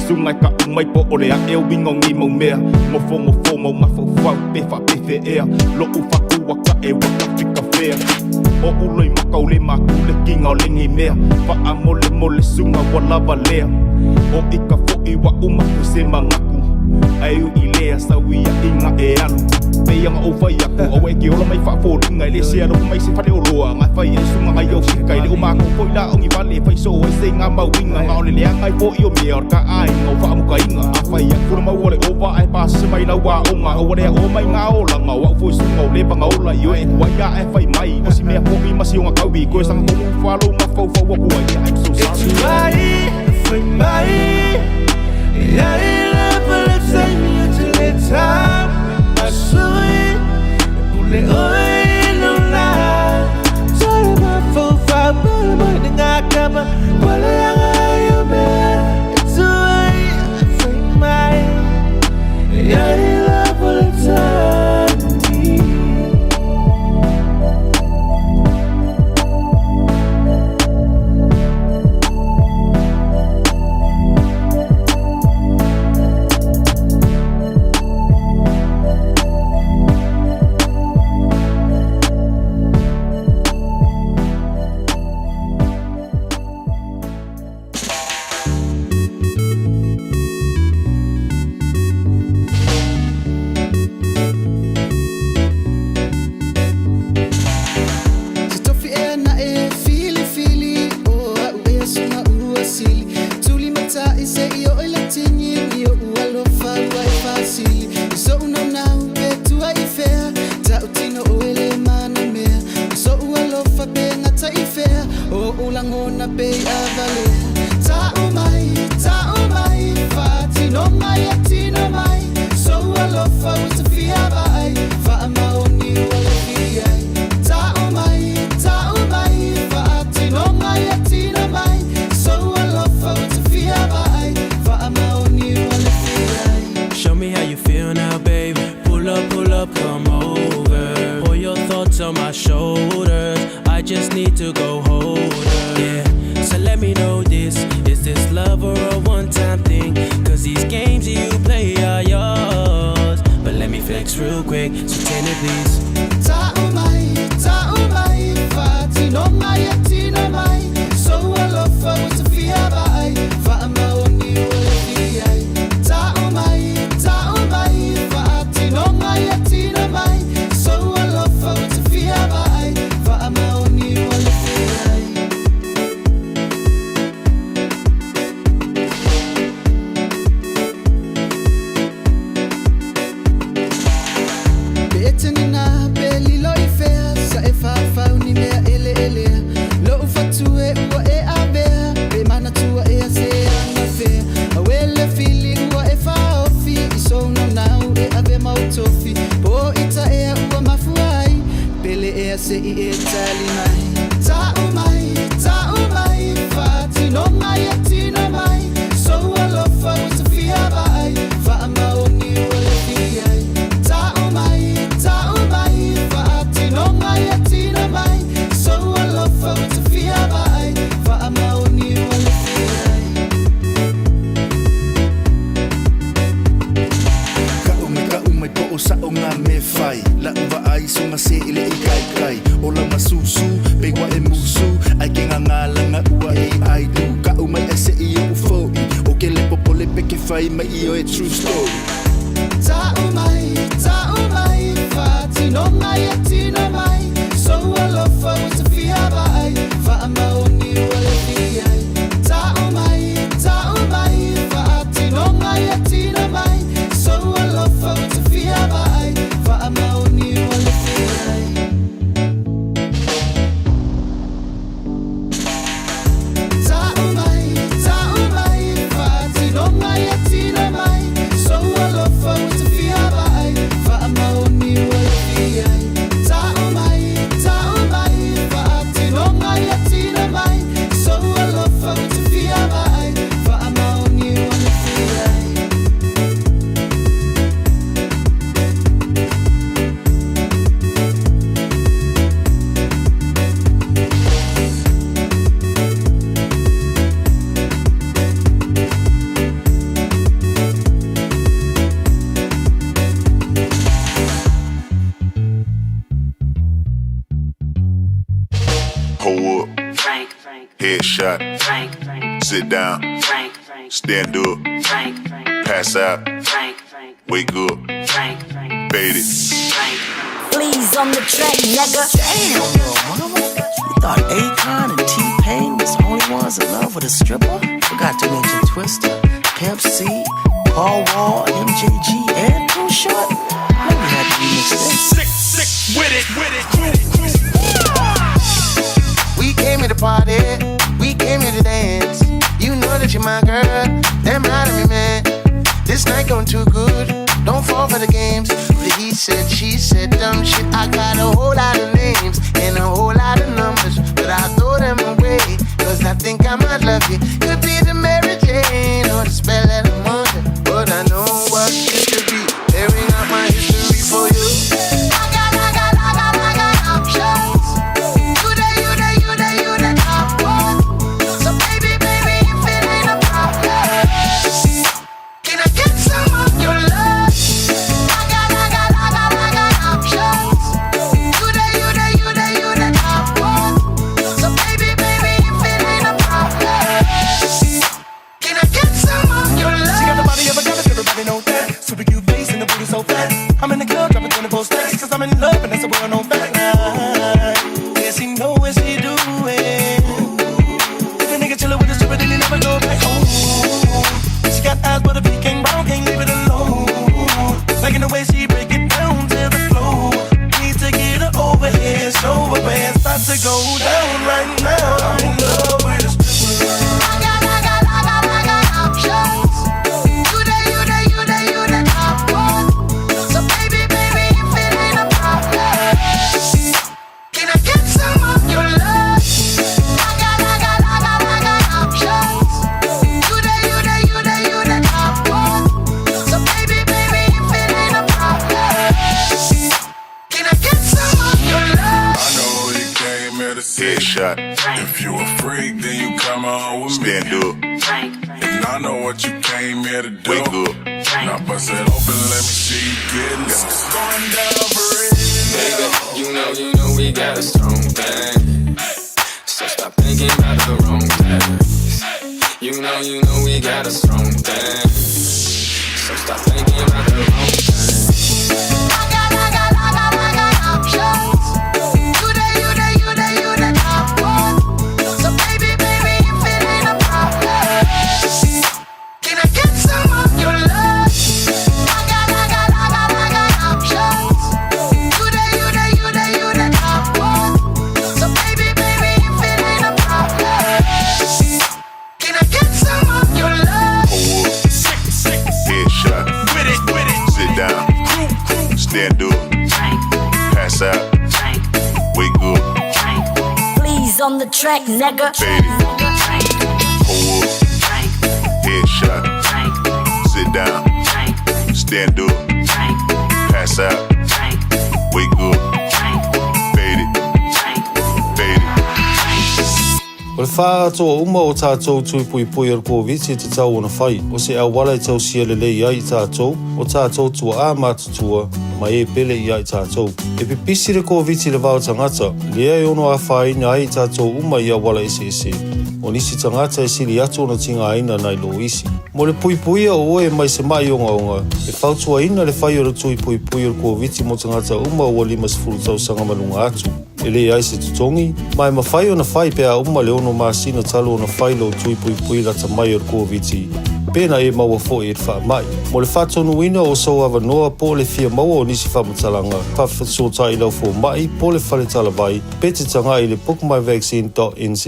Sunga e ka umai po o le aʻe o uiga o nei mau mea Gofogofo ma mafaufau pe faapefeea Loʻu faʻua ka e ua kafikafea Oʻu loimaka o le maku le kiga o lenei mea Faamolemole suga ua lava lea O i ka foʻi ua uma foi se manatu Ae ui lea sau iaʻiga e alu Pei aga ou fai aku aua e ke ola mai faafoliga E le se alofa mai se faleoloa Ga e fai ai suga ga i au fika E le o makou foi la o ni fale E fai soo ai se ga mauiga Ma o le leaga ai foʻi o mea O le kaʻaiga o faamokaina Afai aku le maua le ova Ae pasese mai lau aoga Aua le aʻo mai gā olaga O aʻu foi suga o leva gaola I oe e kuai a ae fai mai O si mea foʻi ma si oga kaui Koe saga tonu ufā lou mafaufau aku ai I'm so E sorry. tuai e fai mai Ia i lava le taimi o te le tau Masui E pule oe i lou la Toe mafaufau pele mai ni ngā kama Ua leaga ai o mea E tuai e fai mai Ia i lava le tani. Se tofi ea na e filifili O au ea sunga ua sili Tuli matai se i o le tini Ni o ua lofa ua e fasili I so una nau pe tua i fea Ta utino o ele mana mea I so ua lofa pe ngata i fea O ulangona pe i avalea Ta o mai, ta o mai Fatino mai, atino mai So ua lofa ua tafia vai Wha maoni ua le fia ai Ta o mai, ta o mai Faatino mai, atino mai So alofa ua tafia vai Wha maoni ua le fia ai Show me how you feel now, babe. Pull up, pull up, come over. Pour your thoughts on my shoulders. I just need to go hold her. Yeah. So let me know this. Is this love or a one time thing? Cause these games you play are yours. But let me flex real quick. So tell me please. Ta o mai, ta o mai Faatino mai, atino mai So alofa ua tafia vai Wha maoni ua le fia ai Ta o mai, ta o mai Faatino mai, atino mai So alofa ua tafia vai Wha maoni ua le fia ai Pe e tenina, pe lilo i fea Sa e whawhau ni mea ele elea Lou fatue ua e avea Pe manatua e a se anga fea Awele fili ua e whaofi I sou nau nau e ave mautofi Po ita ea ua mafua ai Pele ea se i e tali mai Ta o mai, ta o mai Fatino mai, atino mai So alofa ua tafia vai Wha maoni ua le fia ai Ta o mai, ta o mai Faatino mai, atino mai So alofa ua tafia vai Wha maoni ua le fia ai Ka'u mai ka'u mai po o sa'o ngā me whai La'u vaai sunga se i le i kai kai O lau masusu pe ua e musu Ai ke ngā ngālanga ua e ai tu Ka'u mai e se i o ufoi O ke le popole pe ke whai mai i o e true story Ta o mai, ta o mai Fatino mai, atino mai So alofa ua tafia vai Wha maoni ua le fia ai Ta o mai, ta o mai Faatino mai, atino mai So alofa ua tafia vai Wha maoni ua le fia ai Ta o mai, ta o mai Fatino mai, atino mai So Headshot. Sit down. Stand up. Pass out. Wake up. Fade it. Please on the track, nigga. Damn, little mama. You thought Akon and T-Pain was the only ones in love with a stripper? Forgot to mention Twista, Pimp C, Paul Wall, MJG, and Too Short. Maybe had to remix this. Sick, sick with it, with it. We came here to party, we came here to dance. You know that you're my girl, damn out of me, man. This night going too good, don't fall for the games. The he said, she said, dumb shit. I got a whole lot of names and a whole lot of numbers, but I throw them away, cause I think I might love you. Could be the Mary Jane or the spell that I'm under, but I know what history, airing out my history for you. I got, I got, I got, I got options. You the, you the, you the, you the top one. So baby, baby, if it ain't a problem, can I get some of your love? I got, I got, I got, I got options. You the, you the, you the, you the top one. So baby, baby, if it ain't a problem, can I get some of your love? She got the body of a goddess, everybody know that. Super cute face and the booty so fat. I'm in the club dropping 24 stacks, cause I'm in love and that's a well known fact. Yeah, she know what she doing. If a nigga chillin' with a stripper, then he never go back home. She got eyes but a pecan brown, can't leave it alone. Liking the way she break it down to the floor. Need to get her over here, show her where it's about to go down right now. I'm in love with a stripper. I got, I got, I got, I got options. You the, you the, you the, you the top one. So baby, baby, if it ain't a problem, can I get some of your love? I got, I got, I got, I got options. You the, you the, you the, you the top one. So baby, baby, if it ain't a problem, can I get some of your love? I know you came here to see. Headshot. If you a freak, then you come on with me. Stand up. And I know what you came here to do. Wake up. Now bust it open, let me see you getting some. Going down for real. Baby, you know we got a strong thing. So stop thinking about the wrong things. You know we got a strong thing. So stop thinking about the wrong things. I got, I got, I got, I got options. You the, you the, you the, you the top one. So baby, baby, if it ain't a problem, can I get some of your love? I got, I got, I got, I got options. You the, you the, you the, you the top one. So baby, baby, if it ain't a problem, can I get some of your love? Pull up. Sick, sick Headshot. with it, with it. Sit down. Stand up. Pass out. Wake up. Please on the track, nigga. Fade it. Pull up. Headshot. Sit down. Stand up. Pass out. Wake up. Fade it. Fade it. O le fa'aatoa uma o tatou tui puipui o le Koviti e tatau ona fai, o se auala e tausia lelei ai i tatou, o tatou tua'a matutua, ma e pele ia i tatou. E pipisi le Koviti i le va o tagata, lea e ono afaina ai i tatou uma i auala eseese. O nisi tagata e sili atu ona tigaina nai lo isi. Mo le puipuia o oe mai se ma'i ogaoga, e fautuaina le fai o le tui puipui o le Koviti mo tagata uma ua 50 tausaga ma luga atu. E leai se totogi, ma e mafai ona fai pe a uma le 6 masina talu ona fai lou tui puipui lata mai o le Koviti, pe na e maua fo'i i le fa'ama'i. Mo le fa'atonuina o sou avanoa po o le fia maua o nisi fa'amatalaga, faafesoota'i lau foma'i po o le fale talavai pe te taga'i i le bookmyvaccine.nz.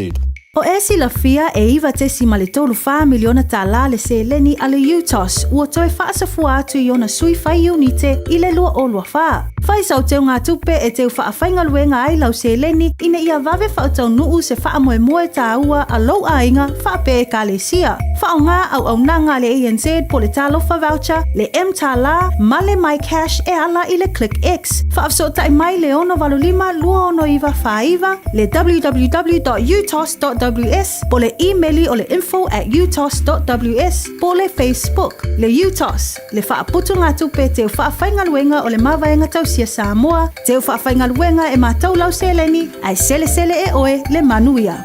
O e silafia e 9.34 miliona tālā le seleni a le UTOS ua toe fa'asafua atu i ona sui fai iunite i le 2024. Fai sau teugatupe e teu fa'afaigaluega ai lau seleni ina ia vave fa'ataunu'u se fa'amoemoe tāua a lou aiga fa'apea ekalesia. Fa'aogā auaunaga a le ANZ po le Talofa Voucher, le mTālā ma le MyCash e ala i le ClickX. Fa'afesoota'i mai le 685 26949, le www.utos.ws po le imeli o le info@utos.ws po le Facebook. Le UTOS, le fa'aputugatupe teu fa'afaigaluega o le Mavaega Tausia Samoa, teu fa'afaigaluega e matau lau seleni, ae selesele e oe le manuia.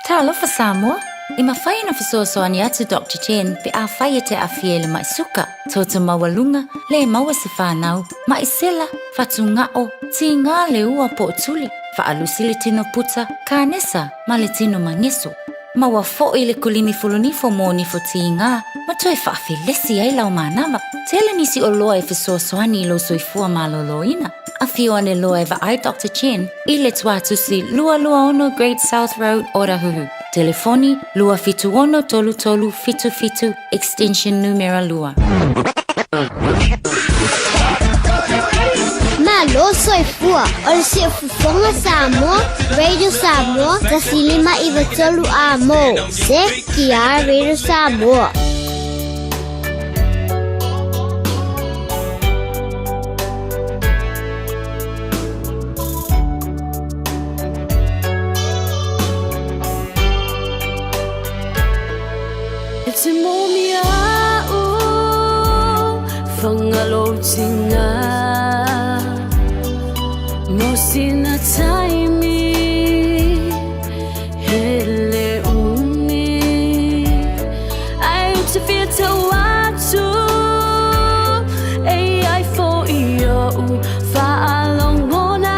Talofa Samoa! E mafai ona fesoasoani atu Doctor Chen pe afai e te aafia i le ma'i suka, toto maualuga, le maua se fanau, ma'i sela, fatuga'o, tigā le ua po o tuli, faalusi le tino puta, kanesa, ma le tino mageso. Maua fo'i le kulimi fulunifo mo nifo tigā ma toe faafelesi ai lau manava. Tele nisi oloa e fesoasoani i lou soifua malōlōina. Afio ane loa e vaai Doctor Chen i le tuatusi 226 Great South Road, Otahuhu. Telefoni, 276 33 77, extension numera 2. Malo soifua, o le Siufofoga Samoa, Radio Samoa, 1593 A mo, se ki Radio Samoa. E te momi au whangalotinga Mo sina taimi he le umi Ai ou te fia tau atu E ai fo i ou whaalongona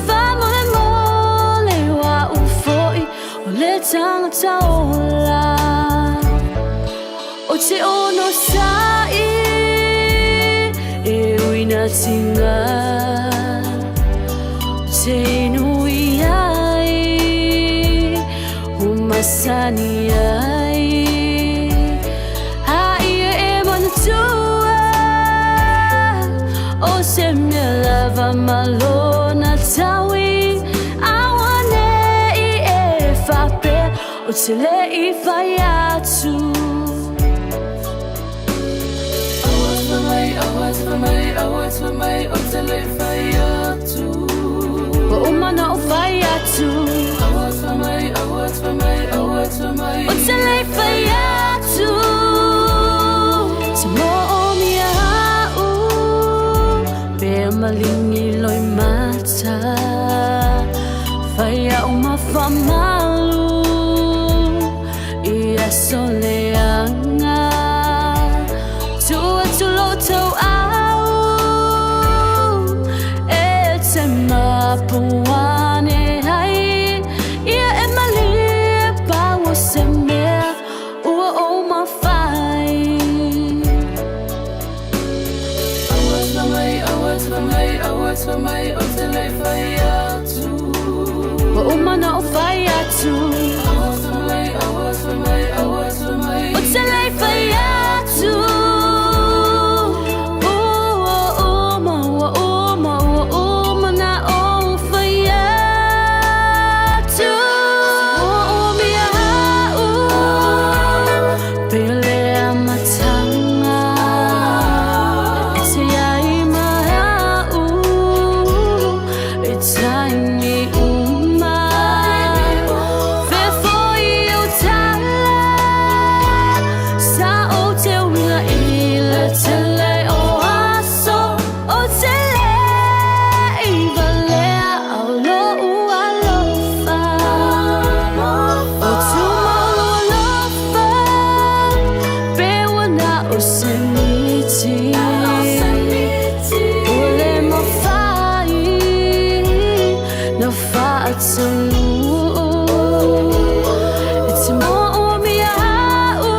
Whamolemole wa u foi O le tangata ola O te ono sa'i E uina tinga O te inu i ai O masani ai A ia e manatua O se mea lava malona taui Awane i e whapea O te le i whai atu Ua uma ona ou fai atu O te le i fai atu Te mo'omi a'u Pe malingi loi mata Fai a'u ma faamalu I aso leaga Tuu atu lou tauau E te mapu ane ai Ia e malie pau o se mea Ua ou mafai Ua uma ona ou fai atu O te le i fai atu Ua uma, ua uma, ua uma ona ou fai atu Ua umi a'u Pei o le amataga E te ai ma a'u I taimi uma Fea foi ou tala Sa ou te uiga i le tele o aso O te le i valea au lo'u alofa O tumau lou alofa Pe ua na o se miti Ua le mafai Na faataunuu E te moomia a'u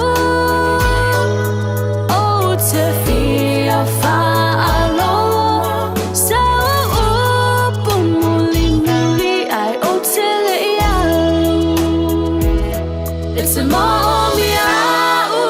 Ou te fia faalogo Sau upu mulimuli Ai ou te le i alu E te moomia a'u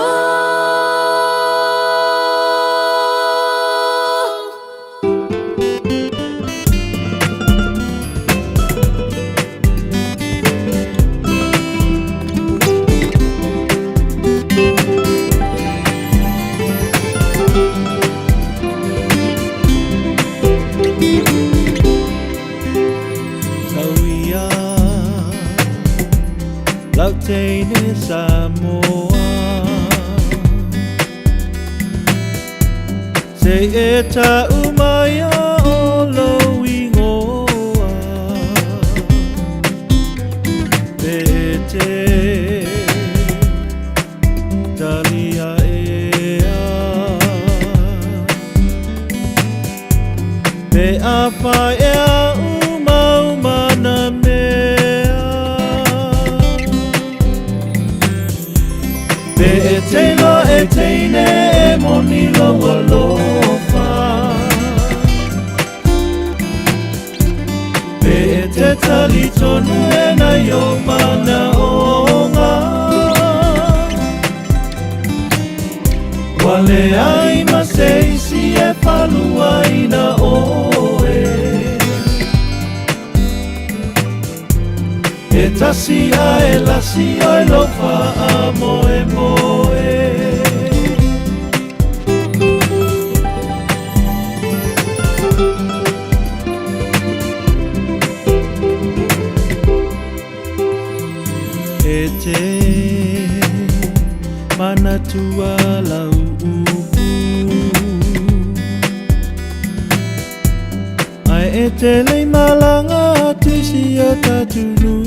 Tauia lau teine Samoa Se e ta'u mai a o lou ingoa Pe e te Pe afai e au mau mana mea. Pe e teila e teine e moni lau alofa. Pe e te tali tonu e nai o mana onga. Ua leai ma se isi e faluaina oe. E tasi a e lasi ai lou faamoemoe. E te manatua lau upu. Ai e te lei malaga atu i si o tatou nuu.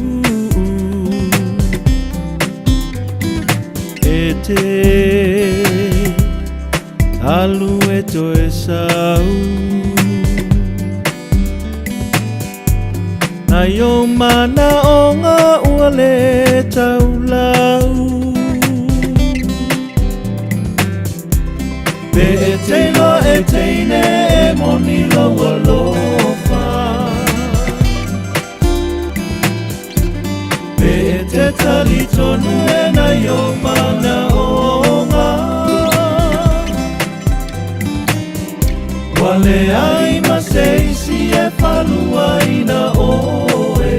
E te alu e toe sau. Nai o manaoga ua le taulau. Pe e teila e teine e moni lau alofa. Pe e te talitonu e nai o manaoga. Ua leai ma se isi e faluaina oe.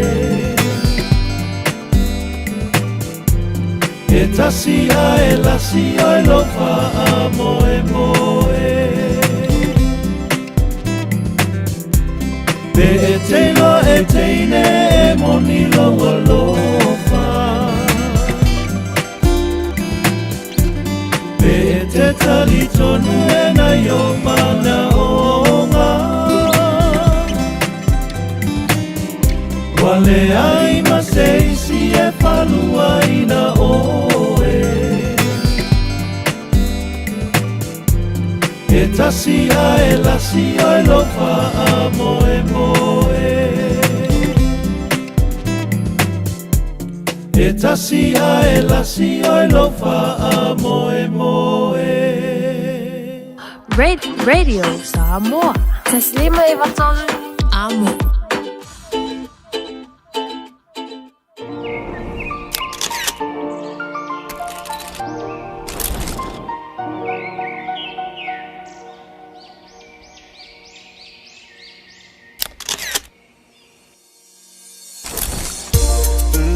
E tasi a e lasi ai lou faamoemoe. Pe e teila e teine e moni lau alofa. Pe e te talitonu e nai o manaoga. Ua leai ma se isi e faluaina oe. E tasi a e lasi ai lou faamoemoe. E tasi a e lasi ai lou faamoemoe. Radio Samoa. 105 3 Amo.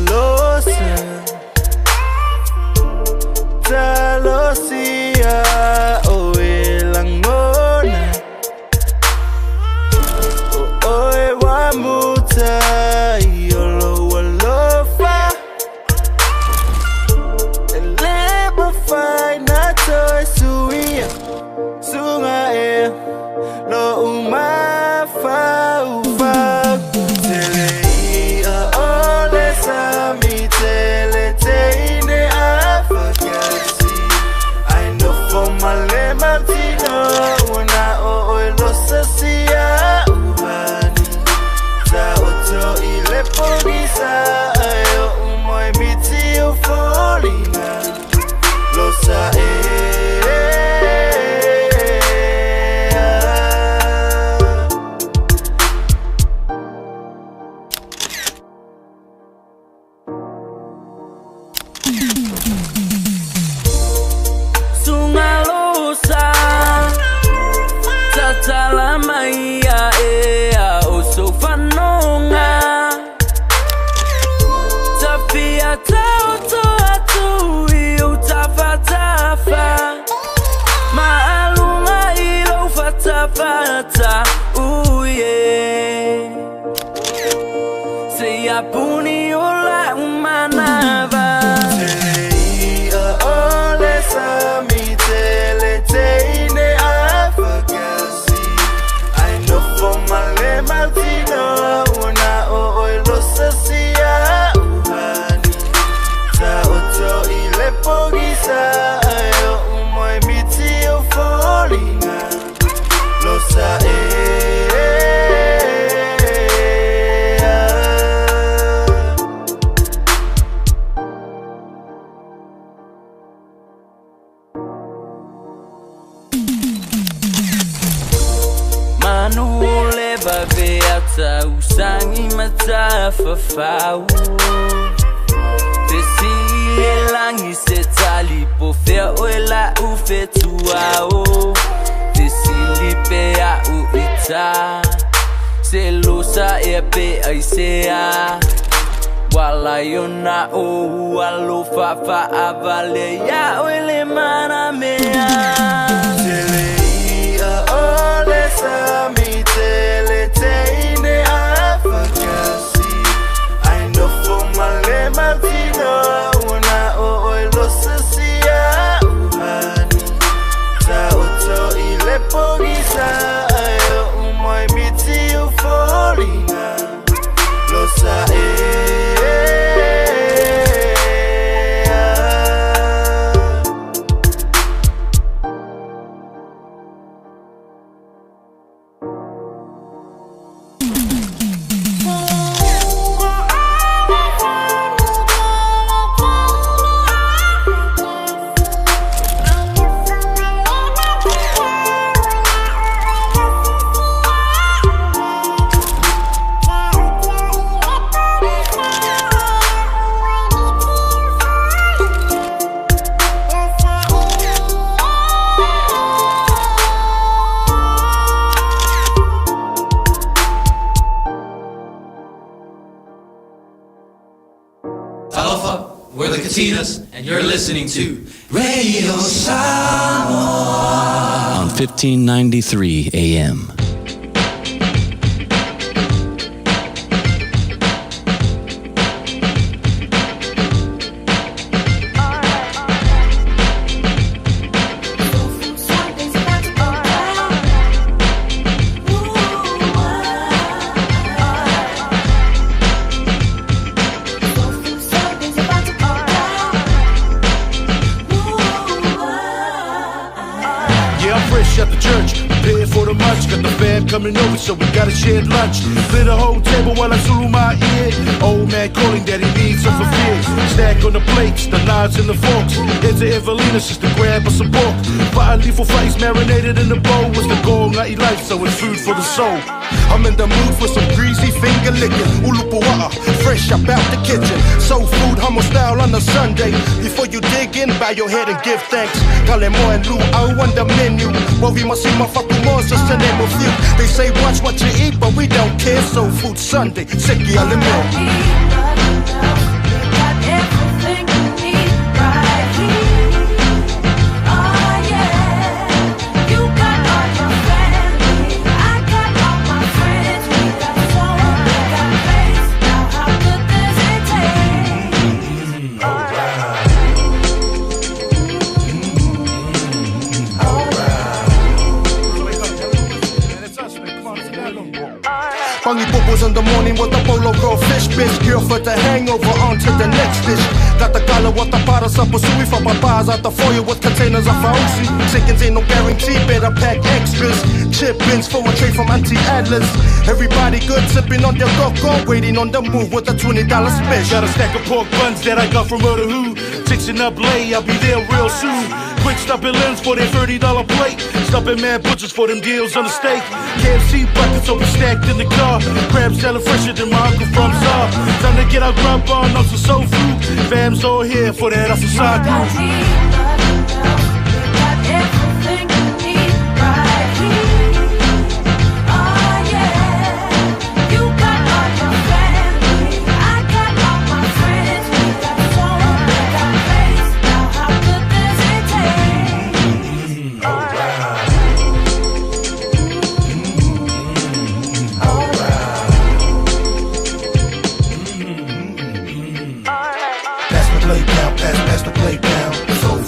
Losa Talosia o e langona O oe wa muta i o lou alofa E le mafai na toe suia Suga e lo'u mafaufau Tele ia o le sami tele teine afakasi Ai nofo ma le mautino Ua na o oe losa sia uhani Taoto i le pogisa Ai o'u moe miti o foliga Losa e. Sugalosa Tatala mai ia e a o sou fanoga Tafia taoto atu i ou tafatafa Maaluga i lou fatafata Ooh yeah Seia puni o la'u manava. Tele ia o le sami tele teine afakasi Ai nofo ma le mautino Ua na o oe losa sia uhani Taoto i le pogisa Ai o'u moe miti o foliga Losa e. vavea tausaga matafafau Fesili lagi se talipo fea oe lau fetuao Fesili pe au ita Se losa ea pe aisea Wala yona o alofa faavale ia oe le manamea Tele ia o le sami tele teine afakasi Ai nofo ma le mautino una o oe losa sia uhani Ta oto i le pogisa ai o umoi miti u folina Losa e. Talofa, we're the Katinas, and you're listening to Radio Samoa on 1593 AM. Yeah, I'm fresh out the church, prepared for the munch. Got the fam coming over, so we gotta share lunch. Clear the whole table while I sulu my ear. Old man calling that he needs some for fear. Stack on the plates, the knives and the forks. Head to Evelina, just to grab us some pork. Fire lethal face marinated in the bowl was the goal. Nutty life, so it's food for the soul. I'm in the mood for some greasy finger licking. Ulupua'a, fresh up out the kitchen. Soul food, humble style on a Sunday. Before you dig in, bow your head and give thanks. Kalemo and luau on the menu. Well, we must see my fucking just to name a few. They say watch what you eat, but we don't care. Soul food Sunday, Siki Alimio. Everything you need right here. Oh yeah, you got all your family, I got all my friends. We got soul, we got faith. Now how good does it taste? Bungy bubbles in the morning with a bowl of raw fish bitch. Cure for the hangover, on to the next dish. Got the collar with the paras up, sui for papas out the foil with containers of fauci. Chickens ain't no guarantee, better pack extras. Chip bins for a tray from Auntie Atlas. Everybody good, sipping on their cocoa, waiting on the move with a $20 special. Got a stack of pork buns that I got from Murder Who. Fixing up lay, I'll be there real soon. Quick stop at Lynn's for their $30 plate. Stop at Mad Butchers for them deals on the steak. KFC buckets will be stacked in the car. Crab salad fresher than my uncle from Saw. Time to get our grub on some soul food. Fam's all here for that Asasai groove. Everything you need right here. Oh yeah, you got all your family, I got all my friends. We got soul, we got faith. Now how good does it taste? Pass the plate down, pass, pass the plate down. Soul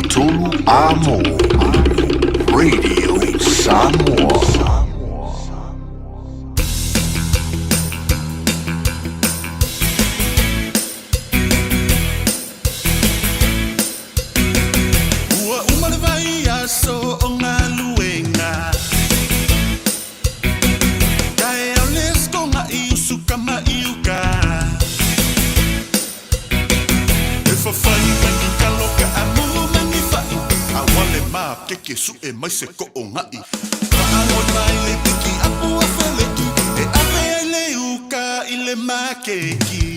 3 Amo. Radio Samoa. Ua uma le vai aso o galuega Taeao le sikoga i usuka ma i uka E fafai mai ni kalo ka amu ma ni fa'i A wale makeke su'e mai se ko'oga'i Fa'agoi mai le piki apu a Feleki E ave ai le uka i le makeki.